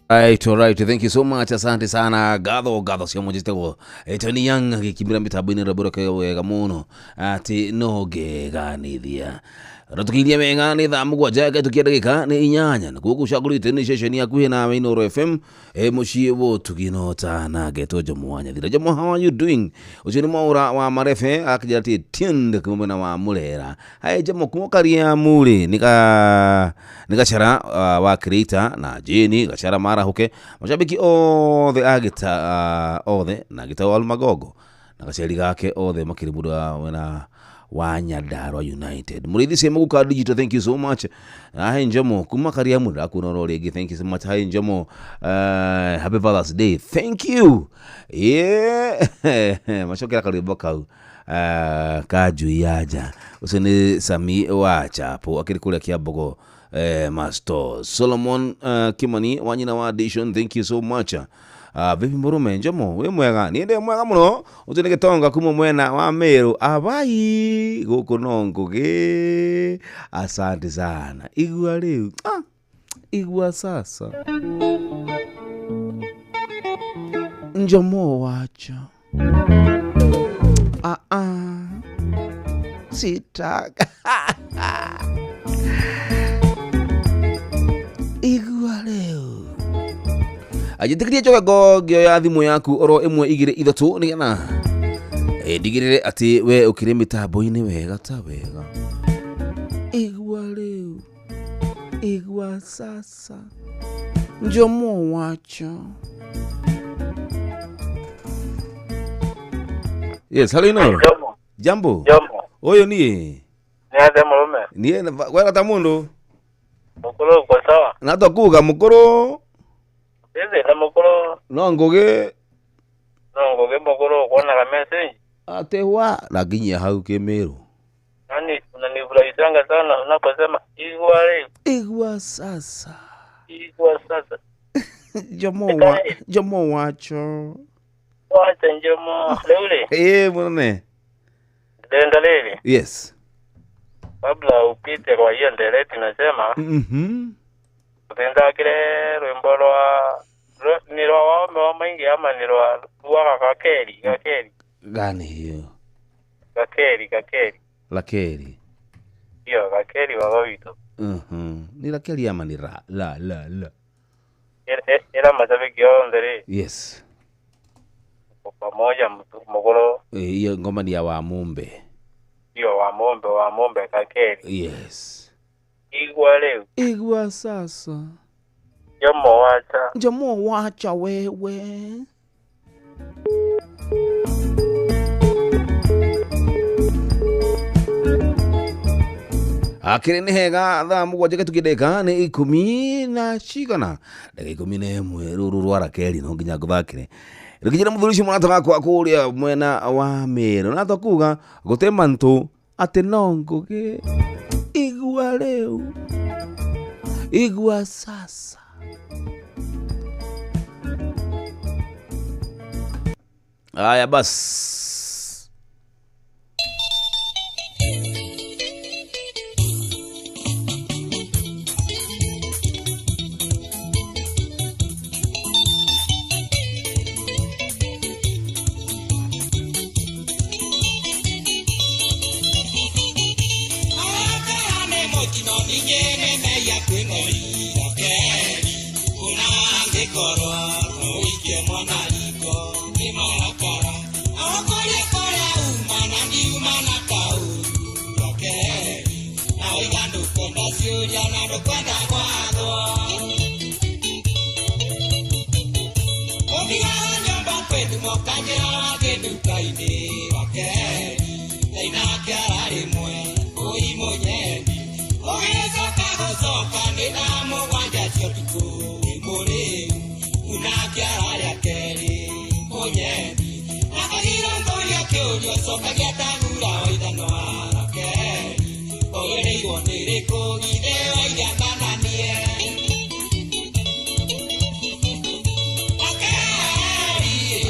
Right, all right. Thank you so much. Asante sana. Gatho gatho cia mũnjĩtagwo Tony Young agĩkimbĩra mĩtambo-inĩ rwĩmbo rwake wega mũno atĩ no ngeganithia ratukiirie wega nĩ thaa 7 gĩtũkia ndagĩka nĩ 8 nakuo gũcagũrĩte nĩ ceceni hakuhĩ nawe Inooro FM mũciĩ wa ũtugi no tana ngetwo Jomo wa Nyathira. Jomo, how are you doing? Ũcio nĩ Mwaũra wa Marebe akĩnjĩra atĩ tuned kuma mwena wa Mũrera. Hai Jomo, kuma Kariamu rĩ nĩ Gachara wa Creator na Jane Gachara Marahuke mashabiki othe agita othe na gita wa Magogo na gaceri gake othe makĩrĩ mũndũ wa mwena wa Nyandarua United. Mũrĩithi cia Muguka Digital, thank you so much. Hai Njomo kuma Kariamu ndakuona oro rĩngĩ, thank you so much. Hai Njomo, happy Father's Day, thank you. Yeah. Macokera karwĩmbo kau ka njui ya nja. Ũcio nĩ Sami wa Chapo akĩrĩ kũrĩa Kĩambogo Master Solomon Kimani wa nyina wa Dishon, thank you so much. Vipi mũrũme Njomo, wĩ mwega? Niĩ ndĩ mwega mũno. Ũcio nĩ Gĩtonga kuma mwena wa Meru. Abai gũkũ no Ngũgĩ. Asante sana. Igua rĩu. Igua sasa. Njomo wacha. Sitaka. Igua rĩu. Ajitikirie njoke ngĩoya thimũ yaku oro 1 2 3 nĩgetha ndigĩrĩre atĩ we ũkĩrĩ mĩtambo-inĩ wega ta wega. Igua rĩu, igua sasa. Njomo wacha. Yes, hello Inooro. Jambo. Jambo. Ũyũ niĩ. Nĩ atĩa mũrũme? Niĩ wega ta mũndũ. Mũkũrũ uko sawa? Na twakuga mũkũrũ. Ĩthĩ na mũkũrũ. No Ngũgĩ. No Ngũgĩ mũkũrũ ũkuonaga message. Atĩ wa na nginyia hau Kĩmĩrũ. Yaani unanifurahishanga sana unaposema igua rĩu. Igua sasa. Igua sasa. Jomo wacho. Wacha Njomo rĩu rĩ. Mũnene. Ndĩrenda rĩrĩ. Yes. Kabla upite kwa hiyo ndereti nasema. Uthindakire rwimbo rwa ni rwa waume wa maingi ama ni rwa rwa Gakeri Gakeri. Gani hiyo? Gakeri Gakeri. Lakeri. Hiyo Gakeri baba witũ. Ni Lakeri ama ni ra la la la. Ira mashabiki othe rĩ. Yes. Kwa pamoja mugoro. Hiyo ngoma ni ya Wamumbe. Hiyo Wamumbe Wamumbe Gakeri. Yes. Igua rĩu. Igua sasa. Njomo wacha. Njomo wacha wewe. Akĩrĩ nĩ hega thaa 7 gĩtukia ndagĩka nĩ 10 na cigana ndagĩka 11 rũrũ rwa Rakeri no nginya ngũthakĩre rũkinyĩra mũthuri ũcio mũrata wakwa kũrĩa mwena wa Meru na twakuga gũtema ntũ atĩ no Ngũgĩ. Igua rĩu, igua sasa. Haya basi.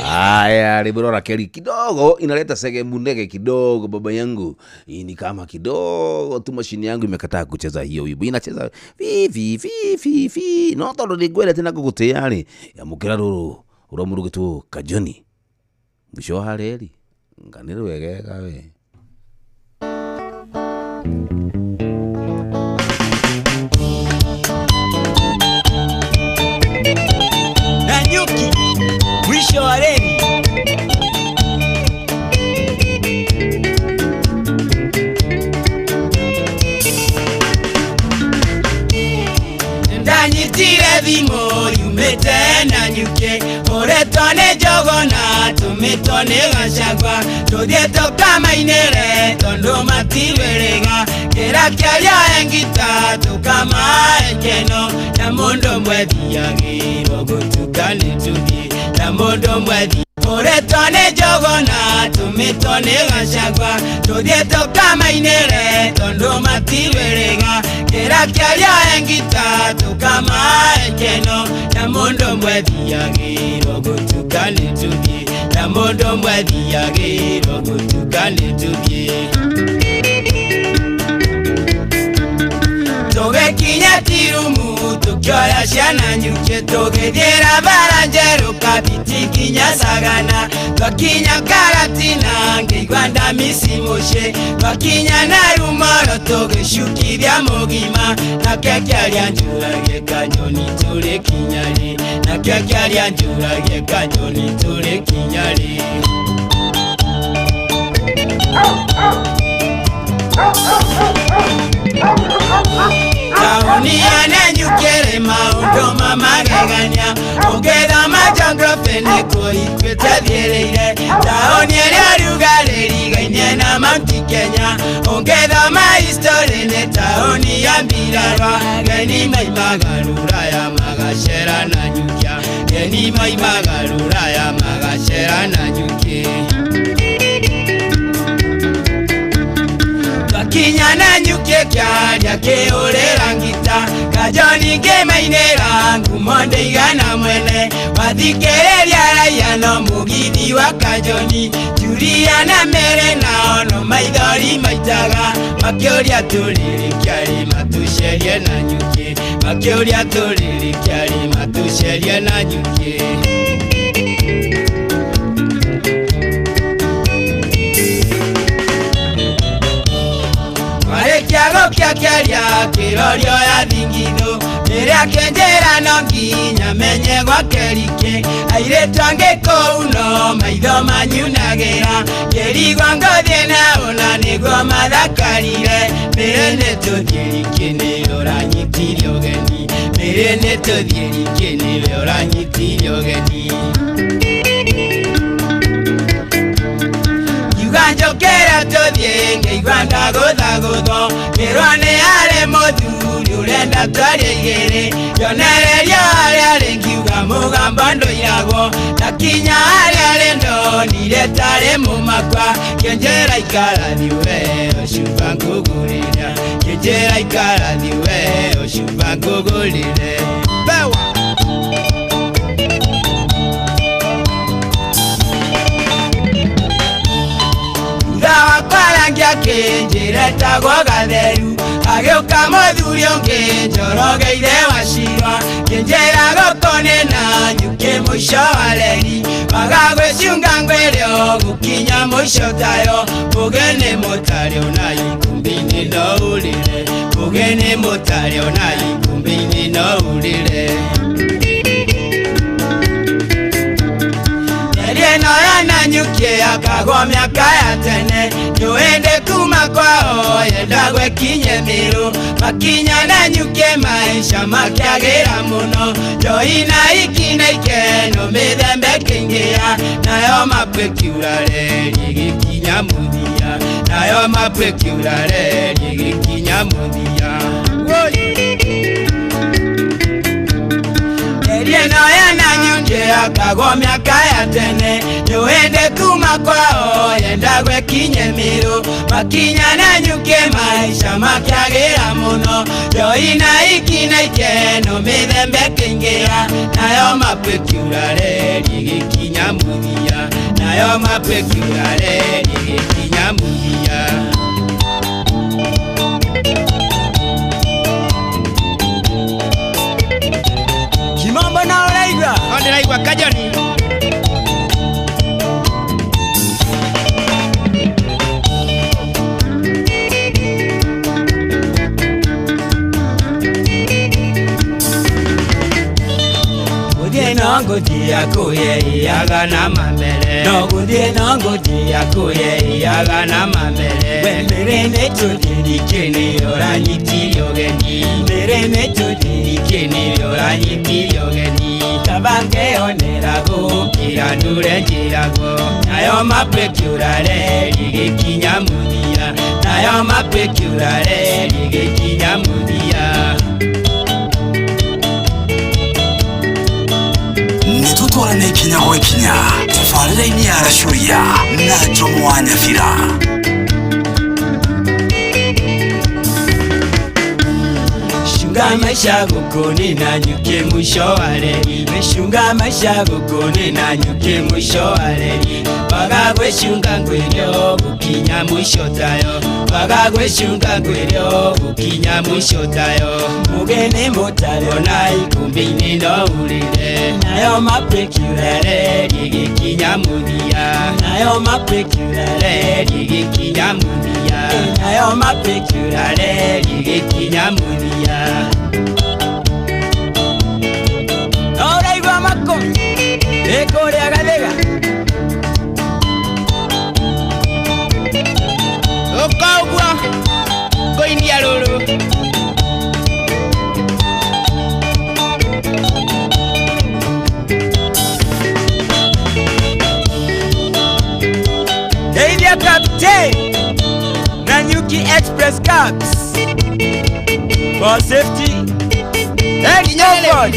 Aya, rwimbo Rakeli kidogo inaleta sehemu ndege kidogo, baba yangu. Hii ni kama kidogo tu mashini yangu imekataa kucheza hiyo wimbo. Inacheza fi fi fi fi fi. No tondu ningwenda tena gugutia ri. Yamukira ruru uramurugitwo Kajoni. Mwisho wa reri nganire wegega we. Nanyuki mwisho wa reri. Ndanyitire thimũ yumĩte Nanyuki ũretwo nĩ Njogona tũmĩtwo nĩ Gachagua tũthiĩ tũkamainĩre tondũ matiwĩrĩga kĩra kĩaria engita tũkamae keno na mũndũ mwethiagĩrwo gũtuka nĩ tũthiĩ na mũndũ mwethi ũretwo nĩ Njogona tũmĩtwo nĩ Gachagua tũthiĩ tũkamainĩre tondũ matiwĩrĩga kĩra kĩaria engita tũkamae keno na mũndũ mwethiagĩrwo gũtuka nĩ tũthiĩ na mũndũ mwethiagĩrwo gũtuka nĩ tũthiĩ. Tũgĩkinya Tirumu tũkĩoya ciana Nyuki tũgĩthiĩra bara njerũ Kabiti nginya Sagana twakinya Karatina ngĩigua Ndamisi mũciĩ twakinya Narumoro tũgĩcukithia mũgima nake kĩaria njũragie Kanyoni tũrĩkinya rĩ nake kĩaria njũragie Kanyoni tũrĩkinya rĩ. Taũni ya Nanyuki ĩrĩ maũndũ ma magegania ũngĩthoma geography nĩkuo ituĩte thiĩrĩire taũni ĩrĩa rugarĩ ĩrigainie na Mount Kenya ũngĩthoma history nĩ taũni ya mbirarwa ageni maimaga rũraya magacera Nanyuki ageni maimaga rũraya magacera Nanyuki. Kinya Nanyuki kĩaria kĩũrĩra ngita Kajoni ngĩmainĩra ngumo ndĩigana mwene wathikĩrĩria raia no mũgithi wa Kajoni Julia na Mary nao no maithori maitaga makĩũria tũrĩrĩkia rĩ matũcerie Nanyuki makĩũria tũrĩrĩkia rĩ matũcerie Nanyuki. Kĩago kĩaria kĩrorio ya thingithũ rĩrĩa kĩnjĩra no nginya menye gwake rikĩ airĩtu angĩ kũu no maitho manyunagĩra ngĩrigwo ngũthiĩ nao na nĩguo mathakarire mĩrĩ nĩ tũthiĩ rikĩ nĩwe ũranyitire ũgeni mĩrĩ nĩ tũthiĩ rikĩ nĩwe ũranyitire ũgeni. Njũkĩra tũthiĩ ngĩigua ndagũthagũthwo ngĩrwo nĩ arĩ mũthuri ũrenda twarie igĩrĩ nyonererio harĩa arĩ ngiuga mũgambo ndũiragwo ndakinya harĩa arĩ ndonire tarĩ mũmakwa kĩnjĩra ikara thiĩ we ũcuba ngũgũrĩra kĩnjĩra ikara thiĩ we ũcuba ngũgũrĩre. Bewa. Akĩnjĩra etagwo Gatheru agĩũka mũthuri ũngĩ Njoroge ithe wa Cirwa kĩnjĩra gũkũ nĩ na nyuki mũico wa reri waga gwĩciunga ngwĩre ũgũkinya mũico tayo mũgĩ nĩ mũtare ona ikũmbĩ-inĩ no ũrĩre mũgĩ nĩ mũtare ona ikũmbĩ-inĩ no ũrĩre ĩno ya Nanyuki akagwo mĩaka ya tene nĩũhĩndĩ kuma kwao yenda gwekinye mĩrũ makinya Nanyuki maisha makĩagĩra mũno njohi na iki na ikeno mĩthemba ĩkĩingĩha nayo mapũ ĩkiura reri ĩgĩkinya mũthia nayo mapũ ĩkiura reri ĩgĩkinya mũthia. Ĩno ya Nanyuki akagwo mĩaka ya tene nĩũhĩndĩ kuma kwao yenda gwekinye mĩrũ makinya Nanyuki maisha makĩagĩra mũno njohi na iki na ikeno mĩthemba ĩkĩingĩha nayo mapũ ĩkiura reri ĩgĩkinya mũthia nayo mapũ ĩkiura reri ĩgĩkinya mũthia. Kimombo na ũraigua? No ndĩraigua Kajoni. Gũthiĩ no ngũthiĩ akũyeiaga na mambere no gũthiĩ no ngũthiĩ akũyeiaga na mambere we mbere nĩ tũthirike nĩ ũranyitire ũgeni mbere nĩ tũthirike nĩ ũranyitire ũgeni kaba ngeyonera gũkĩra ndure njĩragwo nayo mapũ ĩkĩũra reri ĩgĩkinya mũthia nayo mapũ ĩkĩũra reri ĩgĩkinya mũthia. Nĩtũtwarane ikinya gwa ikinya tabarĩra-inĩ ya Racuria na Jomo wa Nyabira. Shunga maisha gũkũ nĩ Nanyuki mũico wa reri wĩcunga maisha gũkũ nĩ Nanyuki mũico wa reri waga gwĩcunga ngwĩre ũgũkinya mũico tayo waga gwĩcunga ngwĩre ũgũkinya mũico tayo mũgĩ nĩ mũtare ona ikũmbĩ-inĩ no ũrĩre nayo mapũ ĩkiura reri ĩgĩkinya mũthia nayo mapũ ĩkiura reri ĩgĩkinya mũthia nayo mapũ ĩkiura reri ĩgĩkinya mũthia. Ũraigua makũmi ĩ kũrĩa Gathĩga ũka ũguo ngũinia rũrũ. Geithia Captain Nanyuki Express Cabs for safety and comfort.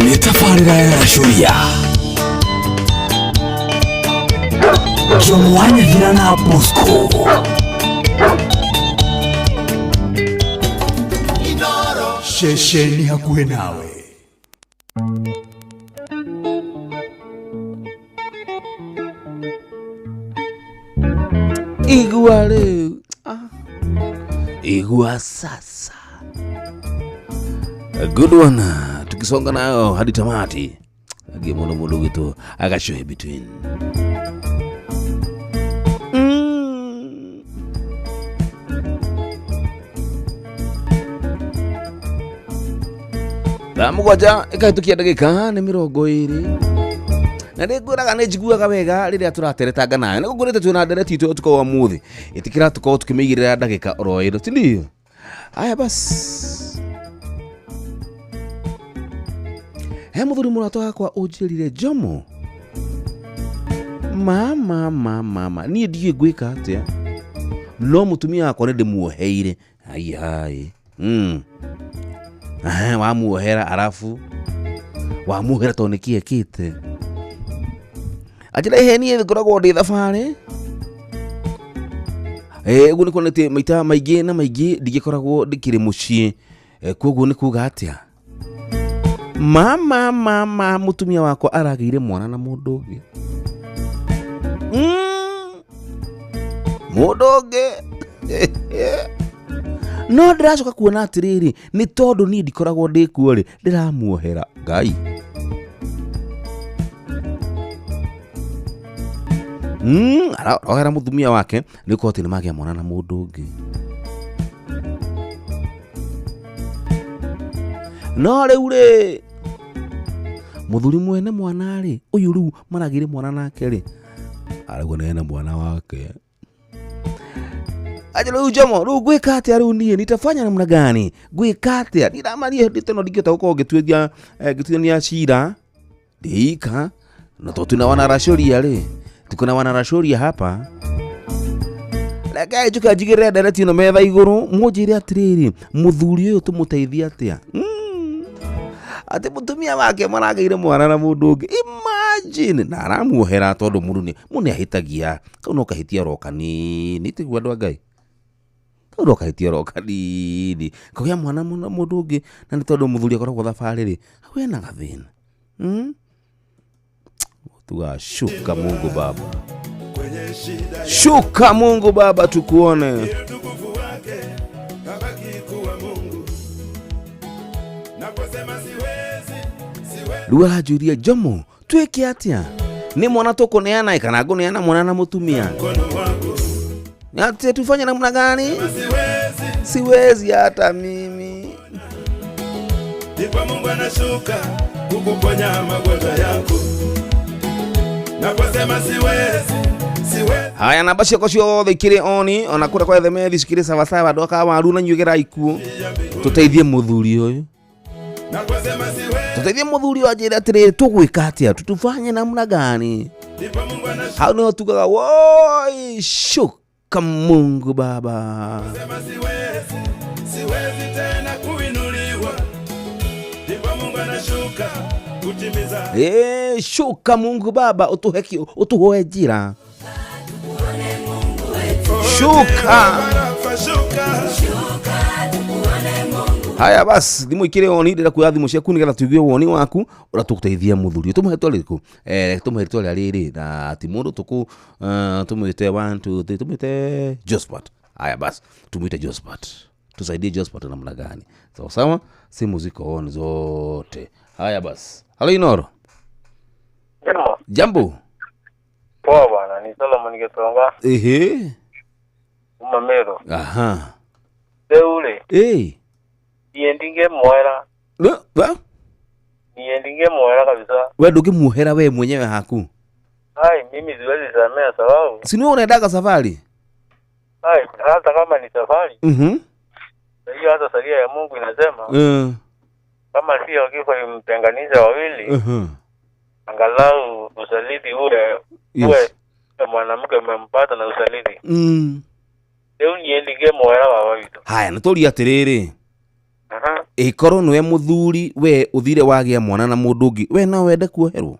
Nĩ tabarĩra ya Racuria Jomo wa Nyabira na Bosco. Ceceni hakuhĩ nawe. Igua rĩu. Igua sasa. A good one. Tukisonga nayo hadi tamati. Agi muno muno gitu agashohe between. Thaa mũgwanja ĩkahĩtũkia ndagĩka nĩ mĩrongo ĩrĩ na nĩ ngwĩraga nĩ njiguaga wega rĩrĩa tũrateretanga nayo nĩ ngũrĩte twĩna ndereti itũ ũtukũ wa mũthĩ ĩtĩkĩra tũkorwo tũkĩmĩigĩrĩra ndagĩka oro ĩno si ndio? Aya basi he mũthuri mũrata wakwa ũnjĩrire Jomo mama mama niĩ ndiũĩ ngwĩka atĩa no mũtumia wakwa nĩ ndĩmuoheire ai hai wamuohera arafu wamuohera tondũ nĩkĩ ekĩte Anjĩra ihe niĩ ngoragwo ndĩ thabarĩ. Ũguo nĩ kuona atĩ maita maingĩ na maingĩ ndingĩkoragwo ndĩkĩrĩ mũciĩ. Koguo nĩ kuga atĩa? Mama mama mũtumia wakwa aragĩire mwana na mũndũ ũngĩ. Mũndũ ũngĩ. No ndĩracoka kuona atĩrĩrĩ, nĩ tondũ niĩ ndikoragwo ndĩ kuo rĩ, ndĩramuohera Ngai. Arohera mũtumia wake nĩ gũkorwo atĩ nĩ magĩa mwana na mũndũ ũngĩ. No rĩu rĩ, mũthuri mwene mwana rĩ, ũyũ rĩu maragĩire mwana nake rĩ, arauga nĩ ena mwana wake. Aje rĩu Jomo, rĩu ngwĩka atĩa rĩu niĩ nitafanya namna gani? Ngwĩka atĩa? Ndiramaria hĩndĩ teno ndingĩhota gũkorwo ngĩtuithania cira ndĩika na tondũ twĩna wanarashoria rĩ, tuko na wanarashoria hapa. Reke njuke njigĩrĩre ndereti ĩno metha igũrũ, mũnjĩre atĩrĩrĩ, mũthuri ũyũ tũmũteithie atĩa? Atĩ mũtumia wake maragĩire mwana na mũndũ ũngĩ. Imagine, na aramuohera tondũ mũndũ nĩ ahĩtagia. Kau no kahĩtia oro kanini, tiguo andũ a Ngai? Kau no kahĩtia oro kanini. Kũgĩa mwana na mũndũ ũngĩ, na nĩ tondũ mũthuri akoragwo thabarĩ rĩ, hau hena gathĩna. Tuga shuka Mungu Baba. Shuka Mungu Baba tukuone. Rĩu aranjũria Jomo, twĩke atĩa? Nĩ mwana tũkũneana kana ngũneana mwana na mũtumia? Ati tufanye namna gani? Siwezi hata mimi. Ndipo Mungu anashuka kukuponya magonjwa yako. Naposema siwezi, siwezi. Haya namba ciakwa ciothe ikĩrĩ oni, ona kũrĩa kwa Ethemethi cikĩrĩ sawasawa, andũ a Waru na inyuĩ gerai kuo. Tũteithie mũthuri ũyũ. Tũteithie mũthuri ũyũ anjĩre atĩrĩrĩ, tũgwĩka atĩa? Tutufanye namna gani? Hau nĩho tugaga woi, shuka Mungu Baba. Siwezi, siwezi tena kuinuliwa. Ndipo Mungu anashuka kutimiza. Shuka Mungu Baba, utuhoe njira. Shuka. Haya basi, thimũ ikĩrĩ oni, ndĩrenda kuoya thimũ ciaku nĩgetha tũigue woni waku ũrĩa tũgũteithia mũthuri. Tũmũhe rĩtwa rĩrĩkũ? Tũmũhe rĩtwa rĩa rĩrĩ, na ti mũndũ tũkũ, tũmwĩte 1 2 3, tũmwĩte Josephat. Haya basi, tumuite Josephat. Tusaidie Josephat namna gani? Sawa sawa, simu ziko on zote. Haya basi. Halo Inoro. Jambo. Jambo. Poa bwana, ni Solomon Getonga. Ehe. Uma Meru. Aha. Deule. Eh. Niĩ ndingĩmuohera. Niĩ ndingĩmuohera kabisa. We ndũngĩmuohera we mwenyewe haku? Ai, mimi siwezi samea sababu. Si niwe unaendaga safari? Ai, hata kama ni safari. Hiyo hata sheria ya Mungu inasema. Kama sio kifo imtenganisha wawili. Angalau usaliti ule. Yes. Uwe mwanamke umempata na usaliti. Leo niĩ ndingĩmuohera baba witũ. Haya, na tũrie atĩrĩrĩ. Ĩkorwo nĩwe mũthuri we ũthire wagĩa mwana na mũndũ ũngĩ, we no wende kuoherwo?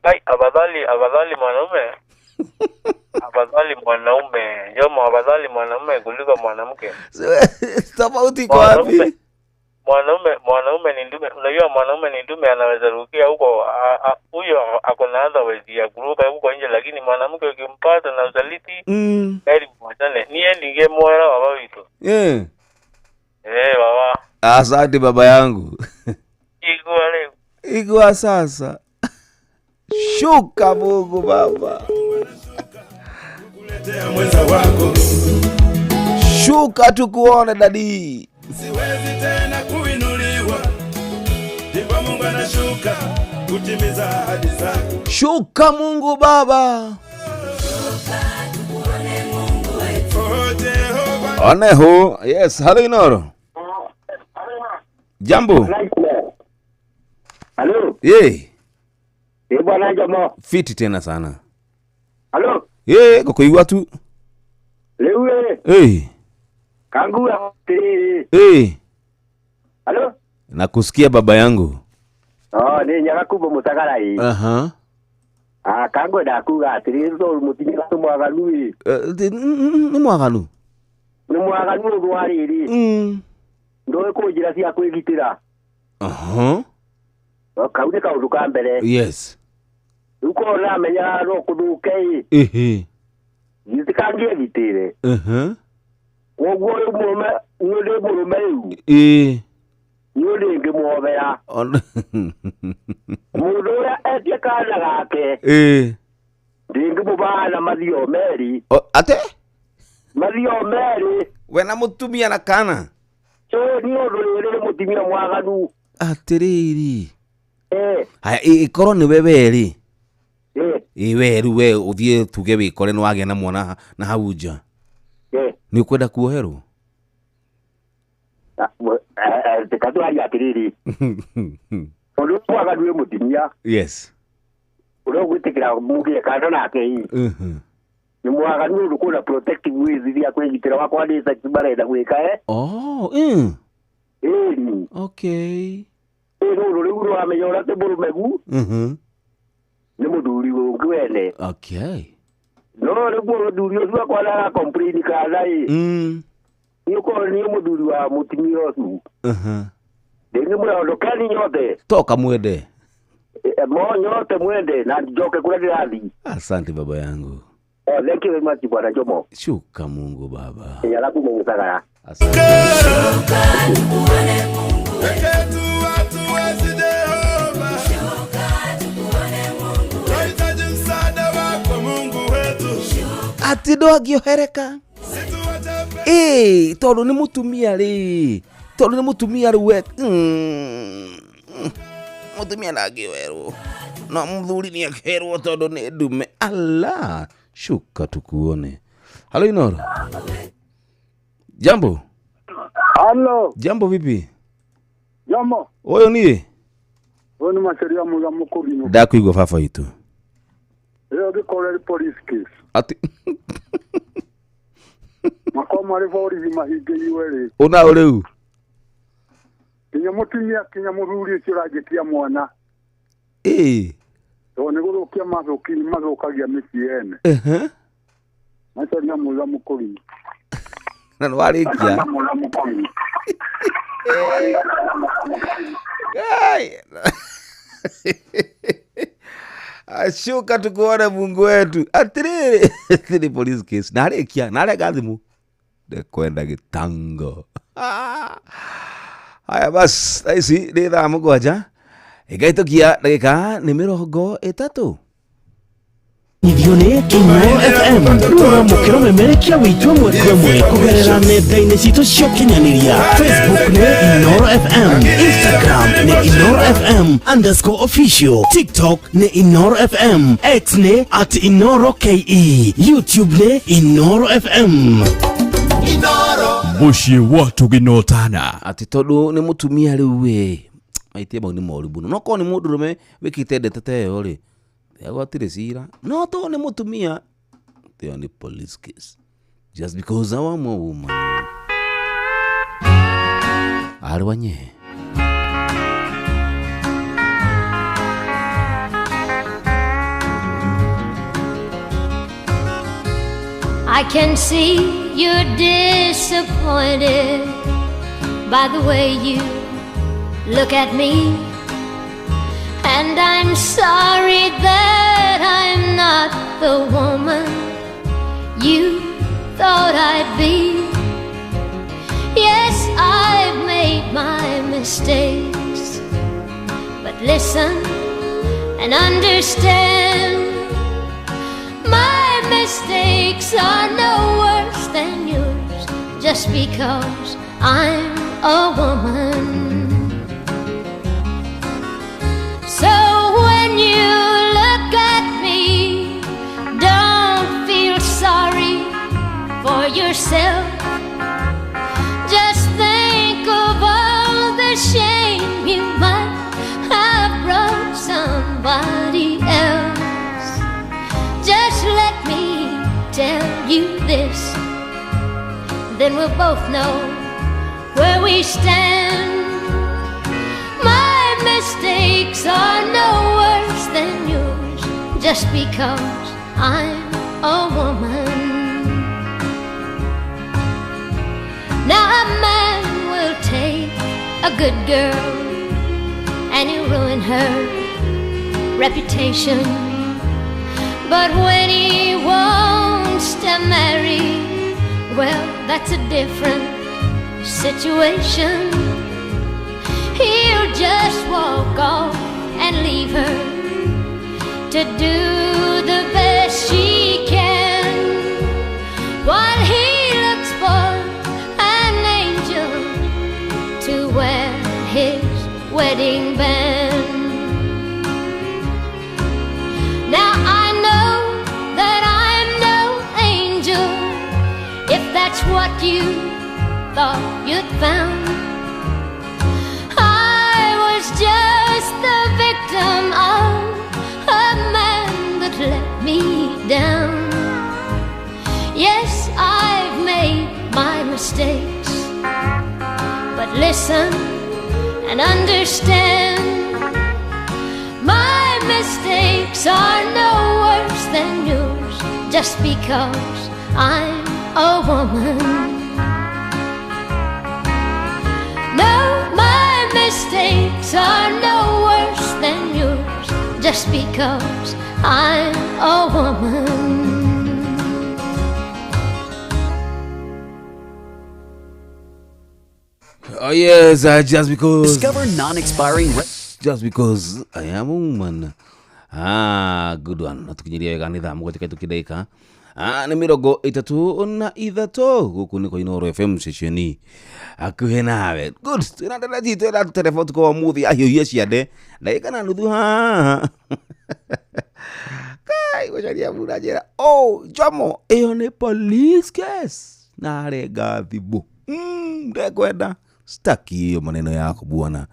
Ai, afadhali mwanaume. Afadhali mwanaume. Jomo, afadhali mwanaume kuliko mwanamke. Tofauti iko wapi? Mwanaume ni ndume. Unajua mwanaume ni ndume, anaweza rukia huko, huyo ako na other ways ya kuruka huko nje, lakini mwanamke ukimpata na usaliti, heri mwachane. Niye ningemuoa baba witu. Baba. Asante baba yangu. Igua leo. Igua sasa. Shuka Mungu Baba. Shuka tukuone dadi. Siwezi tena kuinuliwa. Ndipo Mungu anashuka kutimiza ahadi zake. Shuka Mungu Baba. Shuka tukuone Mungu wetu. Oneho, yes, halo Inoro. Jambo. Halo. Eh. Eh bwana Jomo. Fiti tena sana. Halo. Eh, kukuigua tu. Lewe. Eh. Kangu eh. Eh. Halo. Nakusikia baba yangu. Oh, ni nyaka kubo mutakarai. Aha. Ah, kangwenda kuga atĩrĩrĩ tondũ mũtumia nĩ mwaganu ĩ. Nĩ mwaganu. Nĩ mwaganu ũndũ wa rĩrĩ. Ndoĩ kwĩ njĩra cia kwĩgitĩra. Aha. Kau nĩ kaũndũ ka mbere. Yes. Rĩu korwo ndamenya no kũthũke ĩ. Ehe. Githĩ Ehe. Koguo rĩu mũrũme niĩ ndĩ mũrũme rĩu. Ĩĩ. Niĩ ndĩngĩmuohera. Mũndũ ũrĩa etie kana gake. Ĩĩ. Ndĩngĩmũbana mathio merĩ. Ate? Mathio merĩ. We na mũtumia na kana? Ĩĩ niĩ ũndũ rĩrĩ nĩ mũtumia mwaganu. Atĩrĩrĩ. Ĩĩ. Haya ĩkorwo nĩwe we rĩ. Ĩĩ. Ĩĩ we rĩu we ũthiĩ tuge wĩkore nĩ wagĩa na mwana na hau nja. Ĩĩ. Nĩ ũkwenda kuoherwo? Reke twarie atĩrĩrĩ. Ũndũ ũyũ mwaganu wĩ mũtumia. Yes. Ũrĩa ũgwĩtĩkĩra mũgĩe kana nake ĩ. Nĩ mwaganu ũndũ kwĩna protective ways iria kwĩgitĩra wakwa nĩ sex marenda gwĩka eh. Oh, Ĩni. Okay. Ĩ rũrũ rĩu nĩwamenya ũrĩa ti mũrũmegu. Nĩ mũthuri ũngĩ wene. Okay. No rĩu mũthuri ũcio akwa nara complain kana ĩ. Nĩ ũkorwo nĩ mũthuri wa mũtumia ũcio. Ndĩngĩmwĩra ndũkeni nyote. Toka mwende. Mo nyote mwende na njoke kũrĩa ndĩrathiĩ. Asante baba yangu. Oh, thank you very much Bwana Jomo. Shuka Mungu baba. Yala Mungu sagara. Asante. Ati ndwangĩohereka. Ĩĩ tondũ nĩ mũtumia rĩ. Tondũ nĩ mũtumia rĩu we. Mũtumia ndangĩoherwo. No mũthuri nĩ akĩoherwo tondũ nĩ ndume. Ala, shuka tukuone. Halo Inoro. Jambo. Halo. Jambo vipi? Jambo. Oyo niĩ? Oyo nĩ Macharia Muga Mũkũrinũ. Ndakuigua baba witũ. Ĩyo ĩngĩkorwo ĩrĩ police case. Ati makorwo marĩ borithi mahingĩirwo rĩ. Ũna rĩu? Kinya mũtumia kinya mũthuri ũcio ũranjĩtia mwana. Ĩĩ. Tondũ nĩ gũthũkia mathũkagia mĩciĩ ene. Ehe. Macharia Muga Mũkũrinũ. Na nĩ warĩkia. Ashuka tukuone Mungu wetu. Atiriri ni police case. Narĩkia narega thimũ. Ndekwenda gĩtango. Haya bas, thaa ici nĩ thaa 7 ĩgaitũkia ndagĩka nĩ 30. Ithio nĩ Inooro FM rũramũkĩra ũmemerekia witũ ĩmwe kwa ĩmwe kũgerera nenda-inĩ citũ cia ũkinyanĩria. Facebook nĩ Inooro FM, Instagram nĩ Inooro FM _official, TikTok nĩ Inooro FM, X nĩ @InooroKE, YouTube nĩ Inooro FM. Mũciĩ wa tũgĩnotana. Atĩ tondũ nĩ mũtumia rĩu ĩ maitie mau nĩ moru mũno. No korwo nĩ mũndũrũme wĩkĩte ndeto ta ĩyo rĩ, gwatirĩ cira. No tondũ nĩ mũtumia, ĩyo nĩ police case. Just because I am a woman. Arwanye. I can see you're disappointed by the way you look at me, and I'm sorry that I'm not the woman you thought I'd be. Yes, I've made my mistakes, but listen and understand. My mistakes are no worse than yours, just because I'm a woman. So when you look at me, don't feel sorry for yourself. Just think of all the shame you might have brought somebody else. Just let me tell you this, then we'll both know where we stand. My mistakes are no worse than yours, just because I'm a woman. Now a man will take a good girl and he'll ruin her reputation. But when he wants to marry, well, that's a different situation. He'll just walk off and leave her to do the best she can, while he looks for an angel to wear his wedding band. Now I know that I'm no angel, if that's what you thought you'd found. I was just the victim of a man that let me down. Yes, I've made my mistakes, but listen and understand, my mistakes are no worse than yours, just because I'm a woman. No, my mistakes are no worse than yours, just because I'm a woman. Oh yes, just because. Discover non-expiring. Just because I am a woman. Ah, good one. Natukinyiria wega nĩ thaa mũgwanja kaitũ kĩndagĩka nĩ 33 gũkũ nĩ kwa Inooro FM ceceni hakuhĩ nawe. Good. Twĩna ndereti twĩna tũtereba ũtukũ wa ũmũthĩ ahiũhie ciande ndagĩka na nuthu haha. Kai gũcaria mbura njĩra. Oh, Jomo, ĩyo nĩ police case. Na arenga thimũ. Ndekwenda. Sitaki hiyo maneno yako bwana.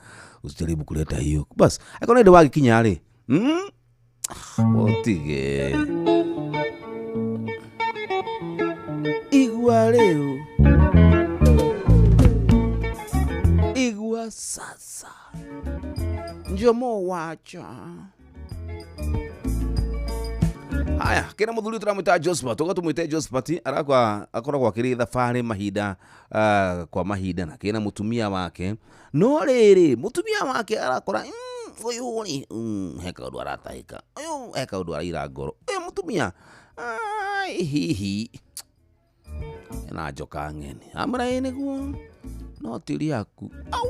Usijaribu kuleta hiyo. Bas, akona ndio wagikinya rĩ. Otige. Igua leo. Igua sasa. Njomo wacha. Haya, kina muthuri turamwita Josephat, tuga tumwite Josephat arakwa akoragwo akiri thabarĩ mahinda kwa mahinda na kina mutumia wake. No rĩrĩ mutumia wake arakora uyu ni he kaundu aratahika, uyu he kaundu araira ngoro, uyu mutumia ai hihi ena njoka ng'eni amra ĩ nĩguo no ti rĩaku. Au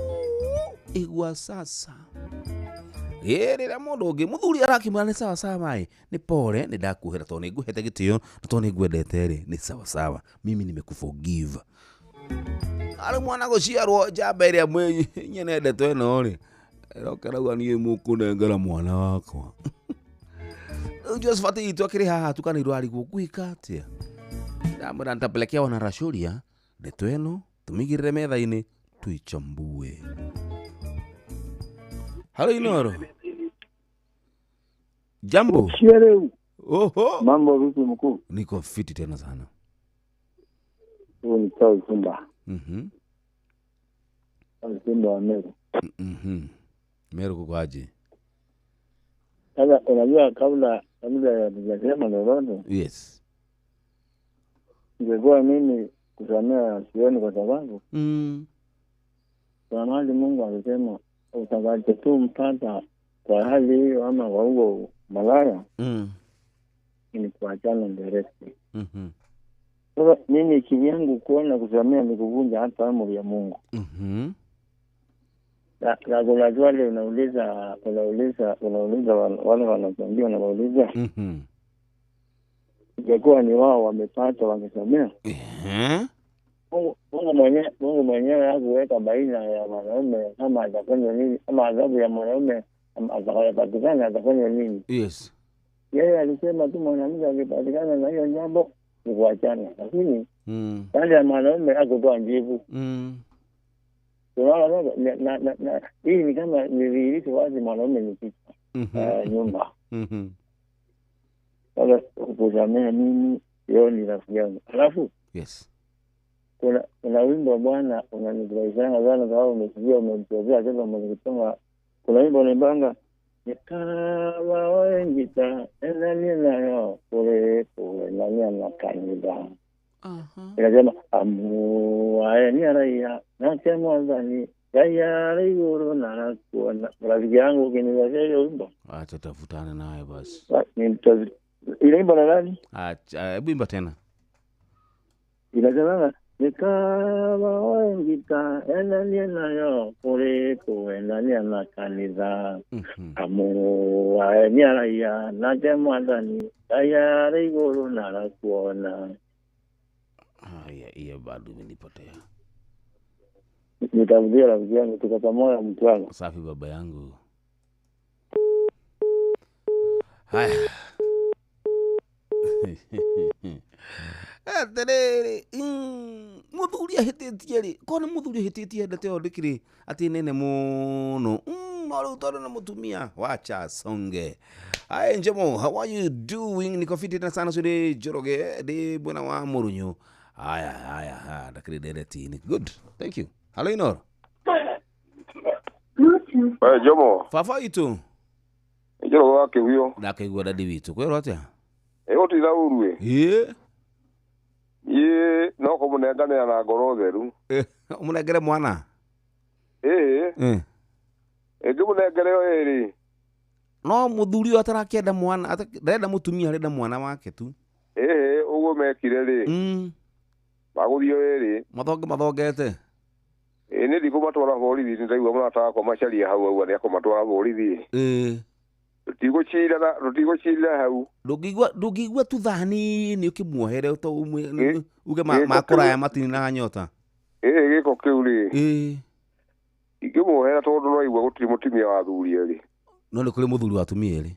igua sasa. Rĩrĩa mũndũ ũngĩ mũthuri arakĩmwĩra nĩ sawa sawa ĩ nĩ pole nĩ ndakuohera tondũ nĩ nguhete gĩtĩo na tondũ nĩ ngwendete rĩ nĩ sawa sawa, mimi nimekuforgive. Arĩ mwana gũciarwo njamba ĩrĩa mwĩ nyene ndeto ĩno rĩ ĩroka ĩrauga niĩ mũkũnengera mwana wakwa. Rĩu Josephat itũ akĩrĩ haha atukanĩirwo arigwo ngwĩka atĩa. Ndamwĩra nitapelekea wanarashuria ndeto ĩno tũmĩigĩrĩre metha-inĩ tuichambue. Halo Inooro. Jambo. Oho. Mambo vipi mkuu? Niko fiti tena sana. Huyu ni Charles Simba. Simba wa Meru. Meru kuko aje? Sasa unajua kabla ya kusema lolote. Yes. Ningekuwa mimi kusamea sioni kwa sababu. Kwa mahali Mungu alisema utakaje tu mpata kwa hali hiyo ama kwa huo malaya ni kuachana direct. Sasa mimi kivyangu kuona kusamea ni kuvunja hata amri ya Mungu. Na kuna swali unauliza wale wanakuambia unawauliza. Ingekuwa ni wao wamepata wangesamea. Mungu mwenyewe hakuweka baina ya mwanaume kama atafanya nini ama adhabu ya mwanaume atakayopatikana atafanya nini. Yes. Yeye alisema tu mwanamke akipatikana na hiyo jambo ni kuachana, lakini baada ya mwanaume hakutoa jibu. Tunaona na hii ni kama nilihisi wazi mwanaume ni kichwa nyumba. Sasa kusamea mimi hiyo ni rafiki yangu. Alafu yes. Kuna wimbo bwana unanifurahisha sana sababu umesikia umemchezea sasa umekutonga. Kuna wimbo unaimbanga Nĩkaba oe ngita endanie nayo kũrĩ kũendania na kanitha. Ikasema amuae ni araia nake mwathani Ngai arĩ igũrũ na arakuona. Rafiki yangu ukinipatia hiyo wimbo. Acha tafutane naye basi. Inaimba na nani? Acha hebu imba tena. Inasema nikaba oe ngita endanie nayo kũrĩ kũendania na kanitha. Amuae ni araia nake mwathani Ngai arĩ igũrũ na arakuona. Haya, hiyo bado imenipotea. Nitarudia rafiki yangu, tuko pamoja mtu wangu. Safi baba yangu. Haya. Atiriri, muthuri ahĩtĩtie rĩ, korwo nĩ mũthuri ahĩtĩtie ndeto ĩyo ndĩkĩrĩ atĩ nene mũno. No rĩu tondũ nĩ mũtumia, wacha songe. Hi Njemo, how are you doing? Niko fiti tena sana sio Njoroge, ndi mwena wa Murunyu. Haya haya haya, ndakĩrĩ ndereti. Good. Thank you. Hello Inoro. Jomo. Fafa itu. Njoroge wa kĩhuyo. Ndakaigua dadi witũ. Kwĩrwo atĩa? Ĩgũtitha ũru ĩ. Ĩĩ. Ĩĩ no kũmũnenganĩra na ngoro theru. Ũmũnengere mwana? Ĩĩ. Ĩngĩmũnengere o ĩrĩ. No mũthuri ũyũ atarakĩenda mwana, ndarenda mũtumia, arenda mwana wake tu. Ĩĩ ũguo mekire rĩ. Magũthiĩ o ĩrĩ. Mathonge mathongete. Ĩĩ nĩ ndikũmatwara borithi, nĩ ndaigua mũrata wakwa Macharia hau auga nĩ akũmatwara borithi. Ĩĩ. Tũtigũcirĩra hau. Ndũngĩigua tu thani nĩ ũkĩmuohere to uge makũraya matininaga nyota. Ĩĩ gĩko kĩu rĩ. Ĩĩ. Ingĩmuohera tondũ no aigua gũtirĩ mũtumia wa athuri erĩ. No nĩ kũrĩ mũthuri wa atumia erĩ.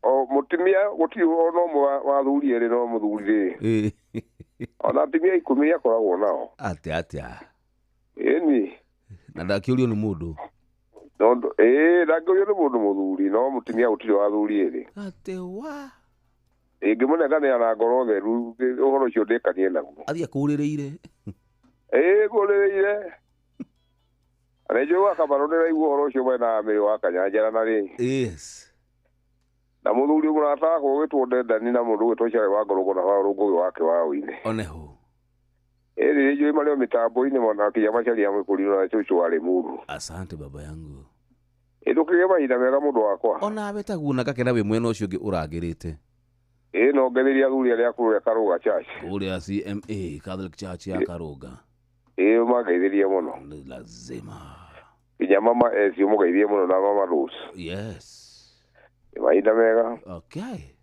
O mũtumia gũtirĩ ona ũmwe wa athuri erĩ no mũthuri rĩ. Ĩĩ. Ona atumia 10 akoragwo nao. Atĩa atĩa. Ĩni. Na ndakĩũrio nĩ mũndũ. Tondu ndangĩũrio nĩ mũndũ mũthuri no mũtumia gũtirĩ wa athuri erĩ. Atĩ wa. Ingĩmũnenganĩra na ngoro theru ũhoro ũcio ndĩkanie naguo. Athiĩ akũrĩrĩire. Ĩĩ ngũrĩrĩire. Na nĩnjũĩ gwa Kamarũ nĩraigua ũhoro ũcio mwena wa Mĩrĩ wa Kanyanjara na rĩ. Yes. Na mũthuri mũrata wakwa ũgwĩtwo Ndendani na mũndũ ũgwĩtwo Charles wa Ngorũngũ na wa Rũngũgĩ wake wa Ũinĩ. Oneho. Ĩĩ nĩnjũĩ marĩ o mĩtambo-inĩ mona kinya Macharia Mũkũrinũ na cũcũ wa Rĩmuru. Asante baba yangu. Ĩĩ ndũkĩgĩe mahinda mega mũndũ wakwa. Onawe taguo na ngakena wĩ mwena ũcio ũngĩ ũrangĩrĩte. Ĩĩ no ngeithĩrie athuri arĩa kũrĩa Karũga Church. Kũrĩa CMA Catholic Church ya Karũga. Ĩĩ ũmangeithĩrie mũno. Ni lazima. Kinya mama eci ũmũgeithie mũno na mama Rose. Yes. Mahinda mega. Okay.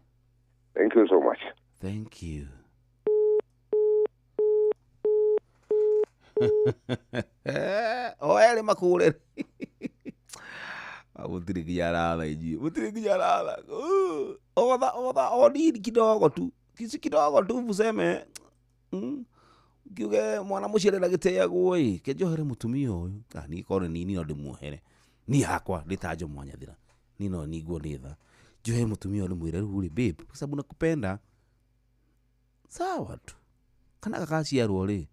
Thank you so much. Thank you. O erĩ makũrĩre. Gũtirĩ nginya ratha inyuĩ, gũtirĩ nginya ratha. Otha otha o nini kidogo tu. Kisi kidogo tu museme. Kiuge mwana mũciare ndagĩteagwo ĩ, ke njohere mũtumia ũyũ. Ah niĩ korwo nĩ niĩ no ndĩmuohere. Niĩ hakwa ndĩ ta Jomo Nyathira. Niĩ no niguo nĩ tha. Njohere mũtumia ũyũ ndĩmwĩre rĩu rĩ babe, kwa sababu nakupenda. Sawa tu. Kana gagaciarwo rĩ,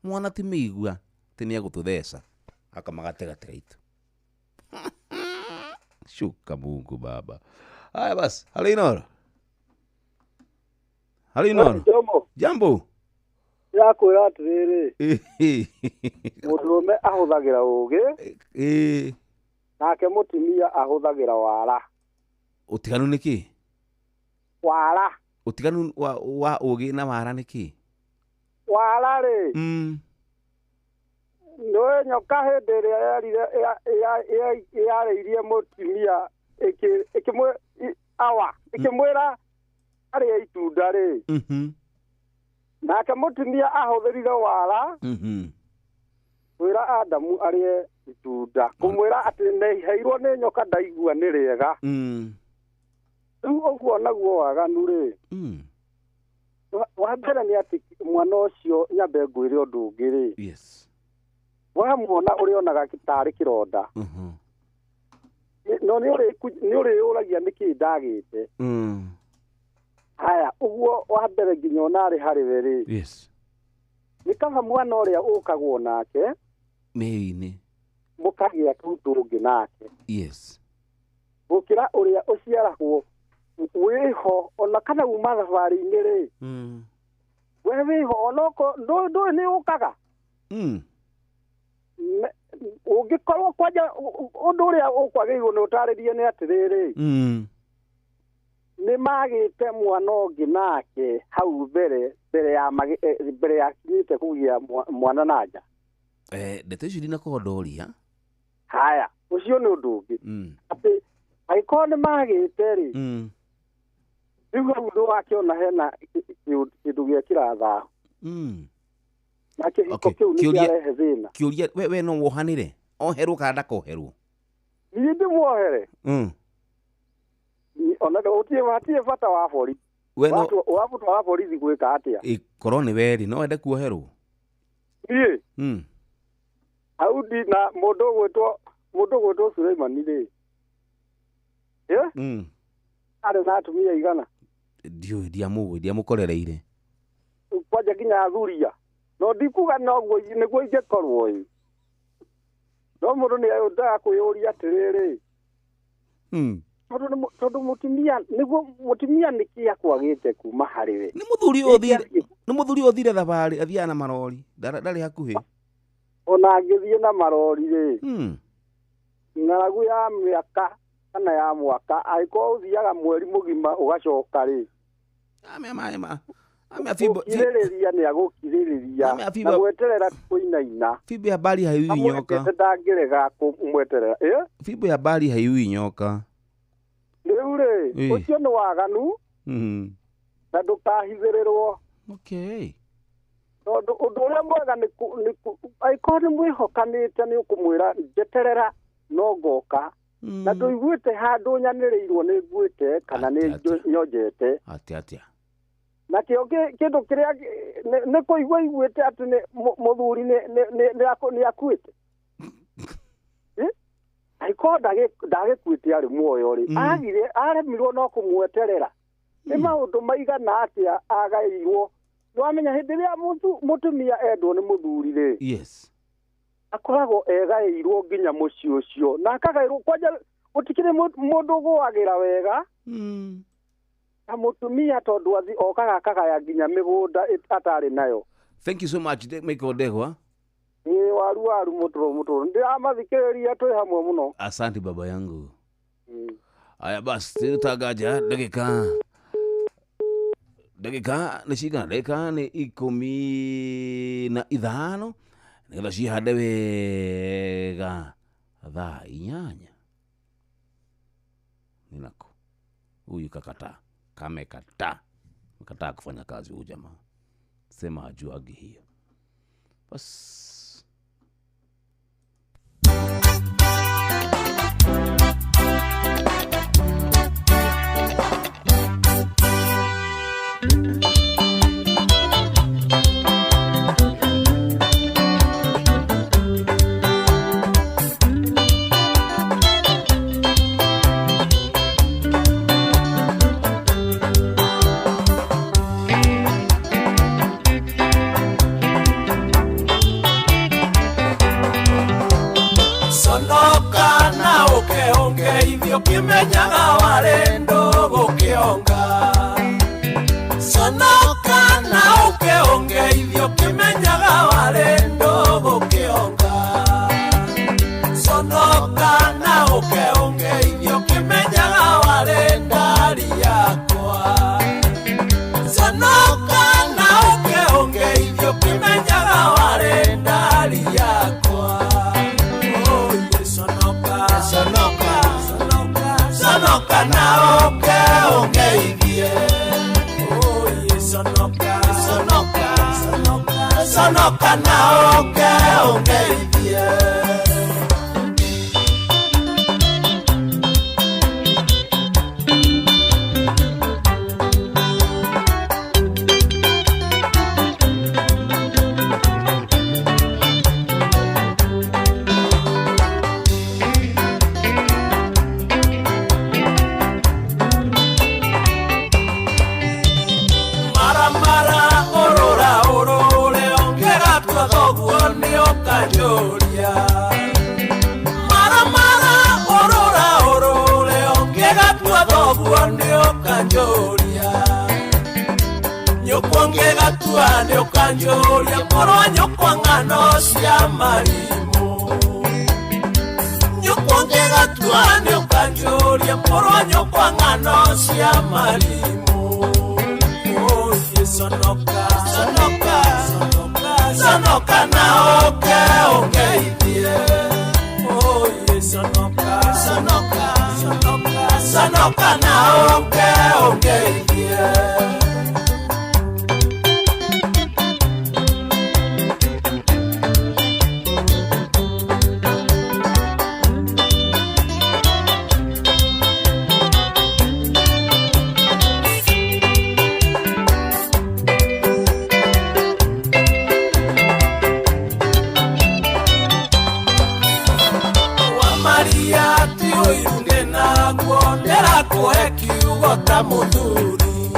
mwana ti mĩigua atĩ nĩ egũtũtheca akamagategatega itu. Shuka Mungu baba. Haya basi, hali Inoro. Hali Inoro. Jambo. Ndĩrakwĩra atĩrĩrĩ, mũndũrũme ahũthagĩra ũũgĩ, nake mũtumia ahũthagĩra wara. Ũtiganu nĩ kĩ? Wara. Ũtiganu wa ũũgĩ na wara nĩ kĩ? Wara rĩ. Nĩũĩ nyoka hĩndĩ ĩrĩa yarĩirie mũtumia ĩkĩmwĩra arĩe itunda rĩ. Nake mũtumia ahũthĩrire wara kwĩra Adamu arĩe itunda, kũmwĩra atĩ nĩheirwo nĩ nyoka ndaigua nĩ rĩega. Rĩu ũguo naguo waganu rĩ, wa mbere nĩ atĩ mwana ũcio nyambe ngwĩre ũndũ ũngĩ rĩ. Yes. Wamuona ũrĩonaga tarĩ kĩronda. No nĩ ũrĩyũragia nĩkĩ ndagĩte. Haya, ũguo wa mbere nginya ona arĩ harĩ we rĩ. Yes. Nĩ kaba mwana ũrĩa ũkagwo nake mĩrĩ-inĩ. Mũkagĩa tũndũ ũngĩ nake. Yes. Gũkĩra ũrĩa ũciaragwo wĩho ona kana uma thabarĩ-inĩ rĩ. We wĩho onoko ndũĩ nĩ ũkaga. Ũngĩkorwo kwanja ũndũ ũrĩa ũkwagĩrĩirwo nĩ ũtarĩrie nĩ atĩrĩrĩ. Nĩ magĩte mwana ũngĩ nake hau mbere ya mbere ya kinyĩte kũgĩa mwana na nja. Ndeto icio ndinakondoria. Haya, ũcio nĩ ũndũ ũngĩ. Atĩ angĩkorwo nĩ magĩte rĩ, rĩu hau ndũgakĩona hena kĩndũ gĩekĩra thahu. Na kĩhiko kĩu nĩ kĩarehe thĩna. Kĩũria we no wohanĩre oherwo kana ndakoherwo? Niĩ ndĩmuohere. Ona hatirĩ bata wa borithi. Wabũtwara borithi gwĩka atĩa? Korwo nĩ we rĩ, no wende kuoherwo? Niĩ? Hau na mũndũ ũgwĩtwo Suleimani rĩ. Arĩ na atumia igana? Ndiũĩ, ndiamũĩ, ndiamũkorereire. Kwanja nginya athuria. No ndikuga noguo nĩguo ingĩkorwo ĩ. No mũndũ nĩ endaga kwĩyũria atĩrĩrĩ. Tondũ mũtumia nĩguo mũtumia nĩkĩ akwagĩte kuma harĩ we? Nĩ mũthuri ũthire thabarĩ athiaga na marori, ndarĩ hakuhĩ. Ona angĩthiĩ na marori rĩ, ng'aragu ya mĩaka kana ya mwaka angĩkorwo ũthiaga mweri mũgima ũgacoka rĩ, gũkirĩrĩria nĩ agũkirĩrĩria na gweterera kũinaina. Fimbo ya mbari haiui nyoka. Ndangĩrega kũmweterera. Fimbo ya mbari haiui nyoka. Rĩu rĩ, ũcio nĩ waganu na ndũkahithĩrĩrwo. Okay. Tondũ ũndũ ũrĩa mwega nĩ angĩkorwo nĩ mwĩhokanĩte nĩ ũkũmwĩra njeterera no ngoka. Na ndũiguĩte handũ nyanĩrĩirwo nĩ nguĩte kana nĩ nyonjete. Atĩa. Nakĩo kĩndũ kĩrĩa nĩ kũigua iguĩte atĩ nĩ mũthuri nĩ akuĩte. Angĩkorwo ndagĩkuĩte arĩ muoyo rĩ, agire aremirwo no kũmweterera. Nĩ maũndũ maigana atĩa agaĩirwo. Nĩwamenya hĩndĩ ĩrĩa mũtumia endwo nĩ mũthuri rĩ, yes, akoragwo egaĩirwo nginya mũciĩ ũcio na akagaĩrwo kwanja gũtikĩrĩ mũndũ ũgũagĩra wega na mũtumia tondũ athi okaga akagaya nginya mĩgũnda atarĩ nayo. Thank you so much, Michael Ndegwa. Ĩ waru mũtũrũ ndĩramathikĩrĩria twĩ hamwe mũno. Asante baba yangu. Aya basi tũtangaja ndagĩka nĩ cigana? Ndagĩka nĩ 15 nĩgetha cihande wega thaa 8. Ninako huyu kakataa, kamekataa, mekataa kufanya kazi huyu jamaa, sema hajuagi hiyo. Bas. Kimenyaga warĩ ndũgũ kĩonga. Conoka na ũke ũngeithio kĩmenyaga warĩ ndũgũ kĩonga. Conoka na ũke ũngeithio kĩmenyaga warĩ ndari yakwa. Conoka na ũke ũngeithio kĩmenyaga warĩ ndari yakwa. Oh, conoka, conoka. Sonoka na oke ongeithie. Oh, sonoka, sonoka, sonoka, sonoka na oke ongeithie. Ũguo nĩũkanjũria Nyũkwa ngĩgatua nĩũkanjũria Mũrũ nyũkwa ng'ano cia marimũ Nyũkwa ngĩgatua nĩũkanjũria Mũrũ nyũkwa ng'ano cia marimũ Oye sonoka, sonoka, sonoka, sonoka na oke ũngeithie Oye sonoka, sonoka, sonoka, sonoka na oke ũngeithie Ta muthuri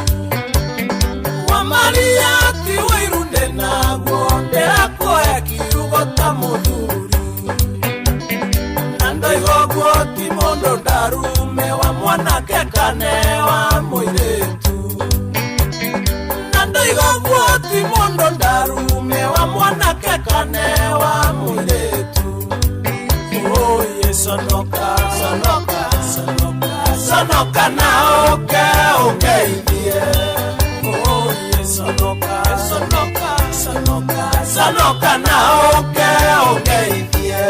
wa Maria ti ũiru ndĩnaguo ndĩrakũhe kiugo ta muthuri na ndoiga ũguo ti mũndũ ndarume wa mwanake kane wa mũirĩtu na ndoiga ũguo ti mũndũ ndarume wa mwanake kane wa mũirĩtu Oye sonoka, sonoka, sonoka, sonoka na oke ũngeithie Oye sonoka, sonoka, sonoka, sonoka na oke ũngeithie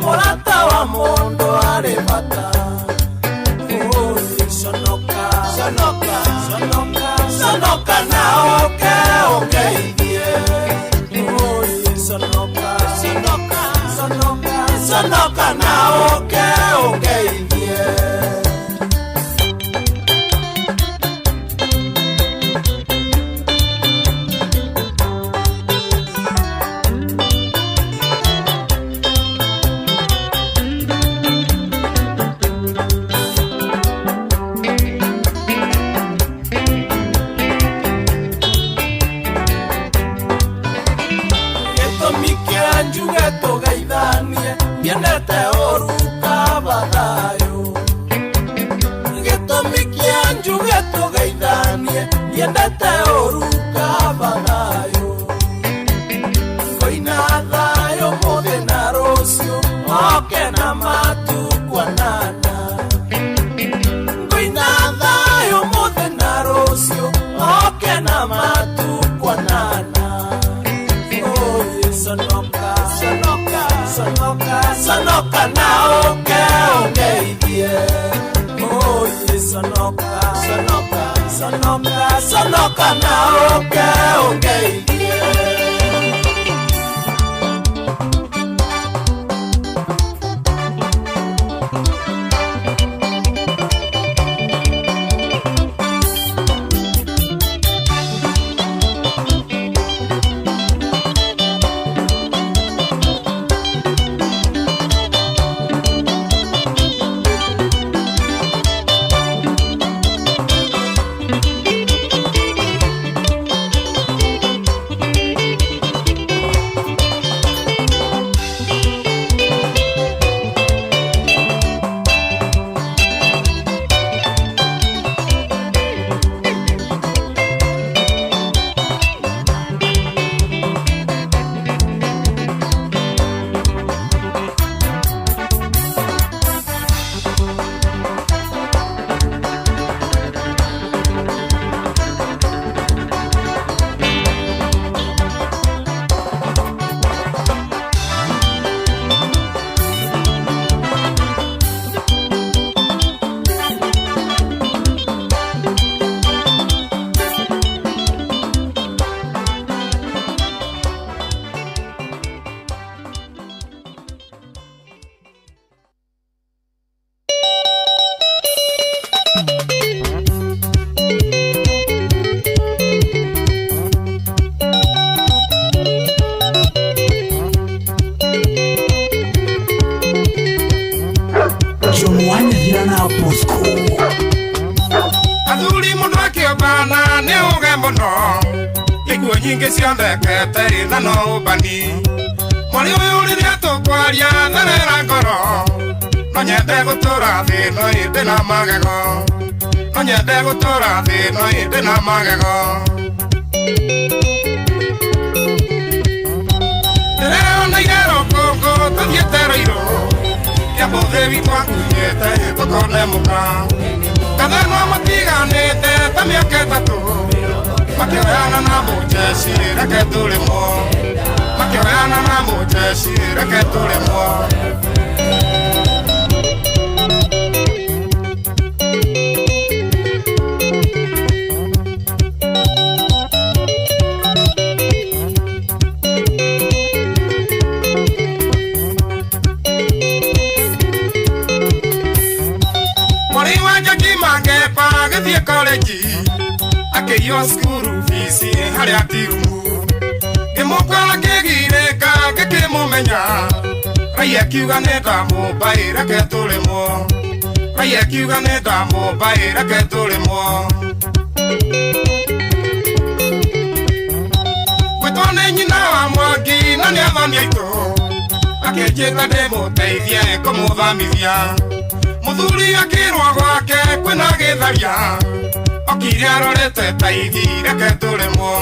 Mũrata wa mũndũ arĩ bata Oye sonoka, sonoka, sonoka, sonoka na oke ũngeithie Oye sonoka, sonoka, sonoka, sonoka na oke ũngeithie Sonoka na oke ũngeithie Oye sonoka, sonoka, sonoka, sonoka na oke ũngeithie John Wanyathira na Bosco. Athuri mũndũ akĩũmbana nĩ ũge mũno, ikuũ nyingĩ cionekete na no ũmbani. Mwarĩ ũyũ rĩrĩa tũkwaria therera ngoro, no nyende gũtũra thĩ no ĩndĩ na magego, no nyende gũtũra thĩ no ĩndĩ na magego. Ndĩreoneire rũkũngũ tũthiĩte Rũirũ, kĩambũthĩ witũ akunyĩte tũkone mũka. Kathanwa matiganĩte ta mĩaka ĩtatũ, makĩoyana na mũjeci reke tũrĩmwo, makĩoyana na mũjeci reke tũrĩmwo. Mwarĩ wa Njoki Mangepa agĩthiĩ korenji, akĩiywo cukuru bici harĩa tirumu. Ngĩmũkora ngĩgirĩka ngĩkĩmũmenya, raia akiuga nĩ ndamũmbaĩ reke tũrĩmwo, raia akiuga nĩ ndamũmbaĩ reke tũrĩmwo. Gwĩtwo nĩ nyina wa Mwangi na nĩ athoni aitũ, akĩnjĩta ndĩmũteithie kũmũthamithia. Mũthuri akĩrwo gwake kwĩna gĩtharia, okire arorete ta ithi reke tũrĩmwo,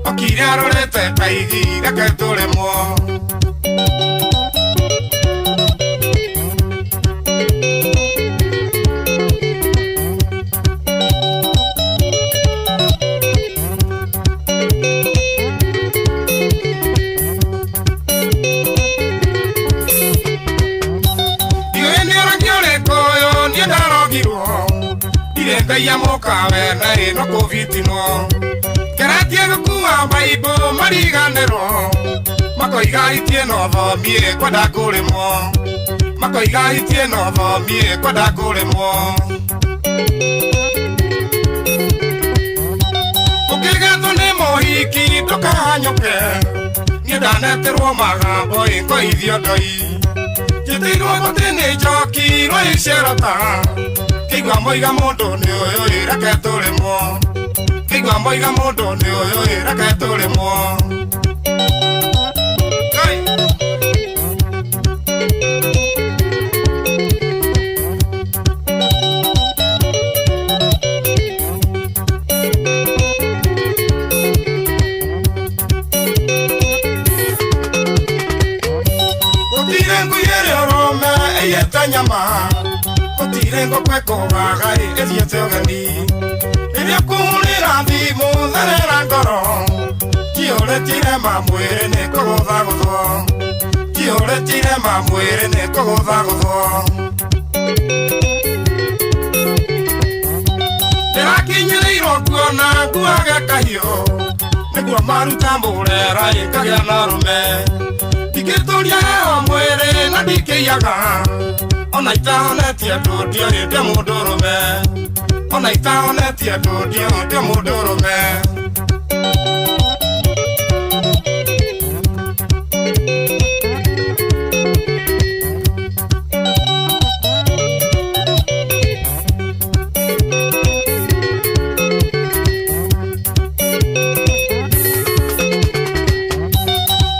okire arorete ta ithi reke tũrĩmwo. Ndiũĩ nĩ ũragi ũrĩkũ ũyũ niĩ ndarogirwo, ndirĩ Ngai amũkawe na ĩno kũbitinwo. Ngeretie gũkua Baibũ mariganĩrwo, makoiga itie no thomie kwenda kũrĩmwo, makoiga itie no thomie kwenda kũrĩmwo. Ũkĩgetwo nĩ mũhiki ndũkahanyũke, niĩ ndanetĩrwo magambo ĩ ngoithio ndoi. Njĩtĩirwo mũtĩ nĩ njoki rwa icerota, kĩigua moiga mũndũ nĩ ũyũ ĩ reke tũrĩmwo, kĩigua moiga mũndũ nĩ ũyũ ĩ reke tũrĩmwo. Ngai. Gũtirĩ ngui ĩrĩ ũrũme ĩiyĩte nyama, gũtirĩ ngũkũ ĩkũgaga ĩthiĩte ũgeni. Rĩrĩa kũhũrĩra thimũ therera ngoro, njihũrĩtire mamwĩrĩ nĩ kũgũthagũthwo, njihũrĩtire mamwĩrĩ nĩ kũgũthagũthwo. Ndĩrakinyĩrĩirwo kuona nguage kahiũ, nĩguo maruta mũrera ĩkagĩa na rũme. Ndingĩtũria heho mwĩrĩ na ndikĩiyaga, ona itahonetie andũ ndiũĩ ndĩ mũndũrũme, ona itahonetie andũ ndiũĩ ndĩ mũndũrũme.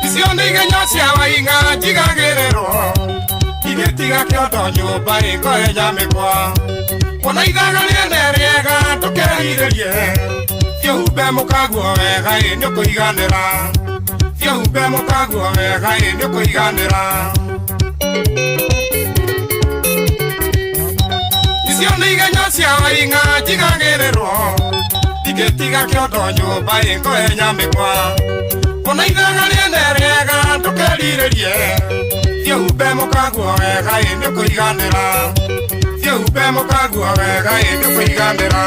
Icio nĩ igenyo cia Waing'a njigagĩrĩrwo, igĩtiga kĩondo nyũmba ĩkohenya mĩkwa. Kuona ithaga rĩene rĩega ndũkerihĩrie, thiĩ ũhumbe mũkaguo wega ĩ nĩũkũiganĩra, thiĩ ũhumbe mũkaguo wega ĩ nĩũkũiganĩra. Icio nĩ igenyo cia Waing'a njigagĩrĩrwo, ingĩtiga kĩondo nyũmba ĩkohenya mĩkwa. Kuona ithaga rĩene rĩega ndũkerirĩrie, thiĩ ũhumbe mũkaguo wega ĩ nĩũkũiganĩra, thiĩ ũhumbe mũkaguo wega ĩ nĩũkũiganĩra.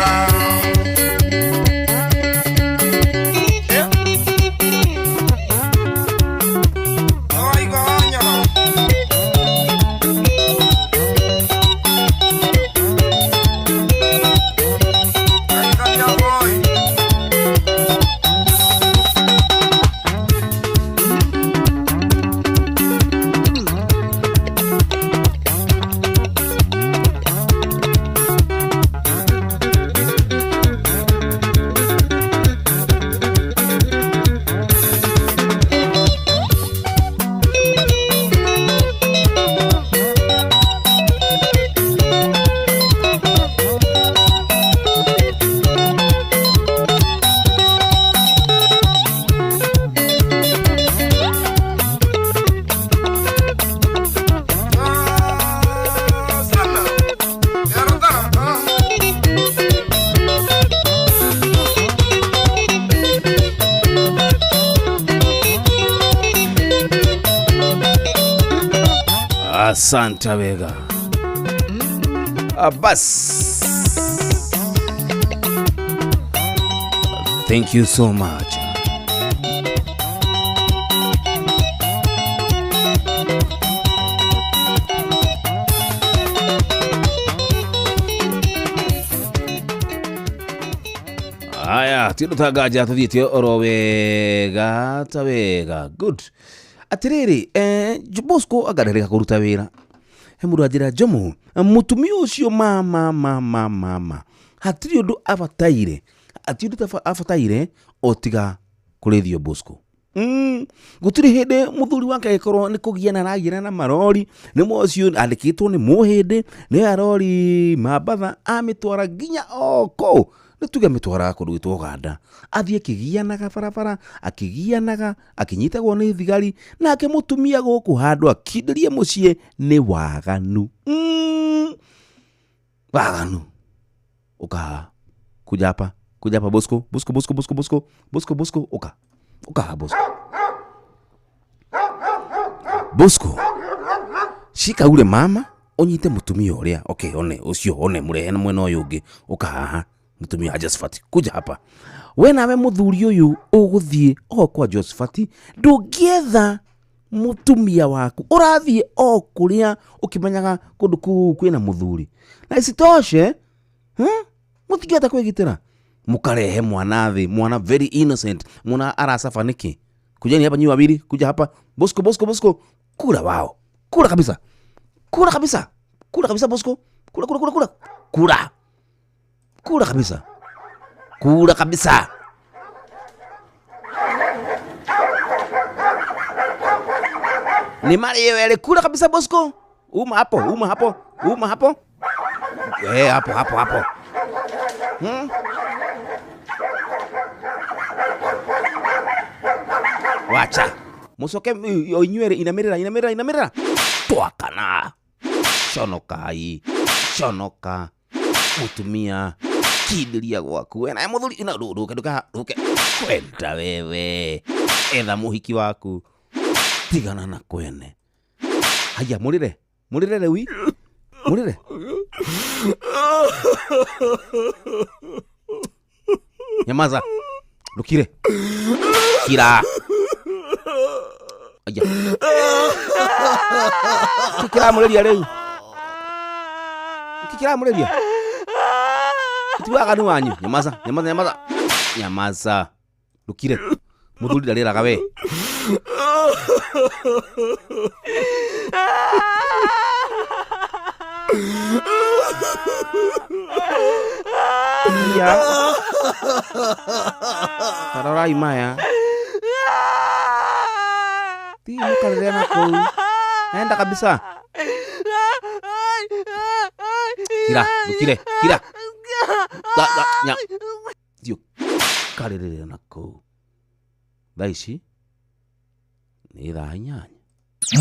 Asante wega. Bas. Thank you so much. Aya, ti ũndũ ta nganja tũthiĩte oro wega ta wega. Good. Atĩrĩrĩ, Bosco anga ndarĩka kũruta wĩra. He mũndũ anjĩra Jomo, mũtumia ũcio ma ma ma ma ma hatirĩ ũndũ abataire, hatirĩ ũndũ abataire o tiga kũrĩithio Bosco. Gũtirĩ hĩndĩ mũthuri wake agĩkorwo nĩ kũgiana aragiana na marori, nĩ ũcio andĩkĩtwo nĩ mũhĩndĩ, nĩ arori Mambatha amĩtwara nginya o kũu. Nĩ tuge amĩtwaraga kũndũ gwĩtwo Ũganda. Athiĩ akĩgianaga barabara, akĩgianaga, akĩnyitagwo nĩ thigari, nake mũtumia gũkũ handũ akindĩrie mũciĩ nĩ waganu. Waganu. Ũka kuja hapa, kuja hapa Bosco, Bosco, Bosco, Bosco, Bosco, Bosco, Bosco, ũka. Ũka Bosco. Bosco. Shika ule mama, ũnyite mũtumia ũrĩa. Okay, one, ũcio, one, mũrehe na mwena ũyũ ũngĩ. Ũka haha. Mũtumia wa Josephat, kuja hapa. We nawe mũthuri ũyũ ũgũthiĩ o kwa Josephat, ndũngĩetha mũtumia waku. Ũrathiĩ o kũrĩa ũkĩmenyaga kũndũ kũu kwĩna mũthuri. Na isitoshe, mũtingĩhota kwĩgitĩra. Mũkarehe mwana thĩ, mwana very innocent, mwana aracaba nĩkĩ? Kujeni hapa nyinyi wawili, kuja hapa. Bosco, Bosco, Bosco, kura wao. Kura kabisa. Kura kabisa. Kura kabisa Bosco. Kura, kura, kura, kura. Kura. Kura kabisa. Kura kabisa. Ni mali yewe kura kabisa Bosco. Uma hapo, uma hapo, uma hapo. Hapo, hapo, hapo. Wacha. Mucoke o inyuĩ inamĩrĩra, inamĩrĩra, inamĩrĩra. Twakana. Conokai. Conoka. Mũtumia. Kindĩria gwaku. We nawe mũthuri, na ndũke, ndũke, ndũke. Kwenda wewe. Etha mũhiki waku. Tigana na kwene. Haya, mũrĩre. Mũrĩre rĩu. Mũrĩre. Nyamaza. Ndũkire. Kira. Aya. Kĩ kĩramũrĩria rĩu? Kĩ kĩramũrĩria? Ti waganu wanyu. Nyamaza, nyamaza, nyamaza. Nyamaza. Ndũkire. Mũthuri ndarĩraga we. Iya. Tarorai maya. Ti mũkarĩre na kũu. Enda kabisa. Kira, ndũkire, kira. Da, da, nya. Thiĩ ũkarĩrĩre na kũu. Thaa ici nĩ thaa 8.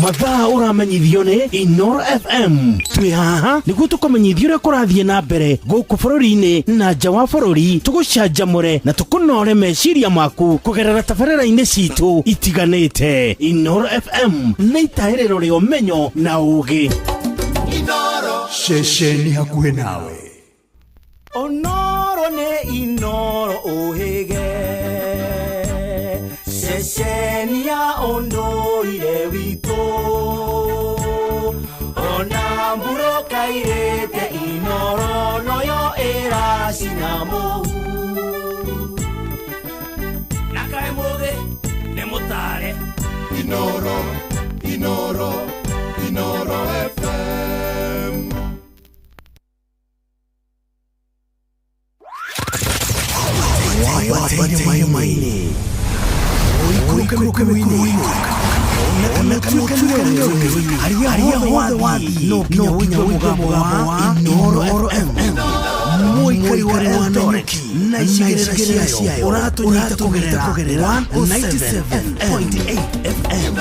Mathaa ũramenyithio nĩ Inoro FM. Twĩ haha nĩguo tũkũmenyithie ũrĩa kũrathiĩ na mbere gũkũ bũrũri-inĩ na nja wa bũrũri, tũgũcanjamũre na tũkũnore meciria maku kũgerera tabarĩra-inĩ citũ itiganĩte. Inoro FM nĩ itahĩrĩro rĩa ũmenyo na ũũgĩ. Inoro. Ceceni hakuhĩ nawe. Onoro nĩ Inoro ũhĩge. Ceceni ya ũndũire witũ. Ona mbura kairĩte Inoro noyo ĩracina mũhu. Na kaĩ mũgĩ nĩ mũtare. Inoro, Inoro, Inoro FM. Wabatĩire harĩa hothe wathiĩ no nginya ũigue mũgambo wa Inoro FM. Mũikari wa Eldoret na icigĩrĩra ciayo ũratũnyita kũgerera 107.8 FM.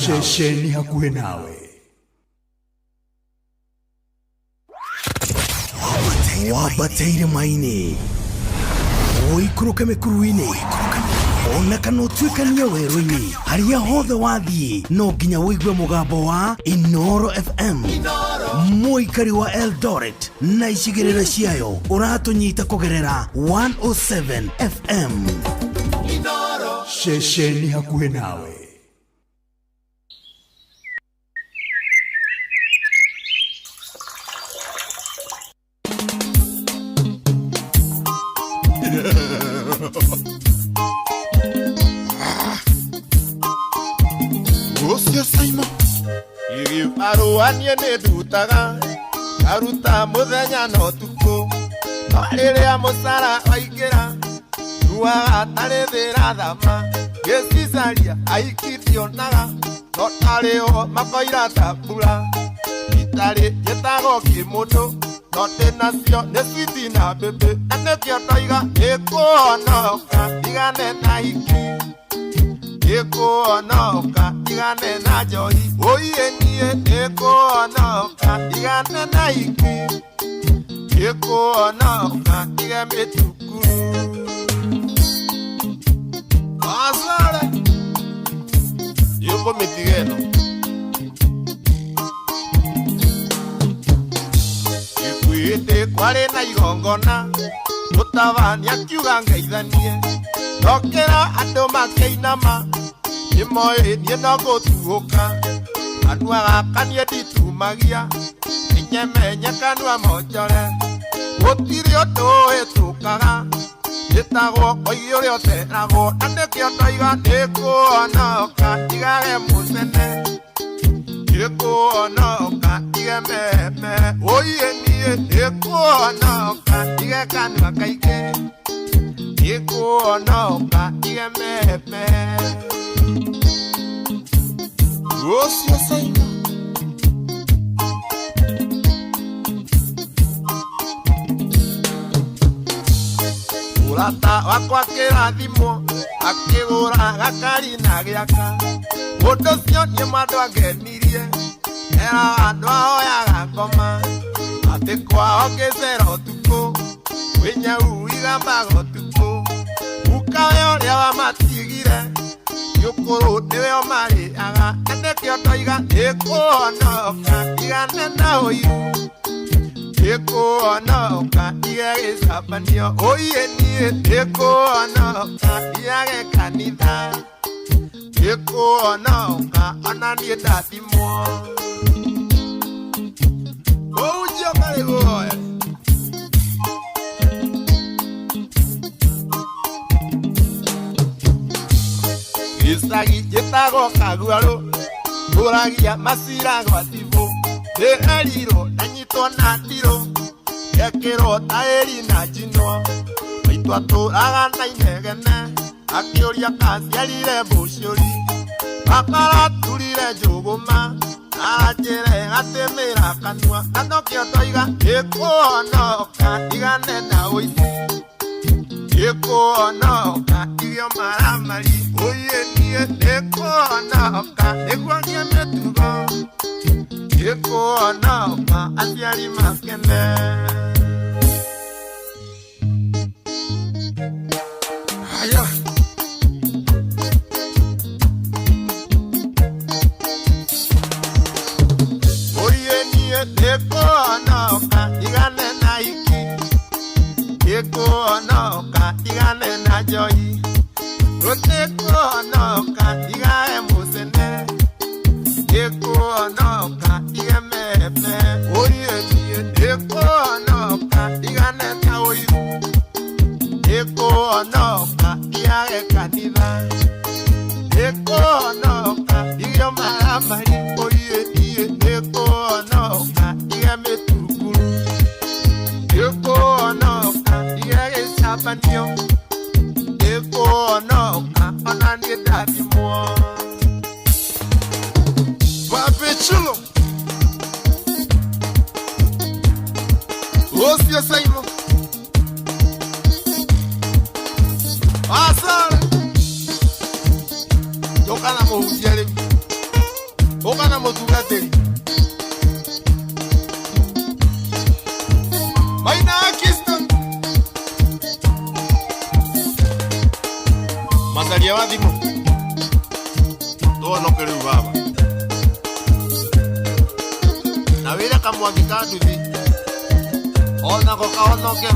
Ceceni hakuhĩ nawe. Wabatĩire maini. Ũikũrũke mĩkuru-inĩ. Ona kana ũtuĩkanie werũ-inĩ, harĩa hothe wathiĩ no nginya ũigue mũgambo wa Inoro FM. Mũikari wa Eldoret na icigĩrĩra ciayo ũratũnyita kũgerera 107 FM. Ceceni hakuhĩ nawe. Ũcio Simon Gĩbarũa niĩ nĩ ndutaga ngaruta mũthenya na ũtukũ, no rĩrĩa mũcara waingĩra nduaga tarĩ thĩ ĩrathama. Ngĩcicaria aiki ndionaga, no tarĩ o makoira ta mbura. Itarĩ njĩtagwo kĩmũndũ, no ndĩnacio nĩ switi na mbĩmbĩ, na nĩkĩo ndoiga nĩngũhonoka ndigane na hiki, nĩngũhonoka ndigane na njohi. Ũiĩ niĩ nĩngũhonoka ndigane na hiki, nĩngũhonoka ndige mĩtukuru. Asare nĩũkũmĩtiga ĩno. Gĩkuĩte kwarĩ na igongona, mũtabania akiuga ngeithanie, ndokĩra andũ makĩinama, nĩmoĩ niĩ no gũtuũka. Kanua gaka niĩ nditumagia, nĩnyemenye kanua monjore. Gũtirĩ ũndũ ũhĩtũkaga, njĩtagwo koigi ũrĩa ũteragwo, na nĩkĩo ndoiga nĩngũhonoka ndigage mũcene, nĩngũhonoka ndige meme. Ũiĩ niĩ nĩngũhonoka ndige kanua kaingĩ, nĩngũhonoka ndige meme. Ũcio Simon Mũrata wakwa kĩrathimwo akĩgũra gakari na gĩaka, ũndũ ũcio niĩ mwandũ angenirie, eraga andũ ahoyaga ngoma, atĩ kwao ngĩcera ũtukũ, kwĩ nyau igambaga ũtukũ. Gukawe ũrĩa wamatigire nĩ ũkũrũ nĩwe ũmarĩaga, na nĩkĩo ndoiga nĩngũhonoka ndigane na ũiru, nĩngũhonoka ndige gĩcabanio. Ũiĩ niĩ nĩngũhonoka ndigage kanitha, nĩngũhonoka ona niĩ ndathimwo. Ũhunjio karĩ guoya. Gĩcagi njĩtagwo Kaguarũ, ngũragia macira gwa cibũ, ndĩerirwo ndanyitwo na ndirũ, ngekĩrwo taĩri na njinwo. Maitũ atũraga na inegene, akĩũria kaciarire mbũcũri, bakaraturire njũgũma, aranjĩre gatĩmĩra kanua, na nokĩo ndoiga nĩngũhonoka ndigane na ũici, nĩngũhonoka ndige maramari. Ũiĩ niĩ nĩngũhonoka nĩguo ngĩe mĩtugo, nĩngũhonoka aciari makene. Haya. Ũiĩ niĩ nĩngũhonoka ndigane na hiki, nĩngũhonoka ndigane na njohi, nĩngũhonoka ndigage mũcene, nĩngũhonoka ndige meme. Ũiĩ niĩ nĩngũhonoka ndigane na ũiru, nĩngũhonoka ndigage kanitha, nĩngũhonoka ndige maramari. Ũiĩ niĩ nĩngũhonoka ndige mĩtukuru, nĩngũhonoka ndige gĩcabanio, nĩngũhonoka ona niĩ ndathimwo. Papi Chulo Ũcio Simon Asare Ũka na mũhunjia rĩu, ũka na mũtungatĩri. Maina Kingston Macaria Mwendia wa thimũ. Tũhonoke rĩu baba. Na wĩre kamwangi ka nduthi. Onako kahonoke.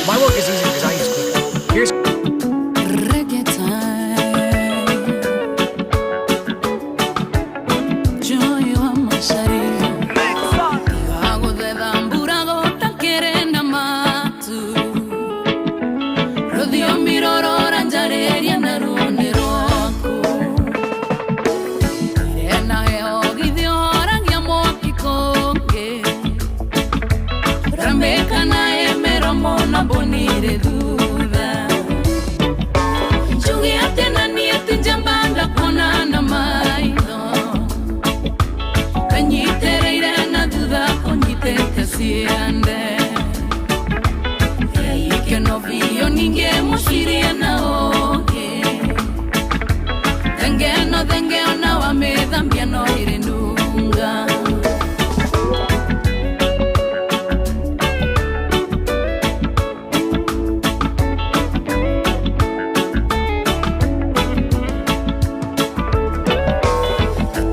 My work is easy because I use Clicker. Here's Reggae time. Joy wa mashariki. Igaguthetha mbura gũtakĩrĩ na matu. Rũthiomi rũrũ njarĩria na ruo nĩ rwaku. Ire na heho githĩ ũhoragia mwaki kũngĩ. Ramĩka na ĩmĩromo na mbonire thutha. Njuge atĩ na niĩ ti njamba ndakuona na maitho. Kanyitĩrĩire na thutha kũnyitĩte ciande. Ikeno biũ ningĩ mũcirie na ũngĩ. Thenge no thenge ona wamĩthambia no ĩrĩ nunga.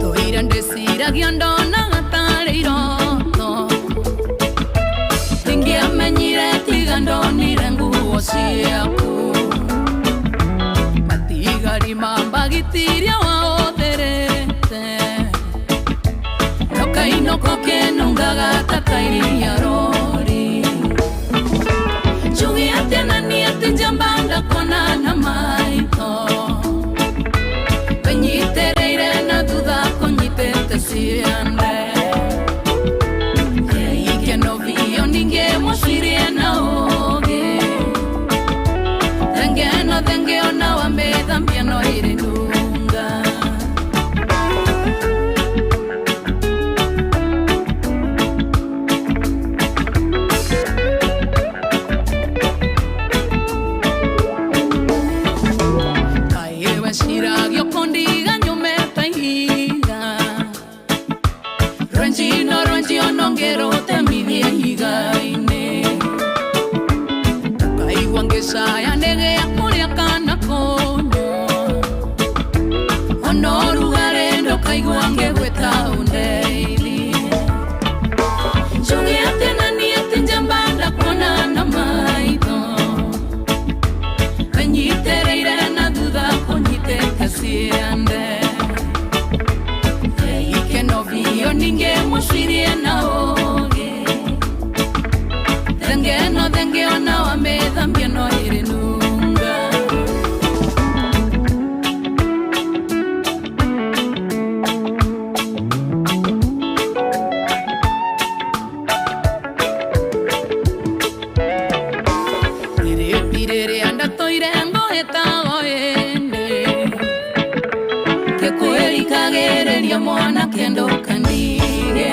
Tũire ndĩciragia ndonaga tarĩ iroto. Ndingĩamenyire tiga ndonire nguo ciaku. Matigari ma mbagitiria wahũthĩrĩte. No kainũka ũkĩnungaga ta kairia rori. Njuge atĩ na niĩ ti njamba ndakuona na maitho. Wĩnyitĩrĩire na thutha kũnyitĩte ciande. Ikeno biũ ningĩ mũcirie na ũũgĩ. Thenge no thenge ona wamĩthambia no ĩrĩ nunga. Kaĩ weciragia ũkũndiga nyũme ta ihiga. Rwenji no rwenji ona ũngĩrũtemithia ihiga-inĩ. Ũkaigua ngĩcaya nĩgĩa kũrĩa kana kũnyua. Ona ũrugarĩ ndũkaigua ngĩgwĩta ũndeithie. Njuge atĩ na niĩ ti njamba ndakuona na maitho. Wĩnyitĩrĩire na thutha kũnyitĩte ciande. Ikeno biũ ningĩ mũcirie na ũũgĩ. Thenge no thenge ona wamĩthambia no ĩrĩ nunga. Rĩrĩpi rĩrĩa ndatũire ngũhĩtago ĩndĩ. Ngĩkwĩrikagĩrĩria mwanake ndũkandige.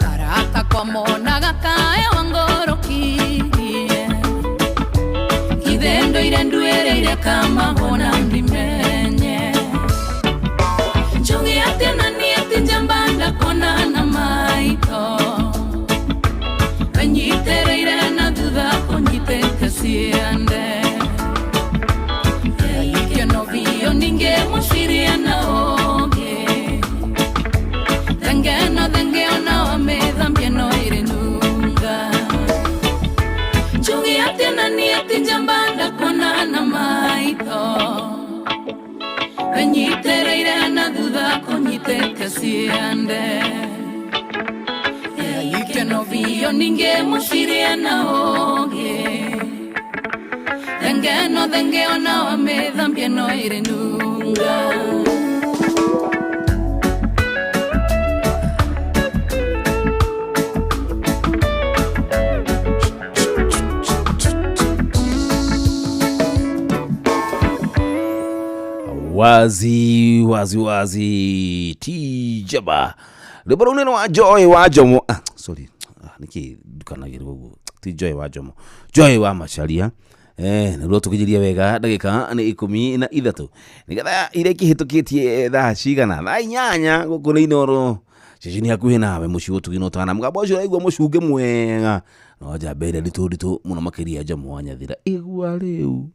Arata kwa monaga kaĩ wangorokirie. Githĩ ndũire nduĩrĩire kamahũna ndimenye. Njuge atĩ na niĩ ti njamba ndakuona na maitho. Wĩnyitĩrĩire na thutha kũnyitĩte ciande. Ikeno biũ ningĩ mũcirie na ũũgĩ. Thenge no thenge ona wamĩthambia no ĩrĩ nunga. Njuge atĩ na niĩ ti njamba ndakuona na maitho. Wĩnyitĩrĩire na thutha kũnyitĩte ciande. Ikeno biũ ningĩ mũcirie na ũũgĩ. Thenge no thenge ona wamĩthambia no ĩrĩ nunga. Wazi wazi wazi tijaba rwĩmbo rũu nĩ rwa Joy wa Jomo. Sorry, nĩkĩ ndukanagĩrwo ũguo? Ti Joy wa Jomo, Joy wa Macharia. Nĩguo tũkĩnjirie wega ndagĩka nĩ 13 nĩgetha iria ikĩhĩtũkĩtie thaa cigana thaa 8 gũkũ nĩ Inooro ceceni hakuhĩ nawe mũciĩ ũtugi na ũtana mũgambo ũcio ũraigua mũcunge mwega no njamba ĩrĩa nditũ nditũ mũno makĩria Jomo wa Nyathira. Igua rĩu,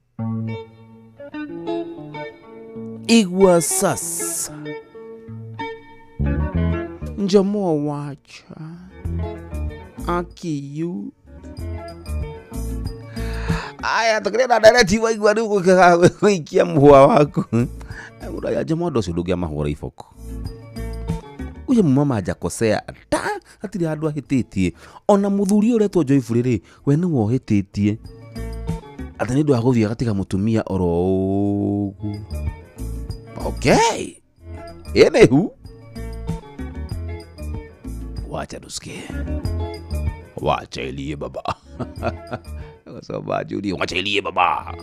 igua sasa Njomo wacha akiyu. Aya tukirenda direct waigua rĩu gũikia mũhũa waku. Ũraya Jomo ũndũ ũcio ndũngĩamahũra iboko. Uyu mama hajakosea ta hatirĩ handũ ahĩtĩtie. Ona mũthuri ũretwo Joyful rĩ, we nĩwe ũhĩtĩtie atĩ nĩ ũndũ wa gũthiĩ agatiga mũtumia oro ũguo. Okay, anywho, wacha tusikie, wacha ilie baba. Kwa sababu Julie, wacha ilie baba.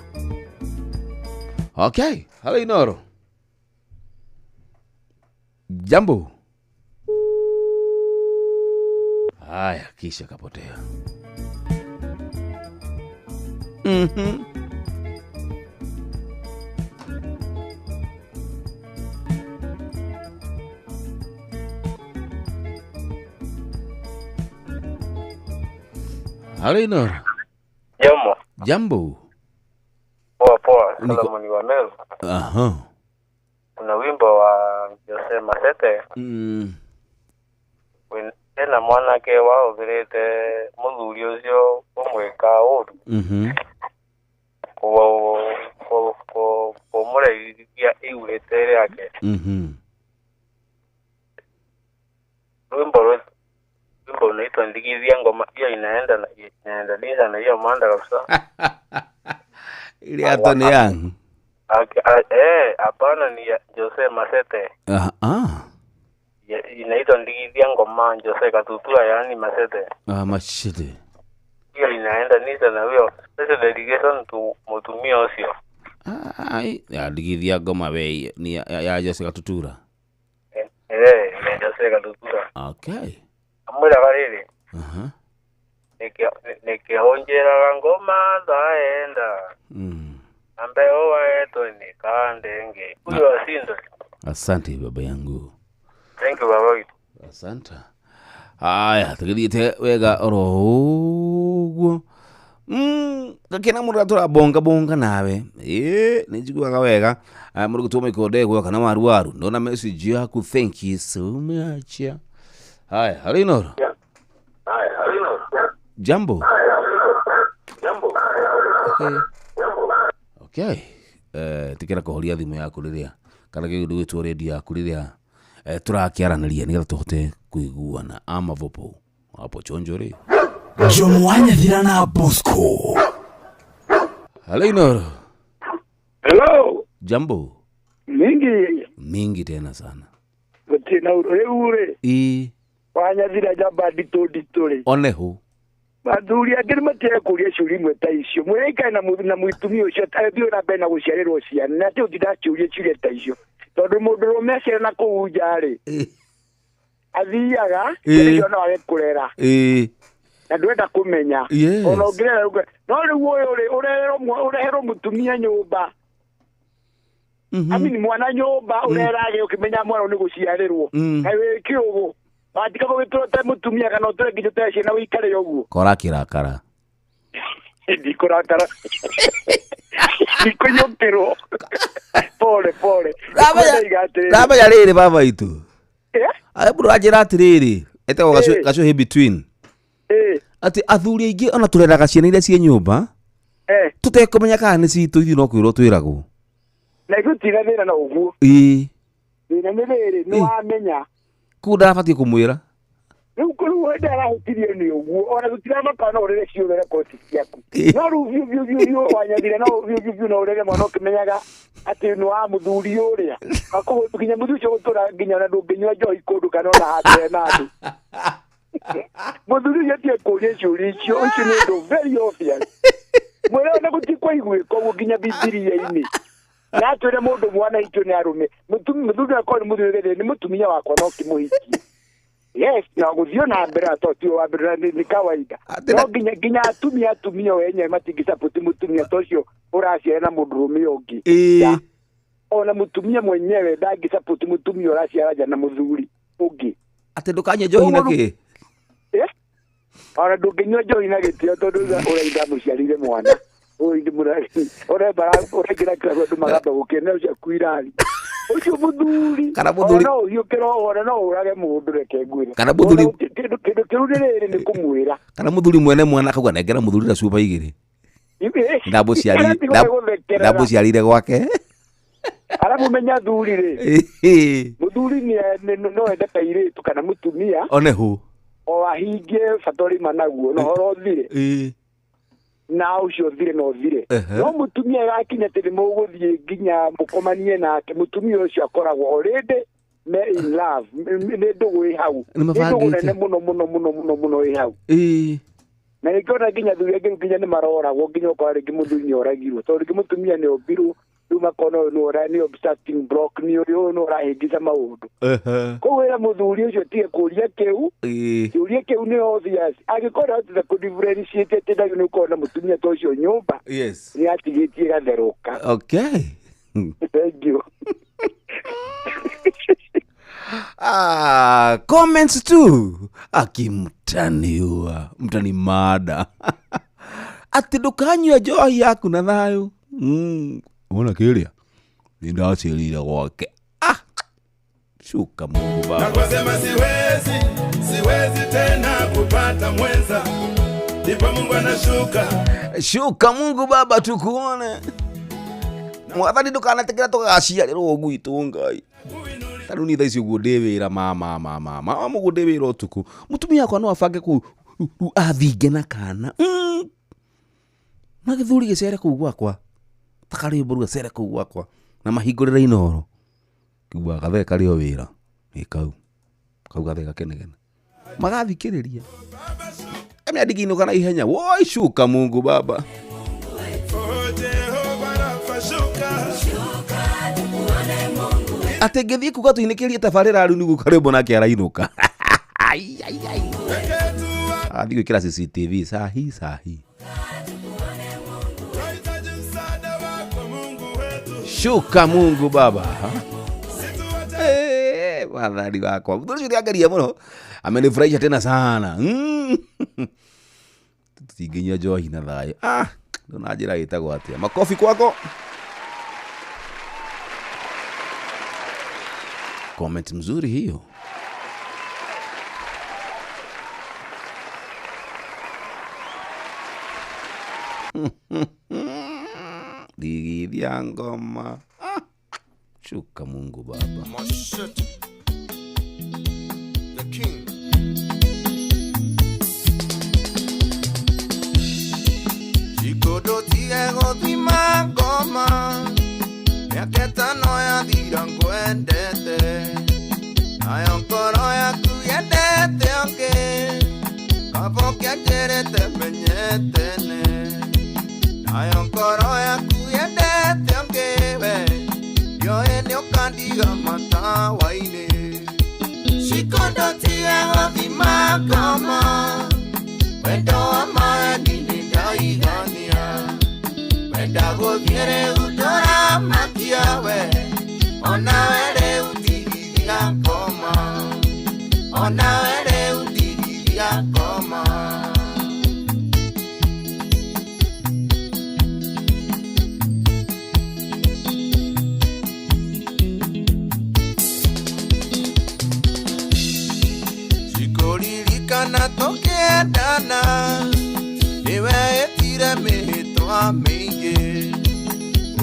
Okay, hello Inooro. Jambo. Haya, kisha kapotea. Hello Inooro. Jambo. Jambo. Poa poa, Solomon wa Mel. Aha. Kuna wimbo wa Jose Masete. Ena mwanake wahũthĩrĩte mũthuri ũcio kũmwĩka ũru. Kũmũreithia igũrĩte rĩake. Wimbo unaitwa Ndigithia Ngoma, hiyo inaenda na inaendeleza na hiyo manda kabisa. Ile hata ni yangu. Hapana ni Jose Masete. Inaitwa Ndigithia Ngoma Jose Katutura, yani Masete. Masete. Hiyo inaenda nisa na hiyo special dedication to mutumia ucio. Ai, ya Ndigithia Ngoma we ni ya Jose Katutura. Ni Jose Katutura. Okay. Amwiraga rĩrĩ. Nikihonjeraga ngoma thaenda. Ambeo waetwe ni kandenge. Huyo asindo. Asante baba yangu. Thank you baba. Asante. Haya, tugithiite wega oro ũguo. Gakena mũndũ tũrabonga bonga nawe. Nĩ njiguaga wega. Mũndũ gũtũma ikonde gwa kana waru waru. Ndona message yaku, thank you so much. Haya, hello Inooro. Haya, hello Inooro. Jambo. Jambo. Okay. Tikira kũhoria thimũ yaku rĩrĩa kana kĩndũ gĩtwo radio yaku rĩrĩa tũrakĩaranĩria nĩgetha tũhote kũiguana. Ama vopo hapo chonjo rĩ. Jomo wa Nyathira na Bosco. Hello Inooro. Hello. Jambo. Mingi. Mingi tena sana. Gũtirĩ na rĩu rĩ. Wanyathira njamba nditũ nditũ rĩ. Onehu. Athuri angĩ nĩ matiaga kũria ciũria imwe ta icio. Mwĩrĩikare na mũtumia ũcio athiĩ na mbere na gũciarĩrwo ciana na atĩ ũtinda akĩũria ciũria ta icio. Tondũ mũndũrũme aciara na kũu nja rĩ, athiaga ciana no age kũrera. Na ndwenda kũmenya. Ona ũngĩrera no rĩu ũyũ rĩ ũreherwo mũtumia nyũmba. Amini mwana nyũmba ũrerage ũkĩmenya mwana nĩ gũciarĩrwo. Kaĩ wĩ kĩũgũ. Watika gũgĩtũra ũtarĩ mũtumia kana ũtũre nginya ũtarĩ ciana ũikare ũguo. Kora kĩrakara. Ndikũrakara. Ndikũiyũkĩrwo. Pole pole. Ndamenya rĩrĩ baba itũ. Aya mũndũ anjĩra atĩrĩrĩ, etagwo gacũhĩ between. Atĩ athuri aingĩ ona tũreraga ciana iria ciĩ nyũmba tũtekũmenya kana nĩ citũ, ithuĩ no kwĩrwo twĩragwo. Na ithuĩ tina thĩna na ũguo. Thĩna nĩ rĩrĩ, nĩ wamenya. Kũu ndabatiĩ kũmwĩra. Rĩu kũrĩ hĩndĩ arahĩtirio nĩ ũguo, ona tũtiramaka no ũrere ciũrĩ rekodi ciaku. No rĩu biũ biũ biũ biũ wanyathire no biũ biũ biũ no ũrere mwana ũkĩmenyaga atĩ nĩ wa mũthuri ũrĩa. Nginya mũthuri ũcio gũtũra nginya ona ndũngĩnyua njohi kũndũ kana ona handũ hena andũ. Mũthuri ũcio atige kũria ciũria icio, ũcio nĩ ũndũ very obvious. Mwĩre ona gũtikwaiguĩka ũguo nginya Bibilia-inĩ. Na atwĩre mũndũ mwana itũ nĩ arũme. Mũthuri akorwo nĩ mũthuri nĩ mũtumia wakwa no kĩmũhikie. Yes, na gũthiĩ na mbere to ti wa mbere nĩ kawaida. No nginya atumia wenyewe matingĩsupport mũtumia ta ũcio ũraciara na mũndũrũme ũngĩ. Ona mũtumia mwenyewe ndangĩsupport mũtumia ũraciara nja na mũthuri ũngĩ. Atĩ ndũkanyue njohi na kĩ? Ona ndũngĩnyua njohi na gĩtĩo tondũ ũrainda mũciarire mwana. Ũraingĩra kĩrabu andũ magamba gũkena ũcio akuirari. Ũcio mũthuri. Kana mũthuri. No ũhiũkĩre ona no ũrage mũndũ reke ngwĩre. Kana mũthuri. Kĩndũ kĩu nĩ rĩrĩ nĩ kũmwĩra. Kana mũthuri mwene mwana akauga nengera mũthuri na cuba igĩrĩ. Ndamũciarire gwake. Aramumenya thuri rĩ. Mũthuri no ende kairĩtu kana mũtumia. One hu. O ahingie bata ũrĩ naguo na ũhoro ũthire. Na ũcio ũthire na ũthire. No mũtumia gakinya atĩ nĩ mũgũthiĩ nginya mũkomanie nake, mũtumia ũcio akoragwo already me in love, nĩ ndũgũ ĩ hau. Nĩ ndũgũ nene mũno mũno mũno mũno mũno ĩ hau. Na nĩkĩo nginya athuri angĩ nginya nĩ maroragwo nginya ũkora rĩngĩ mũthuri nĩ oragirwo tondũ rĩngĩ mũtumia nĩ ombirwo rĩu makona ũyũ nĩ obstructing block nĩ ũyũ nĩ ũrahĩngĩca maũndũ. Koguo wĩra mũthuri ũcio tige kũria kĩu, kĩũria kĩu nĩ obvious. Angĩkorwo ahotete kũ differentiate atĩ ndagĩ nĩ ũkorwo na mũtumia ta ũcio nyũmba, nĩ atigĩtie gatherũka. Okay. Thank you. Comments tu akimtaniua mtani mada ati ndukanyua njohi yaku na thayo. Ona kiria ni ndaciarire gwake. Shuka Mungu Baba. Na kwasema siwezi tena kupata mwenza, ndipo Mungu anashuka. Shuka Mungu Baba tukuone. Mwathani ndukanatekera tugaciarĩrwo gwitũ Ngai. Tarĩu niĩ thaa ici ũguo ndĩ wĩra mama mũguo ndĩ wĩra ũtukũ. Mũtumia wakwa no abange kũu athinge na kana. Na gĩthuri gĩcere kũu gwakwa. Ta karwĩmbo rũu gacere kũu gwakwa. Na mahingũrĩre Inooro. Kĩgua gathee karĩ o wĩra. Ĩ kau. Kau gathee gakenegene. Magathikĩrĩria. Kamĩa ndingĩinũka na ihenya. Woi shuka Mungu Baba. Atĩ ngĩthiĩ kuga tũinĩkĩrie tabarĩra rĩu nĩguo karwĩmbo nake arainũka. Ai. Athiĩ gwĩkĩra CCTV sahi sahi. Shuka Mungu Baba. Mwathani wakwa. Mũthuri ũcio nĩangeria mũno. Amenifurahisha tena sana. Tũtingĩnyua njohi na thayũ. Ndona njĩra ĩtagwo atĩa. Makofi kwako. Comment mzuri hiyo. Digithia ngoma. Shuka Mungu Baba. The King. Chikodotie gothima ngoma. Miaka ĩtano yathira ngwendete. Nayo ngoro yaku yendete ũngĩ. Kaba ũkĩanjĩrĩte menyetene. Nayo ngoro yaku yendete ũngĩ we. Ndiũĩ nĩ ũkandiga matawa-inĩ. Chikodotie gothima ngoma. Wendo wa maeni nĩndaigania. Wenda gũthiĩ rĩu ndũramakia we. Onawe rĩu tigithia ngoma. Onawe rĩu tigithia ngoma. Cikũririkana tũkĩendana. Nĩweĩtire mĩhĩtwa mĩingĩ.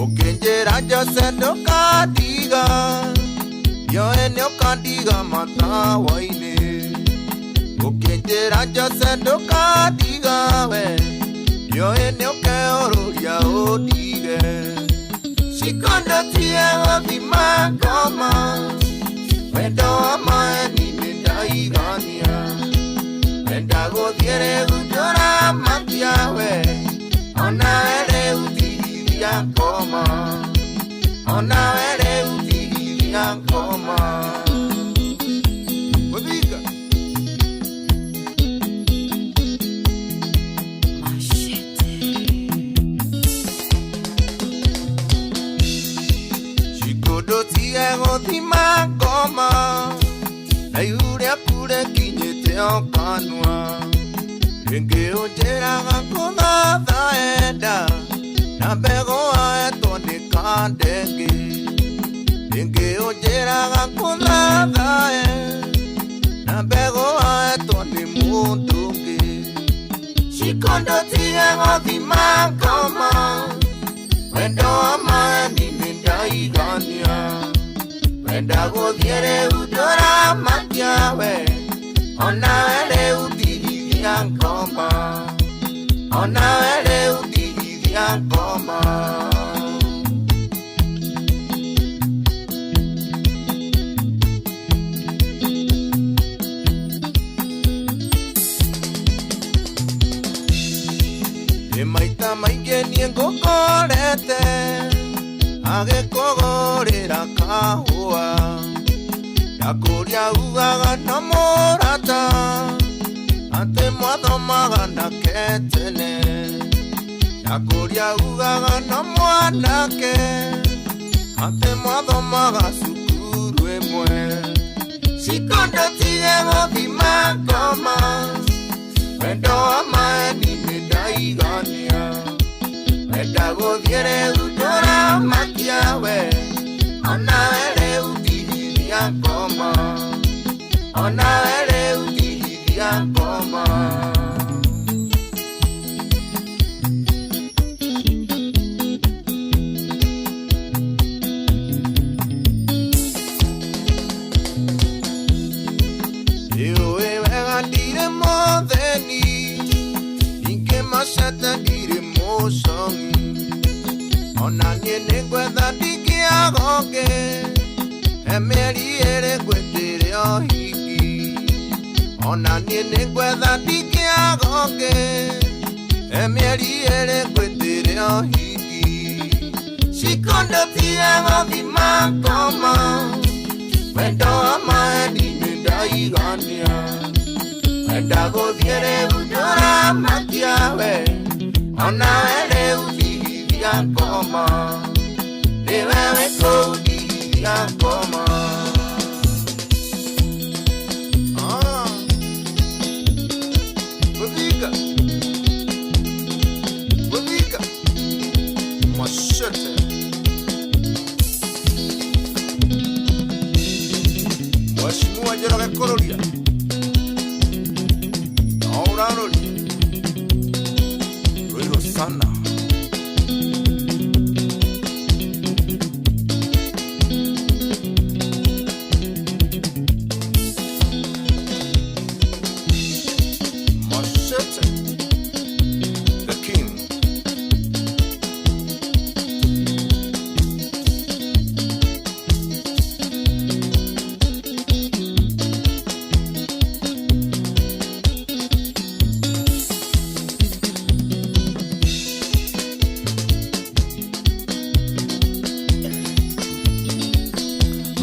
Ũkĩnjĩra Jose ndũkandiga. Ndiũĩ nĩ ũkandiga matawa-inĩ. Ũkĩnjĩra Jose ndũkandiga we. Ndiũĩ nĩ ũkeũrũria ũndige. Cikondotie gũthima ngoma. Wendo wa maeni nĩndaigania. Wenda gũthiĩ rĩu ndũramakia we. Onawe rĩu tigithia ngoma. Onawe rĩu tigithia ngoma. Gũthinga. Na ihu rĩaku rĩkinyĩte o kanua. Rĩngĩ ũnjĩraga kũthatha enda, na mbegũ waetwo nĩ kandenge. Rĩngĩ ũnjĩraga kũthatha na mbegũ waetwo nĩ mũndũ ũngĩ. Cikondo tiga gũthima ngoma, wendo wa maeni nĩ ndaigania. Wenda gũthiĩ rĩu ndũramakia we, onawe rĩu ndigithia ngoma, onawe rĩu ndigithia ngoma. Nĩ maita maingĩ niĩ ngũkorete agĩkũgũrĩra kahũa, ndakũria ugaga no mũrata, atĩ mwathomaga nake tene. Ndakũria ugaga no mwanake, atĩ mwathomaga cukuru ĩmwe. Cikondo tige gũthima ngoma, wendo wa maeni nĩ ndaigania. Wenda gũthiĩ rĩu ndũramakia we, onawe rĩu ndigithia ngoma, onawe rĩu ndigithia ngoma. Nĩũĩ wega ndirĩ mũthĩni, ningĩ macete ndirĩ mũcong'i. Ona niĩ nĩngwetha ndingĩaga ũngĩ, he mĩeri ĩrĩ ngwĩtĩre ũhiki. Ona niĩ nĩngwetha ndingĩaga ũngĩ, he mĩeri ĩrĩ ngwĩtĩre ũhiki. Cikondo tiga gũthima ngoma, wendo wa maeni nĩ ndaigania. Wenda gũthiĩ rĩu ndũramakia we, onawe rĩu ndigithia ngoma, nĩwe wĩ kũu ndigithia ngoma. Gũthika, gũthika, machete. Mheshimiwa Njoroge Kũrũria, no ũrarũria rũirũ sana. Machete, the king.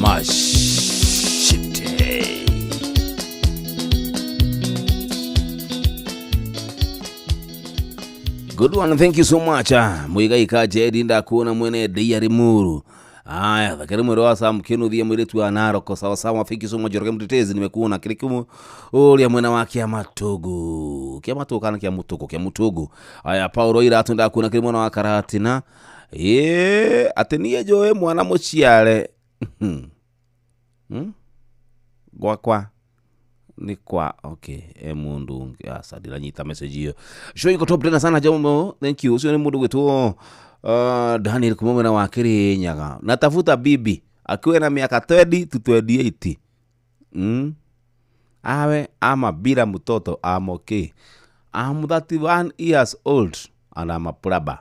Machete. Good one, thank you so much. Muigai ka Jedi ndakuona mwene Deya Rimuru. Aya, thakari mwero wa Sam Kinuthia mwiritu wa Naroko sawa sawa. Thank you so much Njoroge Mtetezi, nimekuona kile uria mwena wa Kiamatugu. Kiamatugu kana Kiamutugu, Kiamutugu. Aya, Paulo Iratu ndakuona kile mwena wa Karatina. Ate niĩ njũĩ mwana mũciare. Gwakwa ni kwa okay, mundu ungi asa ndiranyita message iyo. Show iko top tena sana jamu, thank you. Ucio ni mundu gwitwo Daniel kuma mwena wa Kirinyaga. Natafuta bibi akiwe na miaka 20 to 28. Awe ama bila mtoto, I'm okay. I'm 31 years old and I'm a plumber.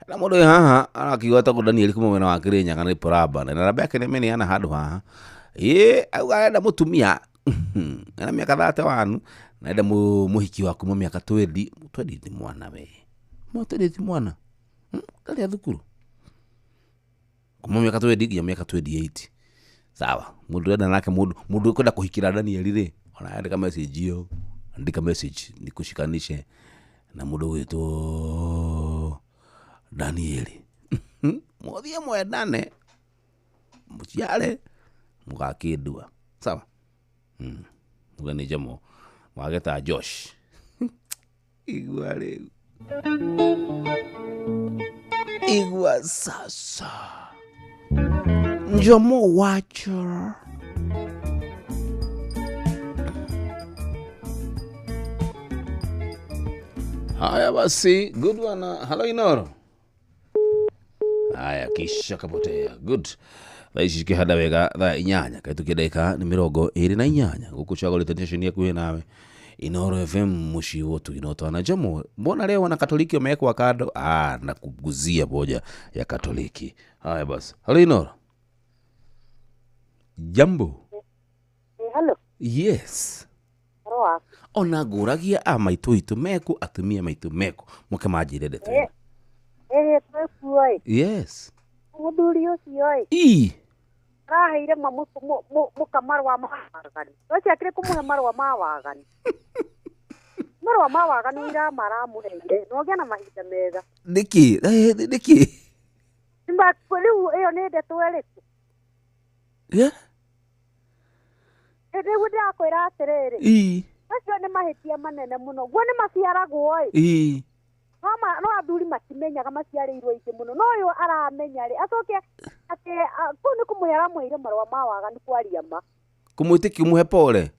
Na mundu haha arakiuga ta Daniel kuma mwena wa Kirinyaga ni plumber. Na namba yake nĩmeneana handũ haha. Auga arenda mũtumia na miaka 31 na enda mũhiki wa kuma miaka 20. 20 ti mwana we. 20 ti mwana. Ndarĩ thukuru. Kuma miaka 20 nginya miaka 28. Sawa. Mundu enda nake mundu ukwenda kuhikira Daniel rĩ, ona andika message iyo. Andika message nikushikanishe na mundu witwo Daniel. Muthie mwendane, muciare, mugakindua. Sawa. Uga nĩ Jomo wageta Josh. Igua rĩu. Igua sasa. Njomo wacho. Haya basi, good one. Hello Inoro. Haya kisha kapotea. Good. Thaa ici cikĩhanda wega thaa 8 kaitukia ndagĩka nĩ 28 gũkũ cagũrĩte station yaku nawe Inoro FM mũciĩ wotu inotwana Jomo. Mbona leo wana Katoliki wamewekwa kando? Na kuguzia moja ya Katoliki. Haya basi. Hello Inoro. Jambo. Hello. Yes. Ona ngũragia a maitũ itũ meku atumia maitũ meku mũke manjĩre ndeto ĩno. Yes. Mũthuri ũcio ĩ araheire mũka marũa ma waganu. Ũcio akĩrĩ kũmũhe marũa ma waganu. Marũa ma waganu ira maramũheire na ũgĩe na mahinda mega. Nĩkĩ? Nĩkĩ? Rĩu ĩyo nĩ ndeto ĩrĩkũ? Yeah. Rĩu ndĩrakwĩra atĩrĩrĩ. Macio nĩ mahĩtia manene mũno. Guo nĩ maciaragwo ĩ. No athuri matimenyaga maciarĩirwo aingĩ mũno. No ũyũ aramenya rĩ acoke atĩ kũu nĩ kũmũhe aramũheire marũa ma waganu kwaria ma. Kũmwĩtĩkia ũmũhe pole.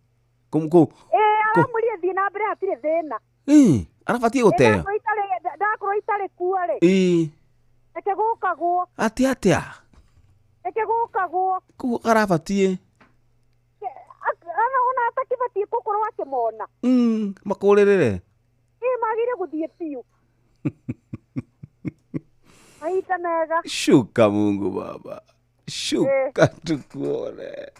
Aramwĩrire thiĩ na mbere hatirĩ thĩna. Arabatiĩ gũteo. Ndakorwo itarĩ kuo rĩ. Reke gũkagwo. Atĩ atĩa? Reke gũkagwo. Koguo karabatiĩ. Ona atakĩbatiĩ gũkorwo akĩmona. Makũrĩrĩre. Magĩrĩire gũthiĩ biũ. Mahinda mega. Shuka Mungu Baba. Shuka tukuone.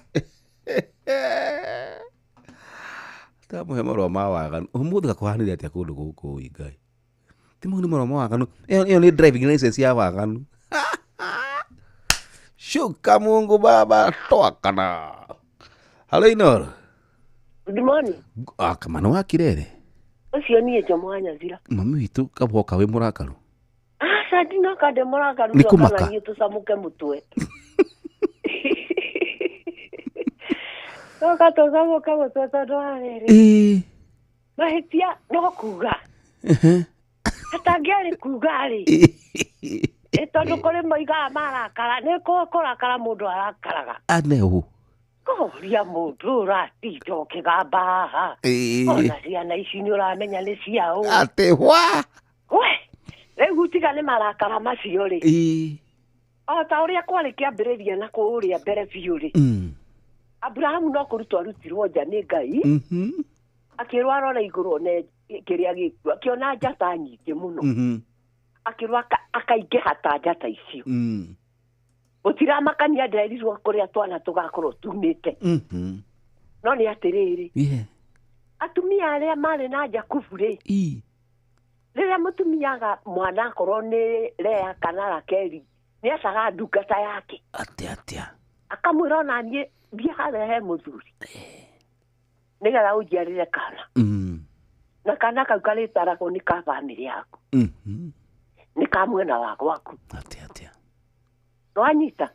Tamũhe marũa ma waganu. Ũmũthĩ gakũhanire atĩa kũndũ gũkũ Ngai? Ti mau nĩ marũa ma waganu. Ĩyo nĩ driving license ya waganu. Shuka Mungu Baba twakana. Hello Inoro. Good morning. Kamano wa Kirere. Ũcio niĩ Jomo wa Nyazira. Mami witũ kaboka wĩ mũrakaru. Aca ndinoka ndĩ mũrakaru. Nĩ kũmaka. Niĩ tũcamũke mũtwe. Noka tũcamũke mũtwe tondũ wa rĩrĩ. Mahĩtia no kuga. Hatangĩarĩ kuga rĩ. Ĩ tondũ kũrĩ moigaga marakara nĩ kũrakara mũndũ arakaraga. Aneu. Kũria mũndũ ũratinda ũkĩgamba haha. Ona ciana ici nĩ ũramenya nĩ ciaũ. Atĩ wa? We, rĩu tiga nĩ marakara macio rĩ. O ta ũrĩa kwarĩ kĩambĩrĩria na kũrĩa mbere biũ rĩ. Abrahamu no kũrutwo arutirwo nja nĩ Ngai. Akĩrwo arore igũrũ one kĩrĩa gĩkuo. Akĩona njata nyingĩ mũno. Akĩrwo akaingĩha ta njata icio. Gũtiramakania nderirwo kũrĩa twana tũgakorwo tumĩte. No nĩ atĩrĩrĩ. Atumia arĩa marĩ na Jakubu rĩ. Rĩrĩa mũtumia mwana akorwo nĩ Lea kana Rakeli nĩ acaga ndungata yake. Atĩa atĩa? Akamwĩra ona niĩ thiĩ harĩa he mũthuri. Nĩgetha ũnjiarĩre kana. Na kana kau karĩtaragwo nĩ ka bamĩrĩ yaku. Nĩ ka mwena wa gwaku. Atĩa atĩa? Nwanyita.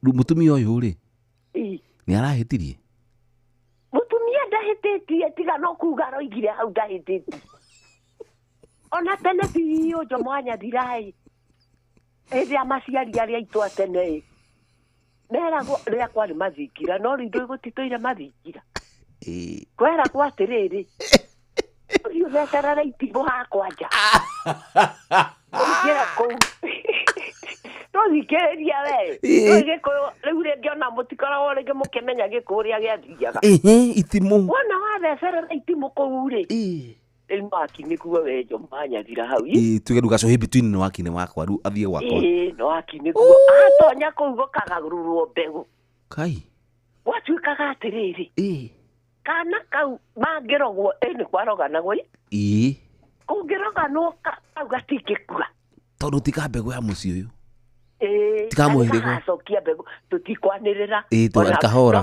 Rĩu mũtumia ũyũ rĩ nĩ arahĩtirie? Mũtumia ndahĩtĩtie tiga no kuga aroigire hau ndahĩtĩtie. Ona tene biũ Jomo wa Nyathira hĩndĩ ya maciari arĩa aitũ a tene meragwo rĩrĩa kwarĩ mathingira no rĩu ithuĩ gũtitũire mathingira. Kweragwo atĩrĩrĩ ũthiĩ ũthecerere itimũ hakwa nja. Ũingĩre kũu. Tũthikĩrĩria we. Gĩkũyũ rĩu rĩngĩ ona mũtikoragwo rĩngĩ mũkĩmenya gĩkũyũ ũrĩa gĩathiaga. Itimũ. Wona wathecerera itimũ kũu rĩ. Rĩu mwaki nĩguo we Jomo wa Nyathira hau. Tuge ndũgacohe between nĩ waki nĩ wakwa rĩu athiĩ gwakwa. Nĩ waki nĩguo. Atonya kũu gũkagarũrwo mbegũ. Kai. Gwatuĩkaga atĩrĩrĩ. Kana kau mangĩrogwo nĩ kwaroganagwo. Kũngĩroganwo kau gatingĩkua. Tondũ ti ka mbegũ ya mũciĩ ũyũ. Tikamũhĩrĩga. Acokia mbegũ tũtikwanĩrĩra. Kahora.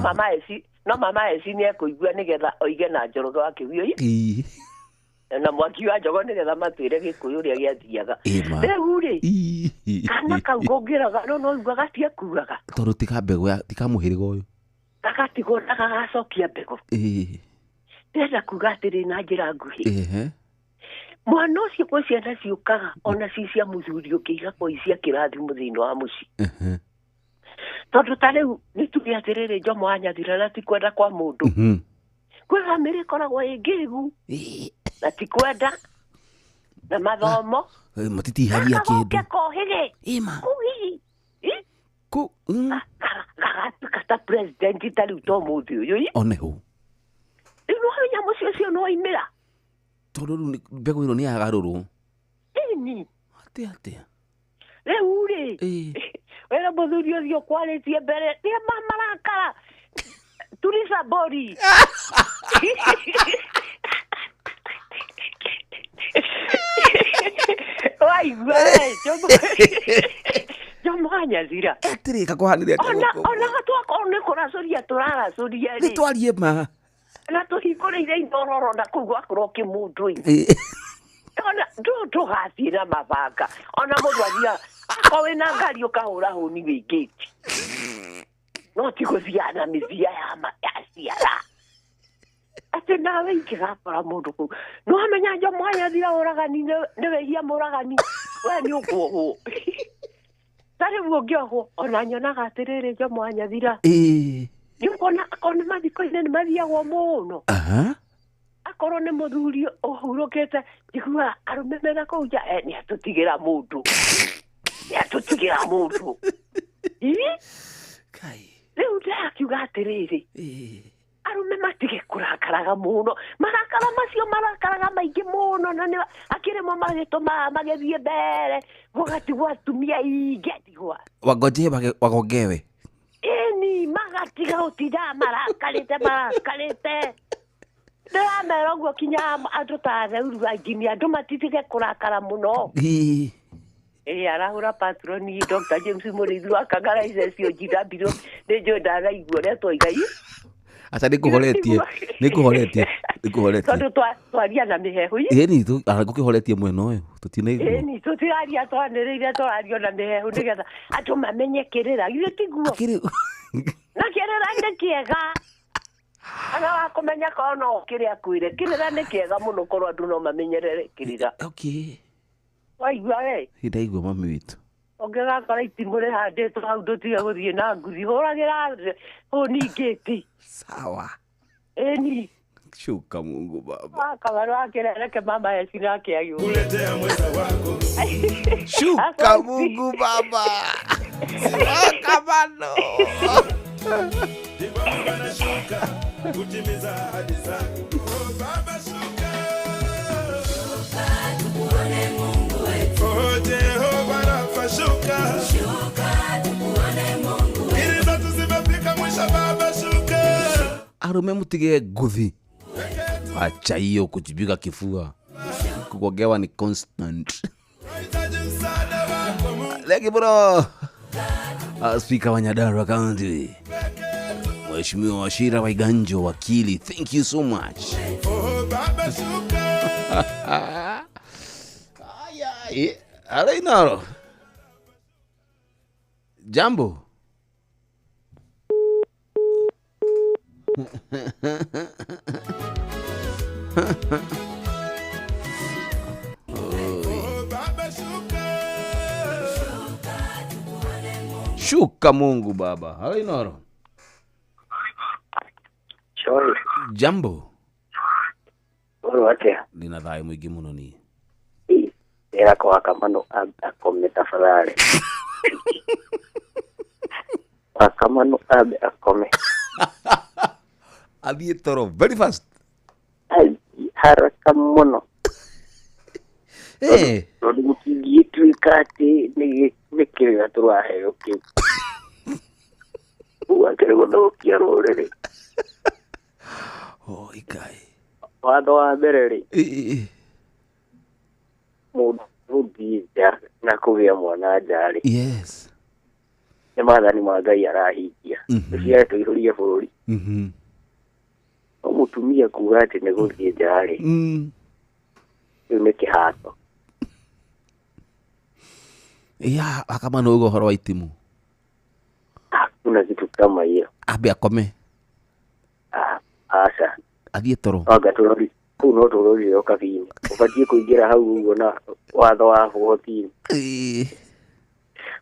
No mama eci nĩ ekũigua nĩgetha oige na Njoroge wa Kĩguũ. Na mwaki wa njogo nĩgetha matwĩre Gĩkũyũ ũrĩa gĩathiaga. Rĩu rĩ kana kau kũngĩroganwo no uga gatiekuaga. Tondũ ti ka mbegũ ya ti ka mũhĩrĩga ũyũ. Gagatigwo na gagacokia mbegũ. Ndĩrenda kuga atĩrĩ na njĩra nguhĩ. Mwana ũcio kwĩ ciana ciũkaga ona ci cia mũthuri ũngĩ igakorwo i cia kĩrathimo thĩinĩ wa mũciĩ. Tondũ ta rĩu nĩ tuge atĩrĩrĩ Njomo wa Nyathira na ti kwenda kwa mũndũ. Kwĩ bamĩrĩ ĩkoragwo ĩ ngĩgu na ti kwenda na mathomo matitihagia kĩndũ. Kohĩgĩ Kũ gagatuĩka ta president ta rĩu ta ũmũthĩ ũyũ. Oneho. Rĩu nĩwamenya mũciĩ ũcio nĩwaimĩra. Tondũ rĩu mbegũ ĩno nĩ yagarũrwo. Ĩni. Atĩa? Rĩu rĩ wĩra mũthuri ũcio ũkwarĩtie mbere nĩ marakara turisa bori. Waigua Njomo wa Nyathira. Atĩrĩ kakũhanire atĩa gũkũ? Ona twakorwo nĩ kũracũria tũraracũria rĩ. Nĩ twarie ma. Na tũhingũrĩire inororo na kũu gwakorwo kĩmũndũ-inĩ. Ona ndũgathiĩ na mabanga. Ona mũndũ athiaga akorwo wĩna ngari ũkahũra hũni wĩ ngĩti. No ti gũthiaga na mĩthia ya ciara. Atĩ nawe ingĩgakora mũndũ kũu. Nĩwamenya Njomo wa Nyathira ũragani nĩ wĩhia mũragani. We nĩ ũkuohwo. Ta rĩu ũngĩohwo ona nyonaga atĩrĩrĩ Njomo wa Nyathira. Nĩ ũkuona akorwo nĩ mathiko-inĩ nĩ mathiagwo mũno. Akorwo nĩ mũthuri ũhurũkĩte njiguaga arũme mena kũu nja nĩ atũtigĩra mũndũ. Nĩ atũtigĩra mũndũ. Rĩu ndĩrakiuga atĩrĩrĩ. Arũme matige kũrakaraga mũno. Marakara macio marakaraga maingĩ mũno na nĩ akĩrĩ mo magĩtũmaga magĩthiĩ mbere gũgatigwo atumia aingĩ atigwa. Wangojee wagongewe. Ĩni magatiga gũtindaga marakarĩte. Ndĩramera ũguo kinya andũ ta Theuru Anginia andũ matitige kũrakara mũno. Arahũra patroni Dr. James Mũrĩithi wa Kangara icecio GW nĩ njũĩ ndanaigua ũrĩa twoiga. Aca nĩngũhoretie. Tondũ twaria na mĩhehu. Ĩni ngũkĩhoretie mwena ũyũ tũtinaigua. Ĩni tũtiraria twanĩrĩire tũraria na mĩhehu nĩgetha andũ mamenye kĩrĩra githĩ tiguo. Na kĩrĩra nĩ kĩega. Ana wa kũmenya korwo no ũkĩrĩa kwĩre kĩrĩra nĩ kĩega mũno korwo andũ no mamenyerere kĩrĩra. Okay. Waigua we? Ndaigua mami witũ. Ũngĩgakora itimũ rĩhandĩtwo hau ndũtige gũthiĩ na nguthi hũragĩra hũni ngĩti. Sawa. Ĩni. Shuka Mungu baba. Kabarũ akĩrereke mama ecina akĩagio. Kuletea mweza wako. Shuka Mungu baba. Kamano. Baba shuka kutimiza ahadi zako. Oh baba shuka. Shuka tukuone Mungu wetu. Oh Jehova Rafa shuka. Shuka tukuone Mungu wetu. Ili zetu zimefika mwisho baba shuka. Arume mutige nguthi. Acha hiyo kujipiga kifua. Kugogewa ni constant. Leki bro. Speaker wa Nyandarua County Mheshimiwa Wachira Waiganjo wakili, thank you so much. Oh baba shuka. Ay Alainaro. Jambo. Shuka Mungu baba. Alainaro. Sorry. Jambo. Oro atia. Nina thayo mwingi muno ni. Era kwa Kamano akome tafadhali. Kamano abe akome. Athiĩ toro very fast. Ai haraka muno. Tondũ gũtingĩtuĩka atĩ nĩ kĩrĩra tũraheo kĩu. Ũgakĩrĩ gũthũkia rũrĩrĩ. Oi Ngai. Watho wa mbere rĩ, mũndũ gũthiĩ nja na kũgĩa mwana nja rĩ, yes, nĩ maathani ma Ngai arahingia. Tũciare tũihũrie bũrũri. No mũtumia kuga atĩ nĩ gũthiĩ nja rĩ, rĩu nĩ kĩhato. Ya akamano ugo horo wa itimu. Hakuna kitu kama hiyo. Abe akome. Aca. Athiĩ toro. Anga tũrori kũu no tũrorire o kabini. Ũbatiĩ kũingĩra hau ũguo na watho wa hotini.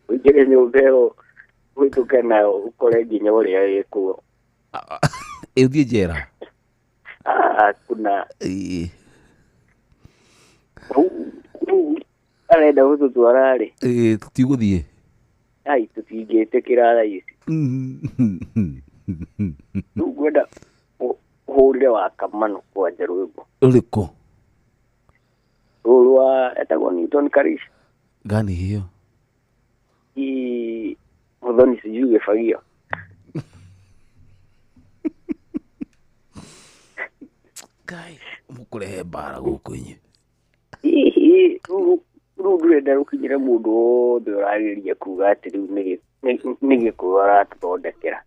Ũingĩre nyũmba ĩyo ũhĩtũke nayo ũkore nginya ũrĩa ĩkuo. Ĩ ũthiĩ njera. Kuna. Rĩu arenda gũtũtwara rĩ. Tũtigũthiĩ. Ai tũtingĩtĩkĩra thaa ici. Rĩu ngwenda ũhũrĩre wa Kamano kwanja rwĩmbo. Rũrĩkũ? Rũrũ rwa etagwo Newton Karish. Gani hiyo? I Muthoni sijui gĩbagio. Ngai, mũkũrehe mbara gũkũ inyuĩ. Hihi rĩu ndũrenda rũkinyĩre mũndũ wothe ũrageria kuga atĩ rĩu nĩ gĩkũyũ aratũthondekera.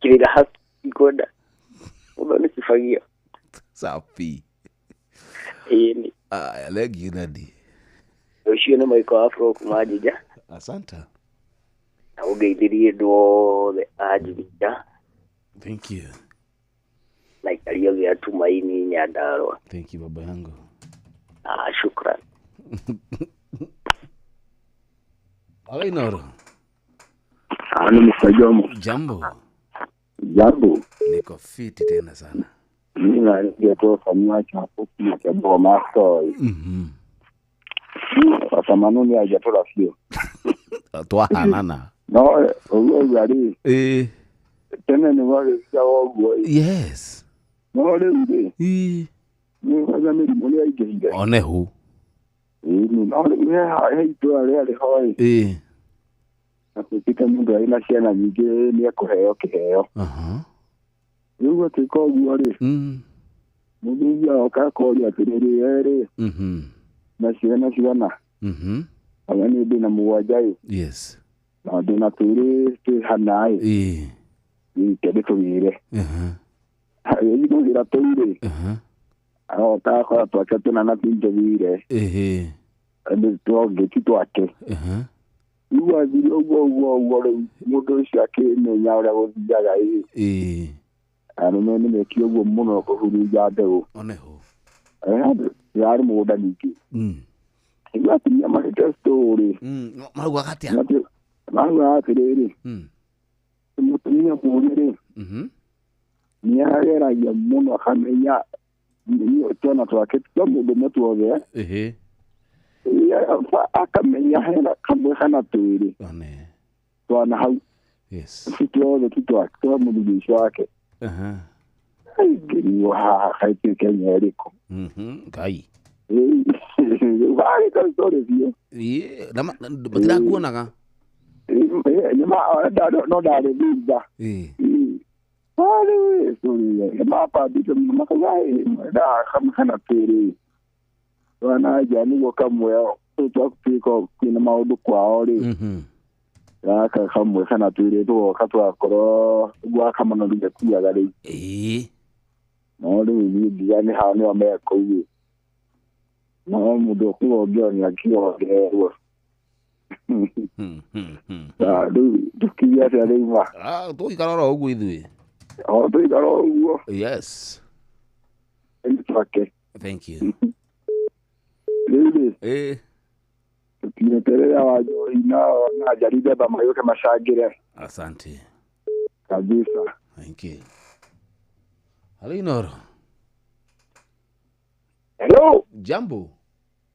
Kĩrĩra hatikwenda Muthoni gĩbagio. Safi. Ĩni. Aya, thank you Nandi. Ũcio nĩ Michael Afro kuma Juja. Asante. Na ũngeithirie andũ othe a Juja. Thank you. Na aikari othe a Tumaini Nyandarua. Thank you baba yangu. Ah, shukran. Alainoro. Halo Mr. Jomo. Jambo. Jambo. Niko fiti tena sana. Mimi naingia tu fanyiwa cha huku cha boma story. Watamanuni hajatola sio. Twahanana. No, uwe yari. Tena ni wale sia woguo. Yes. No rĩu rĩ. Ni kwaza mĩrimũ nĩ yaingĩhire. One hu. No rĩu he itũra rĩarĩ ho ĩ. Atuĩkĩte mũndũ arĩ na ciana nyingĩ nĩ ekũheo kĩheo. Rĩu gwatuĩka ũguo rĩ. Mũthuri agoka akoria atĩrĩrĩ we rĩ. Na ciana cigana. Anga niĩ ndĩna mũgwanja ĩ. Yes. Na ndĩna twĩrĩ twĩ hana ĩ. Kende tũgĩre. Agĩthiĩ kũgĩra tũu rĩ. Agoka akora twake tũna na tũingĩrire. Twongĩ ti twake. Rĩu athire ũguo ũguo ũguo rĩu mũndũ ũcio akĩmenya ũrĩa gũthiaga ĩ. Arũme nĩ mekire ũguo mũno kũhurunja mbegũ. Oneho. Yarĩ mũgũnda ningĩ. Rĩu atumia marĩte story. Maraugaga atĩa? Maraugaga atĩrĩrĩ. Mũtumia mũũgĩ rĩ. Nĩ ageragia mũno akamenya twana twake twa mũndũ ũmwe tuothe. Akamenya hena kamwe kana twĩrĩ. Twana hau. Yes. Ti tuothe ti twake twa mũthuri ũcio wake. Aingĩrio haha kaituĩke Kenya ĩrĩkũ. Ngai. Warĩka story biũ. Na matirakuonaga. No ndarĩ thutha. Arĩ story mapambĩte mũno makauga kamwe kana twĩrĩ. Twana nja nĩguo kamwe twatuĩka kwĩna maũndũ kwao rĩ. Gaka kamwe kana twĩrĩ tũgoka twakorwo ũguo akamano rĩu ekuaga rĩu. No rĩu niĩ ngiuga nĩ hao nĩo me kũu ĩ. No mũndũ ũkũgongerwo nĩ akĩongererwo. Rĩu tũkiuge atĩa rĩu ma? Tũgũikara oro ũguo ithuĩ. O tũikara o ũguo. Yes. Twake. Thank you. Rĩu rĩ. Tũkinyĩte wa njohi na njarithemba magĩũke macangĩre. Asante. Kabisa. Thank you. Alinoro. Hello. Jambo.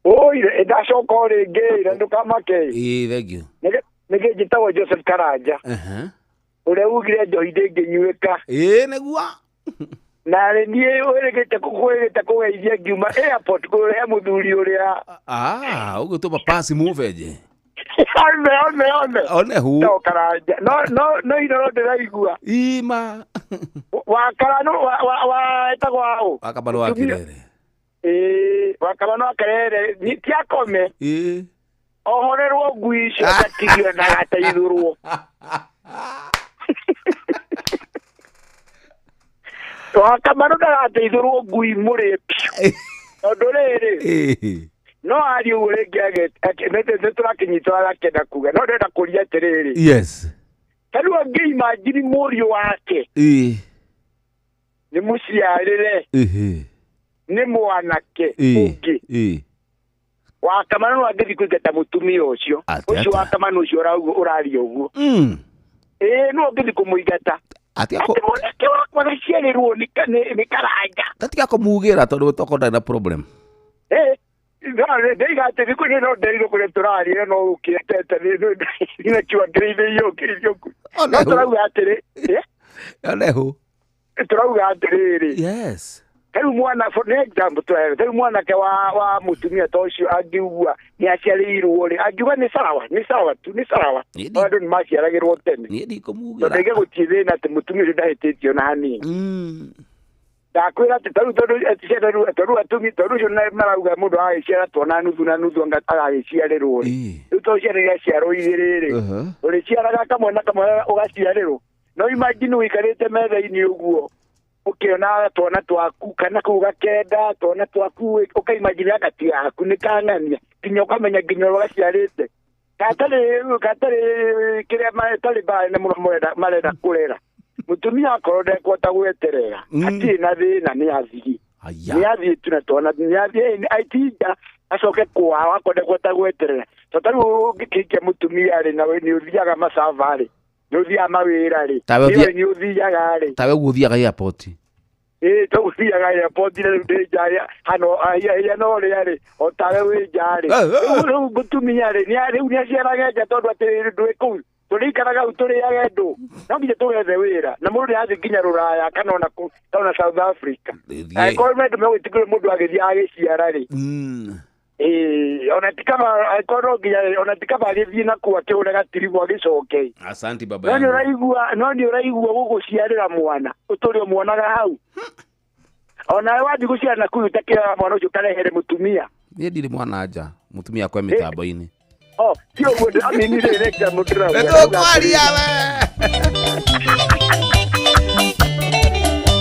Oi, ndacoka o rĩngĩ na ndũkamake. Thank you. Nĩkĩ njĩtagwo Joseph Karanja. Ũrĩa ugire njohi ndĩngĩnyuĩka. Nĩguo. Na rĩ niĩ wĩrĩgĩte kũgeithia ngiuma airport kũrĩa mũthuri ũrĩa. Ũgũtũma pasi mũbenje. One. One hu. No Karanja. No inoro ndĩraigua. Ima. Wa Karano wa etagwo aũ? Wa Kamano wa Kerere. Wa Kamano wa Kerere ti akome. Ohorerwo ngui icio ndatigio na gateithũrwo. Wa Kamano ndagateithũrwo ngui mũrĩ piũ. Tondũ rĩrĩ. No aria ũguo rĩngĩ nĩ tũrakinyitwo agakenda kuga no ndĩrenda kũria atĩrĩrĩ. Yes. Ta rĩu angĩimagine mũriũ wake. Nĩ mũciarĩre. Nĩ mwanake ũngĩ. Wa Kamano no angĩthiĩ kũingata mũtumia ũcio. Ũcio wa Kamano ũcio ũraria ũguo. No ũngĩthiĩ kũmũingata. Atĩ mwanake wakwa gaciarĩrwo nĩ Karanja. Tatiga kũmugĩra tondũ tokorwo ndarĩ na problem. Ndaiga atĩ thikũ ĩno no nderirwo kũrĩa tũraria no ũkĩetete nĩ kiwangĩrĩire yũkĩrĩrio. No tũrauga atĩrĩ. Onehu. Tũrauga atĩrĩrĩ. Yes. Rĩu mwana for example rĩu mwanake wa mũtumia ta ũcio angiugua nĩ aciarĩirwo rĩ angiuga nĩ sawa nĩ sawa tu nĩ sawa andũ nĩ maciaragĩrwo tene. Niĩ ndikũmugĩra. Tondũ gũtirĩ thĩna atĩ mũtumia ũcio ndahĩtĩtio na hanini. Ndakwĩra atĩ tarĩu tondũ atumia tondũ ũcio marauga mũndũ agagĩciara twana nuthu na nuthu agagĩciarĩrwo rĩ rĩu tondũ ciana igaciarwo igĩrĩ rĩ ũrĩciaraga kamwe na kamwe ũgaciarĩrwo no imagine ũikarĩte metha-inĩ ũguo ukiona twana twaku kana kuu gakenda twana twaku ukaimagine gati yaku nĩ kang'ania nginya ũkamenya nginya ũrĩa gaciarĩte gatarĩ kĩrĩa matarĩ mbara mũno marenda kũrera mũtumia akorwo ndekũhota gweterera hatirĩ na thĩna nĩ athiĩ nĩ athiĩ tu na twana nĩ athiĩ aitinda acoke kwao akorwo ndekũhota gweterera tondũ tarĩu ũngĩkĩhikia mũtumia rĩ na nĩ ũthiaga macaba rĩ nĩ ũthiaga mawĩra rĩ nĩ ũthiaga rĩ tawe ũguo ũthiaga airport to ũthiaga airport rĩu ndĩ nja hano hiya no ũrĩa rĩ o tawe wĩ nja rĩ rĩu mũtumia rĩ rĩu nĩ aciarage nja tondũ atĩ ndwĩ kũu tũrĩikaraga hau tũrĩage ndũ no nginya tũgethe wĩra na mũndũ nĩ athiĩ nginya Rũraya kana ona South Africa angĩkorwo andũ megwĩtĩkĩria mũndũ agĩthiĩ agĩciara rĩ ona ti kaba agĩthiĩ na kũu akĩhũre gatiribũ agĩcoke. Asante baba yangu. No nĩ ũraigua gũgũciarĩra mwana ũtũrĩ ũmuonaga hau onawe wathiĩ gũciara na kũu ũtakĩoya mwana ũcio ũkarehere mũtumia. Niĩ ndirĩ mwana nja mũtumia akwe mĩtambo-inĩ. Ti ũguo amini rĩ reka mũndĩrauga. Nĩtũkwaria we.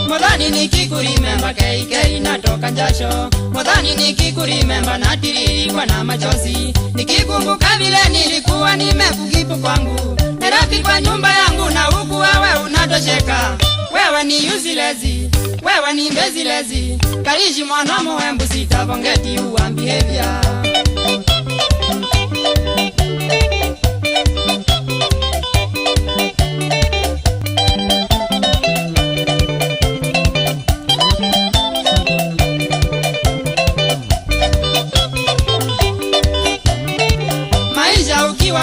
Modhani nikikurimemba keikei natoka jasho. Modhani nikikurimemba natiririkwa na machozi. Nikikumbuka vile nilikuwa nimekukipu kwangu Nairobi kwa nyumba yangu na huku wewe unatosheka. Wewe ni useless, wewe ni mbezilezi. Karishi mwana muembu sitabongeti uwa behavior.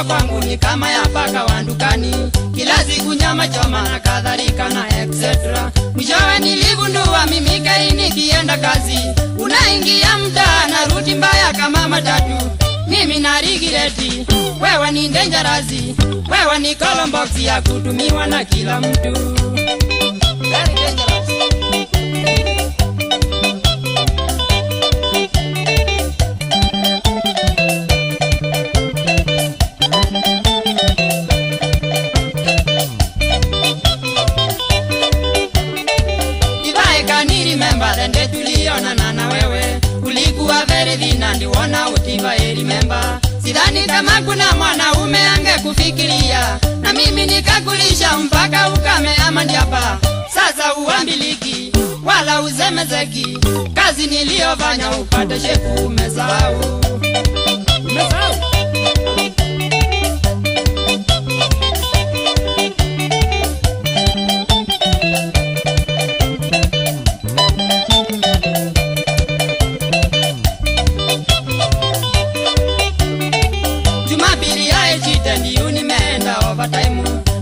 Kwangu ni kama ya paka wa dukani, kila siku nyama choma na kadhalika na etc. Mwishowe niligundua mimi kai nikienda kazi, unaingia mtaa na ruti mbaya kama matatu. Mimi na rigireti, wewe ni dangerous, wewe ni column box ya kutumiwa na kila mtu. Very dangerous. Sidhani kama kuna mwanaume angekufikiria, na mimi nikakulisha mpaka ukame ama ndiapa. Sasa uambiliki wala uzemezeki, kazi niliyofanya upate shepu umesahau. Umesahau.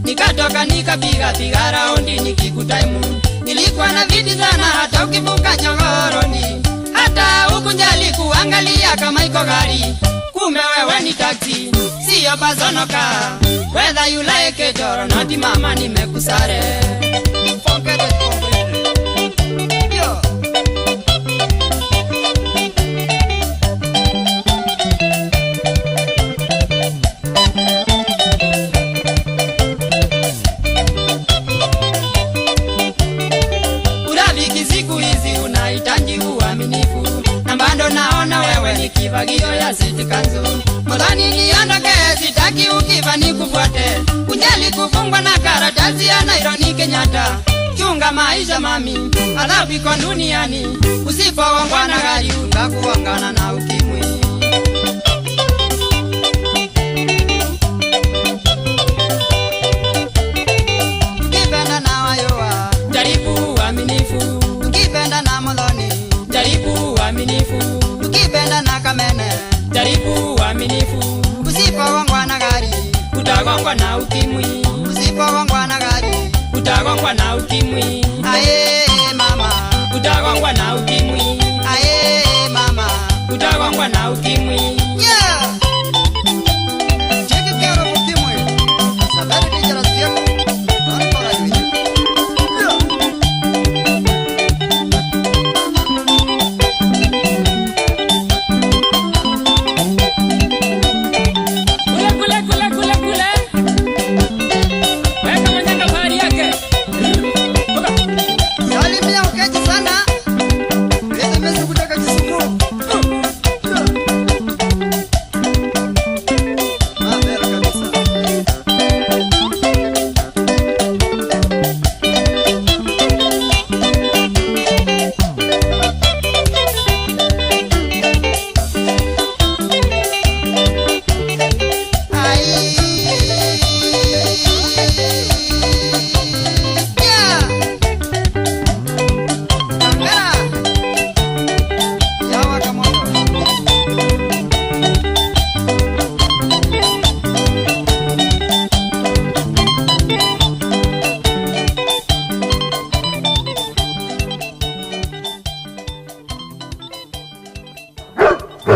Nikatoka nikapiga piga raundi nikikutaimu. Nilikuwa na viti sana hata ukivuka chogoroni. Hata hukunjali kuangalia kama iko gari. Kumbe wewe ni taxi, sio bazonoka. Whether you like it or not, mama nimekusare. Kivagio ya siti kanzu. Modhani niondoke sitaki ukiva nikufuate. Unjali kufungwa na karatasi ya Nairobi Kenyatta. Chunga maisha mami, adhabu iko duniani. Usipoongwa na gari utakuongana na ukimwi. Tukipenda na wayoa, jaribu uaminifu. Tukipenda na Muthoni, jaribu uaminifu. Tukipenda na Kamene, jaribu uaminifu. Usipoongwa na gari utagongwa na ukimwi. Usipoongwa na gari utagongwa na ukimwi. Aye mama, utagongwa na ukimwi. Aye mama, utagongwa na ukimwi. Yeah. Take care of ukimwi. It's a very dangerous game. Don't bother with it. Yeah. Kule kule kule kule kule. Weka manyanga pahali yake. Salimia Okechi sana. SMS kutoka Kisumu. Mabera kabisa.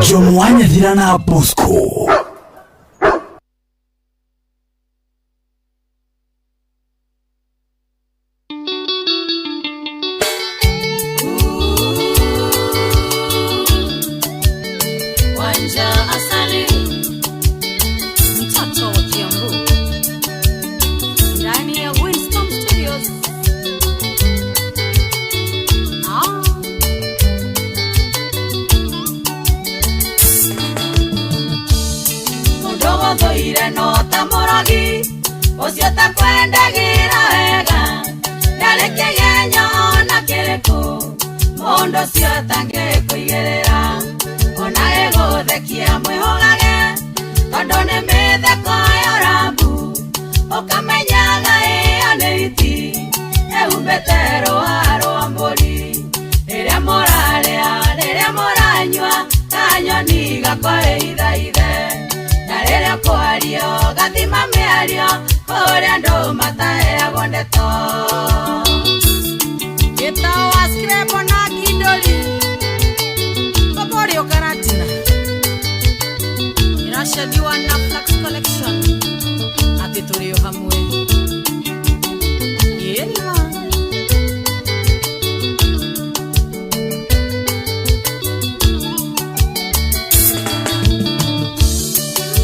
Jomo wa Nyathira na Bosco. Wanja Asali, mtoto wa Kiambu, ndani ya Winston Studios. Mũndũ gũthũire no ta mũrogi, ũcio takwendagĩra wega, ndarĩ kĩgenyo ona kĩrĩkũ, mũndũ ũcio atangĩkũigĩrĩra. Ona gĩgũthekia mwĩhũgage, tondũ nĩ mĩtheko ya ũrambu, ũkamenyaga ĩyo nĩ hiti, ĩhumbĩte rũa rwa mbũri. Rĩrĩa mũrarĩa, rĩrĩa mũranyua, kanyoni gakwa ĩithaithe. Na rĩrĩa kwario, gathima mĩario, kũrĩa andũ mataheagwo ndeto. Gĩtao wa Scrabble na Kindoli, Boborio Karatina. Iracediwa na Flax Collection, atĩ tũrĩ o hamwe. Ĩnima.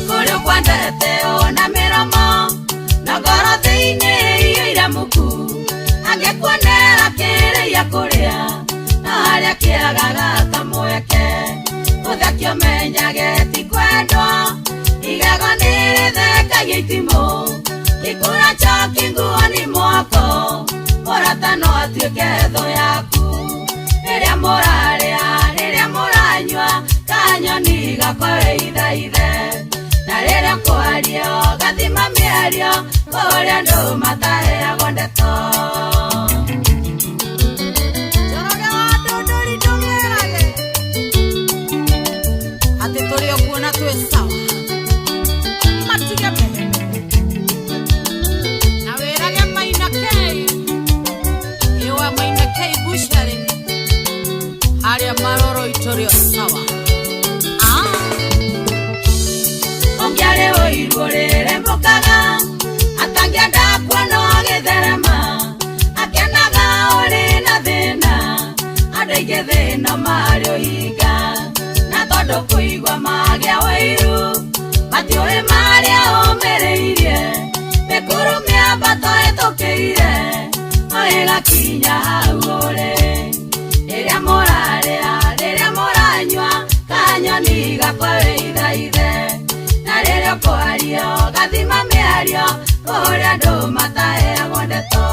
Kũrĩa ũkwendete ona mĩromo, na ngoro thĩinĩ iyũire muku. Angĩkuonera kĩrĩa kũrĩa, na harĩa kĩagaga ta mweke. Ũthekio menyage ti kwendwo, igego nĩrĩthekagia itimũ. Gĩkũra njoki nguo nĩ mwako, mũrata no atuĩke thũ yaku. Rĩrĩa mũrarĩa, rĩrĩa mũranyua, kanyoni gakwa wĩithaithe. Na rĩrĩa kwario, gathima mĩario, kũrĩa andũ mataheagwo ndeto. Njoroge wa Ndũndũri ndũmĩrage, atĩ tũrĩ o kuo na twĩ sawa. Matige meheme. Na wĩrage Maina K, ĩwa Maina K Bushari, harĩa maroro itũrĩ o sawa. Ũngĩarĩ ũiru ũrĩrĩmbũkaga, atangĩenda kuona ũgĩtherema, akenaga ũrĩ na thĩna, andũ aingĩ thĩna marĩ ũhinga. Na tondũ kũigua magĩa ũiru, matiũĩ marĩa ũmĩrĩirie, mĩkuru mĩambato ĩtũkĩire, o ĩgakinya hau ũrĩ. Rĩrĩa mũrarĩa, rĩrĩa mũranyua, kanyoni gakwa wĩithaithe. Na rĩrĩa kwario, gathima mĩario, kũrĩa andũ mataheagwo ndeto.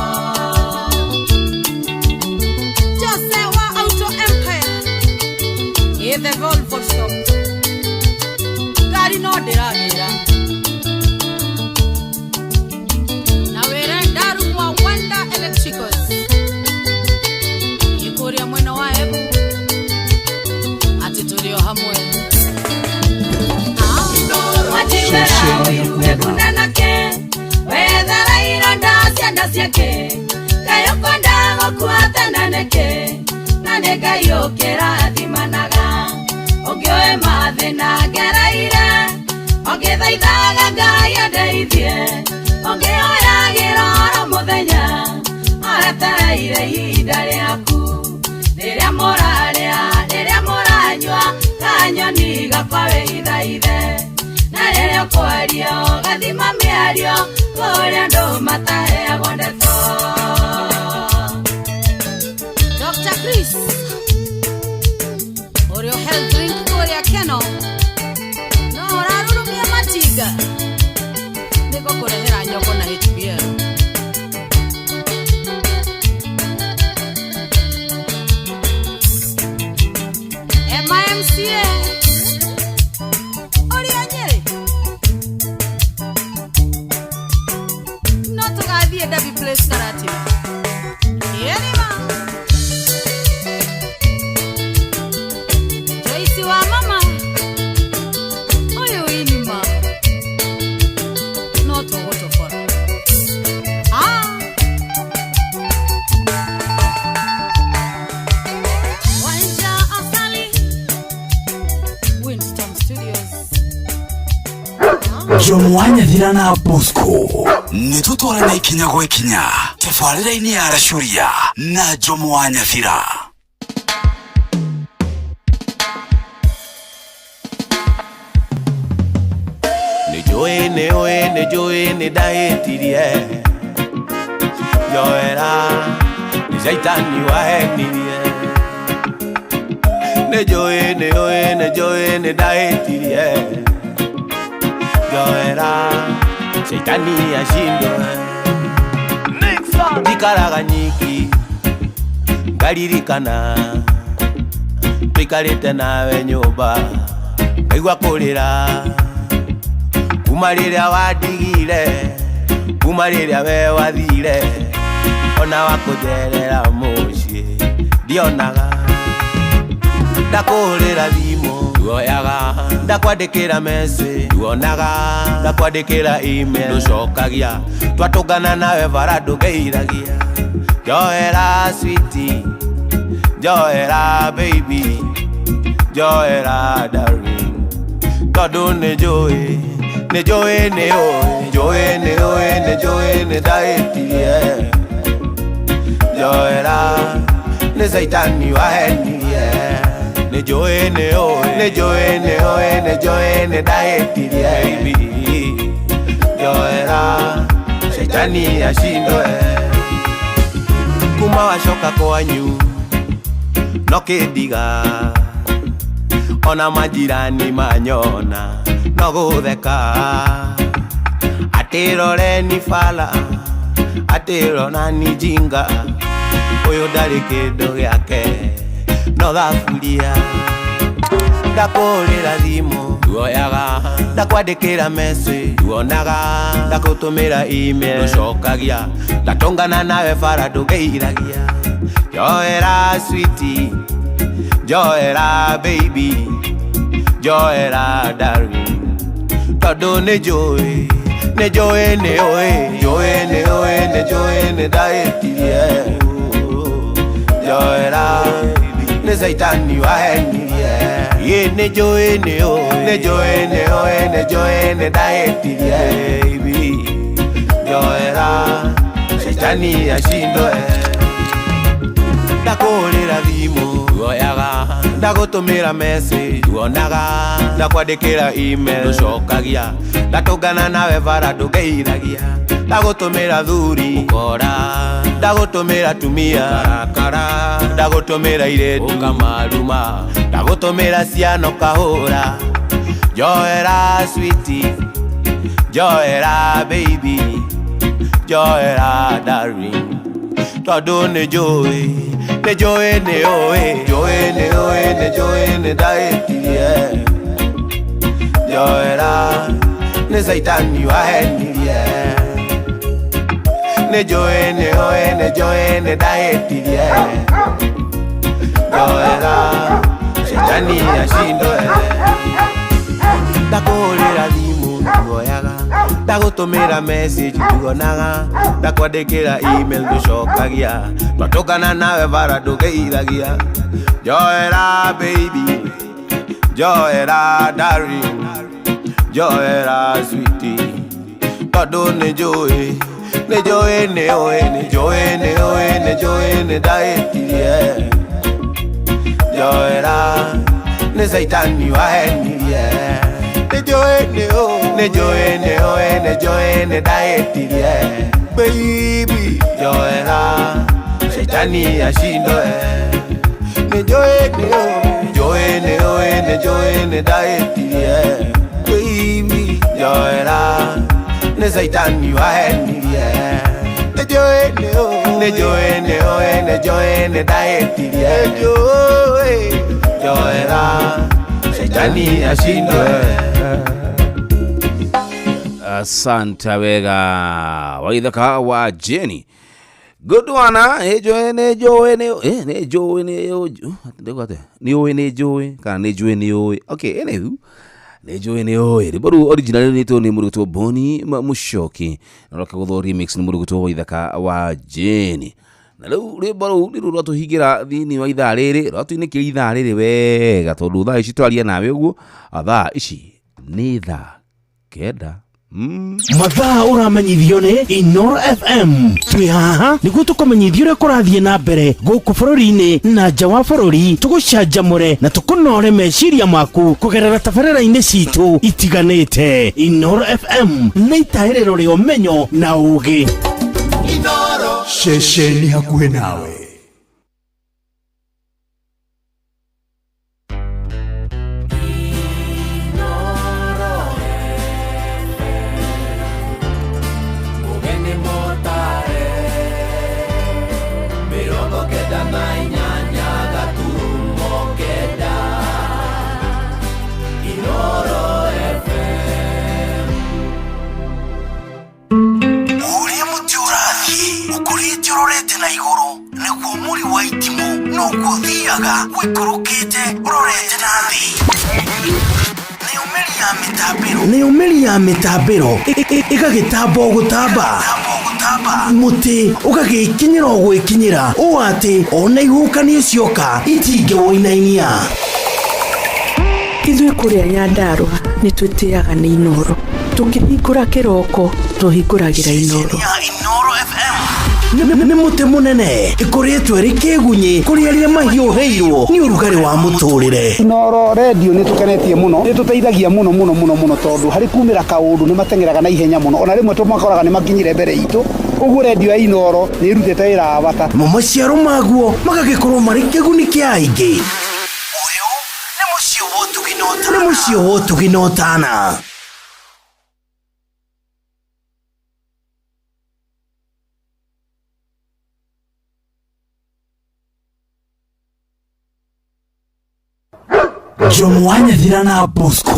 Ngai ũkĩrathimanaga ũngĩoe mathĩna ngereire ũngĩthaithaga Ngai andeithie ũngĩhoyagĩra oro mũthenya aretereire ihinda rĩaku rĩrĩa mũrarĩa rĩrĩa mũranyua kanyoni gakwa wĩithaithe na rĩrĩa ũkwaria ũgathima mĩario kũrĩa andũ mataheagwo ndeto. Dr. Chris ũrĩa health drink kũrĩa Keno no ũrarurumia matinga nĩgũkũrehera nyongo na HBL. MIMCA ũrĩa Nyĩrĩ no tũgathiĩ Derby Place Karatina. Ĩrima Joyce wa mama ũyũ inima no tũgũtũbora. Wanja Asali Winston Studios. Jomo wa Nyathira na Bosco nĩ tũtwarane ikinya gwa ikinya tabarĩra-inĩ ya Racuria na Jomo wa Nyathira. Nĩ njũĩ nĩ njũĩ nĩ ndahĩtirie njoera nĩ caitani wahenirie nĩ njũĩ nĩ njũĩ nĩ ndahĩtirie njoera caitani ashindwe njikaraga nyiki ngaririkana tũikarĩte nawe nyũmba ngaigua kũrĩra kuma rĩrĩa wandigire kuma rĩrĩa we wathire ona wakũnjerera mũciĩ ndionaga ndakũhũrĩra thimũ nduoyaga ndakwandĩkĩra message nduonaga ndakwandĩkĩra email ndũcokagia twatũngana nawe bara ndũngeithagia njoera sweetie njoera baby njoera darling tondũ nĩ njũĩ nĩ njũĩ nĩ ũĩ njũĩ nĩ ũĩ nĩ njũĩ nĩ ndahĩtirie njoera nĩ caitani wahenirie nĩ njũĩ nĩ ũĩ nĩ njũĩ nĩ ũĩ nĩ njũĩ nĩ ndahĩtirie baby njoera caitani ashindwe kuma wacoka kwanyu no kĩndiga ona majirani manyona no gũtheka atĩroreni bala atĩronani jinga ũyũ ndarĩ kĩndũ gĩake no thaburia ndakũhũrĩra thimũ nduoyaga ndakwandĩkĩra message nduonaga ndakũtũmĩra email ndũcokagia ndatũngana nawe bara ndũngeithagia njoera sweetie njoera baby njoera darling tondũ nĩ njũĩ nĩ njũĩ nĩ ũĩ njũĩ nĩ ũĩ nĩ njũĩ nĩ ndahĩtirie njoera nĩ caitani wahenirie ĩ nĩ njũĩ nĩ ũĩ nĩ njũĩ nĩ ũĩ nĩ njũĩ nĩ ndahĩtirie baby njoera caitani ashindwe ndakũhũrĩra thimũ nduoyaga ndagũtũmĩra message nduonaga ndakwandĩkĩra email ndũcokagia ndatũngana nawe bara ndũngeithagia ndagũtũmĩra thuri ũkora ndagũtũmĩra tumia karakara ndagũtũmĩra irĩtu ũkamaruma ndagũtũmĩra ciana ũkahũra njoera sweetie njoera baby njoera darling tondũ nĩ njũĩ nĩ njũĩ nĩ ũĩ njũĩ nĩ ũĩ nĩ njũĩ nĩ ndahĩtirie njoera nĩ caitani wahenirie nĩ njũĩ nĩ ũĩ nĩ njũĩ nĩ ndahĩtirie njoera caitani ashindwe ndakũhũrĩra thimũ nduoyaga Ndagũtũmĩra message nduonaga, ndakwandĩkĩra email ndũcokagia, twatũngana nawe bara ndũgeithagia. Njoera baby, njoera darling, njoera sweetie, tondũ nĩ njũĩ, nĩ njũĩ nĩ ũĩ, nĩ njũĩ nĩ ũĩ, nĩ njũĩ nĩ ndahĩtirie. Njoera nĩ caitani wahenirie. Nĩ njũĩ nĩ ũĩ, nĩ njũĩ nĩ ũĩ, nĩ njũĩ nĩ ndahĩtirie. Baby, njoera caitani acindwe. Nĩ njũĩ nĩ ũĩ, nĩ njũĩ nĩ ũĩ, nĩ njũĩ nĩ ndahĩtirie. Baby, njoera nĩ caitani wahenirie. Nĩ njũĩ nĩ ũĩ, nĩ njũĩ nĩ ũĩ, nĩ njũĩ nĩ ndahĩtirie. Nĩ njũĩ njoera caitani acindwe. Asante wega waithaka wa Jenny. Good one, nĩ njũĩ nĩ njũĩ nĩ nĩ njũĩ nĩ ũĩ nĩ ũĩ nĩ njũĩ kana nĩ njũĩ nĩ ũĩ. Okay, anywho, nĩ njũĩ nĩ ũĩ. Rwĩmbo rũu original rwĩtwo nĩ mũrutwo Boni Mũcoki na rũkagũthwo remix nĩ mũrutwo Waithaka wa Jenny. Na rĩu rwĩmbo rũu nĩruo rwatũhingĩra thĩinĩ wa ithaa rĩrĩ, rwatũinĩkĩria ithaa rĩrĩ wega tondũ thaa ici twaria nawe ũguo, thaa ici nĩ thaa 9. Mathaa ũramenyithio nĩ Inoro FM. Twĩ haha nĩguo tũkũmenyithie ũrĩa kũrathiĩ na mbere gũkũ bũrũri-inĩ na nja wa bũrũri, tũgũcanjamũre na tũkũnore meciria maku kũgerera tabarĩra-inĩ citũ itiganĩte. Inoro FM nĩ itahĩrĩro rĩa ũmenyo na ũũgĩ. Ceceni hakuhĩ nawe. Na igũrũ nĩguo mũri wa itimũ noguo ũthiaga wĩikũrũkĩte ũrorete na thĩ. Nĩyo mĩri ya mĩtambĩro ĩgagĩtamba o gũtamba, mũtĩ ũgagĩkinyĩra o gwĩkinyĩra ũũ atĩ ona ihuhũkanio cioka itingĩwũinainia. Ithuĩ kũrĩa Nyandarũa nĩ twĩtĩaga nĩ Inoro, tũkĩhingũra kĩroko tũhingũragĩra Inoro. Nĩ mũtĩ mũnene ĩkoretwo ĩrĩ kĩgunyĩ kũrĩ arĩa mahiũhĩirwo nĩ ũrugarĩ wa mũtũrĩre. Inoro radio nĩ tũkenetie mũno, nĩ tũteithagia mũno mũno mũno mũno tondũ harĩ kumĩra kaũndũ nĩ mateng'eraga na ihenya mũno, ona rĩmwe tũmakoraga nĩ makinyire mbere itũ. Ũguo radio ya Inoro nĩ ĩrutĩte wĩra wa bata. Mo maciaro maguo magagĩkorwo marĩ kĩguni kĩa aingĩ. Ũyũ nĩ mũciĩ wa ũtugi na ũtana. Jomo Wanyathira na Bosco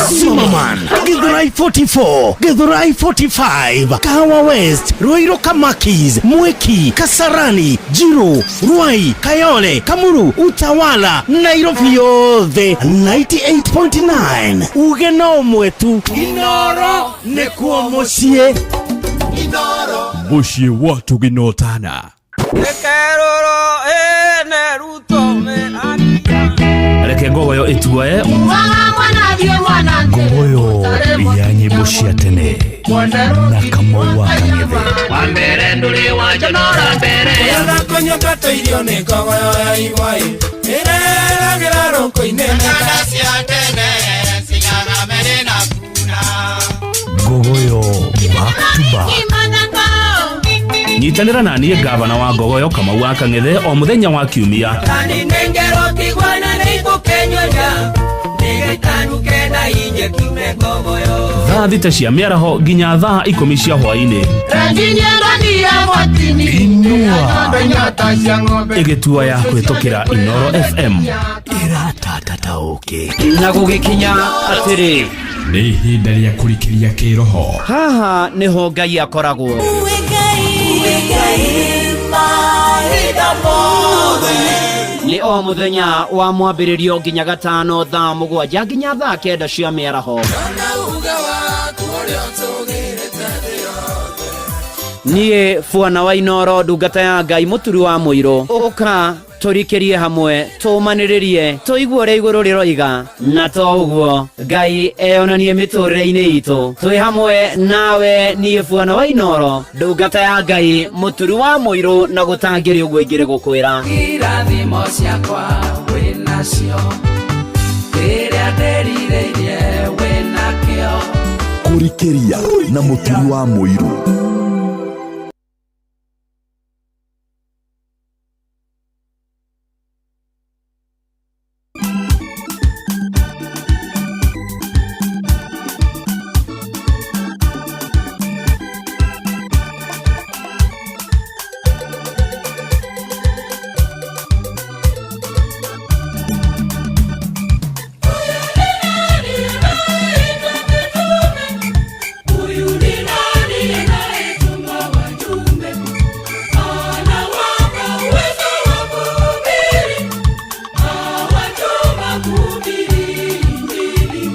Zimmerman, Githurai 44, Githurai 45, Kahawa West, Ruiru Kamakis, Mwiki, Kasarani, Jiru, Ruai, Kayole, Kamuru, Utawala, Nairobi yothe 98.9. Uge no mwetu Inoro nĩkuo mũciĩ. Inoro mũciĩ wa tũginotana. Reke ngogoyo ĩtuoe ngogoyo ya nyĩmbo cia tene na Kamau wa Kang'ethe. Wambere ndũrĩ wanjonora mbere irio nĩ ngogoyo ya igwa ĩreragĩra rũkũ-inĩ. Ngogoyo back to back. Nyitanĩra na niĩ gavana wa ngogoyo Kamau wa Kang'ethe o mũthenya wa kiumia thaa 6 cia mĩaraho nginya thaa 10 cia hwaĩ-inĩ. Inua ĩgĩtua ya kũhĩtũkĩra Inoro FM ĩratatataũkĩ na gũgĩkinya atĩrĩ nĩ ihinda rĩa kũrikĩria kĩroho. Haha nĩho Ngai akoragwo. Nĩ o mũthenya wa mwambĩrĩrio nginya gatano thaa 7 nginya thaa 9 cia mĩaraho. Niĩ Bwana wa Inooro, ndungata ya Ngai, mũturi wa mũirũ, ũka tũrikĩrie hamwe, tũmanĩrĩrie, tũigue ũrĩa igũrũ rĩroiga, na to ũguo Ngai eyonanie mĩtũrĩre-inĩ itũ. Twĩ hamwe nawe niĩ Bwana wa Inooro, ndungata ya Ngai, mũturi wa mũirũ, na gũtangĩrĩ ũguo ingĩrĩ gũkwĩra. Irathimo ciakwa wĩnacio, kĩrĩa ndĩrirĩirie wĩnakĩo. Kũrikĩria na mũturi wa mũirũ. Huyu ni nani anayetuma wajumbe? Anawapa uwezo wa kuhubiri, awatuma kuhubiri Injili.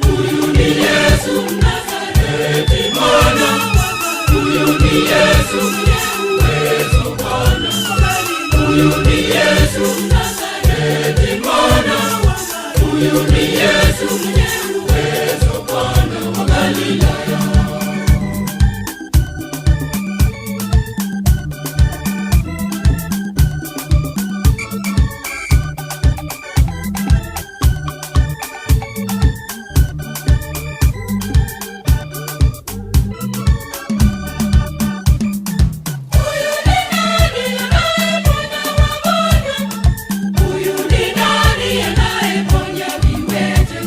Huyu ni Yesu Mnazareti, Bwana. Huyu ni Yesu mwenye uwezo, Bwana. Huyu ni Yesu Mnazareti, Bwana. Huyu ni Yesu mwenye uwezo, Bwana wa Galilaya. Huyu ni nani anayeponya viwete?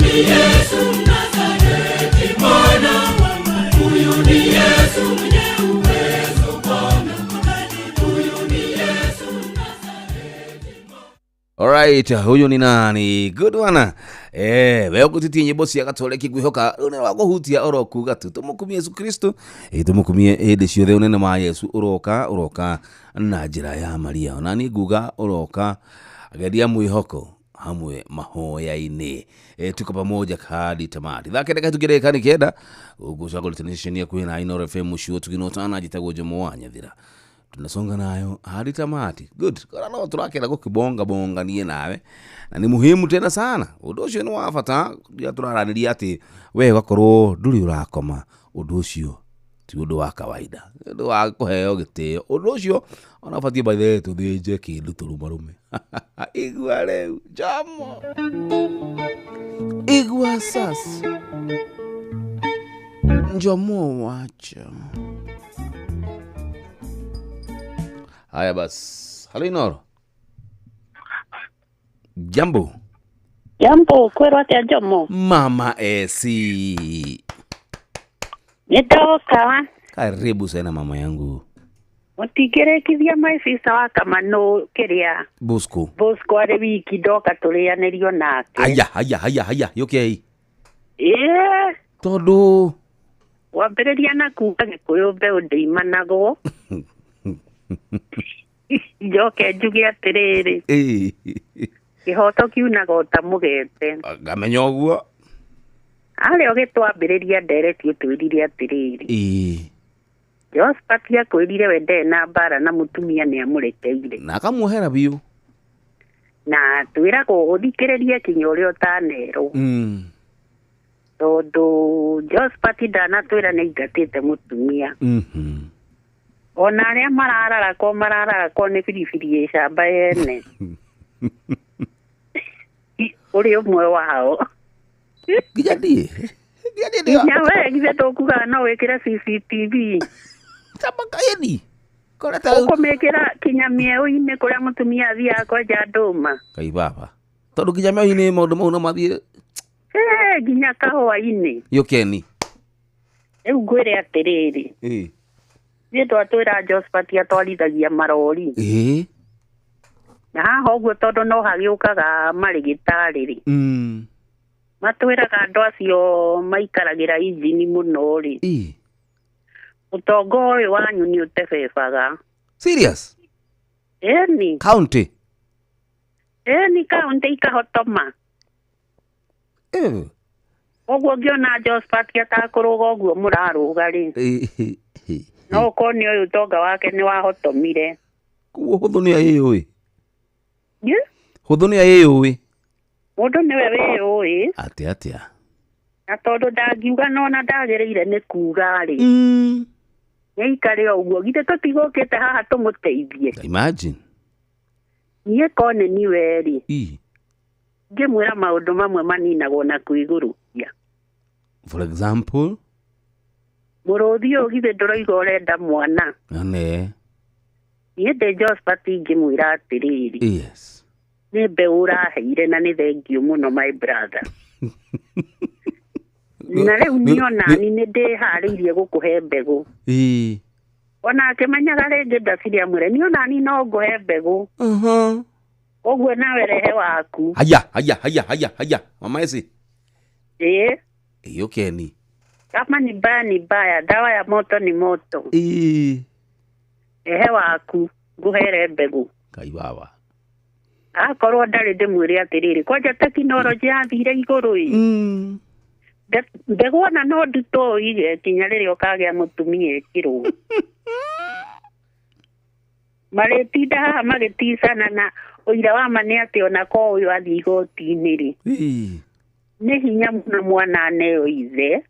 ni Yesu Mnazareti Bwana, huyu ni Yesu mwenye uwezo Bwana, huyu ni Yesu. Alright, huyu ni nani? Good one. We ũgũtitie nyĩmbo cia gatoleki ngwĩhoka rĩu nĩ wakũhutia oro kuga tu tũmũkumie Yesu Kristo, tũmũkumie hĩndĩ ciothe. Ũnene wa Yesu ũroka, ũroka na njĩra ya Maria. Ona niĩ nguga ũroka geria mwĩhoko hamwe mahoya-inĩ. Tuko pamoja hadi tamati. Thaa kenda kahĩtũkĩre kani kenda ũgũcagũrĩte ceceni yaku na Inooro FM mũciĩ tũginotana njĩtagwo Jomo wa Nyathira, tunasonga nayo hadi tamati. Good. Kora no turakera gukibonga bonga nie nawe na ni muhimu tena sana. Undu ucio ni wa bata rĩrĩa tũraranĩria atĩ we ũgakorwo ndũrĩ ũrakoma. Ũndũ ũcio ti ũndũ wa kawaida, ũndũ wa kũheo gĩtĩo. Ũndũ ũcio ona ũbatiĩ by the way tũthĩnje kĩndũ tũrũmarume. Igua rĩu Jomo, igua sasa Njomo wacho. Haya basi. Halo Inooro. Jambo. Jambo, kwĩrwo atĩa Njomo? Mama AC. Nĩndoka. Karibu sana mama yangu. Mũtingĩrĩkithia my sister wa Kamanũ kĩrĩa Bosco. Bosco arĩ wiki ndoka tũrĩanĩrio nake. Aya, haya, haya, haya, yũkei. Ĩĩ. Tondũ wambĩrĩria na kuga Gĩkũyũ mbeũ ndĩimanagwo. Njoke njuge atĩrĩrĩ, kĩhoto kiunaga o ta mũgete. Ngamenya ũguo. Harĩa ũgĩtwambĩrĩria ndereti ũtwĩrire atĩrĩrĩ, Josephat akwĩrire we ndarĩ na mbara na mũtumia nĩ amũrekeire na akamuohera biũ, na twĩragwo ũthikĩrĩrie kinya ũrĩa ũtanerwo. Tondũ Josephat ndanatwĩra nĩ aingatĩte mũtumia. Ona arĩa marararakwo marararakwo nĩ biribiri ĩcamba yene. Ũrĩ ũmwe wao. Nginya niĩ. Nginya we githĩ ndũkugaga no wĩkĩre CCTV. Tabakaeni. Ũkũmĩkĩra kinya mĩeũ-inĩ kũrĩa mũtumia athiaga kwenja ndũma. Kai baba. Tondũ nginya mĩeũ-inĩ maũndũ mau no mathiĩ. Nginya kahũa-inĩ. Yũkeni. Rĩu ngwĩre atĩrĩrĩ. Niĩ twatwĩra Josephat atwarithagia marori. Na haha ũguo tondũ no hagĩũkaga marĩgĩtarĩ rĩ. Matwĩraga andũ acio maikaragĩra injini mũno rĩ. Ũtonga ũyũ wanyu nĩ ũtebebaga. Serious? Ĩni. County? Ĩni county ikahotoma. Ũguo ngĩona Josephat atakũrũga ũguo mũrarũga rĩ. No ũkorwo nĩ ũyũ ũtonga wake nĩ wahotomire. Koguo hũthũ nĩ ayĩyũĩ? Hũthũ nĩ ayĩyũĩ? Mũndũ nĩwe wĩyũĩ. Atĩa atĩa? Na tondũ ndangiuga nona ndagĩrĩire nĩ kuga rĩ. Nĩaikare o ũguo githĩ tũtigũkĩte haha tũmũteithie. Imagine. Niĩ ko nĩ niwe rĩ. Ngĩmwĩra maũndũ mamwe maninagwo na kwĩgũrũkia. For example? Mũrũthi ũyũ githĩ ndũroiga ũrenda mwana. One. Niĩ ndĩ Josephat ingĩmwĩra atĩrĩrĩ. Yes. Nĩ mbeũ ũraheire na nĩ thengiũ mũno my brother. Na rĩu niĩ onani nĩ ndĩharĩirie gũkũhe mbegũ. Ona akĩmenyaga rĩngĩ ndaciri amwĩre niĩ onani no ngũhe mbegũ. Ũguo nawe rehe waku. Haya, haya, haya, haya, haya. Mama eci. Ĩĩ. Yũkeni. Kama ni mbaya ni mbaya, dawa ya moto ni moto. Ehe waku ngũhere mbegũ. Kai baba. Akorwo ndarĩ ndĩmwĩre atĩrĩrĩ, kwanja tekinoronjĩ yathire igũrũ ĩ. Mbegũ ona no ndutwo ũige kinya rĩrĩa ũkagĩa mũtumia ĩkĩrwo. Marĩtinda haha magĩticana na ũira wa ma nĩ atĩ ona ko ũyũ athiĩ igoti-inĩ rĩ. Nĩ hinya mũno mwana aneo ithe.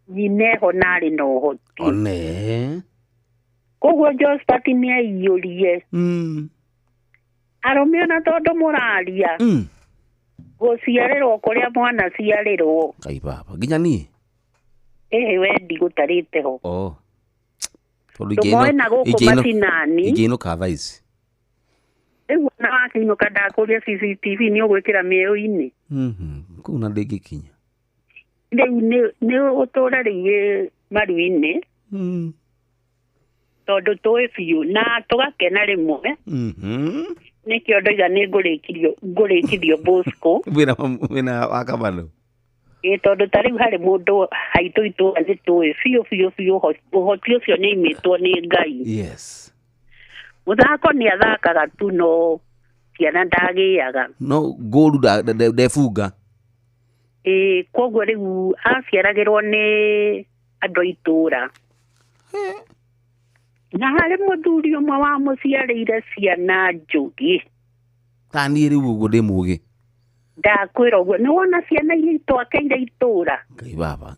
Nyina eho na arĩ na ũhoti. One. Koguo Josephat nĩ aiyũrie. Arũme ona tondũ mũraria. Gũciarĩrwo kũrĩa mwana ciarĩrwo. Kai baba, nginya niĩ? Ĩhĩ we ndigũtarĩte ho. Oh. Tondũ Ndũmoe na gũkũ macinani. ingĩinũka thaa ici. Rĩu ona wakĩinũka ndakũria CCTV nĩ ũgwĩkĩra mĩeũ-inĩ. Kũu na ndĩngĩkinya. Rĩu nĩ ũtũra rĩu maru-inĩ. Tondũ tũĩ biũ na tũgakena rĩmwe. Nĩkĩo ndoiga nĩ ngũrĩkithio Bosco. Wĩna wa Kamano. Ĩ tondũ ta rĩu harĩ mũndũ haitũ itũra nĩ tũĩ biũ biũ biũ ũhoti ũcio nĩ imĩtwo nĩ Ngai. Yes. Mũthako nĩ athakaga tu no ciana ndagĩaga. No ngũru ndebunga. Ĩ koguo rĩu aciaragĩrwo nĩ andũ a itũra. Na harĩ mũthuri ũmwe wamũciarĩire ciana njũgĩ. Ta niĩ rĩu ũguo ndĩ mũgĩ. Ndakwĩra ũguo nĩ wona ciana iria itwakeire itũra. Ngai baba.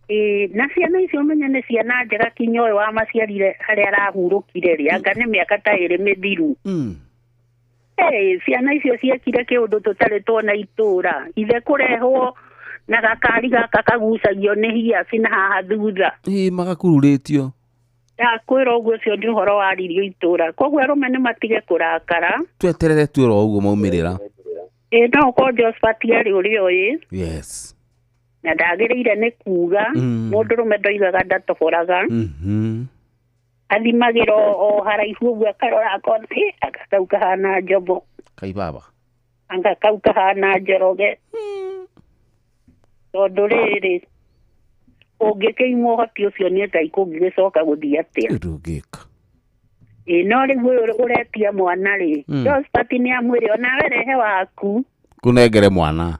Ĩ na ciana icio ũmenye nĩ ciana njega kinya ũyũ wamaciarire harĩa arahurũkire rĩ anga nĩ mĩaka ta ĩrĩ mĩthiru. Ciana icio ciekire kĩũndũ tũtarĩ tuona itũra. Ithe kũrehwo na gakari gaka kagucagio nĩ hiaci na haha thutha. Ĩ magakururĩtio. Ndakwĩra ũguo ũcio nĩ ũhoro waririo itũra. Koguo arũme nĩ matige kũrakara. Tweterere tuoro ũguo maumĩrĩra. Ĩ no ũkorwo Josephat arĩ ũrĩa ũĩ. Yes. Na ndagĩrĩire nĩ kuga mũndũrũme ndoigaga ndatoboraga. Athimagĩra o haraihu ũguo akarora akona anga kau kahana Njobo. Kai baba. Anga kau kahana Njoroge. Tondũ rĩrĩ ũngĩkĩimwo ũhoti ũcio nĩ Ngai kũngĩgĩcoka gũthiĩ atĩa? Ndũngĩka. Ĩ no rĩu ũyũ ũretia mwana rĩ, Josephat nĩ amwĩre onawe rehe waku. Kũnengere mwana.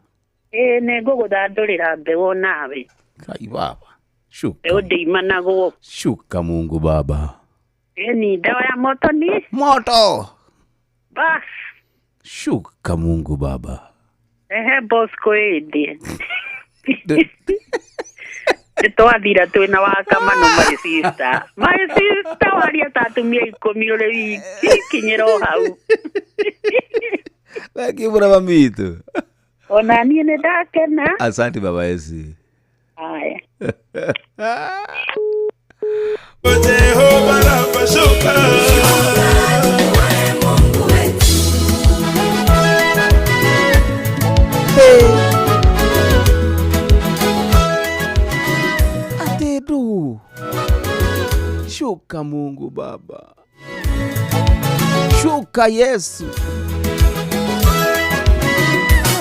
Ĩ nĩ ngũgũthandũrĩra mbeũ onawe. Kai baba. Shuka. Mbeũ ndĩimanagwo. Shuka Mungu baba. Ĩ dawa ya moto ni? Moto. Bas. Shuka Mungu baba. Ehe Bosco ĩndĩ. Twathira twĩna wa Kamano my sister. My sister waria ta atumia 10 ũrĩ wiki kinyĩra o hau. Thank you baba mitu. Ona niĩ nĩ ndakena. Asante baba Esi. Haya. Jehova Rafa shuka. Atedu. Shuka Mungu baba. Shuka Yesu.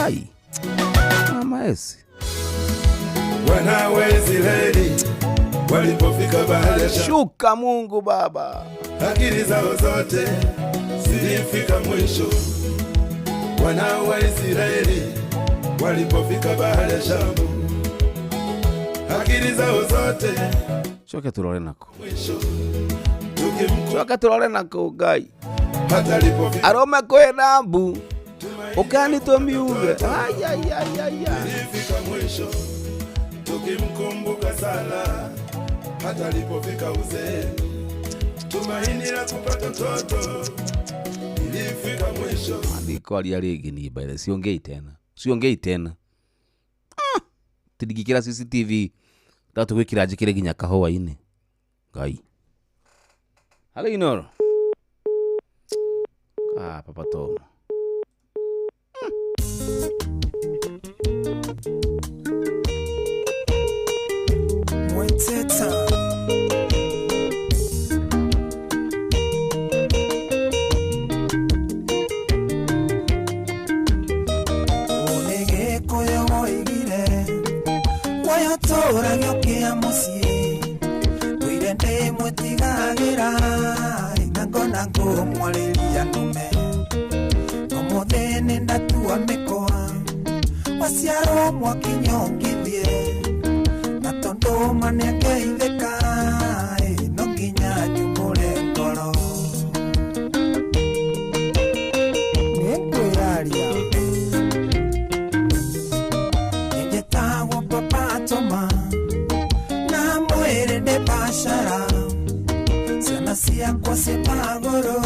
Ai. Mama Esi. Wana wa Israeli walipofika bahari ya Shamu. Shuka Mungu baba. Akili zao zote zilifika mwisho. Wana wa Israeli walipofika bahari ya Shamu. Akili zao zote. Shoka turore nako. Shoka turore nako Ngai. Hata alipofika aroma kwena mbu. Ukani tumiuge. Ay ay ay ay. Zilifika mwisho. Tukimkumbuka sana hata alipofika uzeeni. Tumaini la kupata mtoto ilifika mwisho. Andiko alia rĩngĩ ni baile siongei tena. Siongei tena. Tindigikira CCTV ndatũgwĩkĩra njĩkĩre nginya kahũa-inĩ. Ngai. Halo Inoro. Ah, Papa Tom. Mweteta. Waciarwo mwakinyongithie na tondũ manĩakeithĩka no nginya njumũre ngoro nĩngwĩyaria nĩnjĩtagwo Papa Toma na mwĩrĩ ndĩ bacara ciana ciakwa ciĩ magũrũ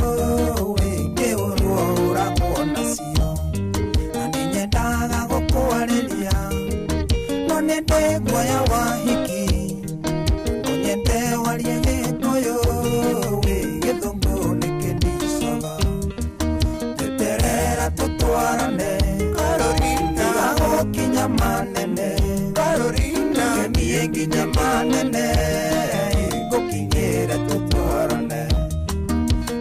wĩngĩũrwo ũragwo nacio guoya wa hiki nyende warie Gĩkũyũ wĩ Gĩthũngũ nĩkĩndicaga teterera tũtwarane Carolina gũkinya manene Carolina Kenie nginya manene Ngũkinyĩre tũtwarane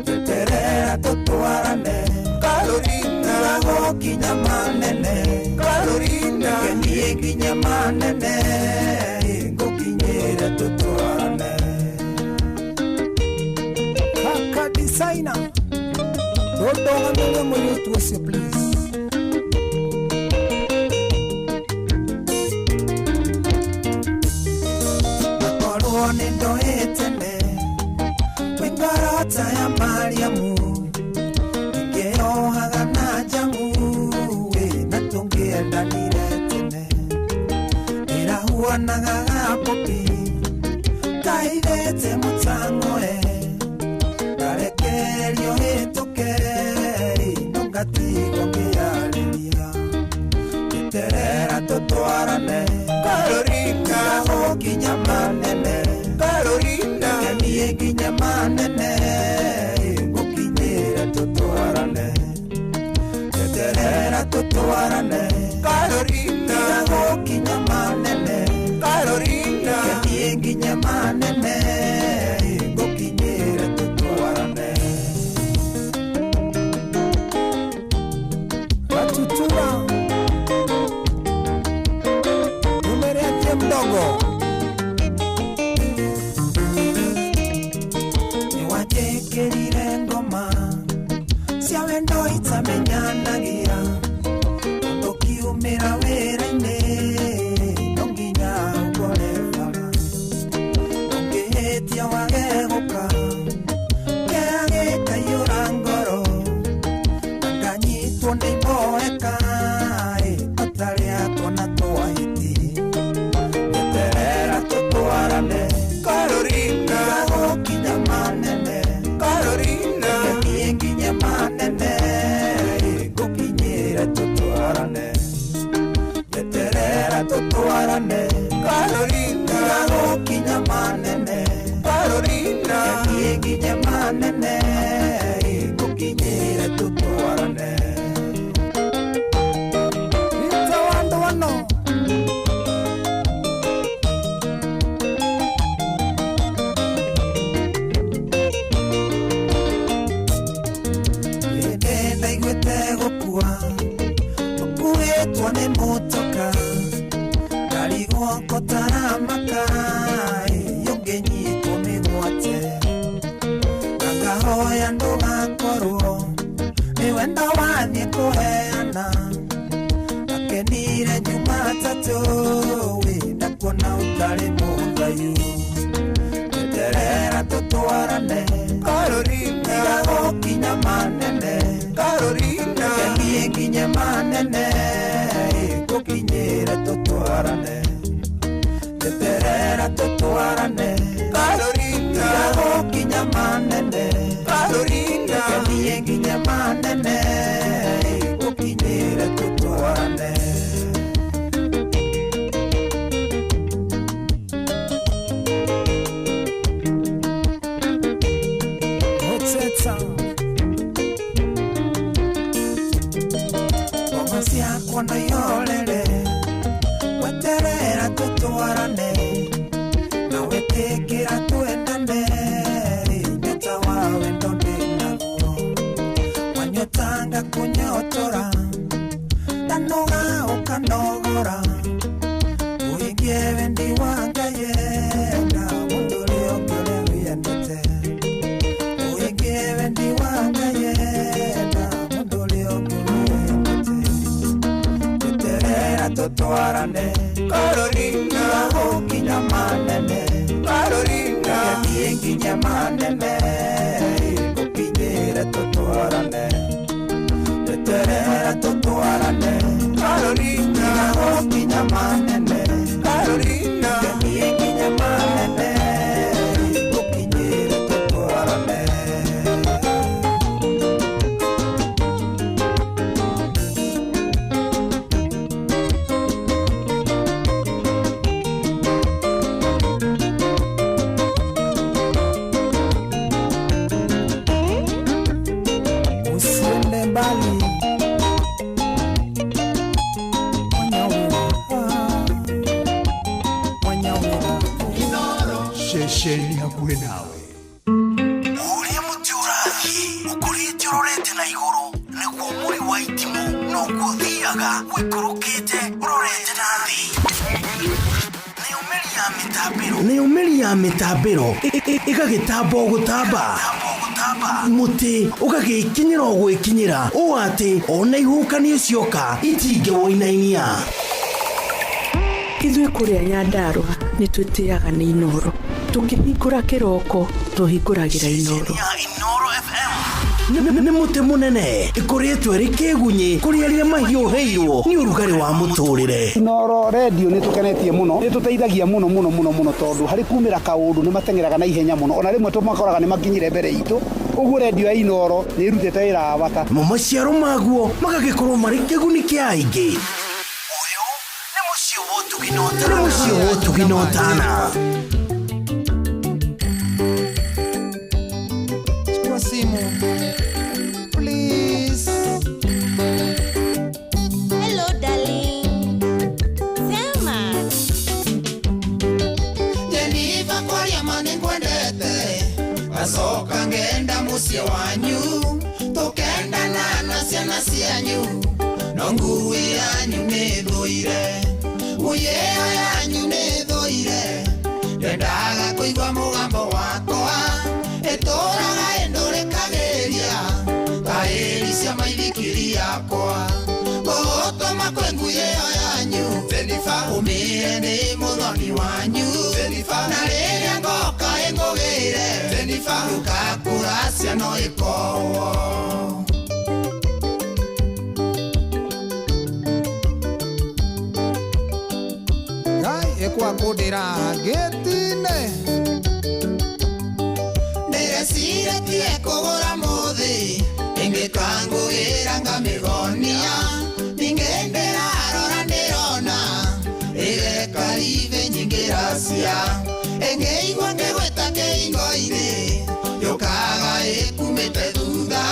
Njeterera tũtwarane Carolina Gũkinya manene Carolina Kenie nginya manene Ngũkinyĩre tũtwarane Kaka designer Ndũgamĩrie mũirĩtu ũcio please. Makorwo nĩ ndoĩ tene Wĩ ngoro ta ya Mariamu Ingĩohaga na njamu Wĩ na tũngĩendanire tene Ndĩrahuanaga gapopi Kairĩte mũtang'oe Ngarekererio hĩtũke No ngatigwo ngĩarĩria Njeterera tũtwarane Carolina Gũkinya manene Carolina Kenie nginya manene Ngũkinyĩre tũtwarane Njeterera tũtwarane Carolina Gũkinya manene Carolina Kenie nginya manene Ngũkinyĩre tũtwarane Watutura Numeretie mdogo Nĩwanjĩkĩrire ngoma cia wendo itamenyanagia Ũndũ ũkiumĩra wĩra-inĩ no nginya ũkore bara Ũngĩhĩtia wage gũka Kĩeha gĩkaiyũra ngoro Na nganyitwo nĩ iboeka O ta rĩa twana twa hiti Njeterera tũtwarane Carolina Gũkinya manene Carolina Kenie nginya manene Ngũkinyĩre tũtwarane Njeterera tũtwarane Carolina Gũkinya manene Carolina Kenie nginya manene Ngũkinyĩre tũtwarane Rita wando wano Hĩndĩ ndaiguĩte gũkua Ũkuĩtwo nĩ mũtoka Ngarigwo kũtaramaka Ũngĩnyitwo mĩgwate Na ngahoya ndũgakorwo Nĩ wendo wathiĩ kũheana Ngakenire Jumatatũ Wĩ ndakuona ũtarĩ mũthayu Njeterera tũtwarane Carolina Gũkinya manene Carolina Kenie nginya manene Ngũkinyĩre tũtwarane Njeterera tũtwarane Carolina Gũkinya manene Carolina Kenie nginya manene Ngũkinyĩre tũtwarane Mutsetsa Ngoma ciakwa no ihorere Weterera tũtwarane Na wĩtĩkĩra twendane Nyota wa wendo ndĩnaguo Wanyotanga kũnyotora Ndanoga ũkanogora Ũhingie wendi wa Ngai na mũndũ ũrĩa ũngĩ ũrĩa wĩendete Ũhingie wendi wa Ngai na mũndũ ũrĩa ũngĩ wĩendete Njeterera tũtwarane Carolina Gũkinya manene Carolina Kenie nginya manene Ngũkinyĩre tũtwarane Njeterera tũtwarane Carolina Gũkinya manene Carolina Kenie nginya manene Ngũkinyĩre tũtwarane Ceceni hakuhĩ nawe. Ũrĩa mũtĩ ũrathiĩ ũkũrĩte ũrorete na igũrũ nĩguo mũri wa itimũ noguo ũthiaga ũikũrũkĩte ũrorete na thĩ. Nĩyo mĩri ya mĩtambĩro ĩgagĩtamba o gũtamba, mũtĩ ũgagĩkinyĩra o gwĩkinyĩra ũũ atĩ ona ihuhũkanio cioka itingĩwũinainia. Ithuĩ kũrĩa Nyandarũa nĩ twĩtĩaga nĩ Inooro. Tũkĩhingũra kĩroko tũhingũragĩra Inooro. Nĩ mũtĩ mũnene ĩkũrĩtwo ĩrĩ kĩgunyĩ kũrĩ arĩa mahiũhĩirwo nĩ ũrugarĩ wa mũtũrĩre. Inooro redio nĩ tũkenetie mũno, nĩ tũteithagia mũno mũno mũno mũno tondũ harĩ kumĩra kaũndũ nĩ mateng'eraga na ihenya mũno, ona rĩmwe tũmakoraga nĩ makinyire mbere itũ. Ũguo redio ya Inooro nĩ ĩrutĩte wĩra wa bata. Namo maciaro maguo magagĩkorwo marĩ kĩguni kĩa aingĩ. Nĩ mũciĩ wa ũtugi na ũtana. Chukua simu. Please. Hello darling. Sema. Jenifa kwaria ma nĩngwendete, ngacoka ngenda mũciĩ wanyu, tũkendana na ciana cianyu, no ngui yanyu nĩ thũire, ngui ĩyo yanyu nĩ thũire, ndendaga kũigua mũgambo wakwa, ĩtũraga ĩndũrĩkagĩria ta ĩri cia maithikiri yakwa, ngũgũtũma kwĩ ngui ĩyo yanyu, ũmĩre nĩ mũthoni wanyu, na rĩrĩa ngoka ĩngũgĩre, ndũgakũra ciana ĩkowo. Ngai ĩkwakũndĩra gĩtine. Ndĩrecirĩtie kũgũra mũthĩ, ĩngĩkangũgĩra ngamĩgonia, ningĩ ndĩrarora ndĩrona ĩgeka ribĩ nyingĩracia, ĩngĩigua ngĩgwĩta kĩhingo-inĩ, yũkaga ĩkumĩte thutha,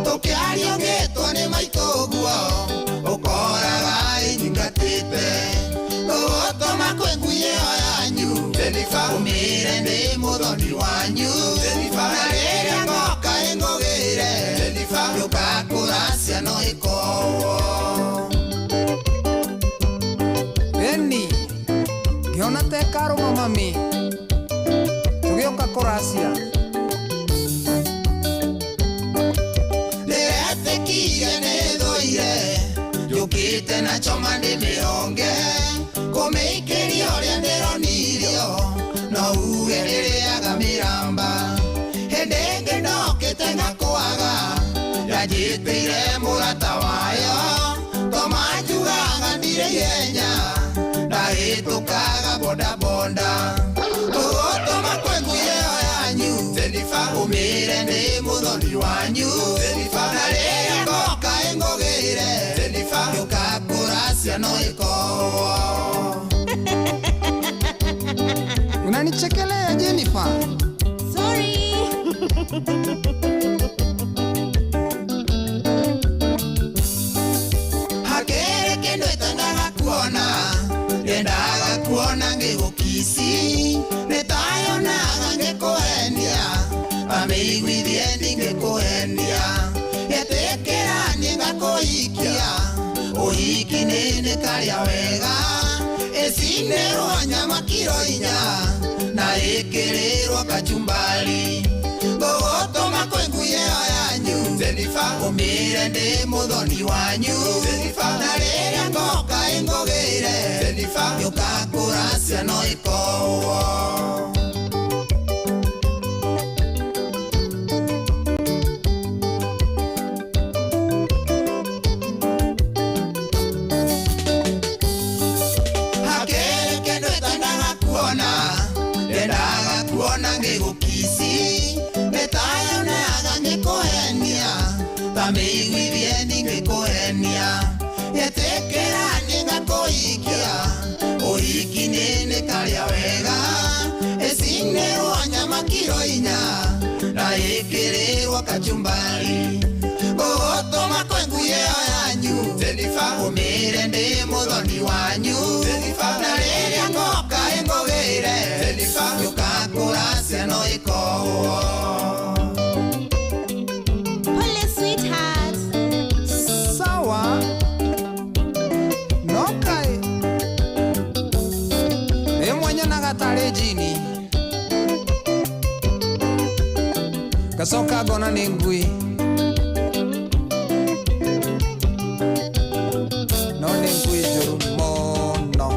tũkĩaria ngĩtwo nĩ maitũ ũguo, ũkoraga ĩnyingatĩte, ngũgũtũma kwĩ ngui ĩyo yanyu, ũmĩre nĩ mũthoni wanyu, na rĩrĩa ngoka ĩngũgĩre, ndũgakũra ciana ĩkowo. Beni, ngĩona ta ĩkarũma mami, tũgĩũka kũracia. Ndĩretĩkire nĩ thũire, njũkĩte na choma ndĩmĩonge, kũmĩikĩria ũrĩa ndĩronirio, no uge ndĩrĩaga mĩramba, hĩndĩ ĩngĩ ndokĩte ngakwaga, yanjĩtĩire mũrata wayo, toma njugaga ndirĩ ihenya, ndahĩtũkaga bondabonda, ngũgũtũma kwĩ ngui ĩyo yanyu, ũmĩre nĩ mũthoni wanyu, na rĩrĩa ngoka ĩngũgĩre, ndũgakũra ciana ĩkowo. Unanichekelea Jennifer. Sorry. Hakĩrĩ kĩndũ ĩtendaga kuona, ndendaga kuona ngĩgũkici, nĩtayonaga ngĩkũhenia, amĩiguithie ndingĩkũhenia, ĩtĩkĩra niĩ ngakũhikia, ũhiki nĩ nĩkarĩa wega, ĩcinĩrwo nyama kiro 4, na ĩkĩrĩrwo kachumbari, ngũgũtũma kwĩ ngui ĩyo yanyu, ũmĩre ndĩ mũthoni wanyu, na rĩrĩa ngoka ĩngũgĩre, ndũgakũra ciana ĩkowo. Hakĩrĩ kĩndũ ĩtendaga kuona, ndendaga kuona ngĩgũkici, nĩtayonaga ngĩkũhenia, ta mĩiguithie ndingĩkũhenia, ĩtĩkĩra niĩ ngakũhikia, ũhiki nĩ nĩkarĩa wega, ĩcinĩrwo nyama kiro 4, na ĩkĩrĩrwo kachumbari, ngũgũtũma kwĩ ngui ĩyo yanyu, ũmĩre ndĩ mũthoni wanyu, na rĩrĩa ngoka ĩngũgĩre, ndũgakũra Nyonaga tarĩ njini ngacoka ngona nĩ ngui no nĩ ngui njũru mũno.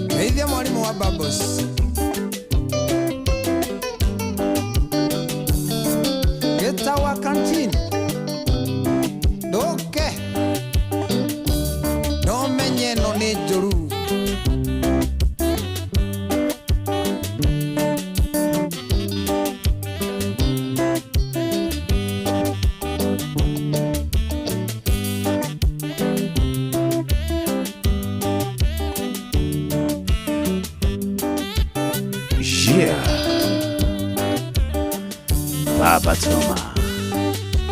Geithia mwarimũ wa Bubbles. Gĩtawa canteen ndũke no menye ĩno nĩ njũru. Yeah. Baba Toma.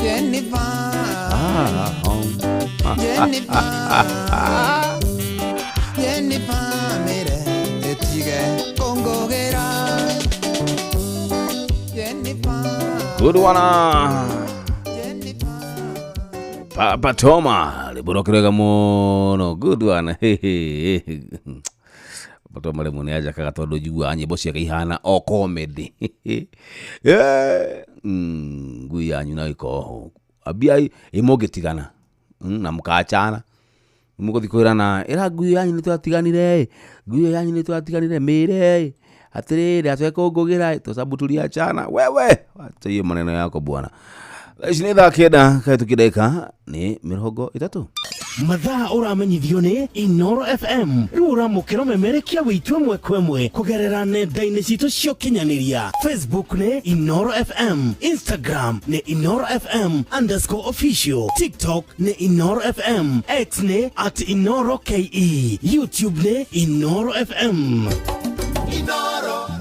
Jennifer. Ah, oh. Jennifer. Jennifer mere etige kongogera. Jennifer. Good one. Papa Toma liborokirega muno. Good one. Papa Toma rĩmwe nĩ anjakaga tondũ njiguaga nyĩmbo ciake ihana o comedy. Ngui yanyu nayo ĩkorwo ambia ĩ mũngĩtigana na mũkachana mũgũthiĩ kwĩrana ĩra ngui yanyu nĩ twatiganire, ngui yanyu nĩ twatiganire, mĩre atĩrĩrĩ atwekũngũgĩra to sababu tuliachana. Wewe acha hiyo maneno yako bwana. Thaa ici nĩ thaa 9 kahĩtũkia ndagĩka nĩ 30. Mathaa ũramenyithio nĩ Inoro FM. Rĩu ũramũkĩra ũmemerekia wĩitũ ĩmwe kwa ĩmwe kũgerera nenda-inĩ citũ cia ũkinyanĩria. Facebook nĩ Inoro FM, Instagram nĩ Inoro FM underscore official, TikTok nĩ Inoro FM, X nĩ at Inoro KE, YouTube nĩ Inoro FM.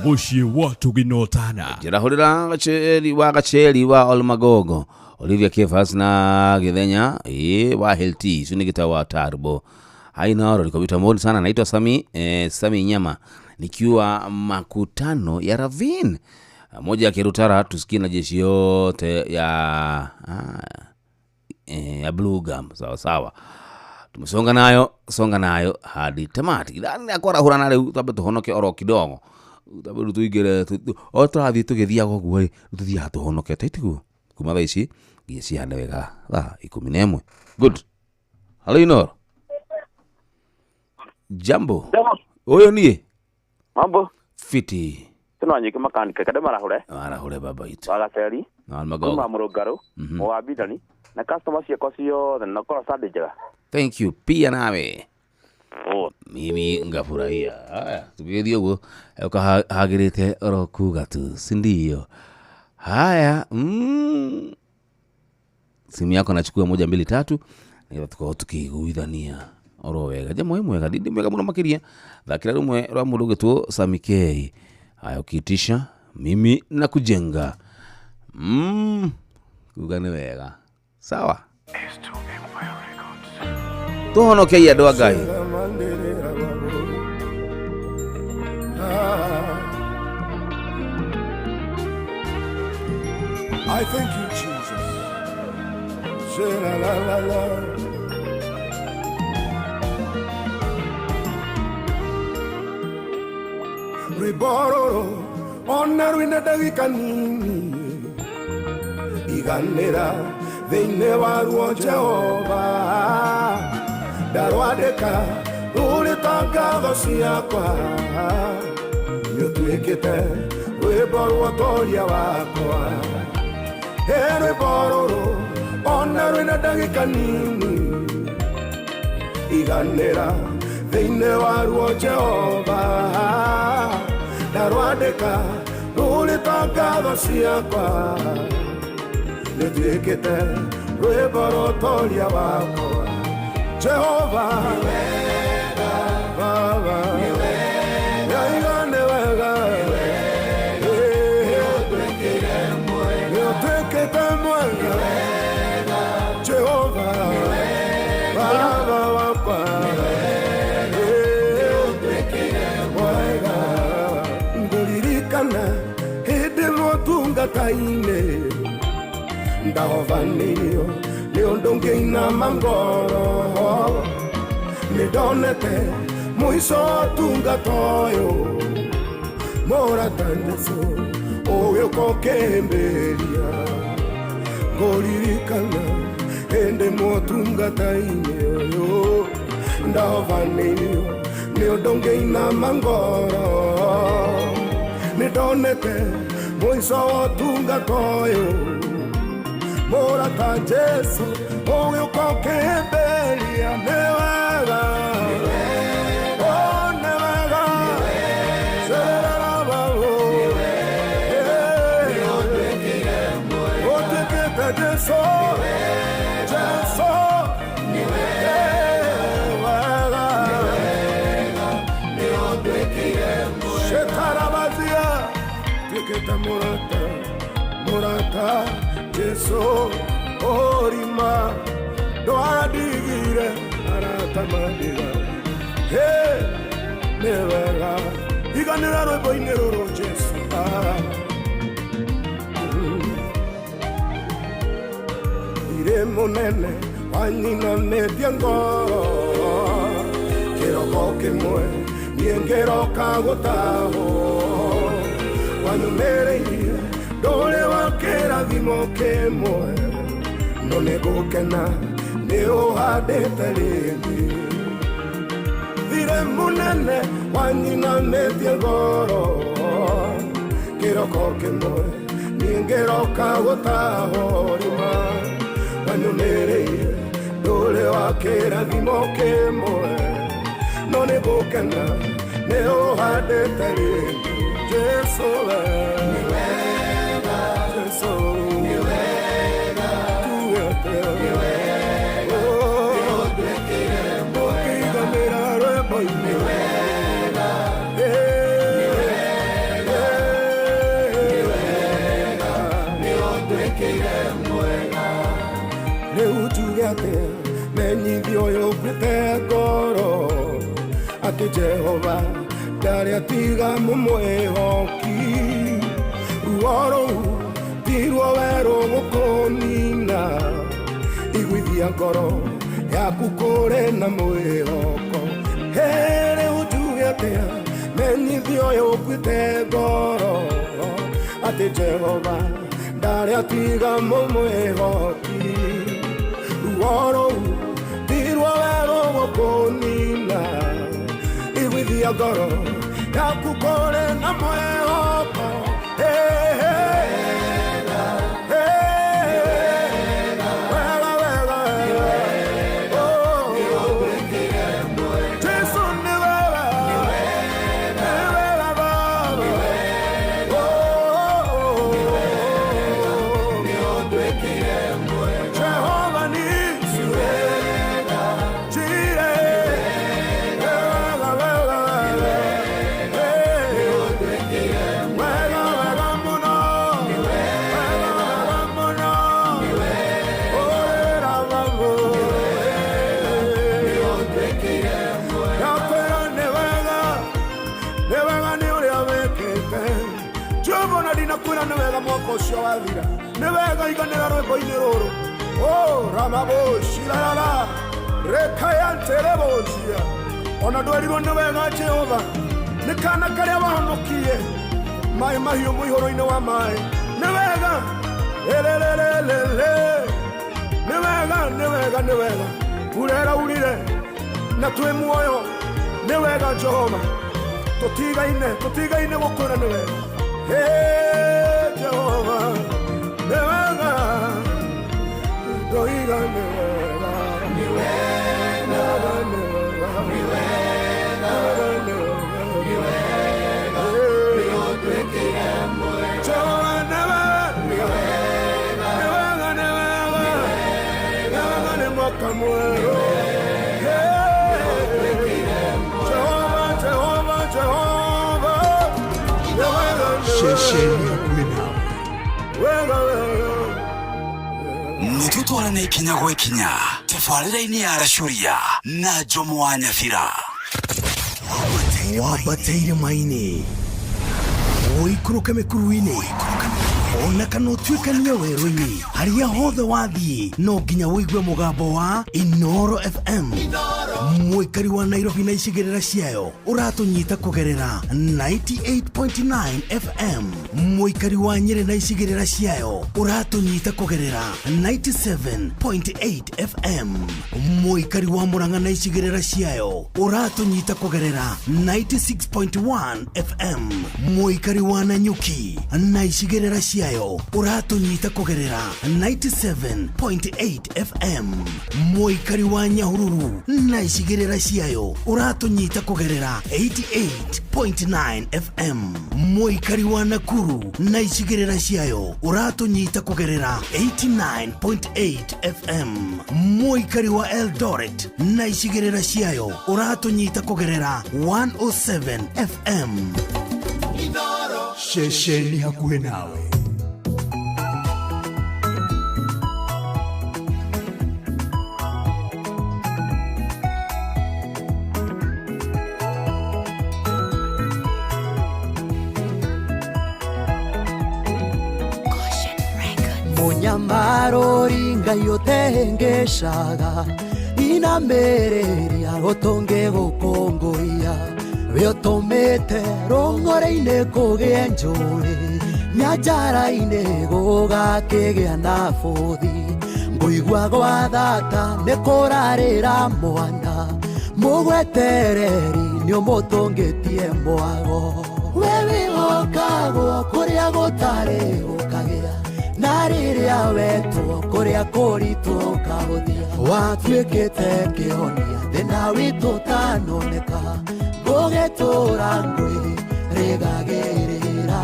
Mũciĩ wa Tũginotana. Njĩrahũrĩra gaceri wa gaceri wa Olmagogo Olivia Kefas na Githenya wa Helti sunigita wa Tarbo Hainoro liko vitamoni sana. Naitwa Sami Sami Nyama nikiwa makutano ya Ravine moja ya Kirutara, tusikie na jeshi yote ya ya Blue Gum. Sawa sawa, tumesonga nayo, songa nayo hadi tamati. Ithani akwarahũrana rĩu twambe tũhonoke oro kidogo, twambe rĩu tũingĩre o tũrathiĩ tũgĩthiaga ũguo rĩ, tũthiaga tũhonokete tiguo kuma thaa ici nginya cihane wega thaa 11. Good. Halo Inoro. Jambo. Ũyũ niĩ. Mambo. Fiti. Tino nyiki makanika kada marahure. Marahure baba itu. Wa gaceri. Na magogo. Kuma mũrũngarũ. Wa bidani na customer ciakwa ciothe na korwo Sunday njega. Thank you pia nawe. Oh. Mimi ngafurahia. Haya, tukigithia ũguo ũkahagĩrĩte oro kuga tu, si ndio? Haya, simu yako nachukua 1 2 3 nĩgetha tukorwo tukiguithania oro wega. Jambo mwega, ndindi mwega mũno makĩria. Thakĩra rũmwe rwa mũndũ ũgĩtwo Sami K. Haya, ukiitisha mimi na kujenga. Kuga nĩ wega. Sawa. Tũhonokeie andũ a Ngai. I thank you, Jesus. Say la la la la. Ribororo, ona ruina ndagĩka nini iganĩra thĩinĩ wa ruo Jehova ndarwandĩka rũrĩ ta ngatho ciakwa nĩũtuĩkĩte rwĩmbo rwa ũtoria wakwa. He rwĩmbo rũrũ ona rwĩna ndagĩka nini iganĩra thĩinĩ wa ruo Jehova ndarwandĩka rũrĩ ta ngatho ciakwa nĩnduĩkĩte rwĩmbo rwa ũtoria wakwa. Jehova nĩ wega, Baba nĩ wega, nĩ wega, nĩũtuĩkĩte mwega, Jehova Baba wakwa mwega. Ngũririkana hĩndĩ ĩmwe ũtungata-inĩ ndahovanĩirio nĩ ũndũ ngĩinama ngoro Nĩndonete mũico tungata ũyũ Mũrata Jesũ ũgĩũka ũkĩhĩmbĩria Ngũririkana hĩndĩ motungata-inĩ ũyũ Ndahovanĩirio nĩ ũndũ ngĩinama ngoro Nĩndonete mũico wa ũtungata ũyũ Mũrata Jesũ ũgĩũka ũkĩhĩmbĩria nĩ wega Oh, nĩ wega Cerera babo Ũtuĩkĩte Jesũ Jesũ nĩ wega Shetarabazia tuĩkĩte mũrata mũrata Jesũ ũrima ndwandigire arata mandiga Hey, nĩ wega iganĩra rwĩmbo-inĩ rũrũ Jesũ Ah. Irĩ mũnene wanyinamĩtie ngoro kĩroko kĩmwe niĩ ngĩroka gũtahwo wanyumĩrĩirie ndũrĩ wa kĩrathimo kĩmwe no nĩ ngũkena nĩ ũhandĩte rĩngĩ thirĩ mũnene wanyinamĩtie ngoro kĩroko kĩmwe niĩ ngĩroka gũtahwo rima wanyumĩrĩirie ndũrĩ wa kĩrathimo kĩmwe no nĩ ngũkena nĩ ũhandĩte rĩngĩ Jesũ we nĩ wega Jesũ nĩ wega tuĩte nĩ wega ũkĩiganĩra rwĩmbo-inĩ wega nĩ wega nĩ ũnduĩkĩire mwega rĩu njuge atĩa menyithio ũyũ ũkuĩte ngoro atĩ Jehova ndarĩ atiga mũmwĩhoki ruo rũu ti ruo werũ gũkũnina iguithia ngoro yaku kũrĩ na mwĩhoko Hey, rĩu njuge atĩa menyithio ũyũ ũkuĩte ngoro atĩ Jehova ndarĩ atiga mũmwĩhoki ruo rũu ti ruo werũ gũkũnina iguithia ngoro yaku kũrĩ na mwĩhoko Hey, hey. Hey. Wega, wega, wega. Oh. Jesũ nĩ wega. Nĩ wega Baba. Oh. Jehova nisi. Jireh. Wega, wega, wega. Hey. Wega, wega mũno. Wega, wega mũno. Ũrĩra babo. Ndakwĩra nĩ wega, nĩ wega nĩ ũrĩa wĩkĩte. Jehova ona ndinakwĩra nĩ wega mwaka ũcio wathira. Nĩ wega iganĩra rwĩmbo-inĩ rũrũ. Oh, ramaboshirarara rekayantereboshia ona ndwerirwo nĩ wega Jehova nĩ kana karĩa wahonokirie maĩ mahiũ mũihũro-inĩ wa maĩ nĩ wega ĩrĩrĩrĩrĩrĩ nĩ wega nĩ wega nĩ wega mbura ĩraurire na twĩ muoyo nĩ wega Jehova tũtigaine tũtigaine gũkwĩra nĩ wega Hey, Jehova nĩ wega ndoiga nĩ wega nĩ wega nĩ wega nĩ wega nĩ wega nĩ wega nĩ ũnduĩkĩire mwega Jehova nĩ wega nĩ wega nĩ wega nĩ wega nĩ mwaka mwerũ Jehova Jehova Jehova nĩ wega nĩ Ceceni hakuhĩ nawe wega wega nĩtũtwarane ikinya gwa ikinya tabarĩra-inĩ ya Racuria na Jomo wa Nyabira wambateire maini ũikũrũke mĩkuru-inĩ Ona kana ũtuĩkanie werũ-inĩ harĩa hothe wathiĩ no nginya ũigue mũgambo wa Inoro FM. Mũikari wa Nairobi na icigĩrĩra ciayo ũratũnyita kũgerera 98.9 FM. Mũikari wa Nyĩrĩ na icigĩrĩra ciayo ũratũnyita kũgerera 97.8 FM. Mũikari wa Murang'a na icigĩrĩra ciayo ũratũnyita kũgerera 96.1 FM. Mũikari wa Nanyuki na icigĩrĩra ciayo ũratũnyita kũgerera 97.8 FM. Mũikari wa Nyahururu na icigĩrĩra ciayo ũratũnyita kũgerera 88.9 FM. Mũikari wa Nakuru na icigĩrĩra ciayo ũratũnyita kũgerera 89.8 FM. Mũikari wa Eldoret na icigĩrĩra ciayo ũratũnyita kũgerera 107 FM. Ceceni hakuhĩ nawe. Munyamarori Ngai ũtehengeshaga inamĩrĩria ũtũnge gũkũngũiya we ũtũmĩte rũng'ore-inĩ kũgĩe njũĩ nyanjara-inĩ gũgakĩgĩa na bũthi ngũigua gwa thata nĩ kũrarĩra mwana mũgwetereri nĩ ũmũtũngĩtie mwago we wĩhokagwo kũrĩa gũtarĩ gũkagĩa na rĩrĩa wetwo kũrĩa kũritũ ũkahũthia watuĩkĩte kĩhonia thĩna witũ ũtanoneka ngũgĩtũra ngwĩrĩgagĩrĩra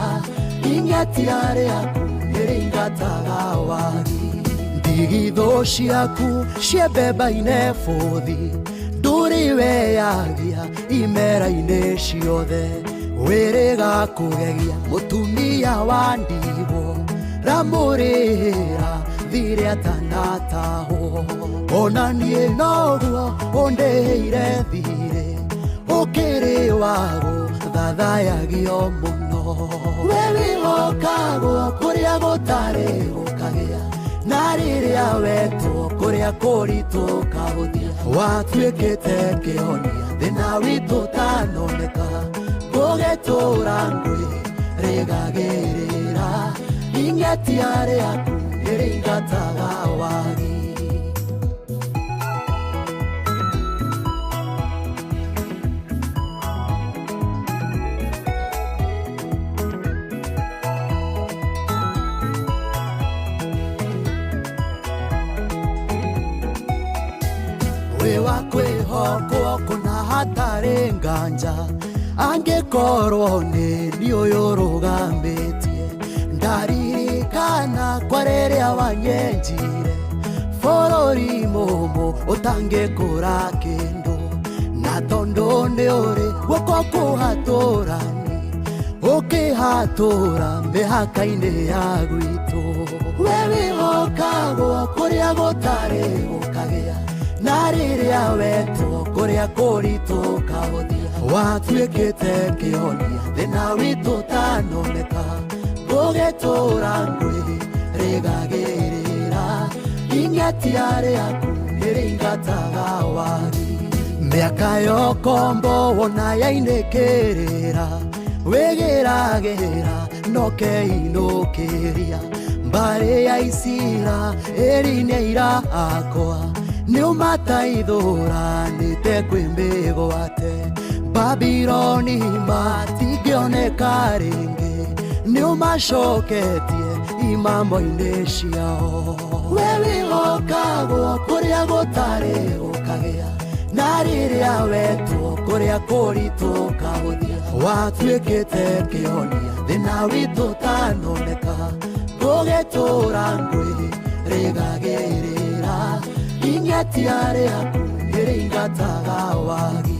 ing'atia rĩaku nĩrĩingataga wagi ndigithũ ciaku ciembemba-inĩ bũthi ndũrĩ weyagia imera-inĩ ciothe wĩrĩga kũgegia mũtumia wa ndigwo ramũrĩra thirĩ atanatahwo ona niĩ noguo ũndĩhĩire thirĩ ũkĩrĩ wago thathayagio mũno we wĩhokagwo kũrĩa gũtarĩ gũkagĩa na rĩrĩa wetwo kũrĩa kũritũ ũkahũthia watuĩkĩte kĩhonia thĩna witũ ũtanoneka ngũgĩtũra ngwĩrĩgagĩrĩra ing'atia rĩaku nĩrĩingataga wagi. Wĩ wa kwĩhokwo kũna hatarĩ nganja angĩkorwo nĩ niĩ ũyũ ũrũgamĩtie ndaririkana kwa rĩrĩa wanyenjire bũrũri mũmũ ũtangĩkũra kĩndũ na tondũ nĩ ũrĩ guoko kũhatũrani ũkĩhatũra mĩhaka-inĩ ya gwitũ we wĩhokagwo kũrĩa gũtarĩ gũkagĩa na rĩrĩa wetwo kũrĩa kũritũ ũkahũthia watuĩkĩte kĩhonia thĩna witũ ũtanoneka ngũgĩtũra ngwĩrĩgagĩrĩra ing'atia rĩaku nĩrĩingataga wagi mĩaka yokombo wona yainĩkĩrĩra wĩgĩragĩra nokeinũkĩria mbarĩ ya Isiraeli nĩ aira akwa nĩũmataithũranĩte kwĩ mĩgwate Babiloni matingĩoneka rĩngĩ nĩũmacoketie imamo-inĩ ciao we wĩhokagwo kũrĩa gũtarĩ gũkagĩa na rĩrĩa wetwo kũrĩa kũritũ ũkahũthia watuĩkĩte kĩhonia thĩna witũ ũtanoneka ngũgĩtũra ngwĩrĩgagĩrĩra ing'atia rĩaku nĩrĩingataga wagi.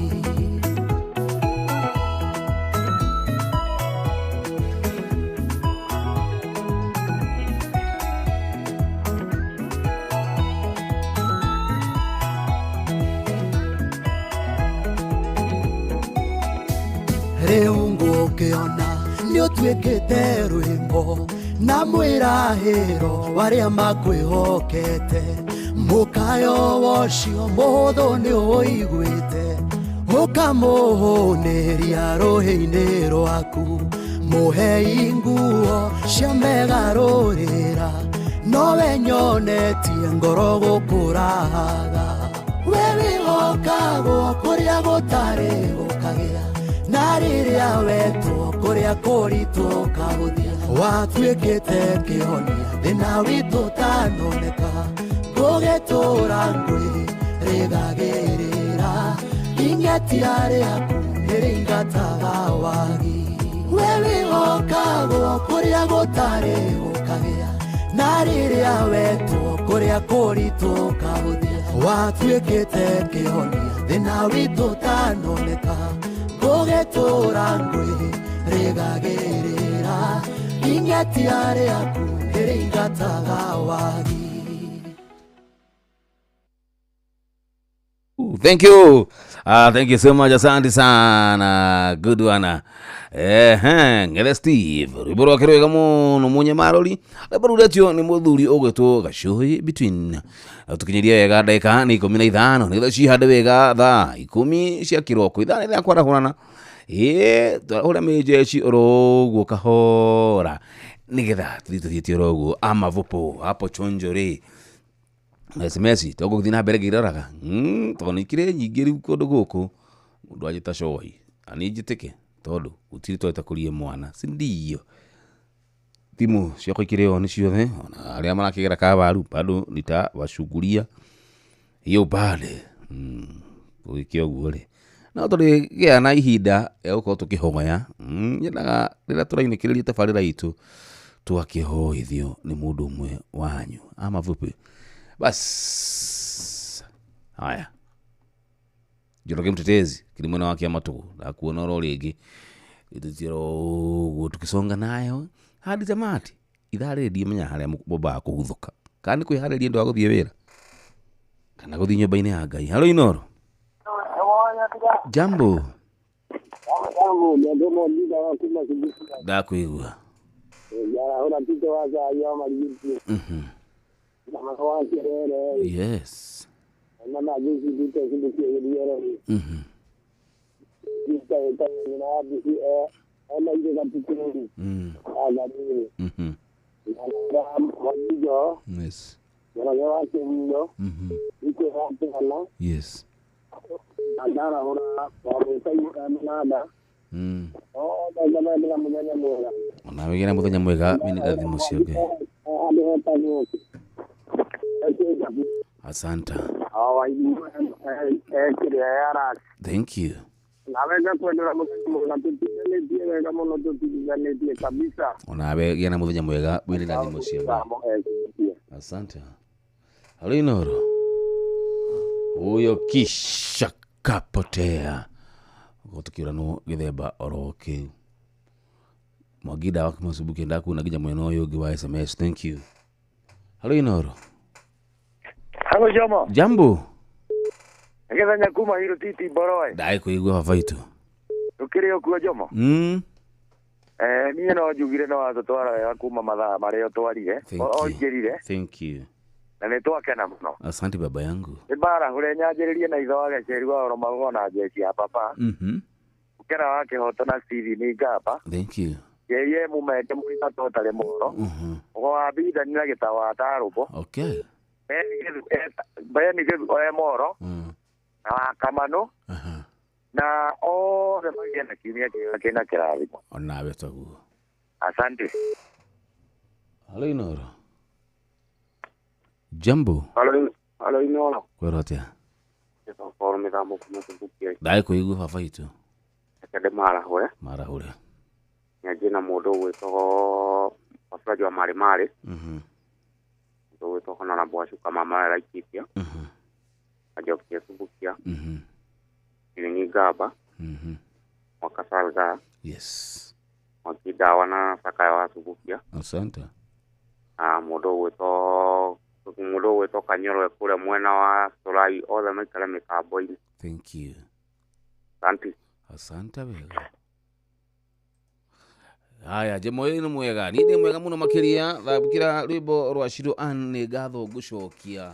Rĩu ngũkĩona nĩ ũtuĩkĩte rwĩmbo Na mwĩrahĩro warĩa makwĩhokete mũkayo wocio mũhũthũ nĩ ũiguĩte ũkamũhũnĩria rũhĩ-inĩ rwaku mũhei nguo cia megarũrĩra nowe nyonetie ngoro gũkũraga we wĩhokagwo kũrĩa gũtarĩ gũkagĩa na rĩrĩa wetwo kũrĩa kũritũ ũkagũthia watuĩkĩte kĩhonia thĩna witũ ũtanoneka ngũgĩtũra ngwĩrĩgagĩrĩra ing'etia rĩaku nĩrĩingataga wagi we wĩhokagwo kũrĩa gũtarĩ gũkagĩa na rĩrĩa wetwo kũrĩa kũritũ ũkahũthia watuĩkĩte kĩhonia thĩna witũ ũtanoneka ngũgĩtũra ngwĩrĩgagĩrĩra ing'etia rĩaku nĩrĩingataga wagi. Thank you. Thank you so much. Asante sana. Good one. Ng'ethe Steve. Rwĩmbo rwake rwega mũno mũnyamarũri. Rwĩmbo rũretio nĩ mũthuri ũgwĩtwo Gacũhĩ Between. Tũkinyirie wega ndagĩka nĩ 15 nĩgetha cihande wega thaa 10 cia kĩroko. Ithaa nĩ rĩa kwarahũrana. Ĩĩ, twarahũra mĩnjeci oro ũguo kahora nĩgetha tũthiĩ tũthiĩte oro ũguo amavupo hapo chonjo rĩ. SMS togũthiĩ na mbere ngĩroraga tondũ nĩ ikĩrĩ nyingĩ rĩu kũndũ gũkũ mũndũ anjĩta cohi na niĩ njĩtĩke tondũ gũtirĩ twahota kũria mwana si ndio thimũ ciakwa ikĩrĩ on ciothe ona arĩa marakĩgera kawaru bado nitawashughulia hiyo upande gũgĩkĩa ũguo rĩ no tũrĩgĩa na ihinda rĩa gũkorwo tũkĩhoya nyendaga rĩrĩa tũrainĩkĩrĩria tabarĩra itũ tũgakĩhoithio nĩ mũndũ ũmwe wanyu ama vipi. Bas haya Njoroge Mtetezi kilimwena wake amatugu na kuona oro rĩngĩ ĩtũtiro ũguo tukisonga nayo hadi tamati ithaa rĩrĩ ndimenya harĩa mũmbaga kũguthũka kana nĩ kwĩharĩria ndũ wa gũthiĩ wĩra kana gũthiĩ nyũmba-inĩ ya Ngai. Halo Inoro. Jambo. Ndakwĩigua. Yes. Yes. Yes. Ona wĩgĩre mũthenya mwega mimi ndathimũ ciothe. Asante. Thank you. Onawe gĩa na mũthenya mwega wĩrĩ na thimũ ciothe. Asante. Halo Inoro. Huyo kisha kapotea. Gũtũkĩũranwo gĩthemba oro kĩu. Mwagida wa Kimasubuki ndakuona nginya mwena ũyũ ũngĩ wa SMS. Thank you. Halo Inoro. Halo Jomo. Jambo. Ngetha kuma hiro titi boroe. Ndai kuigua baba itu. Tukiri okuo Jomo. Niĩ no njugire no watũtwara wega kuma mathaa marĩa ũtwarire. Onjĩrire. Thank you. Na nĩ twakena mũno. Asante baba yangu. Nĩ mbarahũre nyanjĩrĩrie na ithe wa Gaceri wa oro magogo na jeshi ya papa. Ũkera wa kĩhoto na Steve Ngamba. Thank you. Yeye mumeke mũrita totale mũno. Ũgo wa Bidani na gĩta wa Tarũbo. Okay. Beni gĩthu oe moro. Na wa Kamano. Na othe magĩe na kiumia kĩega kĩna kĩrathimo. Onawe taguo. Asante. Halo Inoro. Jambo. Halo Inoro. Kwĩrwo atĩa? Gĩtokoro mĩthambo kuma Subukia. Ndai kũigua baba itũ. Reke ndĩmarahũre. Marahũre. Nyanjie na mũndũ ũgwĩtwo Wafulaji wa Marĩ Marĩ. Mũndũ ũgwĩtwo Honorable Wacuka Mama Laikipia. Ajokia Subukia. Iringi Gaba. Mwakasalga. Yes. Mwakidawa na Sakaya wa Subukia. Asante. Mũndũ ũgwĩtwo Kanyoro kũrĩa mwena wa Solai othe maikare mĩtambo-inĩ. Thank you. Asante. Asante wega. Haya, Jemoyo nĩ mwega, niĩ ndĩ mwega mũno makĩria. Thambũkĩra rwĩmbo rwa Shiro Ann, nĩ ngatho ngũcokia.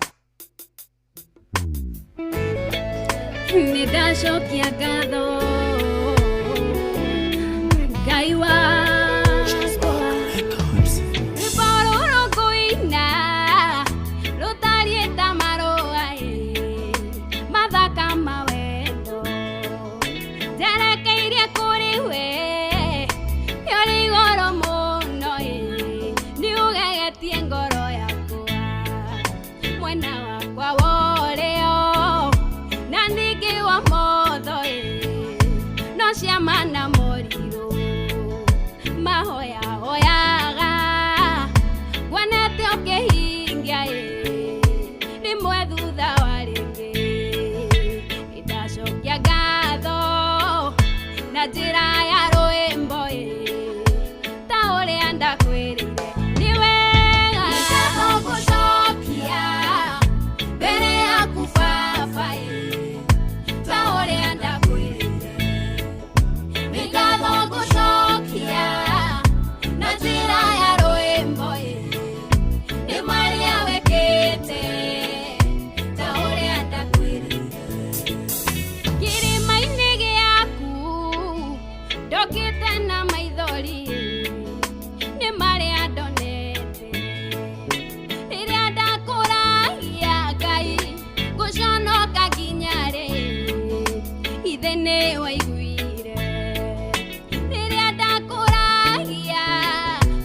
Nĩ ndacokia ngatho Ngai wakwa. Rwĩmbo rũrũ ngũina rũtariĩ ta marũa ĩ, mathaka ma wendo njerekeirie kũrĩ we, nĩ ũrĩ igũrũ mũno ĩ, nĩ ũgegetie ngoro yakwa mwena wakwa wa ũrĩo na ningĩ wa motho ĩ, no ciama na morirũ mahoyahoyaga wonete ũkĩhingia ĩ, rĩmwe thutha wa rĩngĩ. Nĩndacokia ngatho na njĩra ya rwĩmbo ĩ, ta ũrĩa ndakwĩrire nĩ wega. Nĩ ngatho ngũcokia mbere yaku baba ĩ, ta ũrĩa ndakwĩrire. Nĩ ngatho ngũcokia na njĩra ya rwĩmbo ĩ, nĩ marĩa wĩkĩte, ta ũrĩa ndakwĩrire. Kĩrĩma-inĩ gĩaku ndokĩte na maithori, nĩ marĩa ndonete rĩrĩa ndakũragia Ngai, ngũconoka nginya rĩ, ithe nĩ waiguire. Rĩrĩa ndakũragia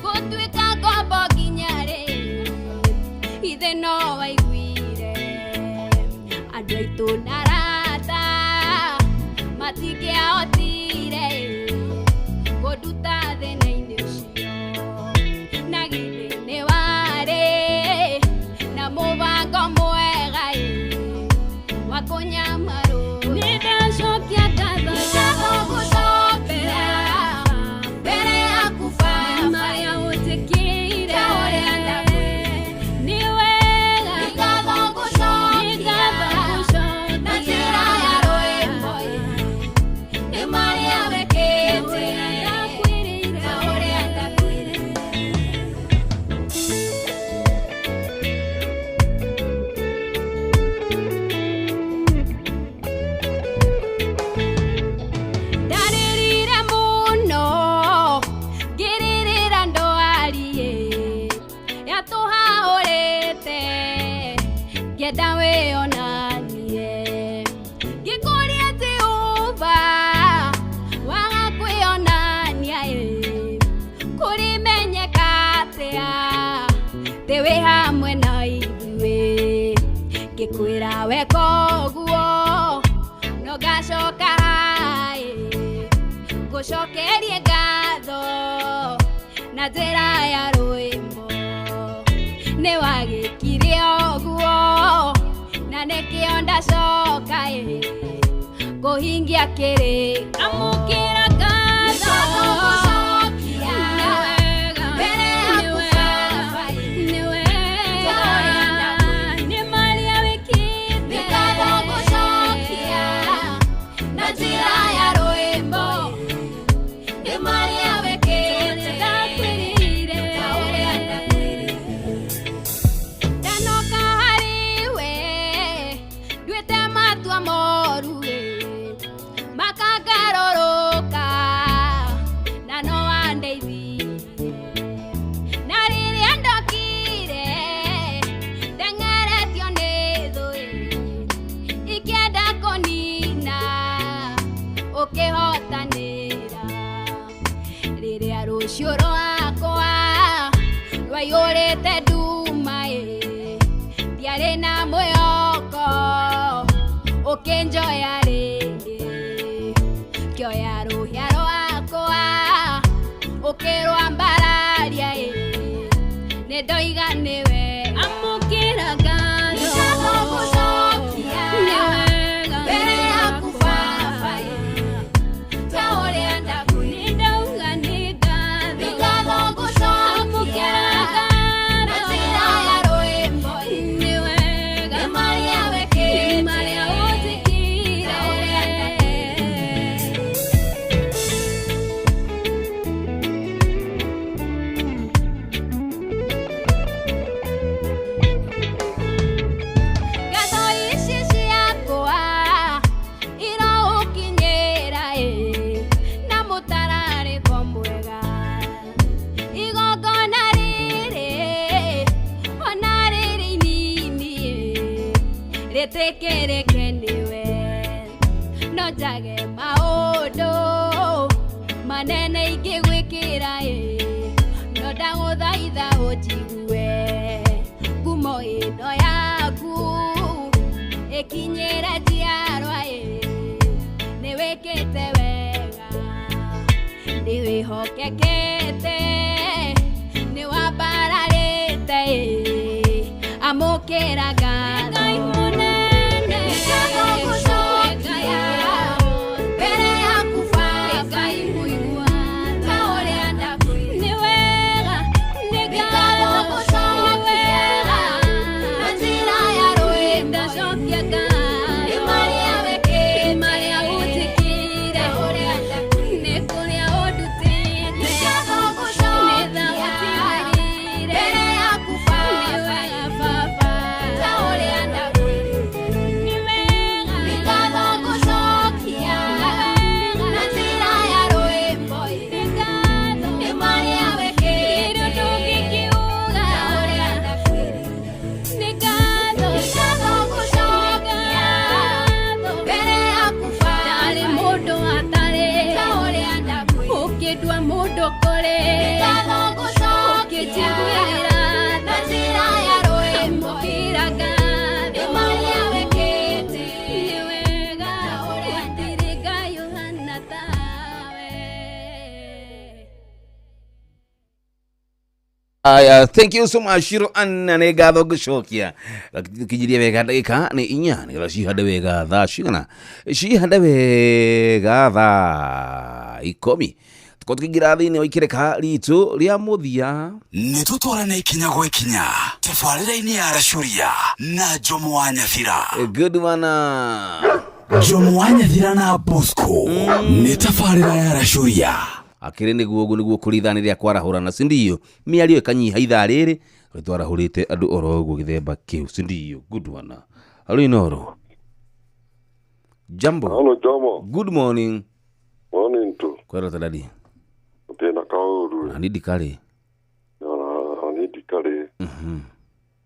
gũtuĩka ngombo nginya rĩ, ithe no waiguire. Andũ aitũ na arata matingĩahotire kũnduta thĩna-inĩ ũcio, na githĩ nĩ warĩ na mũbango mwega ĩ, wa kũnyamarwo. Nĩ ndacokia ngatho, nĩ ngatho ngũcokia mbere yaku baba, marĩa ũnjĩkĩire, ta ũrĩa ndakwĩrire. Nĩ wega, nĩ ngatho ngũcokia na njĩra ya rwĩmbo ĩ, nĩ marĩa wĩkĩte, ta ũrĩa ndakwĩrire. Ndarĩrire mũno ngĩrĩrĩra ndwari ĩ, yatũhaũrĩte, ngĩenda wĩonanie, ngĩkũria Jehova waga kwĩonania ĩ, kũrĩmenyeka atĩa atĩ wĩ hamwe na ithuĩ. Ngĩkwĩra weka ũguo no ngacoka ĩ, ngũcokerie ngatho na njĩra ya rwĩmbo. Nĩ wagĩkire ũguo na nĩkĩo ndacoka ĩ, kũhingia kĩrĩ amũkĩra ngatho mbere yaku baba ĩ, nĩ wega, nĩ marĩa wĩkĩte. Nĩ ngatho ngũcokia na njĩra ya rwĩmbo, nĩ marĩa wĩkĩte, ndakwĩrire, ta ũrĩa ndakwĩrire. Ndanoka harĩ we nduĩte matua moru ĩ, makangarũrũka na no wandeithirie. Na rĩrĩa ndokire ndeng'eretio nĩ thũ ĩ, ikĩenda kũnina, ũkĩhotanĩra. Rĩrĩa rũciũ rwakwa rwaiyũrĩte nduma ĩ, ndiarĩ na mwĩhoko, ũkĩnjoya rĩngĩ, ngĩoya rũhĩa rwakwa ũkĩrwambararia ĩ, nĩ ndoiga nĩwe. Amũkĩra ngatho, ngatho ngũcokia mbere yaku baba ĩ, ta ũrĩa ndakwĩrire. Nĩ ndauga nĩ ngatho, nĩ ngatho ngũcokia na njĩra ya rwĩmbo ĩ, nĩ wega, nĩ marĩa wĩkĩte, nĩ marĩa ũnjĩkĩire, ta ngenyeke nĩwe no njage maũndũ manene ingĩgwĩkĩra ĩ no ndagũthaitha ũnjigue ngumo ĩno yaku ĩkinyĩre njiarwa ĩ nĩwĩkĩte wega nĩwĩhokekete nĩwambararĩte ĩ amũkĩra ngatho Ngai mũnene nĩngũcokia mbere yaku Baba mũigua ta ũrĩa ndakwĩra nĩ wega nĩ ngatho gũcokia na njĩra ya rwĩmbo ndacokia ngatho nĩ marĩa wĩkĩte marĩa ũnjĩkĩire nĩ kũrĩa ũndutĩte nĩ ngatho gũcokia mbere yaku Baba ta ũrĩa ndakwĩra nĩ wega nĩ ngatho gũcokia na njĩra ya rwĩmbo nĩ marĩa wĩkĩte ndũngĩkiuga ta ũrĩa ndakwĩra nĩ ngatho gũcokia mbere yaku Baba ndarĩ mũndũ atarĩ ta ũrĩa ndakwĩra ũkĩndua mũndũ kũrĩ nĩ ngatho gũcokia ũkĩnjiguĩra na njĩra ya rwĩmbo amũkĩra ngatho nĩ marĩa wĩkĩte nĩ wega gũtirĩ Ngai ũhana tawe. Aya, thank you so much Shiro Anna nĩ ngatho ngũcokia tukinyirie wega ndagĩka nĩ inya nĩgetha cihande wega thaa cigana cihande wega thaa 10 tukorwo tukĩingĩra thĩinĩ wa ikĩrĩka ritũ rĩa mũthia. Nĩ tũtwarane ikinya gwa ikinya tabarĩra-inĩ ya Racuria na Jomo wa Nyathira. Good one. Jomo wa Nyathira na Bosco nĩ tabarĩra ya Racuria. Akĩrĩ nĩguo ũguo nĩguo kũrĩ ithaa rĩrĩa kwarahũrana sindio mĩario ĩkanyiha ithaa rĩrĩ twarahũrĩte andũ oro ũguo gĩthemba kĩu sindio. Good one. Halo Inoro. Jambo. Halo Jomo. Good morning. Morning tu. Kwera tadadi. Tena kauru. Ani dikare. Ona ani dikare.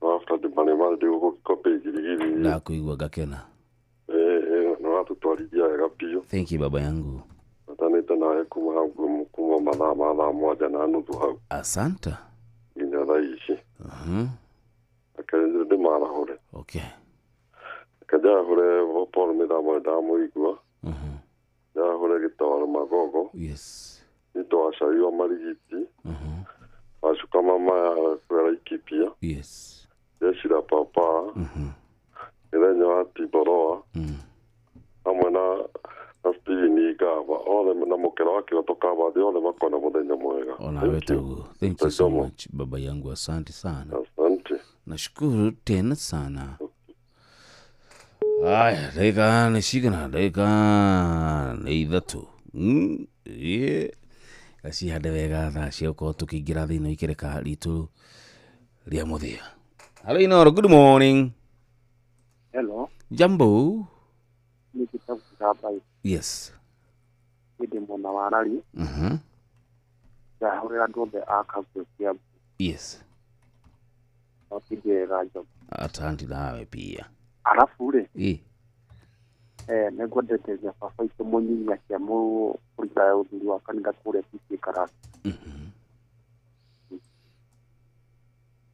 After the money man de uko kope girigiri. Ndakuigua ngakena. No atutwarithia wega biũ. Thank you baba yangu. Atanĩte nawe kuma hau kuma mathaa ma thaa 1:30 hau. Asante. Nginya thaa ici. Reke ndĩmarahũre. Okay. Reke njarahũre Paul Mĩthamo ndamũigua. Njarahũre Gĩtawaro Magogo. Yes. Nito wacai wa Marigiti. Wacuka mama ya Laikipia. Yes. Jecira papa. Gĩthenya wa Tiboroa. Hamwe na Steven Ngava othe na mũkĩra wa Kĩroto Kavathi othe makona mũthenya mwega. Ona wewe tagu. Thank you so much baba yangu, asante sana. Asante. Nashukuru tena sana. Aya, dakika nĩ cigana? Dakika nĩ 3. Gacihande wega thaa cia gũkorwo tũkĩingĩra thĩinĩ wa ikĩrĩka ritũ rĩa mũthia. Hello Inoro, good morning. Hello. Jambo. Nĩ kitabu gĩthambai. Yes. Ndĩ mwena wa Rari. Ndahũrĩra andũ othe a Kagwe Kiambu. Yes. Nokindĩrĩra Jomo. Asante nawe pia. Arabu rĩ, nĩ ngwendeteria baba itũ mũnyinyi akĩamũrwo kũruta ũthuri wa kanitha kũrĩa PCEA Karatu.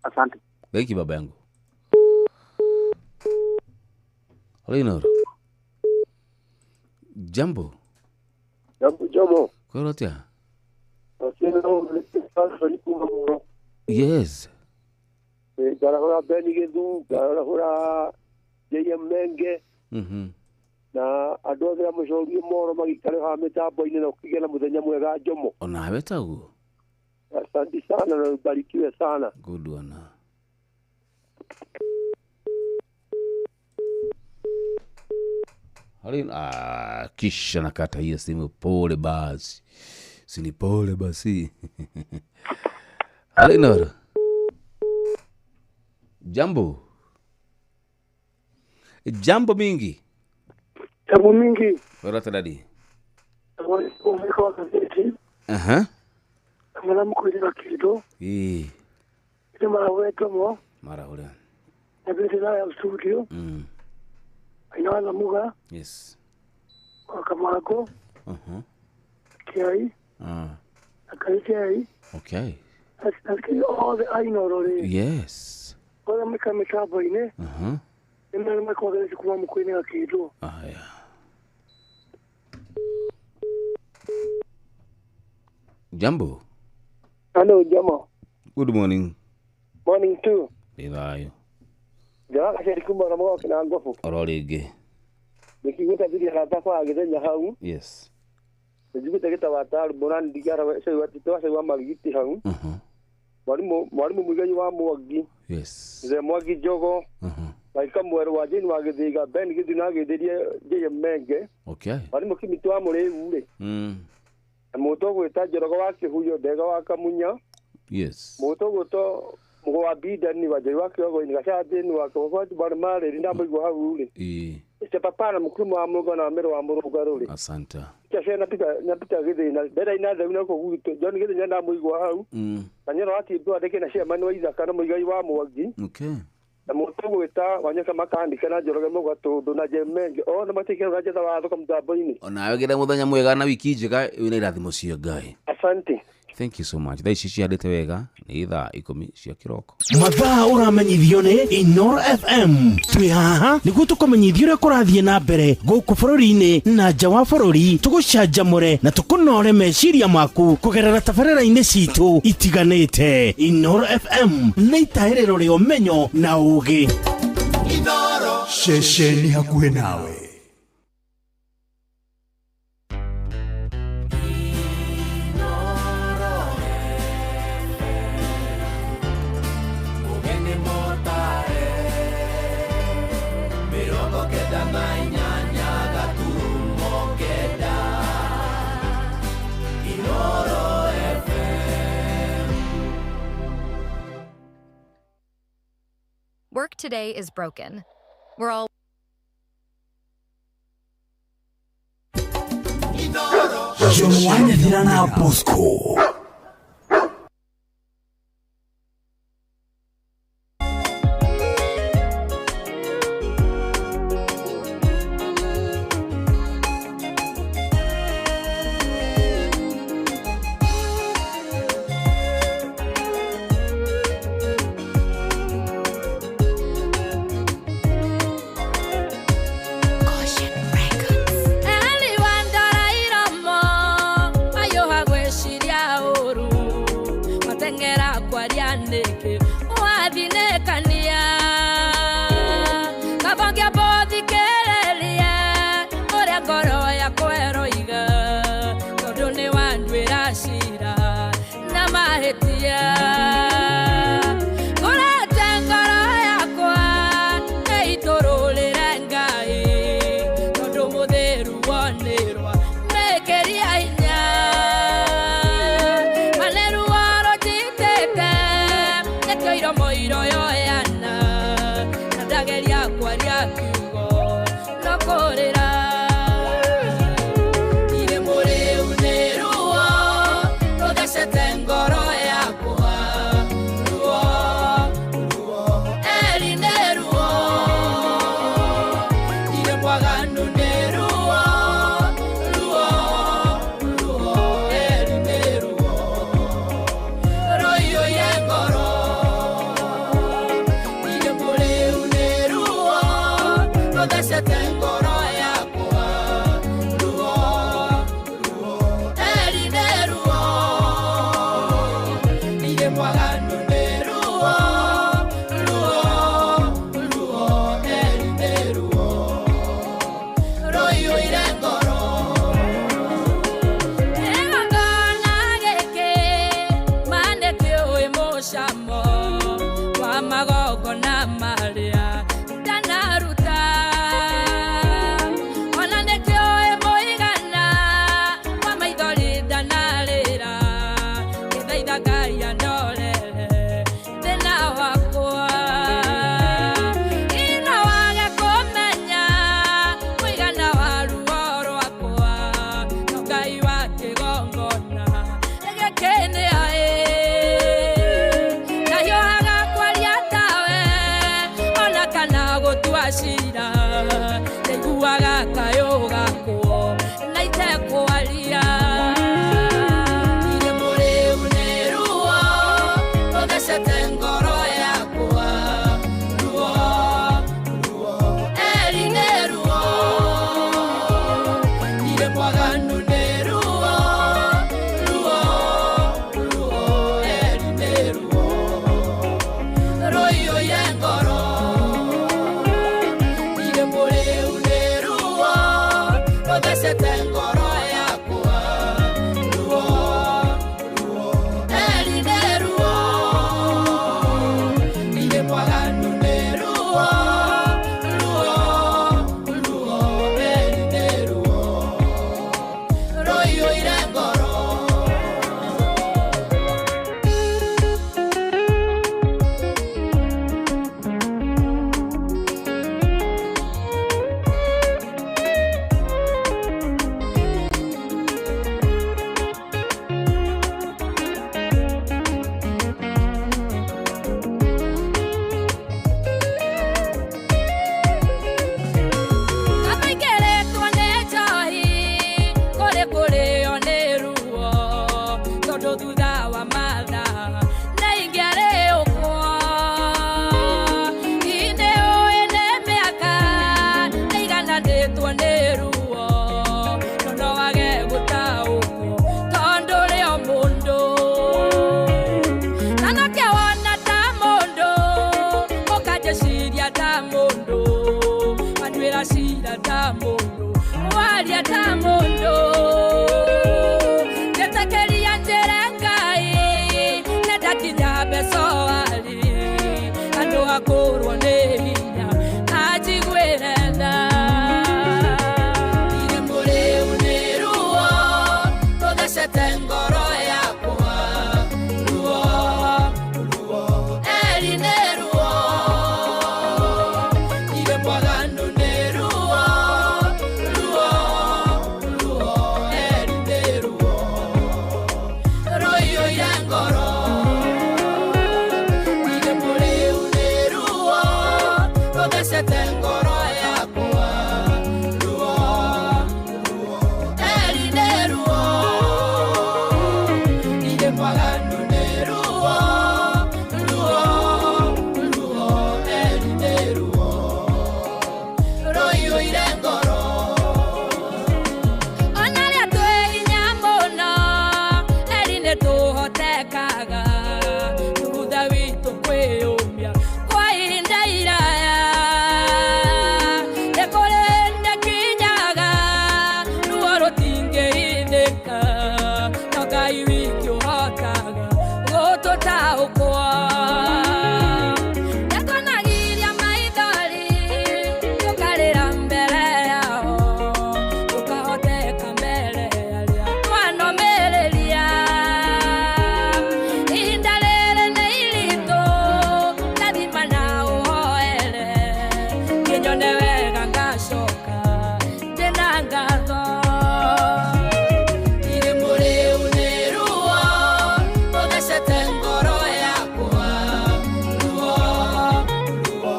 Asante. Thank you baba yangu. Hello Inoro. Jambo. Jambo Jomo. Kwero atia? Yes. Ngarahũra Beni Gĩthu, ngarahũra JM Menge. Na andũ othe a mũcorie moro magĩikare haha mĩtambo-inĩ na ũkĩgĩa na mũthenya mwega Jomo. Onawe taguo. Asante sana na ubarikiwe sana. Good one. Kisha nakata hiyo simu. Pole basi. Sini pole basi. Halo Inoro. Jambo. Jambo mingi. Jambo mingi. Orata dadi. Umeko gazeti. Mwana mkwirira kido. Ile mara wetu mo. Mara ule. Na vile na studio. Kaina wa Thamuga, Yes. wa Kamango, Kiai, Ah. na Kai Kiai, Okay. na athikĩrĩria othe a Inooro rĩ, Yes. othe maikara mĩtambo-inĩ, nĩ mega makwagĩrĩte kuma mũkũinĩ gakĩndwo. Aya. Jambo. Hello, Jomo. Good morning. Morning too. Nĩ thayũ. Njaraga ceri kuma na mwoke na ngobu. Oro rĩngĩ. Nikiguta thiri arata kwa githenya hau. Yes. Nijiguta gita wataru mbona ndigara cei wa tito cei wa marigiti hau. Mwarimu mwarimu muigai wa Mwangi. Yes. Mzee Mwangi Njogo. Maika mwerũ wa Jane wa Githiga Ben Githu na githirie J Menge. Okay. Mwarimu Kimitu wa Mũrĩu rĩ. Na mũtũ gwĩta Njorogo wa Kĩhuyo Ndega wa Kamunya. Yes. Mũtũ gwĩtwo Mũgo wa Bidani wa Njeri wa Kĩogo-inĩ Gacatĩni wa Kĩbaba Barmarĩ ndamũigua hau rĩ. Ĩĩ. Mr. Papana mukuru wa Mũrũnga na Mĩrũ wa Mũrũnga rĩ. Asante. Chace napita napita githina ndera ina theu na kũu gwitũ John Githenya ndamũigua hau. Na Nyoro wa Timbũ andĩke na chairman wa Ithaka na Mũigai wa Mwangi. Okay. Na mũtũ gwĩta Wanyaka Makandika na Njoroge Mũgatũndũ na Jemenge othe matikĩrwo na njetha watho kamũtambo-inĩ. Onawe gĩra mũthenya mwega na wiki njega wĩna irathimo cia Ngai. Asante. Thank you so much. Thaa ici cihandĩte wega nĩ thaa 10 cia kĩroko. Mathaa ũramenyithio nĩ Inoro FM. Twĩ haha nĩguo tũkũmenyithia ũrĩa kũrathiĩ na mbere gũkũ bũrũri-inĩ na nja wa bũrũri, tũgũcanjamũre na tũkũnore meciria maku kũgerera tabarĩra-inĩ citũ itiganĩte. Inoro FM nĩ itahĩrĩro rĩa ũmenyo na ũũgĩ. Ceceni hakuhĩ nawe. Ũgeni mũtare 98.9 Inooro FM. Work today is broken. We're all John Wanyathira na Bosco. Eliwandora iromo mayũha gwĩciria ũru mateng'era kwaria nĩkĩ wathinĩkania kaba ngĩambũthikĩrĩrie ũrĩa ngoro yakwa ĩroiga tondũ nĩ wanduĩra cira na mahĩtia ngũrete ngoro yakwa ĩitũrũrĩre Ngai tondũ mũthĩru wonĩrwa mĩkĩria hinya maneru waro njitĩte nĩkĩo iromo iroyoyana na ndageria kwaria kiugo no kũrĩra. maiguaga kayũ gakwo na itekwaria. Irĩ mũrĩu nĩ ruo rũthecete ngoro yakwa, ruo ruo eri nĩ ruo. Irĩ mwaganu nĩ ruo ruo ruo eri nĩ ruo rũiyũire ngoro. Irĩ mũrĩu nĩ ruo rũthecete ngoro yakwa, ruo ruo eri nĩ ruo. Irĩ mwaganu nĩ ruo ruo ruo eri nĩ ruo rũiyũire ngoro. Kamaingĩrĩtwo nĩ njohi kũrĩ kũrĩo nĩ ruo, tondũ thutha wa mathaa nĩ ingĩarĩũkwo. Nĩ ũĩ nĩ mĩaka ĩigananĩtwo nĩ ruo, no no wage gũtaũkwo tondũ ũrĩ o mũndũ. Na nokĩo wona ta mũndũ ũkanjĩciria ta mũndũ, anduĩra cira ta mũndũ, waria ta mũndũ. Njĩtĩkĩria njĩre Ngai nĩndakinya mbecoari, andũ akũrwo nĩ hinya anjiguĩre tha. Irĩ mũrĩu nĩ ruo rũthecete ngoro yakwa, ruo ruo eri nĩ ruo. Irĩ mwaganu nĩ ruo ruo ruo eri nĩ ruo rũiyũire ngoro. Irĩ mũrĩu nĩ ruo rũthecete ngoro yakwa, ruo ruo eri nĩ ruo. Irĩ mwaganu nĩ ruo ruo ruo eri nĩ ruo rũiyũire ngoro. Ona rĩa twĩ hinya mũno eri nĩ tũhotekaga, thutha witũ kwĩyũmia kwa ihinda iraya. Nĩ kũrĩ nĩkinyaga ruo rũtingĩhithĩka, no Ngai wiki ũhotaga gũtũtaũkwo. Nĩtuonagiria maithori tũkarĩra mbere yao, tũkahoteka mbere arĩa twanomĩrĩria. Ihinda rĩrĩ nĩ iritũ ndathima na ũhoere, kĩnyone wega ngacoka ndĩna ngatho. Irĩ mũrĩu nĩ ruo rũthecete ngoro yakwa, ruo ruo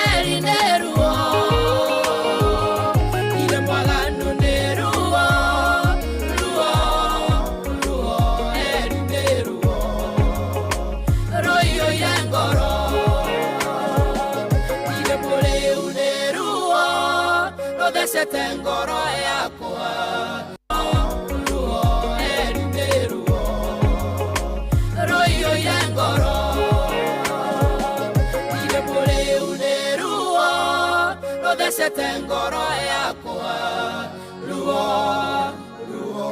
eri nĩ ruo. Irĩ mwaganu nĩ ruo ruo ruo eri nĩ ruo rũiyũire ngoro. Irĩ mũrĩu nĩ ruo rũthecete ngoro yakwa, ruo eri nĩ ruo rũiyũire ngoro. Irĩ mũrĩu nĩ ruo rũthecete ngoro yakwa, ruo ruo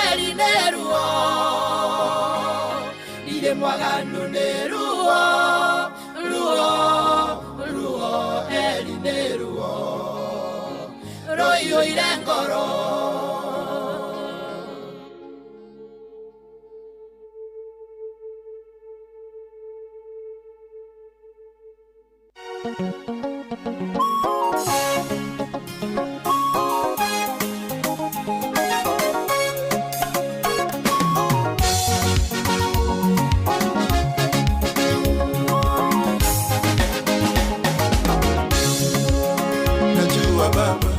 eri nĩ ruo. Irĩ mwaganu nĩ ruo ruo ruo eri nĩ ruo rũiyũire ngoro. Najua baba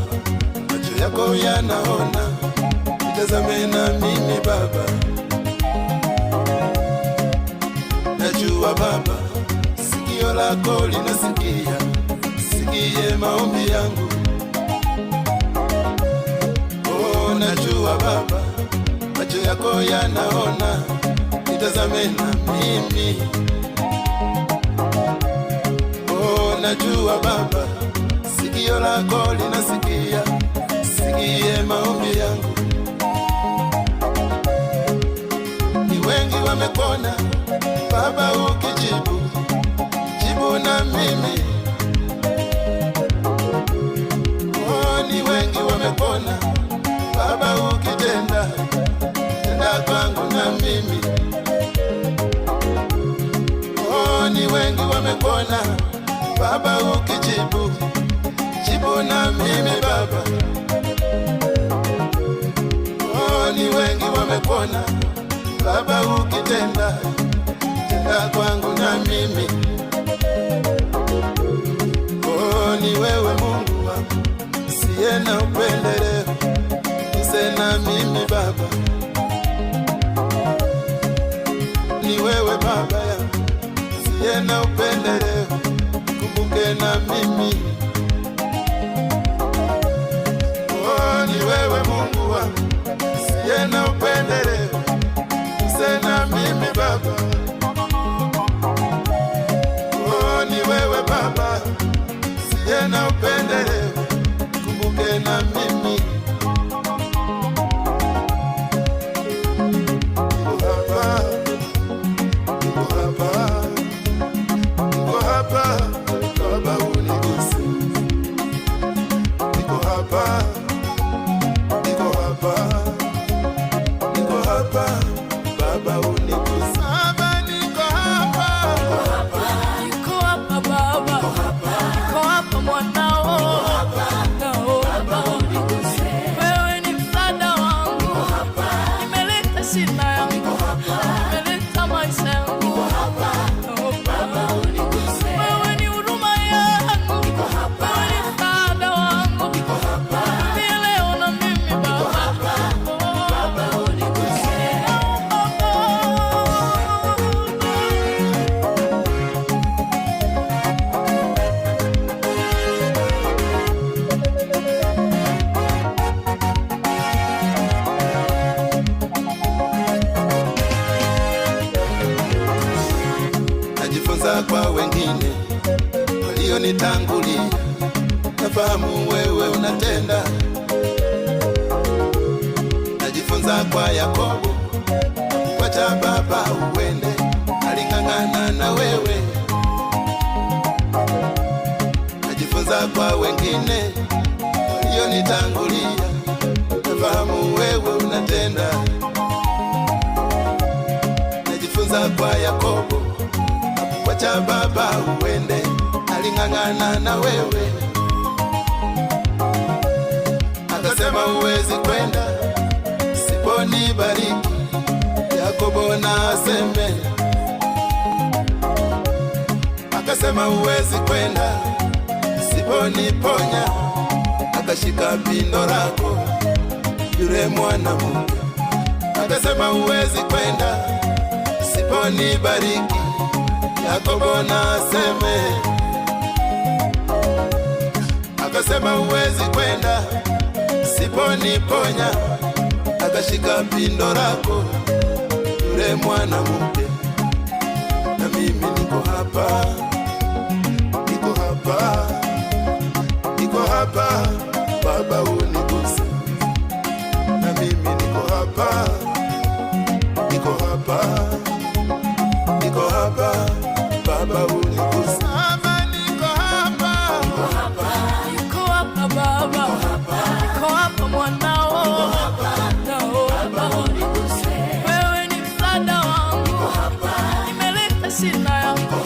yako yanaona, nitazame na mimi Baba. Najua Baba, sikio lako linasikia, sikie maombi yangu. Oh, najua Baba, macho yako yanaona, nitazame na mimi. Oh, najua Baba, sikio lako linasikia, sikie maombi yangu. Ni wengi wamepona, Baba ukijibu, jibu na mimi. Oh, ni wengi wamepona, Baba ukitenda, tenda kwangu na mimi. Oh, ni wengi wamepona, Baba ukijibu, jibu na mimi Baba. Oh, ni wengi wamepona, Baba ukitenda, tenda kwangu na mimi. Oh, ni wewe Mungu wangu, siye na upendeleo, nise na mimi Baba. Ni wewe Baba yangu, siye na upendeleo, kumbuke na mimi. Oh, ni wewe Mungu wangu, siye na upendeleo, nise na mimi Baba. Oh, ni wewe Baba, siye na upendeleo, kumbuke na mimi. Niko hapa, niko hapa, niko hapa, Baba uniguse. Niko hapa, niko hapa, niko hapa, Baba uniguse. Baba niko hapa, Niko hapa Baba, niko hapa mwanao, wewe ni msaada wangu, nimeleta shida yangu, nimeleta maisha yangu, wewe ni huruma yangu, wewe ni msaada wangu, hurumie leo na mimi Baba. Najifunza kwa wengine walionitangulia, nafahamu wewe unatenda. Najifunza kwa Yakobo, wacha baba uende, aling'ang'ana na wewe. Najifunza kwa wengine walionitangulia, nafahamu wewe unatenda. Najifunza kwa Yakobo, wacha baba uende, aling'ang'ana na wewe. Akasema huwezi kwenda, siponibariki. Yakobo na aseme, akasema huwezi kwenda, siponiponya. Akashika pindo lako yule mwanamke, akasema huwezi kwenda, siponibariki. Yakobo na aseme, akasema huwezi kwenda, siponiponya. Akashika pindo lako yule mwanamke, na mimi niko hapa, niko hapa, niko hapa, Baba uniguse. Na mimi niko hapa, niko hapa, niko hapa, Baba uniguse. Baba niko hapa, Niko hapa Baba, niko hapa mwanao, wewe ni msaada wangu, nimeleta shida yangu,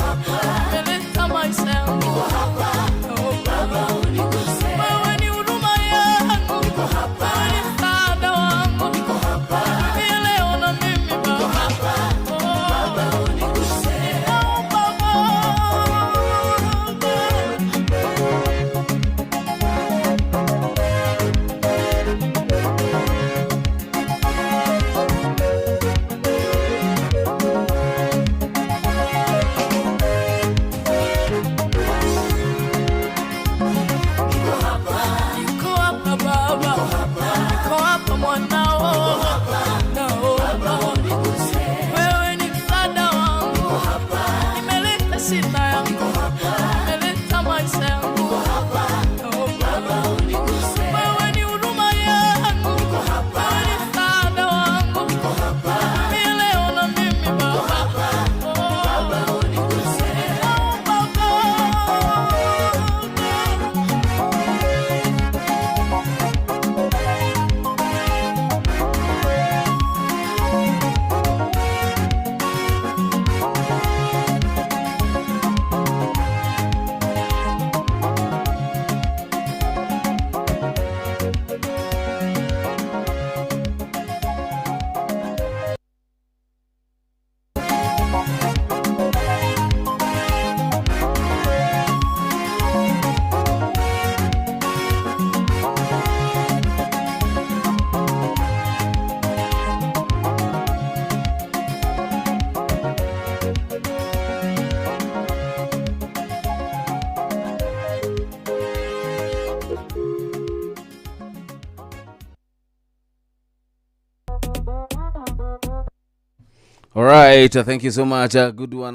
All right, thank you so much. Good one.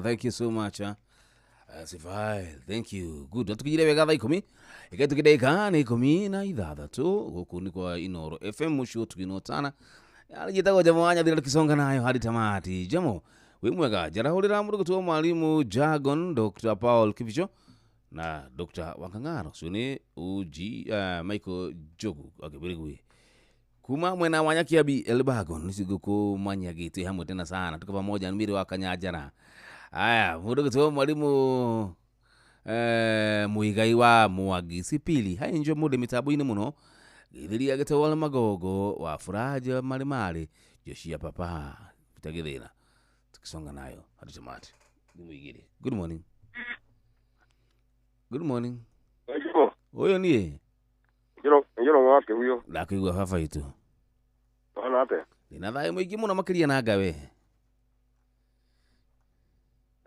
Thank you so much. Sifail, thank you. Good. Tukijire wega thaa 10. Iketukideka ni 16 guku ni kwa Inoro FM mucio tukinotana. Alijitagwo Jamo wa Nyathira tukisonga nayo hadi tamati. Jamo, wi mwega jarahurira mundu gutwo mwalimu Jargon Dr. Paul Kibicho na Dr. Wakangaro suni UG Michael Jogu akibirigwi. Kuma mwena wa Nyakiabi Elbagon nisiguku manyagite hamwe tena sana tuko pamoja miri wa Kanyanjara. Aya, mundu gutwo mwalimu Muigai wa Mwagi Sipili hai njo mundu mitambo-ini muno githiria gitawala magogo wa furaja malimali Joshia papa tutagithina tukisonga nayo hadi tamati. Muigire. Good morning. Good morning. Oyo nie. Njoro wake huyo. Ndakuigua baba itu. Ona ate. Ndina thayo muingi muno makiria na ngawe.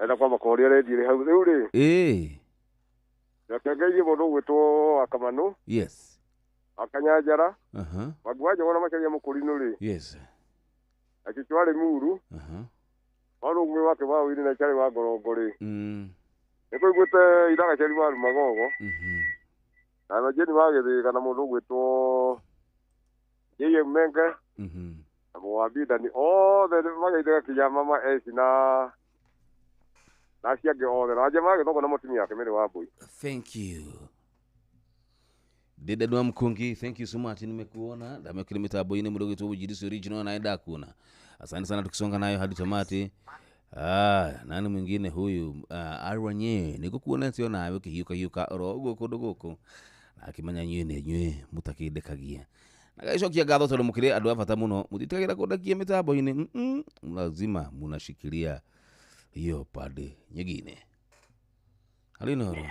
Enda kwa makoria redio hau riu ri. Eh. Ndakengeire mundu gwitwo Akamanu. Yes. Akanyanjara. Aha. Magwaje wona macaria mukurino ri. Yes. Akichwari muru. Aha. Waru ngwe wake wa wiri na chari wa ngorongo ri. Nikuiguite ithagacari wa magogo. Na majeni wa githika na mundu gwitwo Yeye Menge. Na mwabida ni othe magaitega kinya mama eci na acio angĩ othe na aje magĩthongo na mũtumia wake Mary Wambui. Thank you. Dida Dwa Mkungi, thank you so much. Nimekuona ndamekiri mitambo-ini mundu gwitwo Bujirisi original na enda kuona. Asante sana tukisonga nayo hadi tamati. Nani mwingine huyu? Arwanye nikukuona sio nawe kihiuka hiuka oro uguo kundu guku. Akimanya nyue ne nyue mutakindekagia. Na gaicokia ngatho tondu mukiri andu a bata muno mutitikagira kundakia mitambo-ini. Lazima munashikilia hiyo pande nyingine. Alinoro.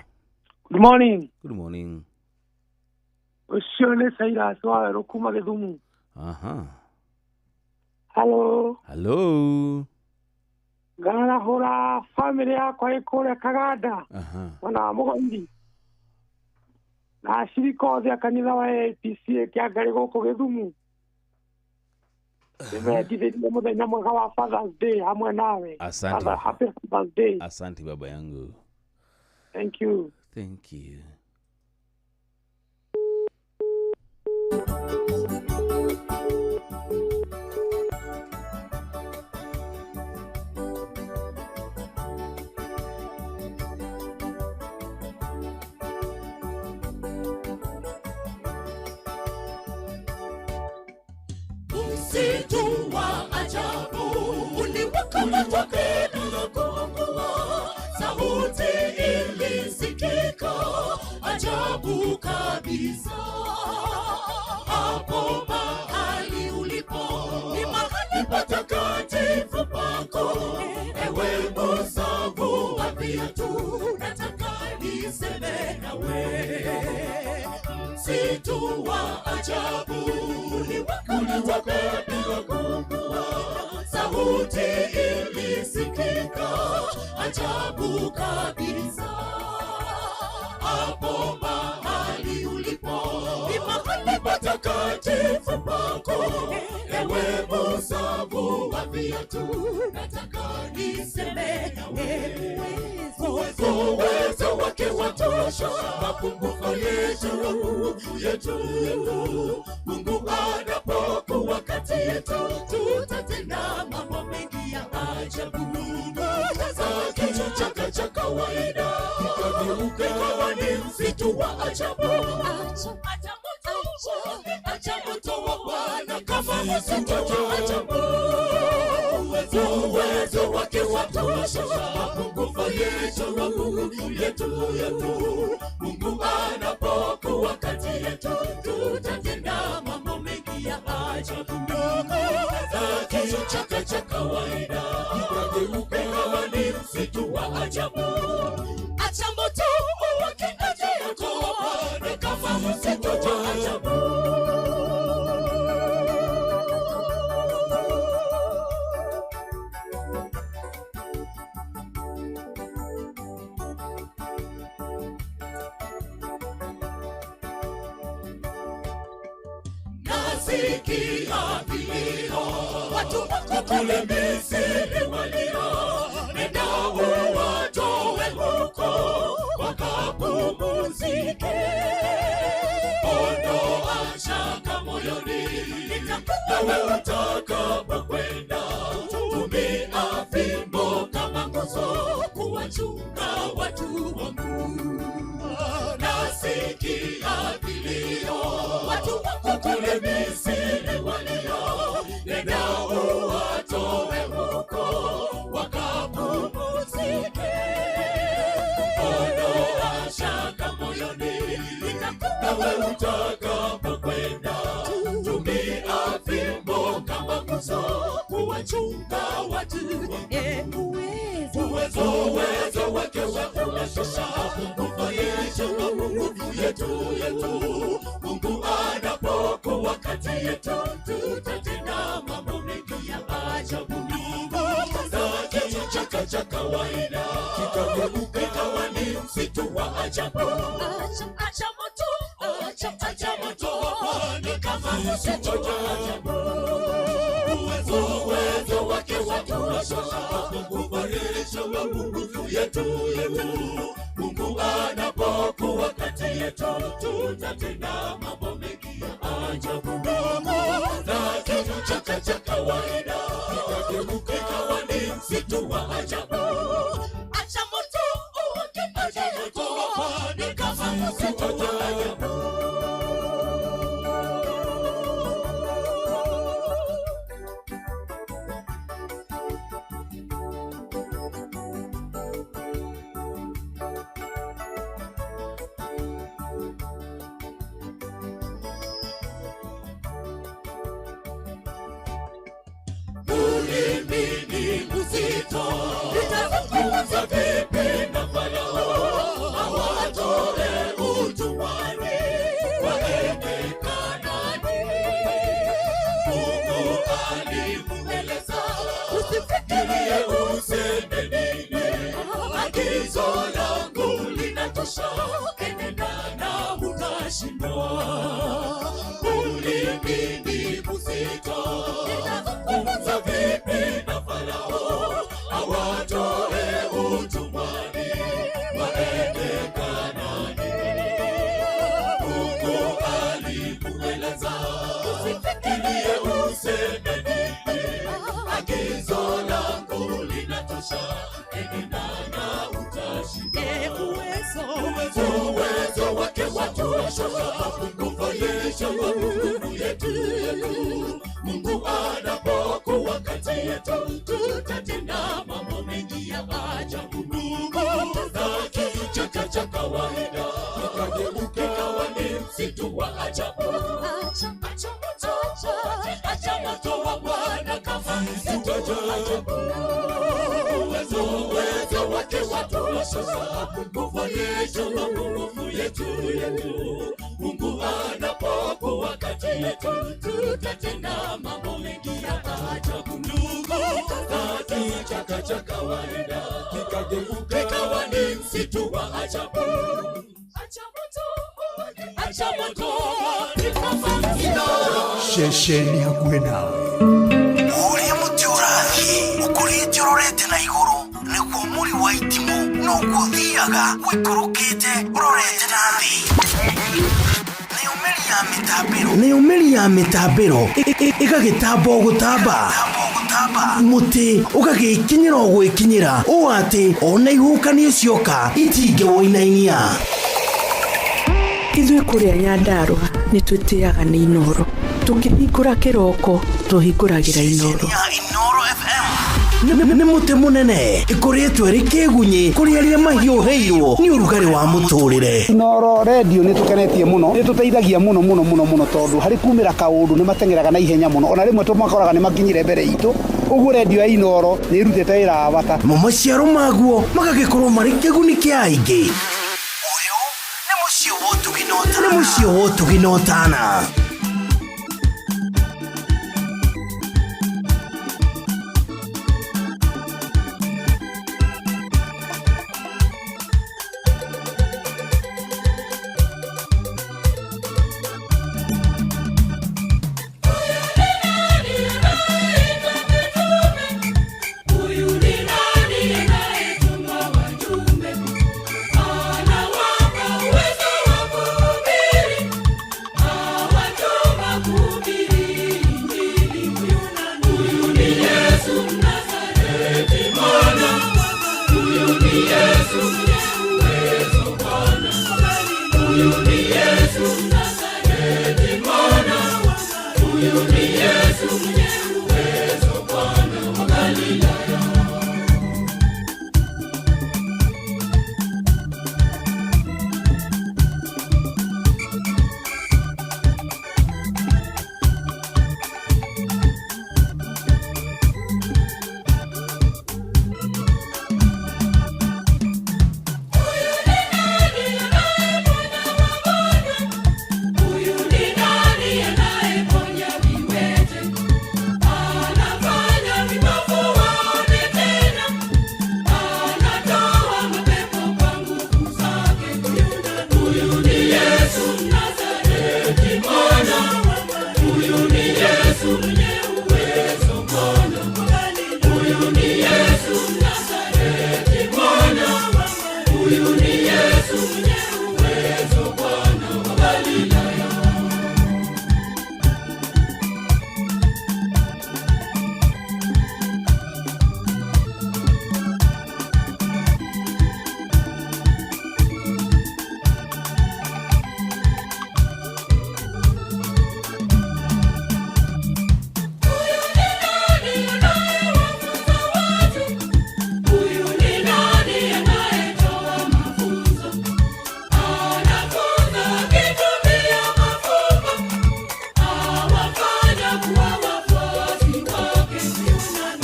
Good morning. Good morning. Ucio ni Cyrus wa Werũ kuma Gĩthumu. Aha. Hello. Hello. Ngarahũra family yakwa ĩ kũrĩa Kaganda. Aha. Mwena wa Mũgoiri. Na acirika othe a kanitha wa APC Kĩangarĩ gũkũ Gĩthumu. Nĩmendithĩrie mũthenya mwega wa Father's Day hamwe nawe. Asante. Father, happy Father's Day. Asante baba yangu. Thank you. Thank you. Msitu wa ajabu uliwaka bila kuungua, sauti ilisikika ajabu kabisa. Hapo mahali ulipo ni mahali patakatifu pako. Ewe Musa, vua viatu, nataka niseme nawe. Msitu wa ajabu uliwaka bila kuungua, sauti ilisikika ajabu kabisa. Hapo mahali ulipo ni mahali patakatifu pako. Ewe Musa, vua viatu, nataka niseme nawe. Uwezo wake watosha mapungufu yetu. Mungu anapokuwa kati yetu, tutatenda mambo mengi ya ajabu. Kichaka cha kawaida kikawa ni msitu wa ajabu. Acha moto wa Bwana kama msitu wa ajabu. Uwezo wake watosha mapungufu yetu. Mungu anapokuwa kati yetu, tutatenda mambo mengi ya ajabu. Kichaka cha kawaida kikawa ni msitu wa ajabu. Acha moto uwake aje yako Bwana kama msitu wa ajabu. Nasikia vilio, watu Watu wako kule Misri walio, nenda uwatoe huko wakapumzike. Ondoa shaka moyoni, nawe utakapokwenda, tumia fimbo kama nguzo kuwachunga watu wangu. Nasikia vilio, watu wako kule Misri walio, nenda uwatoe huko wakapumzike. Ondoa shaka moyoni, nawe utakapokwenda, tumia fimbo kama nguzo kuwachunga watu wangu. Uwezo wake wa kuwashusha, kufanyisha nguvu yetu. Mungu anapokuwa kati yetu, tutatenda mambo mengi ya ajabu. Na kichaka cha kawaida kikageuka ikawa ni msitu wa ajabu. Acha moto, acha moto, ni kama msitu wa ajabu. Uwezo wake wa kuwashusha, kuboresha nguvu yetu. Mungu anapokuwa kati yetu, tutatenda mambo mengi ya ajabu. Na kichaka cha kawaida kikageuka ikawa ni msitu wa ajabu. Acha moto, acha moto, ni kama msitu wa ajabu. Nitazungumza vipi na Farao awatoe utumwani waende Kanaani? Mungu alimueleza, usifikirie useme nini, agizo langu linatosha, enenda na hutashindwa. Ulimi ni mzito, nitazungumza vipi na Farao awatoe utumwani waende Kanaani? Mungu alimueleza, usifikirie useme nini, agizo langu linatosha, enenda na utashinda. Uwezo wake watosha, kufanyisha nguvu yetu. Mungu anapokuwa kati yetu, tutatenda mambo mengi ya ajabu. Na kichaka cha kawaida kikageuka ikawa ni msitu wa ajabu. Acha moto wa Bwana kama msitu wa ajabu. Uwezo wake watosha, kufanyisha nguvu yetu. Mungu anapokuwa kati yetu, tutatenda mambo mengi ya ajabu. Na kichaka cha kawaida kikageuka ikawa ni msitu wa ajabu. Acha moto, ni kama msitu. Ceceni hakuhĩ nawe. Ũrĩa mũtĩ ũrathiĩ ũkũrĩte ũrorete na igũrũ, nĩguo mũri wa itimũ noguo ũthiaga ũikũrũkĩte ũrorete na thĩ. Nayo mĩri ya mĩtambĩro ĩgagĩtamba o gũtamba, mũtĩ ũgagĩkinyĩra o gwĩkinyĩra, ũũ atĩ ona ihuhũkanio cioka itingĩwũinainia. Ithuĩ kũrĩa Nyandarũa nĩ twĩtĩaga nĩ Inooro. Tũkĩhingũra kĩroko tũhingũragĩra Inooro. Nĩ mũtĩ mũnene ĩkũrĩtwo ĩrĩ kĩgunyĩ kũrĩ arĩa mahiũhĩirwo nĩ ũrugarĩ wa mũtũrĩre. Inooro redio nĩ tũkenetie mũno, nĩ tũteithagia mũno mũno mũno mũno, tondũ harĩ kumĩra kaũndũ nĩ mateng'eraga na ihenya mũno, ona rĩmwe tũmakoraga nĩ makinyire mbere itũ. Ũguo redio ya Inooro nĩ ĩrutĩte wĩra wa bata. Mo maciaro maguo magagĩkorwo marĩ kĩguni kĩa aingĩ. Ũyũ nĩ mũciĩ wa ũtugi na ũtana. Nĩ mũciĩ wa ũtugi na ũtana. Huyu ni Yesu mwenye uwezo, Bwana wa Galilaya. Huyu ni nani anayeponya viwete? Anafanya vipofu waone tena, anatoa mapepo kwa nguvu zake. Huyu ni Yesu Mnazareti, Bwana. Huyu ni Yesu mwenye uwezo, Bwana. Huyu ni Yesu Mnazareti, Bwana. Huyu ni Yesu mwenye uwezo, Bwana wa Galilaya. Huyu ni nani anayetoa mafunzo? Anafunza akitumia mafumbo, awafanya kuwa wafuasi wake.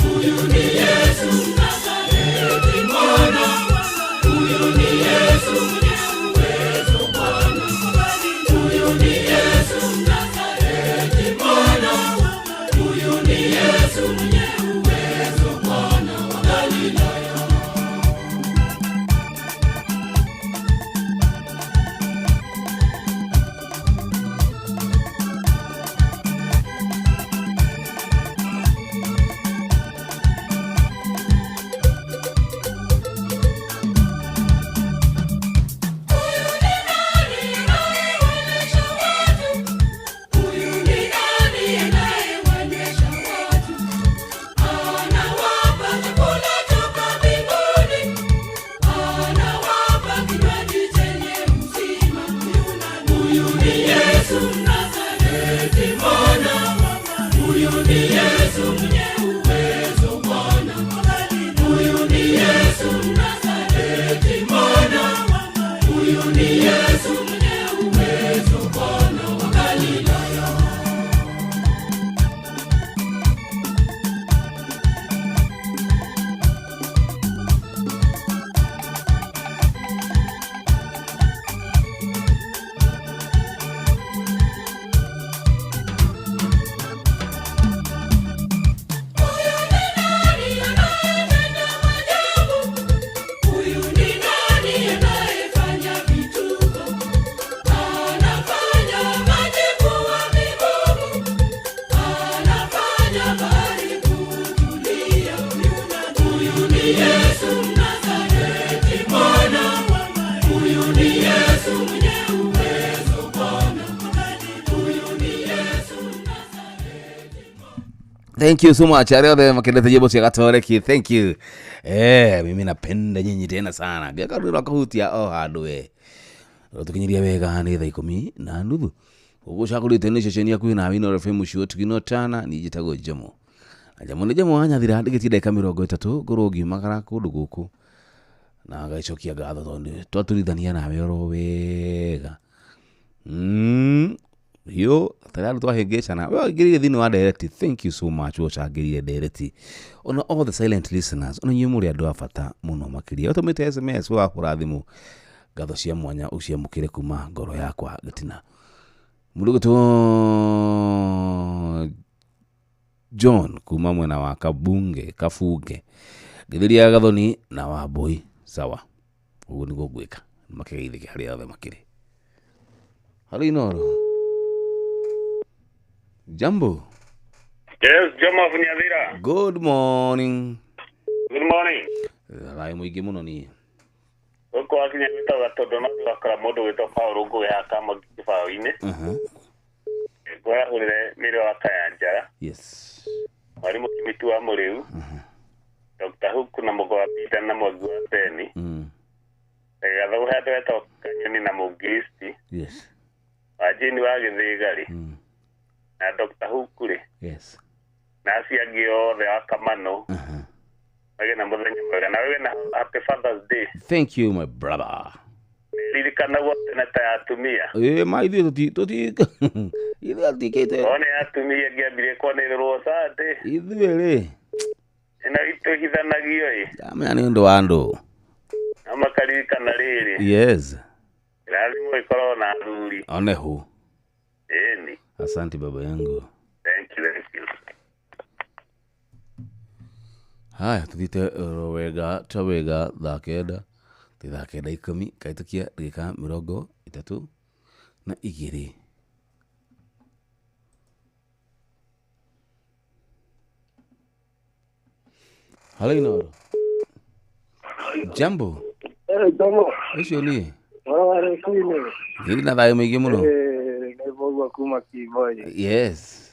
Huyu ni Yesu Mnazareti, Bwana. Huyu ni Yesu mwenye uwezo, Bwana. Huyu ni Yesu Mnazareti, Bwana. Huyu ni Yesu mwenye uwezo, Bwana wa Galilaya. Huyu ni nani anayewaonyesha watu? Anawapa chakula toka mbinguni, anawapa kinywaji chenye uzima. Huyu ni Yesu Mnazareti, Bwana. Huyu ni Yesu mwenye uwezo, Bwana. Huyu ni Yesu Mnazareti, Bwana. Huyu ni Yesu mwenye uwezo, Bwana wa Galilaya. Huyu ni nani anayefanya vituko? Anafanya maji kuwa migumu, anafanya bahari kutulia. Huyu ni Yesu Mnazareti, Bwana. Huyu ni Yesu mwenye uwezo, Bwana. Huyu ni Yesu. Thank you so much. Arĩa othe makendete nyĩmbo cia Gatoreki. Thank you. Mimi napenda nyinyi tena sana. Gĩakarwĩra kahutia o handũ we. Tũkinyiria wega nĩ 10:30. Ũguo ũcagũrĩte nĩ ceceni yaku na Inooro FM ũcio tũkino tana niĩ njĩtagwo Jomo. Na Jomo nĩ Jomo wa Nyathira ndĩgĩtie ndagĩka 30 ngorwo ngiumagara kũndũ gũkũ. Na ngagĩcokia ngatho tondũ twaturithania nawe oro wega. Yo tayari twahĩngĩcana. We waingĩrire thĩinĩ wa ndereti. Thank you so much ũcangĩrire ndereti. Ona all the silent listeners, ona inyuĩ mũrĩ andũ a bata mũno makĩria. Ũtũmĩte SMS wahũra thimũ, ngatho cia mwanya ũciamũkĩre kuma ngoro yakwa gĩtina. Mũndũ ũgwĩtwo John kuma mwena wa Kabunge, Kabunge. Ngĩthĩria Gathoni na Wambui. Sawa. Ũguo nĩguo ngwĩka. Makĩgeithĩke harĩa othe makĩrĩ. Halo Inooro. Jambo. Yes, Jomo of Nyathira. Good morning. Good morning. Thayũ mũingĩ mũno niĩ. Gũkũ wakinya gwĩtagwo Gatondo no wakora mũndũ gwĩtwo Paul Ngũgĩ haha Kamogi kĩbaũ-inĩ. Ngwahũrĩre mĩrĩ wa Kayanjara. Yes. Mwarimũ Kĩmĩtu wa Mũrĩu. Dr. Huku na Mũgo wa Peter na Mwangi wa Beni. Gatho he andũ etagwo Kanyoni na Mũngiristi. Yes. Wajini wa Gĩthĩgarĩ. Na Dr. Huku rĩ. Yes. Na acio angĩ othe a Kamano. Magĩe na mũthenya mwega. Na wewe na happy Father's Day. Thank you my brother. Ririkanagwo tene ta ya atumia. Ma ithuĩ tũti ithuĩ atikĩte. One atumia ngĩambirie kwanĩrĩrwo Sunday. Ithuĩ rĩ. Ĩno itũhithanagio ĩ. Ndamenya nĩ ũndũ wa andũ. Na makaririkana rĩrĩ. Yes. Kĩrathimo gĩkorwo na athuri. Onehu. Ĩni. Asante baba yangu. Thank you, thank you. Haya, tuthiĩte wega ta wega thaa kenda. Ti thaa kenda ikũmi kahĩtũkia ndagĩka 32. Halo Inooro. Jambo. Jambo. Ũcio niĩ. Ngiri na thayũ mũingĩ mũno. Nĩ Mbũgua kuma Kiboi. Yes.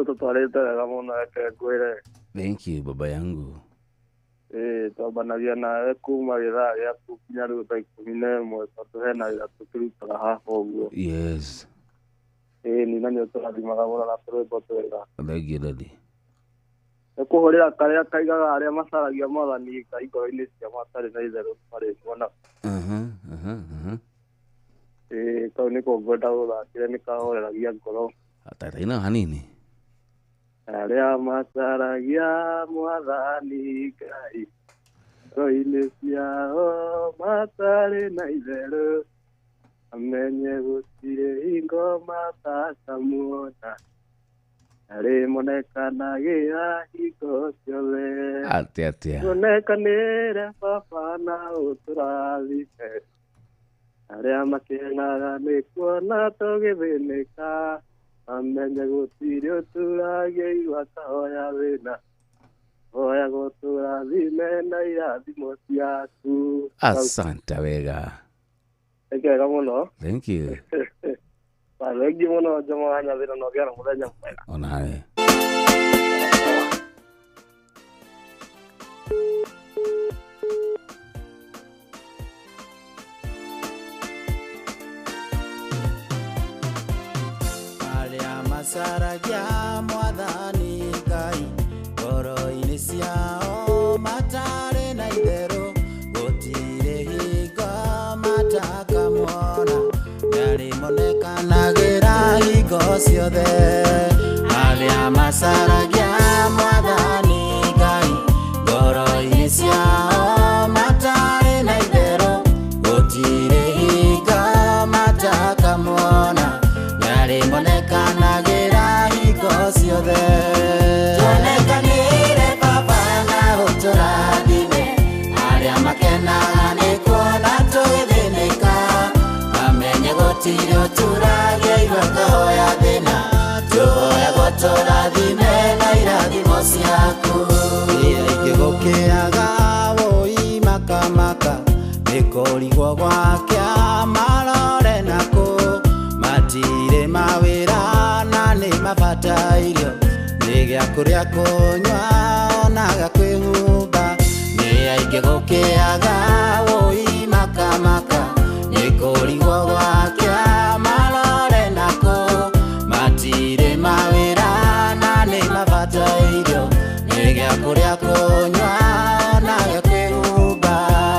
Ũtũtwarĩte wega mũno reke ngwĩre. Thank you baba yangu. Twambanagia nawe kuma gĩthaa gĩaku nginya rĩu thaa 11 tondũ hena wĩra tũkĩrutaga haha ũguo. Yes. Ni na nĩ ũtũrathimaga mũno na tũrwĩmbo twega. Thank you daddy. Nĩ kũhũrĩra karĩa kaigaga arĩa macaragia mwathani Ngai ngoro-inĩ cia matarĩ na itherũ marĩmuona. Kau nĩko ngwenda gũthakĩre nĩ kahoreragia ngoro. Taina hanini. Arĩa macaragia mwathani Ngai ngoro-inĩ ciao matarĩ na itherũ amenye gũtirĩ hingo matakamuona arĩmonekanagĩra hingo ciothe. Atĩa. Tuonekanĩre baba na ũtũrathime arĩa makenaga nĩ kuona tũgĩthĩnĩka amenye gũtirĩ ũturagia igua kahoya thĩna hoya gũtũrathime na irathimo ciaku. Asante wega. Wega mũno. Thank you. Thengi mũno Jomo wa Nyathĩra na ũgĩe na mũthenya mwega. Onawe. Arĩa macaragia mwathani Ngai ngoro-inĩ ciao matarĩ na itherũ gũtirĩ hingo matakamuona nĩarĩmonekanagĩra hingo ciothe. Arĩa macaragia mwathani Ngai ngoro-inĩ ciao matarĩ na itherũ gũtirĩ hingo matakamuona nĩarĩmonekanagĩra hingo ciothe. Tuonekanĩre baba na ũtũrathime arĩa makenaga nĩ kuona tũgĩthĩnĩka amenye gũtirĩ ũturagia igua kahoya thĩna tũhoya gũtũrathime na irathimo ciaku. Aingĩ gũkĩaga wũi makamaka nĩ kũrigwo gwakĩa marore nakũ matirĩ mawĩra na nĩ mabatairio nĩ gĩa kũrĩa kũnyua ona gĩa kwĩhumba. Nĩ aingĩ gũkĩaga wũi makamaka nĩ kũrigwo gwakĩa marore nakũ matirĩ mawĩra na nĩ mabatairio nĩ gĩa kũrĩa kũnyua ona gĩa kwĩhumba.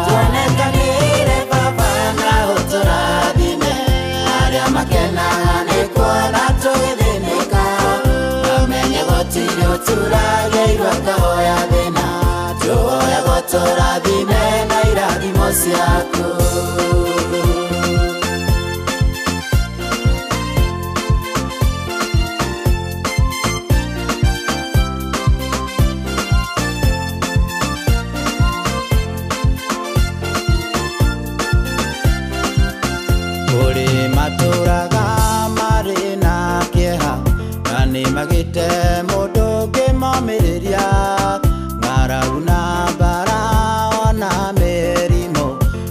Tuonekanĩre baba na ũtũrathime arĩa makenaga nĩ kuona tũgĩthĩnĩka mamenye gũtirĩ ũturagia igua kahoya thĩna tũhoya gũtũrathime na irathimo ciaku. Kũrĩ matũraga marĩ na kĩeha na nĩ magĩte mũndũ ũngĩmomĩrĩria ng'aragu na mbara ona mĩrimũ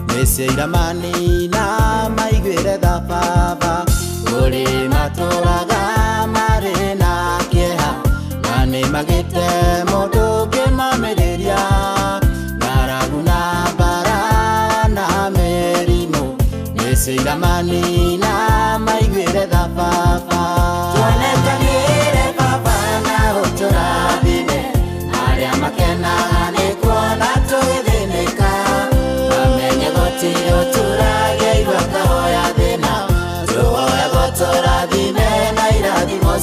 nĩcio iramanina maiguĩre tha baba. Kũrĩ matũraga marĩ na kĩeha na nĩ magĩte mũndũ ũngĩmomĩrĩria ng'aragu na mbara ona mĩrimũ nĩcio iramanina maiguĩre tha baba. Tuonekanĩre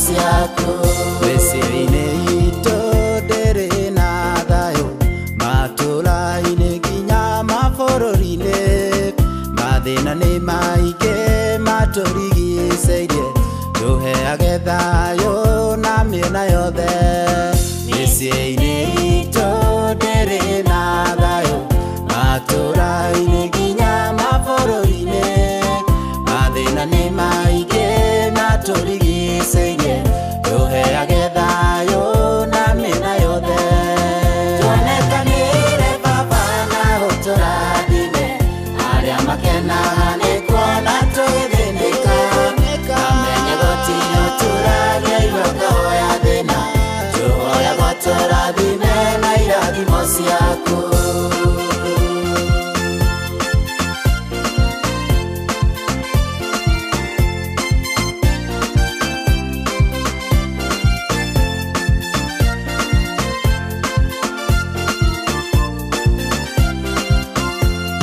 ciaku. Mĩciĩ-inĩ itũ ndĩrĩ na thayũ, matũũra-inĩ nginya mabũrũri-inĩ, mathĩna nĩ maingĩ matũrigicĩirie, tũheage thayũ na mĩena yothe. Mĩciĩ-inĩ itũ ndĩrĩ na thayũ, matũũra-inĩ nginya mabũrũri-inĩ, mathĩna nĩ maingĩ matũrigicĩirie, tũheage thayũ na mĩena yothe. Tuonekanĩre Baba na ũtũrathime, arĩa makenaga nĩ kuona tũgĩthĩnĩka, mamenye gũtirĩ ũturagia igokahoya thĩna, tũhoyaga ũtũrathime na irathimo ciaku.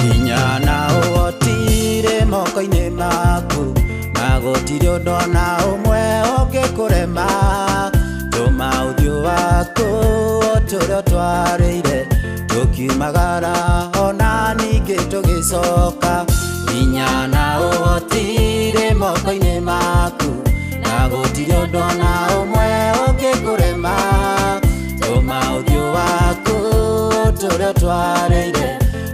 Hinya na ũhotire moko-inĩ maku, na gũtirĩ ũndũ ona ũmwe ũngĩkũrema, tũma ũthiũ waku ũtũre ũtwarĩire, tũkiumagara ona ningĩ tũgĩcoka. Hinya na ũhotire moko-inĩ maku, na gũtirĩ ũndũ ona ũmwe ũngĩkũrema, tũma ũthiũ waku ũtũre ũtwarĩire,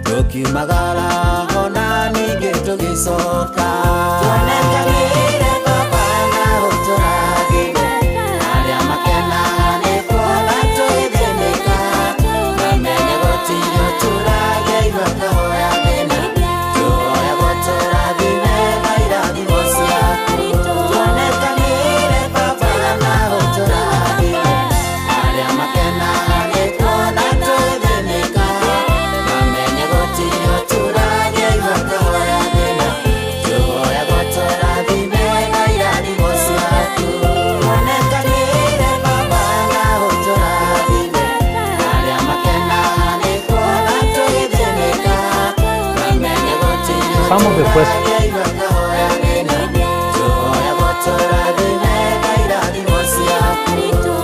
tũkiumagara ona ningĩ tũgĩcoka. Tuonekanĩre Baba na ũtũrathime, arĩa makenaga nĩ kuona tũgĩthĩnĩka, mamenye gũtirĩ ũturagia igokahoya thĩna, tũhoyaga ũtũrathime na irathimo ciaku. Tuonekanĩre Baba na ũtũrathime, arĩa makenaga nĩ kuona tũgĩthĩnĩka, mamenye gũtirĩ ũturagia igokahoya thĩna, tũhoyaga ũtũrathime na irathimo ciaku. Tuonekanĩre Baba na ũtũrathime, arĩa makenaga nĩ kuona tũgĩthĩnĩka, mamenye gũtirĩ Some of the questions ũturagia igokahoya thĩna, tũhoyaga ũtũrathime na irathimo ciaku.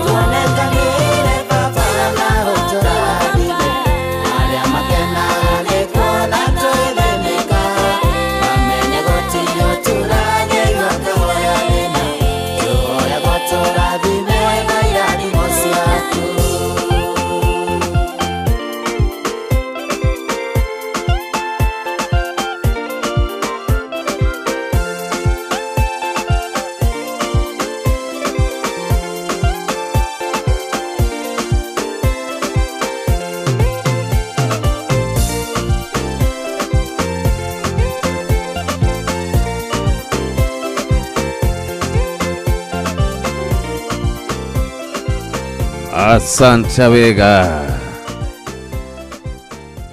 Tuonekanĩre Baba na ũtũrathime, arĩa makenaga nĩ kuona tũgĩthĩnĩka, mamenye gũtirĩ ũturagia igokahoya thĩna, tũhoyaga ũtũrathime na irathimo ciaku. Asante wega.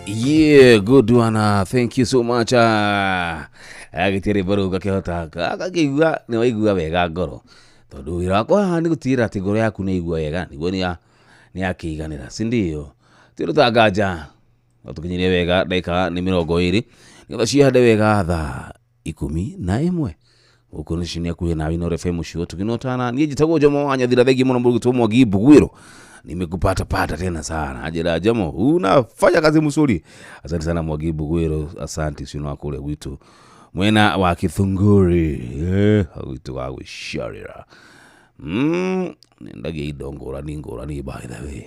Yeah, good one. Thank you so much. Agĩtie rwĩmbo rũu ngakĩhota agakĩigua nĩ waigua wega ngoro, tondũ wĩra wakwa haha nĩ gũtigĩrĩra atĩ ngoro yaku nĩ yaigua wega, nĩguo nĩ yakĩiganĩra, si ndio? Ti ũndũ ta nganja no tũkinyirie wega ndagĩka nĩ 20 nĩgetha ciĩhande wega thaa 11 gũkũ nĩ cini hakuhĩ nawe Inooro FM ũcio tũkinotana. Niĩ njĩtagwo Jomo wa Nyathira, thengi mũno mũrutwo Mwangi Mbugwĩro, nimekupata pata tena sana. Ajira Jomo, unafanya kazi mzuri. Asante sana Mwangi Mbugwĩro, asante sio na kule gwitu mwena wa Kithunguri, gwitu wa gwĩciarĩra. Nendagia indo ngũrani ngũrani by the way.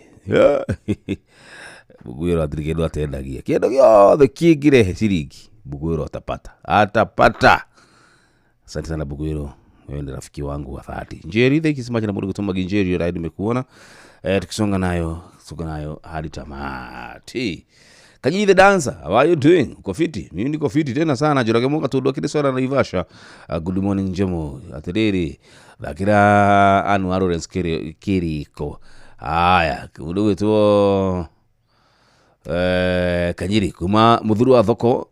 Mbugwĩro hatirĩ kĩndũ atendagia, kĩndũ gĩothe kĩngĩrehe ciringi Mbugwĩro atapata, atapata. Asante sana Mbugwĩro, wewe ni rafiki wangu wa dhati. Njeri, thank you so much na Mungu kutuma Njeri, right, nimekuona. Tukisonga nayo, songa nayo hadi tamati. Kanyi the dancer, how are you doing? Uko fiti? Mimi niko fiti tena sana. Njoroge Moka tundu akiri swara na Ivasha. Good morning Njemo. Atiriri. Thakira Anu Lawrence Kiriko. Haya, mundu gwitwo Kanyiri kuma muthuru wa thoko.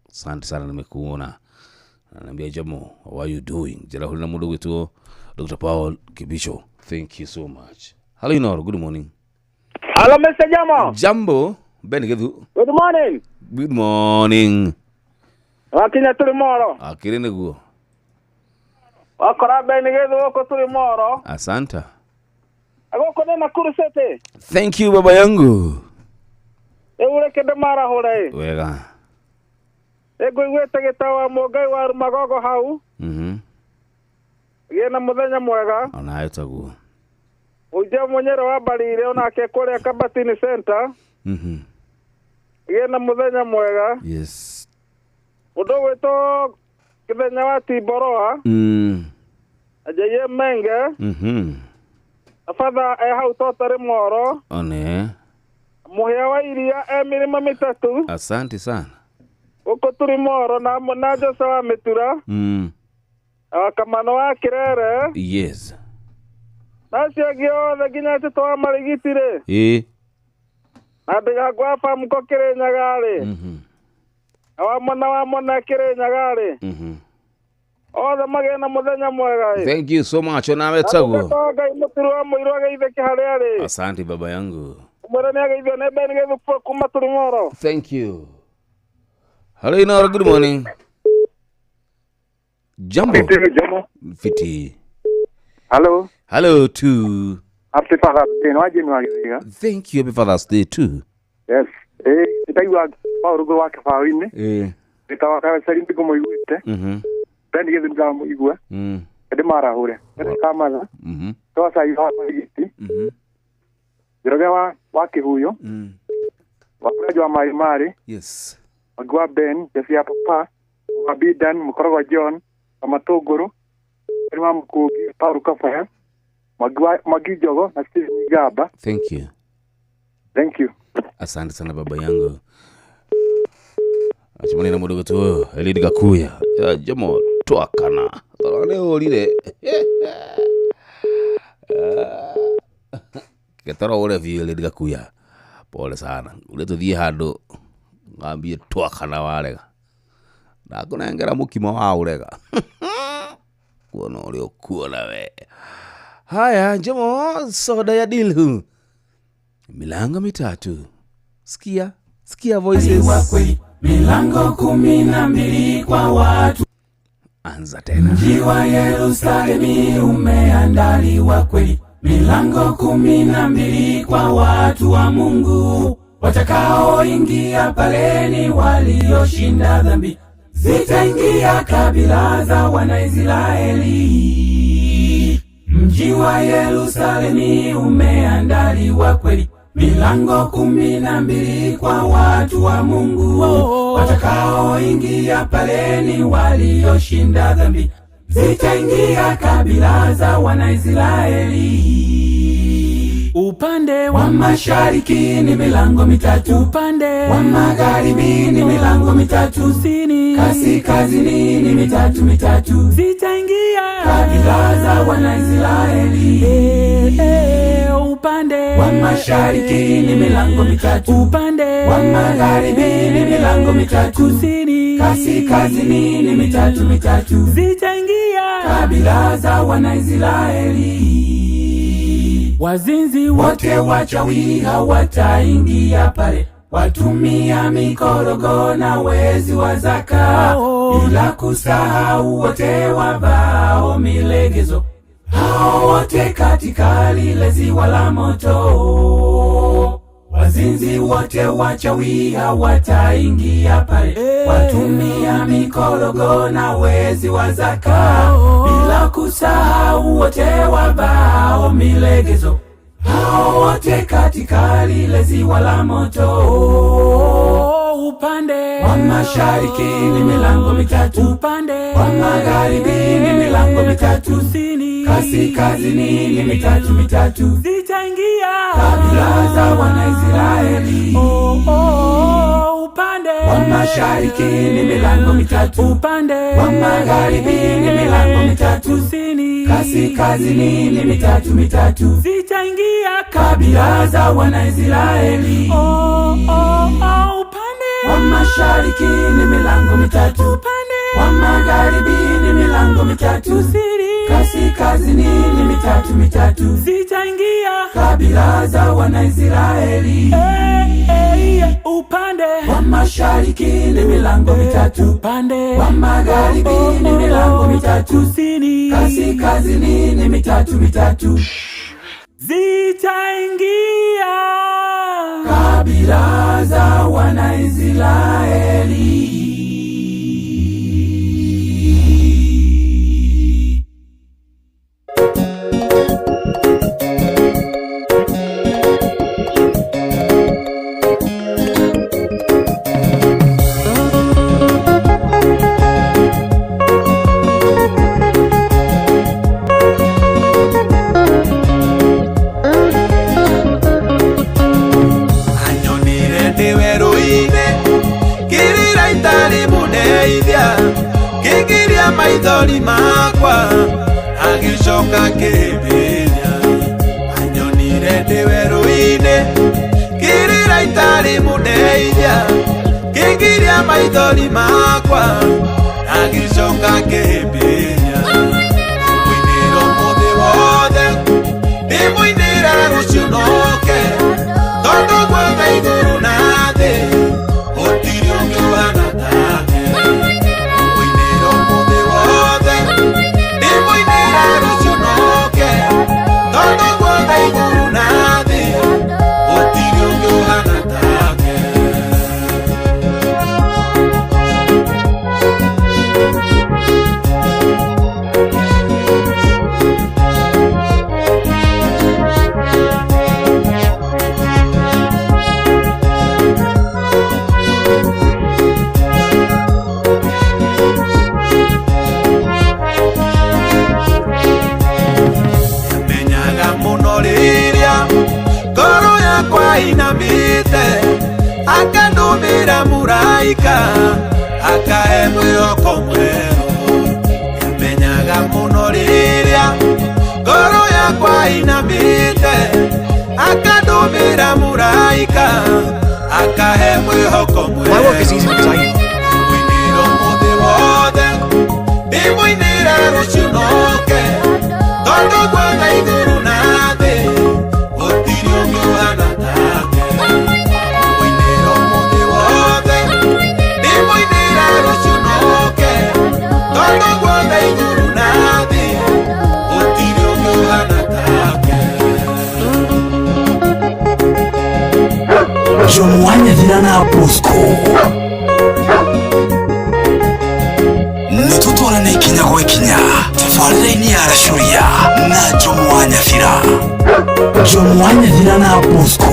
Asante sana nimekuona. Ananiambia Jomo, how are you doing? Jera huli na mundu gwitwo Dr. Paul Kibisho. Thank you so much. Hello Inooro, good morning. Hello Mr. Jomo. Jambo. Ben Gethu. Good morning. Good morning. Wakinya turi moro. Akiri niguo. Wakora Beni Githu gũkũ tũrĩ moro. Asante. Gũkũ nĩ Nakuru City. Thank you baba yangu. Rĩu reke ndĩmarahũre. Wega. Nĩngũiguĩte gĩtawa Mũngai wa Rumagogo hau. Gĩe na mũthenya mwega. Onawe taguo. Ũnjia Mũnyere wa Mbarire onake kũrĩa Kabatini Center. Gĩe na mũthenya mwega. Yes. Ũndũ ũgwĩtwo Kĩthenya wa Timboroa. Ajaiye Menge. Abatha e hau Totarĩ Moro. One. Mũhĩa wa iria e mĩrĩma mĩtatũ. Asante sana. Gũkũ tũrĩ Moro na Jose wa Mĩtura. Kamano wa Kĩrere. Yes. Na acio angĩ othe nginya Tito wa Marigiti rĩ. Ĩĩ. Na Ndĩgangwa Bamko Kĩrĩnyaga rĩ. Na Wamona Kĩrĩnyaga rĩ. Othe magĩe na mũthenya mwega. Thank you so much. Onawe taguo. Ngai mũturu wa mũirũ ageithĩke harĩa arĩ. Asante baba yangu. Mwĩre nĩ ageithio nĩ Ben Githu kuma tũrĩ Moro. Thank you. Hello Inoro, good morning. Jambo. Fiti. Hello. Hello too. Happy Father's Day. Thank you. Happy Father's Day too. Yes. Ndaigua Paul wa Kĩbaũ-inĩ. Gĩtawa ka Cari ndĩkũmũiguĩte. Ben Githu ndĩramũigua. Ndĩmarahũre. Kamatha. Twa Cai wa Marigiti. Njoroge wa Kĩhuyo. Wa Fred wa Maĩ Marĩ. Yes. Mwangi wa Ben, Jesse ya Papa, wa Bidan, Mũkorogo John, wa Matũngũrũ, wa Mũkũngi, Paul Kabaya, Mwangi Njogo na Stephen Gamba. Thank you. Thank you. Asante sana baba yangu. Achimani na mũndũ gũtwo Eliud Gakuya. Jomo twakana. Toro nĩ ũrire. Getoro ure biũ Eliud Gakuya. Pole sana. Ure tũthiĩ handũ ngambie twakana warega. Ndakũnengera mũkimo wa ũrega. Kuona ũrĩa ũkuona we. Haya, Jomo, soda ya Dilhu. Milango mitatu. Sikia, sikia voices. Milango 12 kwa watu. Anza tena. Mji wa Yerusalemu umeandaliwa kweli. Milango 12 kwa watu wa Mungu. Watakaoingia pale ni walioshinda dhambi. Zitaingia kabila za Wanaisraeli. Mji wa Yerusalemu umeandaliwa kweli. Milango 12 kwa watu wa Mungu. Watakaoingia pale ni walioshinda dhambi. Zitaingia kabila za Wanaisraeli. Upande wa mashariki ni milango mitatu. Upande wa magharibi ni milango mitatu. Kusini, kaskazini ni mitatu mitatu. Zitaingia kabila za Wanaisraeli. Upande wa mashariki ni milango mitatu. Upande wa magharibi ni milango mitatu. Kusini, kaskazini ni mitatu mitatu. Zitaingia kabila za Wanaisraeli. Wazinzi wote wachawi hawataingia pale. Watumia mikorogo na wezi wa zaka. Bila kusahau wote wavao milegezo. Hao wote katika lile ziwa la moto. Wazinzi wote wachawi hawataingia pale. Watumia mikorogo na wezi wa zaka. Bila kusahau wote wavao milegezo. Hao wote katika lile ziwa la moto. Upande wa mashariki ni milango mitatu. Upande wa magharibi ni milango mitatu. Kusini, kaskazini ni mitatu mitatu. Zitaingia kabila za Wanaisraeli. Upande wa mashariki ni milango mitatu. Upande wa magharibi ni milango mitatu. Kusini, kaskazini ni mitatu mitatu. Zitaingia kabila za Wanaisraeli. Upande wa mashariki ni milango mitatu. Upande wa magharibi ni milango mitatu. Kusini, kaskazini ni mitatu mitatu. Zitaingia Kabila za Wanaisraeli. Upande wa mashariki ni milango mitatu, upande wa magharibi ni milango mitatu, kusini kaskazini ni mitatu mitatu. Zitaingia kabila za Wanaisraeli. Kigiria maithori makwa agicoka kĩhĩmbĩria anyonire ndĩ werũ-inĩ kĩrĩra itarĩ mũndeithia kĩgiria maithori makwa agicoka kĩhĩmbĩria mũinĩra ũmũthĩ wothe ndĩmũinĩra rũciũ noke tondũ guothe igũrũ na thĩ gũtirĩ ũngĩ ũhana take. Inamite akandumira muraika akae mwĩhoko mwerũ menyaga mũno rĩrĩa ngoro yakwa inamite akandumira muraika akae mwĩhoko mwerũ mũinĩra ũmũthĩ wothe ndĩmũinĩra rũciũ noke tondũ guothe igũrũ na thĩ gũtirĩ ũngĩ ũhana take. Mũinĩra ũmũthĩ wothe ndĩmũinĩra rũciũ noke tondũ guothe igũrũ na thĩ gũtirĩ ũngĩ ũhana take. Jomo wa Nyathira na Bosco nĩtũtwarane ikinya gwa ikinya tabarĩra-inĩ ya Racuria na Jomo wa Nyathira. Jomo wa Nyathira na Bosco.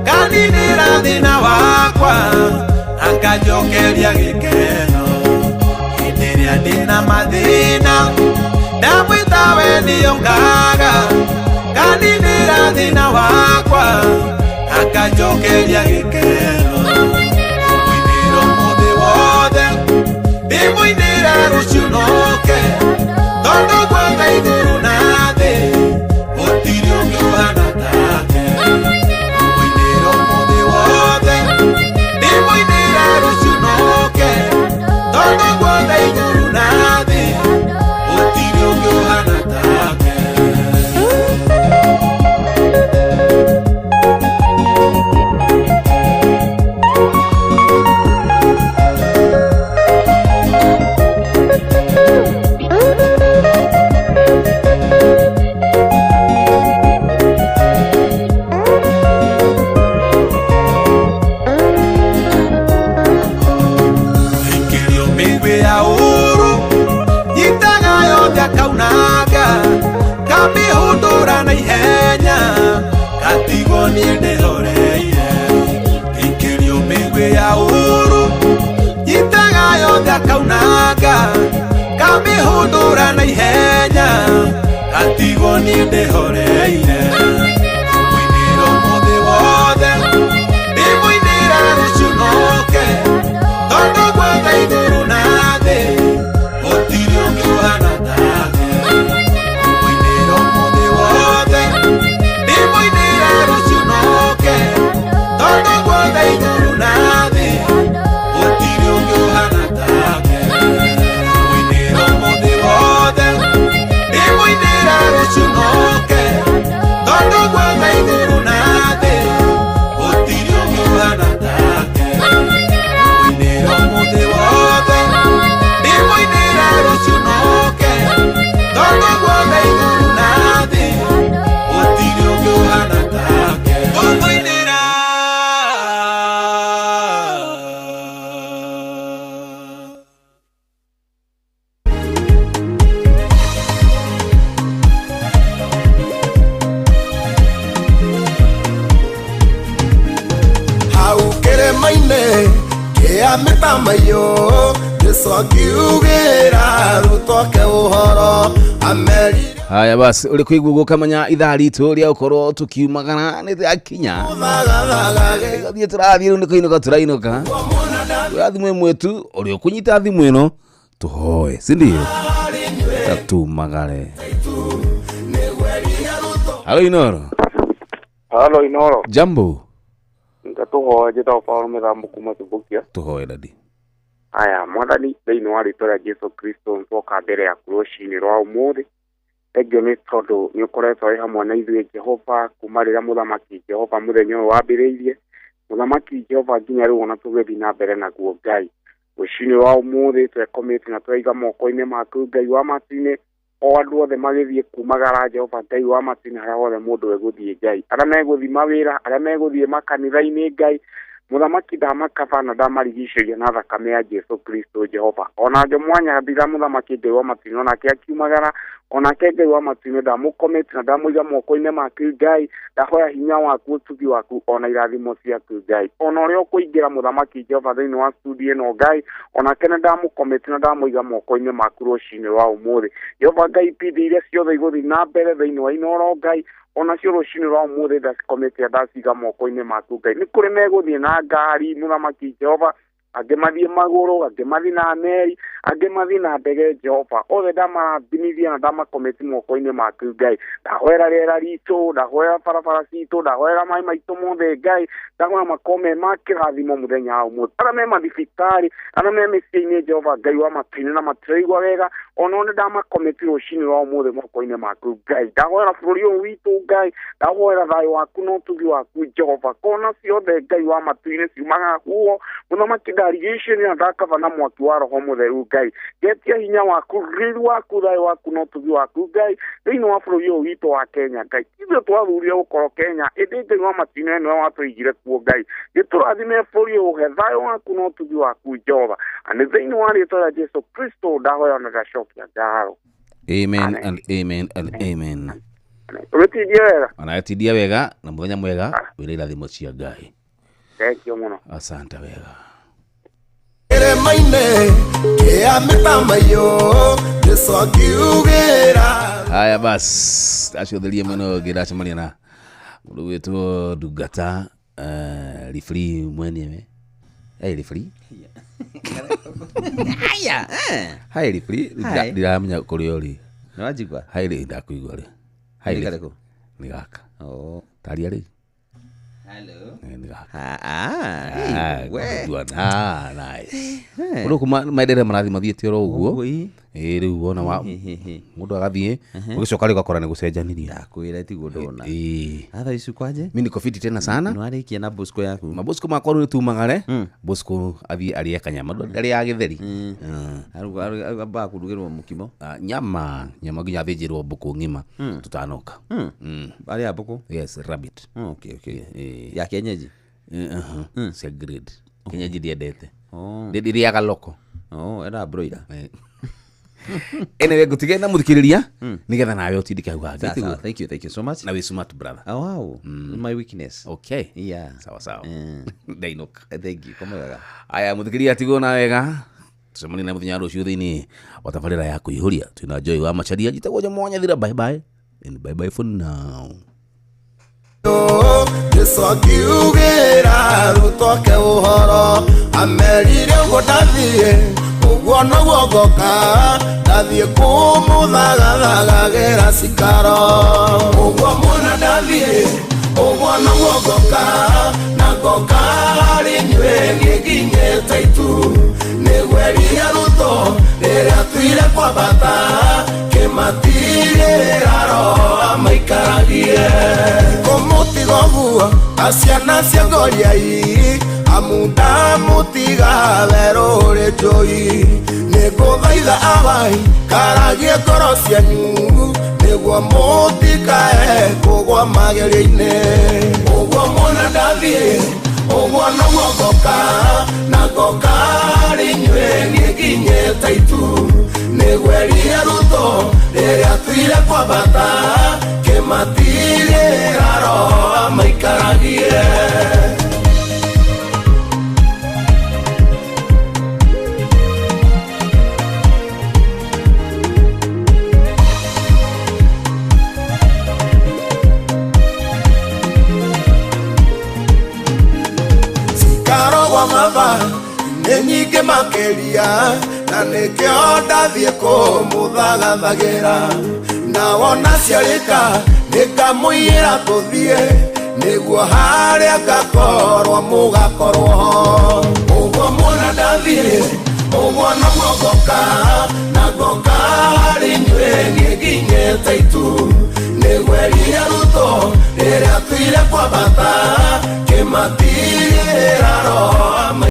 Kaninĩra thĩna wakwa akanjokeria gĩkeno hĩndĩ ĩrĩa ndĩna mathĩna ndamwĩta we nĩũkaga kaninĩra thĩna wakwa akanjokeria gĩkeno mũinĩra ũmũthĩ wothe ndĩmũinĩra rũciũ noke tondũ guothe igũrũ na thĩ gũtirĩ ũngĩ ũhana take. Mũinĩra ũmũthĩ wothe ndĩmũinĩra rũciũ noke tondũ guothe igũrũ na thĩ gũtirĩ ũngĩ ũhana take. Kamĩhũndũra na ihenya gatigwo niĩ ndĩhoreire ngĩikĩrio mĩguĩ ya ũũru nyitaga yothe akaunanga kamĩhũndũra na ihenya gatigwo niĩ ndĩhoreire mũinĩra ũmũthĩ wothe ndĩmũinĩra rũciũ noke tondũ guothe Kĩa mĩtamaiyũ Jesũ akiugĩra arutwo ake ũhoro amerire Haya basi uri kuigua gukamenya ithaa ritũ rĩa gũkorwo tũkiumagara nĩ rĩakinya thiĩ tũrathiĩ rĩu nĩ kũinũka tũrainũka oya thimũ ĩmwe tu ũrĩa ũkũnyita thimũ ĩno tũhoe si ndio tatumagare. Halo Inoro. Halo Inoro. Jambo. Ngatuhoe njĩtagwo Paul Mĩthambo kuma Subukia. Tũhoe dadi. Aya mwathani thĩinĩ wa rĩtwa rĩa Jesu Kristo twoka mbere yaku rũcinĩ rwa ũmũthĩ. Thengiũ nĩ tondũ nĩ ũkoretwo wĩ hamwe na ithuĩ Jehova kuma rĩrĩa mũthamaki Jehova mũthenya ũyũ wambĩrĩirie. Mũthamaki Jehova nginya rĩu ona tũgĩthiĩ na mbere naguo Ngai. Rũcinĩ rwa ũmũthĩ twekomĩte na twaiga moko-inĩ maku Ngai wa matu-inĩ o andũ othe magĩthiĩ kumagara Jehova Ngai wa matu-inĩ harĩa hothe mũndũ egũthiĩ Ngai. Arĩa megũthiĩ mawĩra, arĩa megũthiĩ makanitha-inĩ Ngai, mũthamaki ndamakaba na ndamarigicĩria na thakame ya Jesu Kristo Jehova. Ona Njomwanya thira mũthamaki Ngai wa matu-inĩ onake akiumagara, onake Ngai wa matu-inĩ ndamũkomĩte na ndamũiga moko-inĩ maku Ngai, ndahoya hinya waku ũtugi waku ona irathimo ciaku Ngai. Ona ũrĩa ũkũingĩra mũthamaki Jehova thĩinĩ wa studio ĩno Ngai, onake nĩ ndamũkomĩte na ndamũiga moko-inĩ maku rũcinĩ rwa ũmũthĩ. Jehova Ngai ipindi iria ciothe igũthiĩ na mbere thĩinĩ wa Inoro Ngai, onacio rũcinĩ rwa ũmũthĩ ndacikomĩte ndaciga moko-inĩ maku Ngai. Nĩ kũrĩ megũthiĩ na ngari mũthamaki Jehova, angĩ mathiĩ magũrũ, angĩ mathiĩ na meri, angĩ mathiĩ na ndege Jehova. Othe ndamarathimithia na ndamakomĩti moko-inĩ maku Ngai. Ndahoera rĩera ritũ, ndahoera barabara citũ, ndahoera maĩ maitũ mothe Ngai, ndahoera makome ma kĩrathimo mũthenya wa ũmũthĩ. Arĩa me mathibitarĩ, arĩa me mĩciĩ-inĩ Jehova Ngai wa matu-inĩ na matiraigua wega, ona nĩ ndamakomĩti rũcinĩ rwa ũmũthĩ moko-inĩ maku Ngai. Ndahoera bũrũri ũyũ witũ Ngai, ndahoera thayũ waku na ũtugi waku Jehova. Kona ciothe Ngai wa matu-inĩ ciumaga kuo mũthamaki ndarigicĩria na ndakaba na mwaki wa roho mũtheru Ngai. Ngetia hinya waku, riri waku, thayũ waku na ũtugi waku Ngai thĩinĩ wa bũrũri ũyũ witũ wa Kenya Ngai. Ithuĩ twathurire gũkorwo Kenya, ĩndĩ Ngai wa matu-inĩ nĩwe watũigire kuo Ngai. Gĩtũrathime bũrũri ũyũ, ũhe thayũ waku na ũtugi waku Jehova. Na nĩ thĩinĩ wa rĩtwa rĩa Jesu Kristo ndahoya na ndacokia ngatho. Amen and amen and amen. Ũgĩtindia wega. Ona tindia wega na mũthenya mwega wĩra irathimo cia Ngai. Thank you mũno. Asante wega. Kĩrĩma-inĩ kĩa mĩtamaiyũ Jesũ akiugĩra. Haya basi acio therie mwena ũyũ ũngĩ ndacemania na mũndũ gwĩtwo Ndungata referee mwenyewe. Hey referee. Haya. Hi referee. Ndiramenya kũrĩa ũrĩ. Nĩ wanjigua? Hi rĩ ndakuigua rĩ. Hi Nĩ karĩkũ? Nĩ gaka. Oh. Taria rĩ. Hello. Nĩ gaka. Ah, we. Good one. Ah, nice. Ũndũ kuma maendere marathiĩ mathiĩte oro ũguo. Ĩĩ rĩu wona wa mũndũ agathiĩ ũgĩcoka rĩ ũgakora nĩ gũcenjanirie. Ndakwĩra tiguo ndona. Ĩĩ. Atha ici kwanje? Mimi niko fiti tena sana. Nĩwarĩkia na Bosco yaku. Mabosco makwa rĩu tumagare. Bosco athiĩ arĩe kanyama arĩaga gĩtheri. Ambaga kũrugĩrwo mũkimo. Nyama nyama nginya athĩnjĩrwo mbũkũ ng'ima tũtanoka. Arĩa mbũkũ? Yes, rabbit. Okay, okay. Ya kienyeji? Cia grade. Kienyeji ndiendete. Ndĩrĩaga loko. Oh, era broiler. Anyway, ngutige na muthikiriria nigetha nawe utindike hau hangĩ. Thank you, thank you so much. Na wĩ smart brother. Oh, wow. My weakness. Okay. Yeah. Sawa sawa. Ndainũka. Thank you. Koma wega. Aya muthikiriria tigwo na wega. Tucemanie na muthenya rũciũ thĩinĩ wa tabarĩra ya kũihũria. Twĩna Joy wa Macharia. Njĩtagwo Njomwanya Thira. Bye bye and bye bye for now. Jesũ akiugĩra arutwo ake ũhoro amerire ũguo ndathiĩ ũguo noguo ngoka ndathiĩ kũmũthagathagagĩra cikaro ũguo mũna ndathiĩ ũguo noguo ngoka na ngoka harĩ inyuĩ niĩ nginyĩte itu nĩgweria rutwo rĩrĩa tuire kwambata kĩmatigĩra roho amaikaragie kũmũtiga ũguo aciana cia ngoriai amu ndamũtiga werũ ũrĩ njũi nĩngũthaitha awai karagie ngoro cianyu nĩguo mũtikae kũgwa magerio-inĩ ũguo mũna ndathiĩ ũguo noguo ngoka na ngoka harĩ inyuĩ niĩ nginyĩte itu nĩgweria rutwo rĩrĩa tuire kwambata kĩmatigĩra roho amaikaragie. kwa baba nĩ nyingĩ makĩria na nĩkĩo ndathiĩ kũmũthagathagĩra na wona ciarĩka nĩngamũiyĩra tũthiĩ nĩguo harĩa ngakorwo mũgakorwo ho ũguo muona ndathiĩ ũguo noguo ngoka na ngoka harĩ inyuĩ niĩ nginyĩte itu nĩgwerire Ruto rĩrĩa atuire kwambata kĩmatigĩra roho.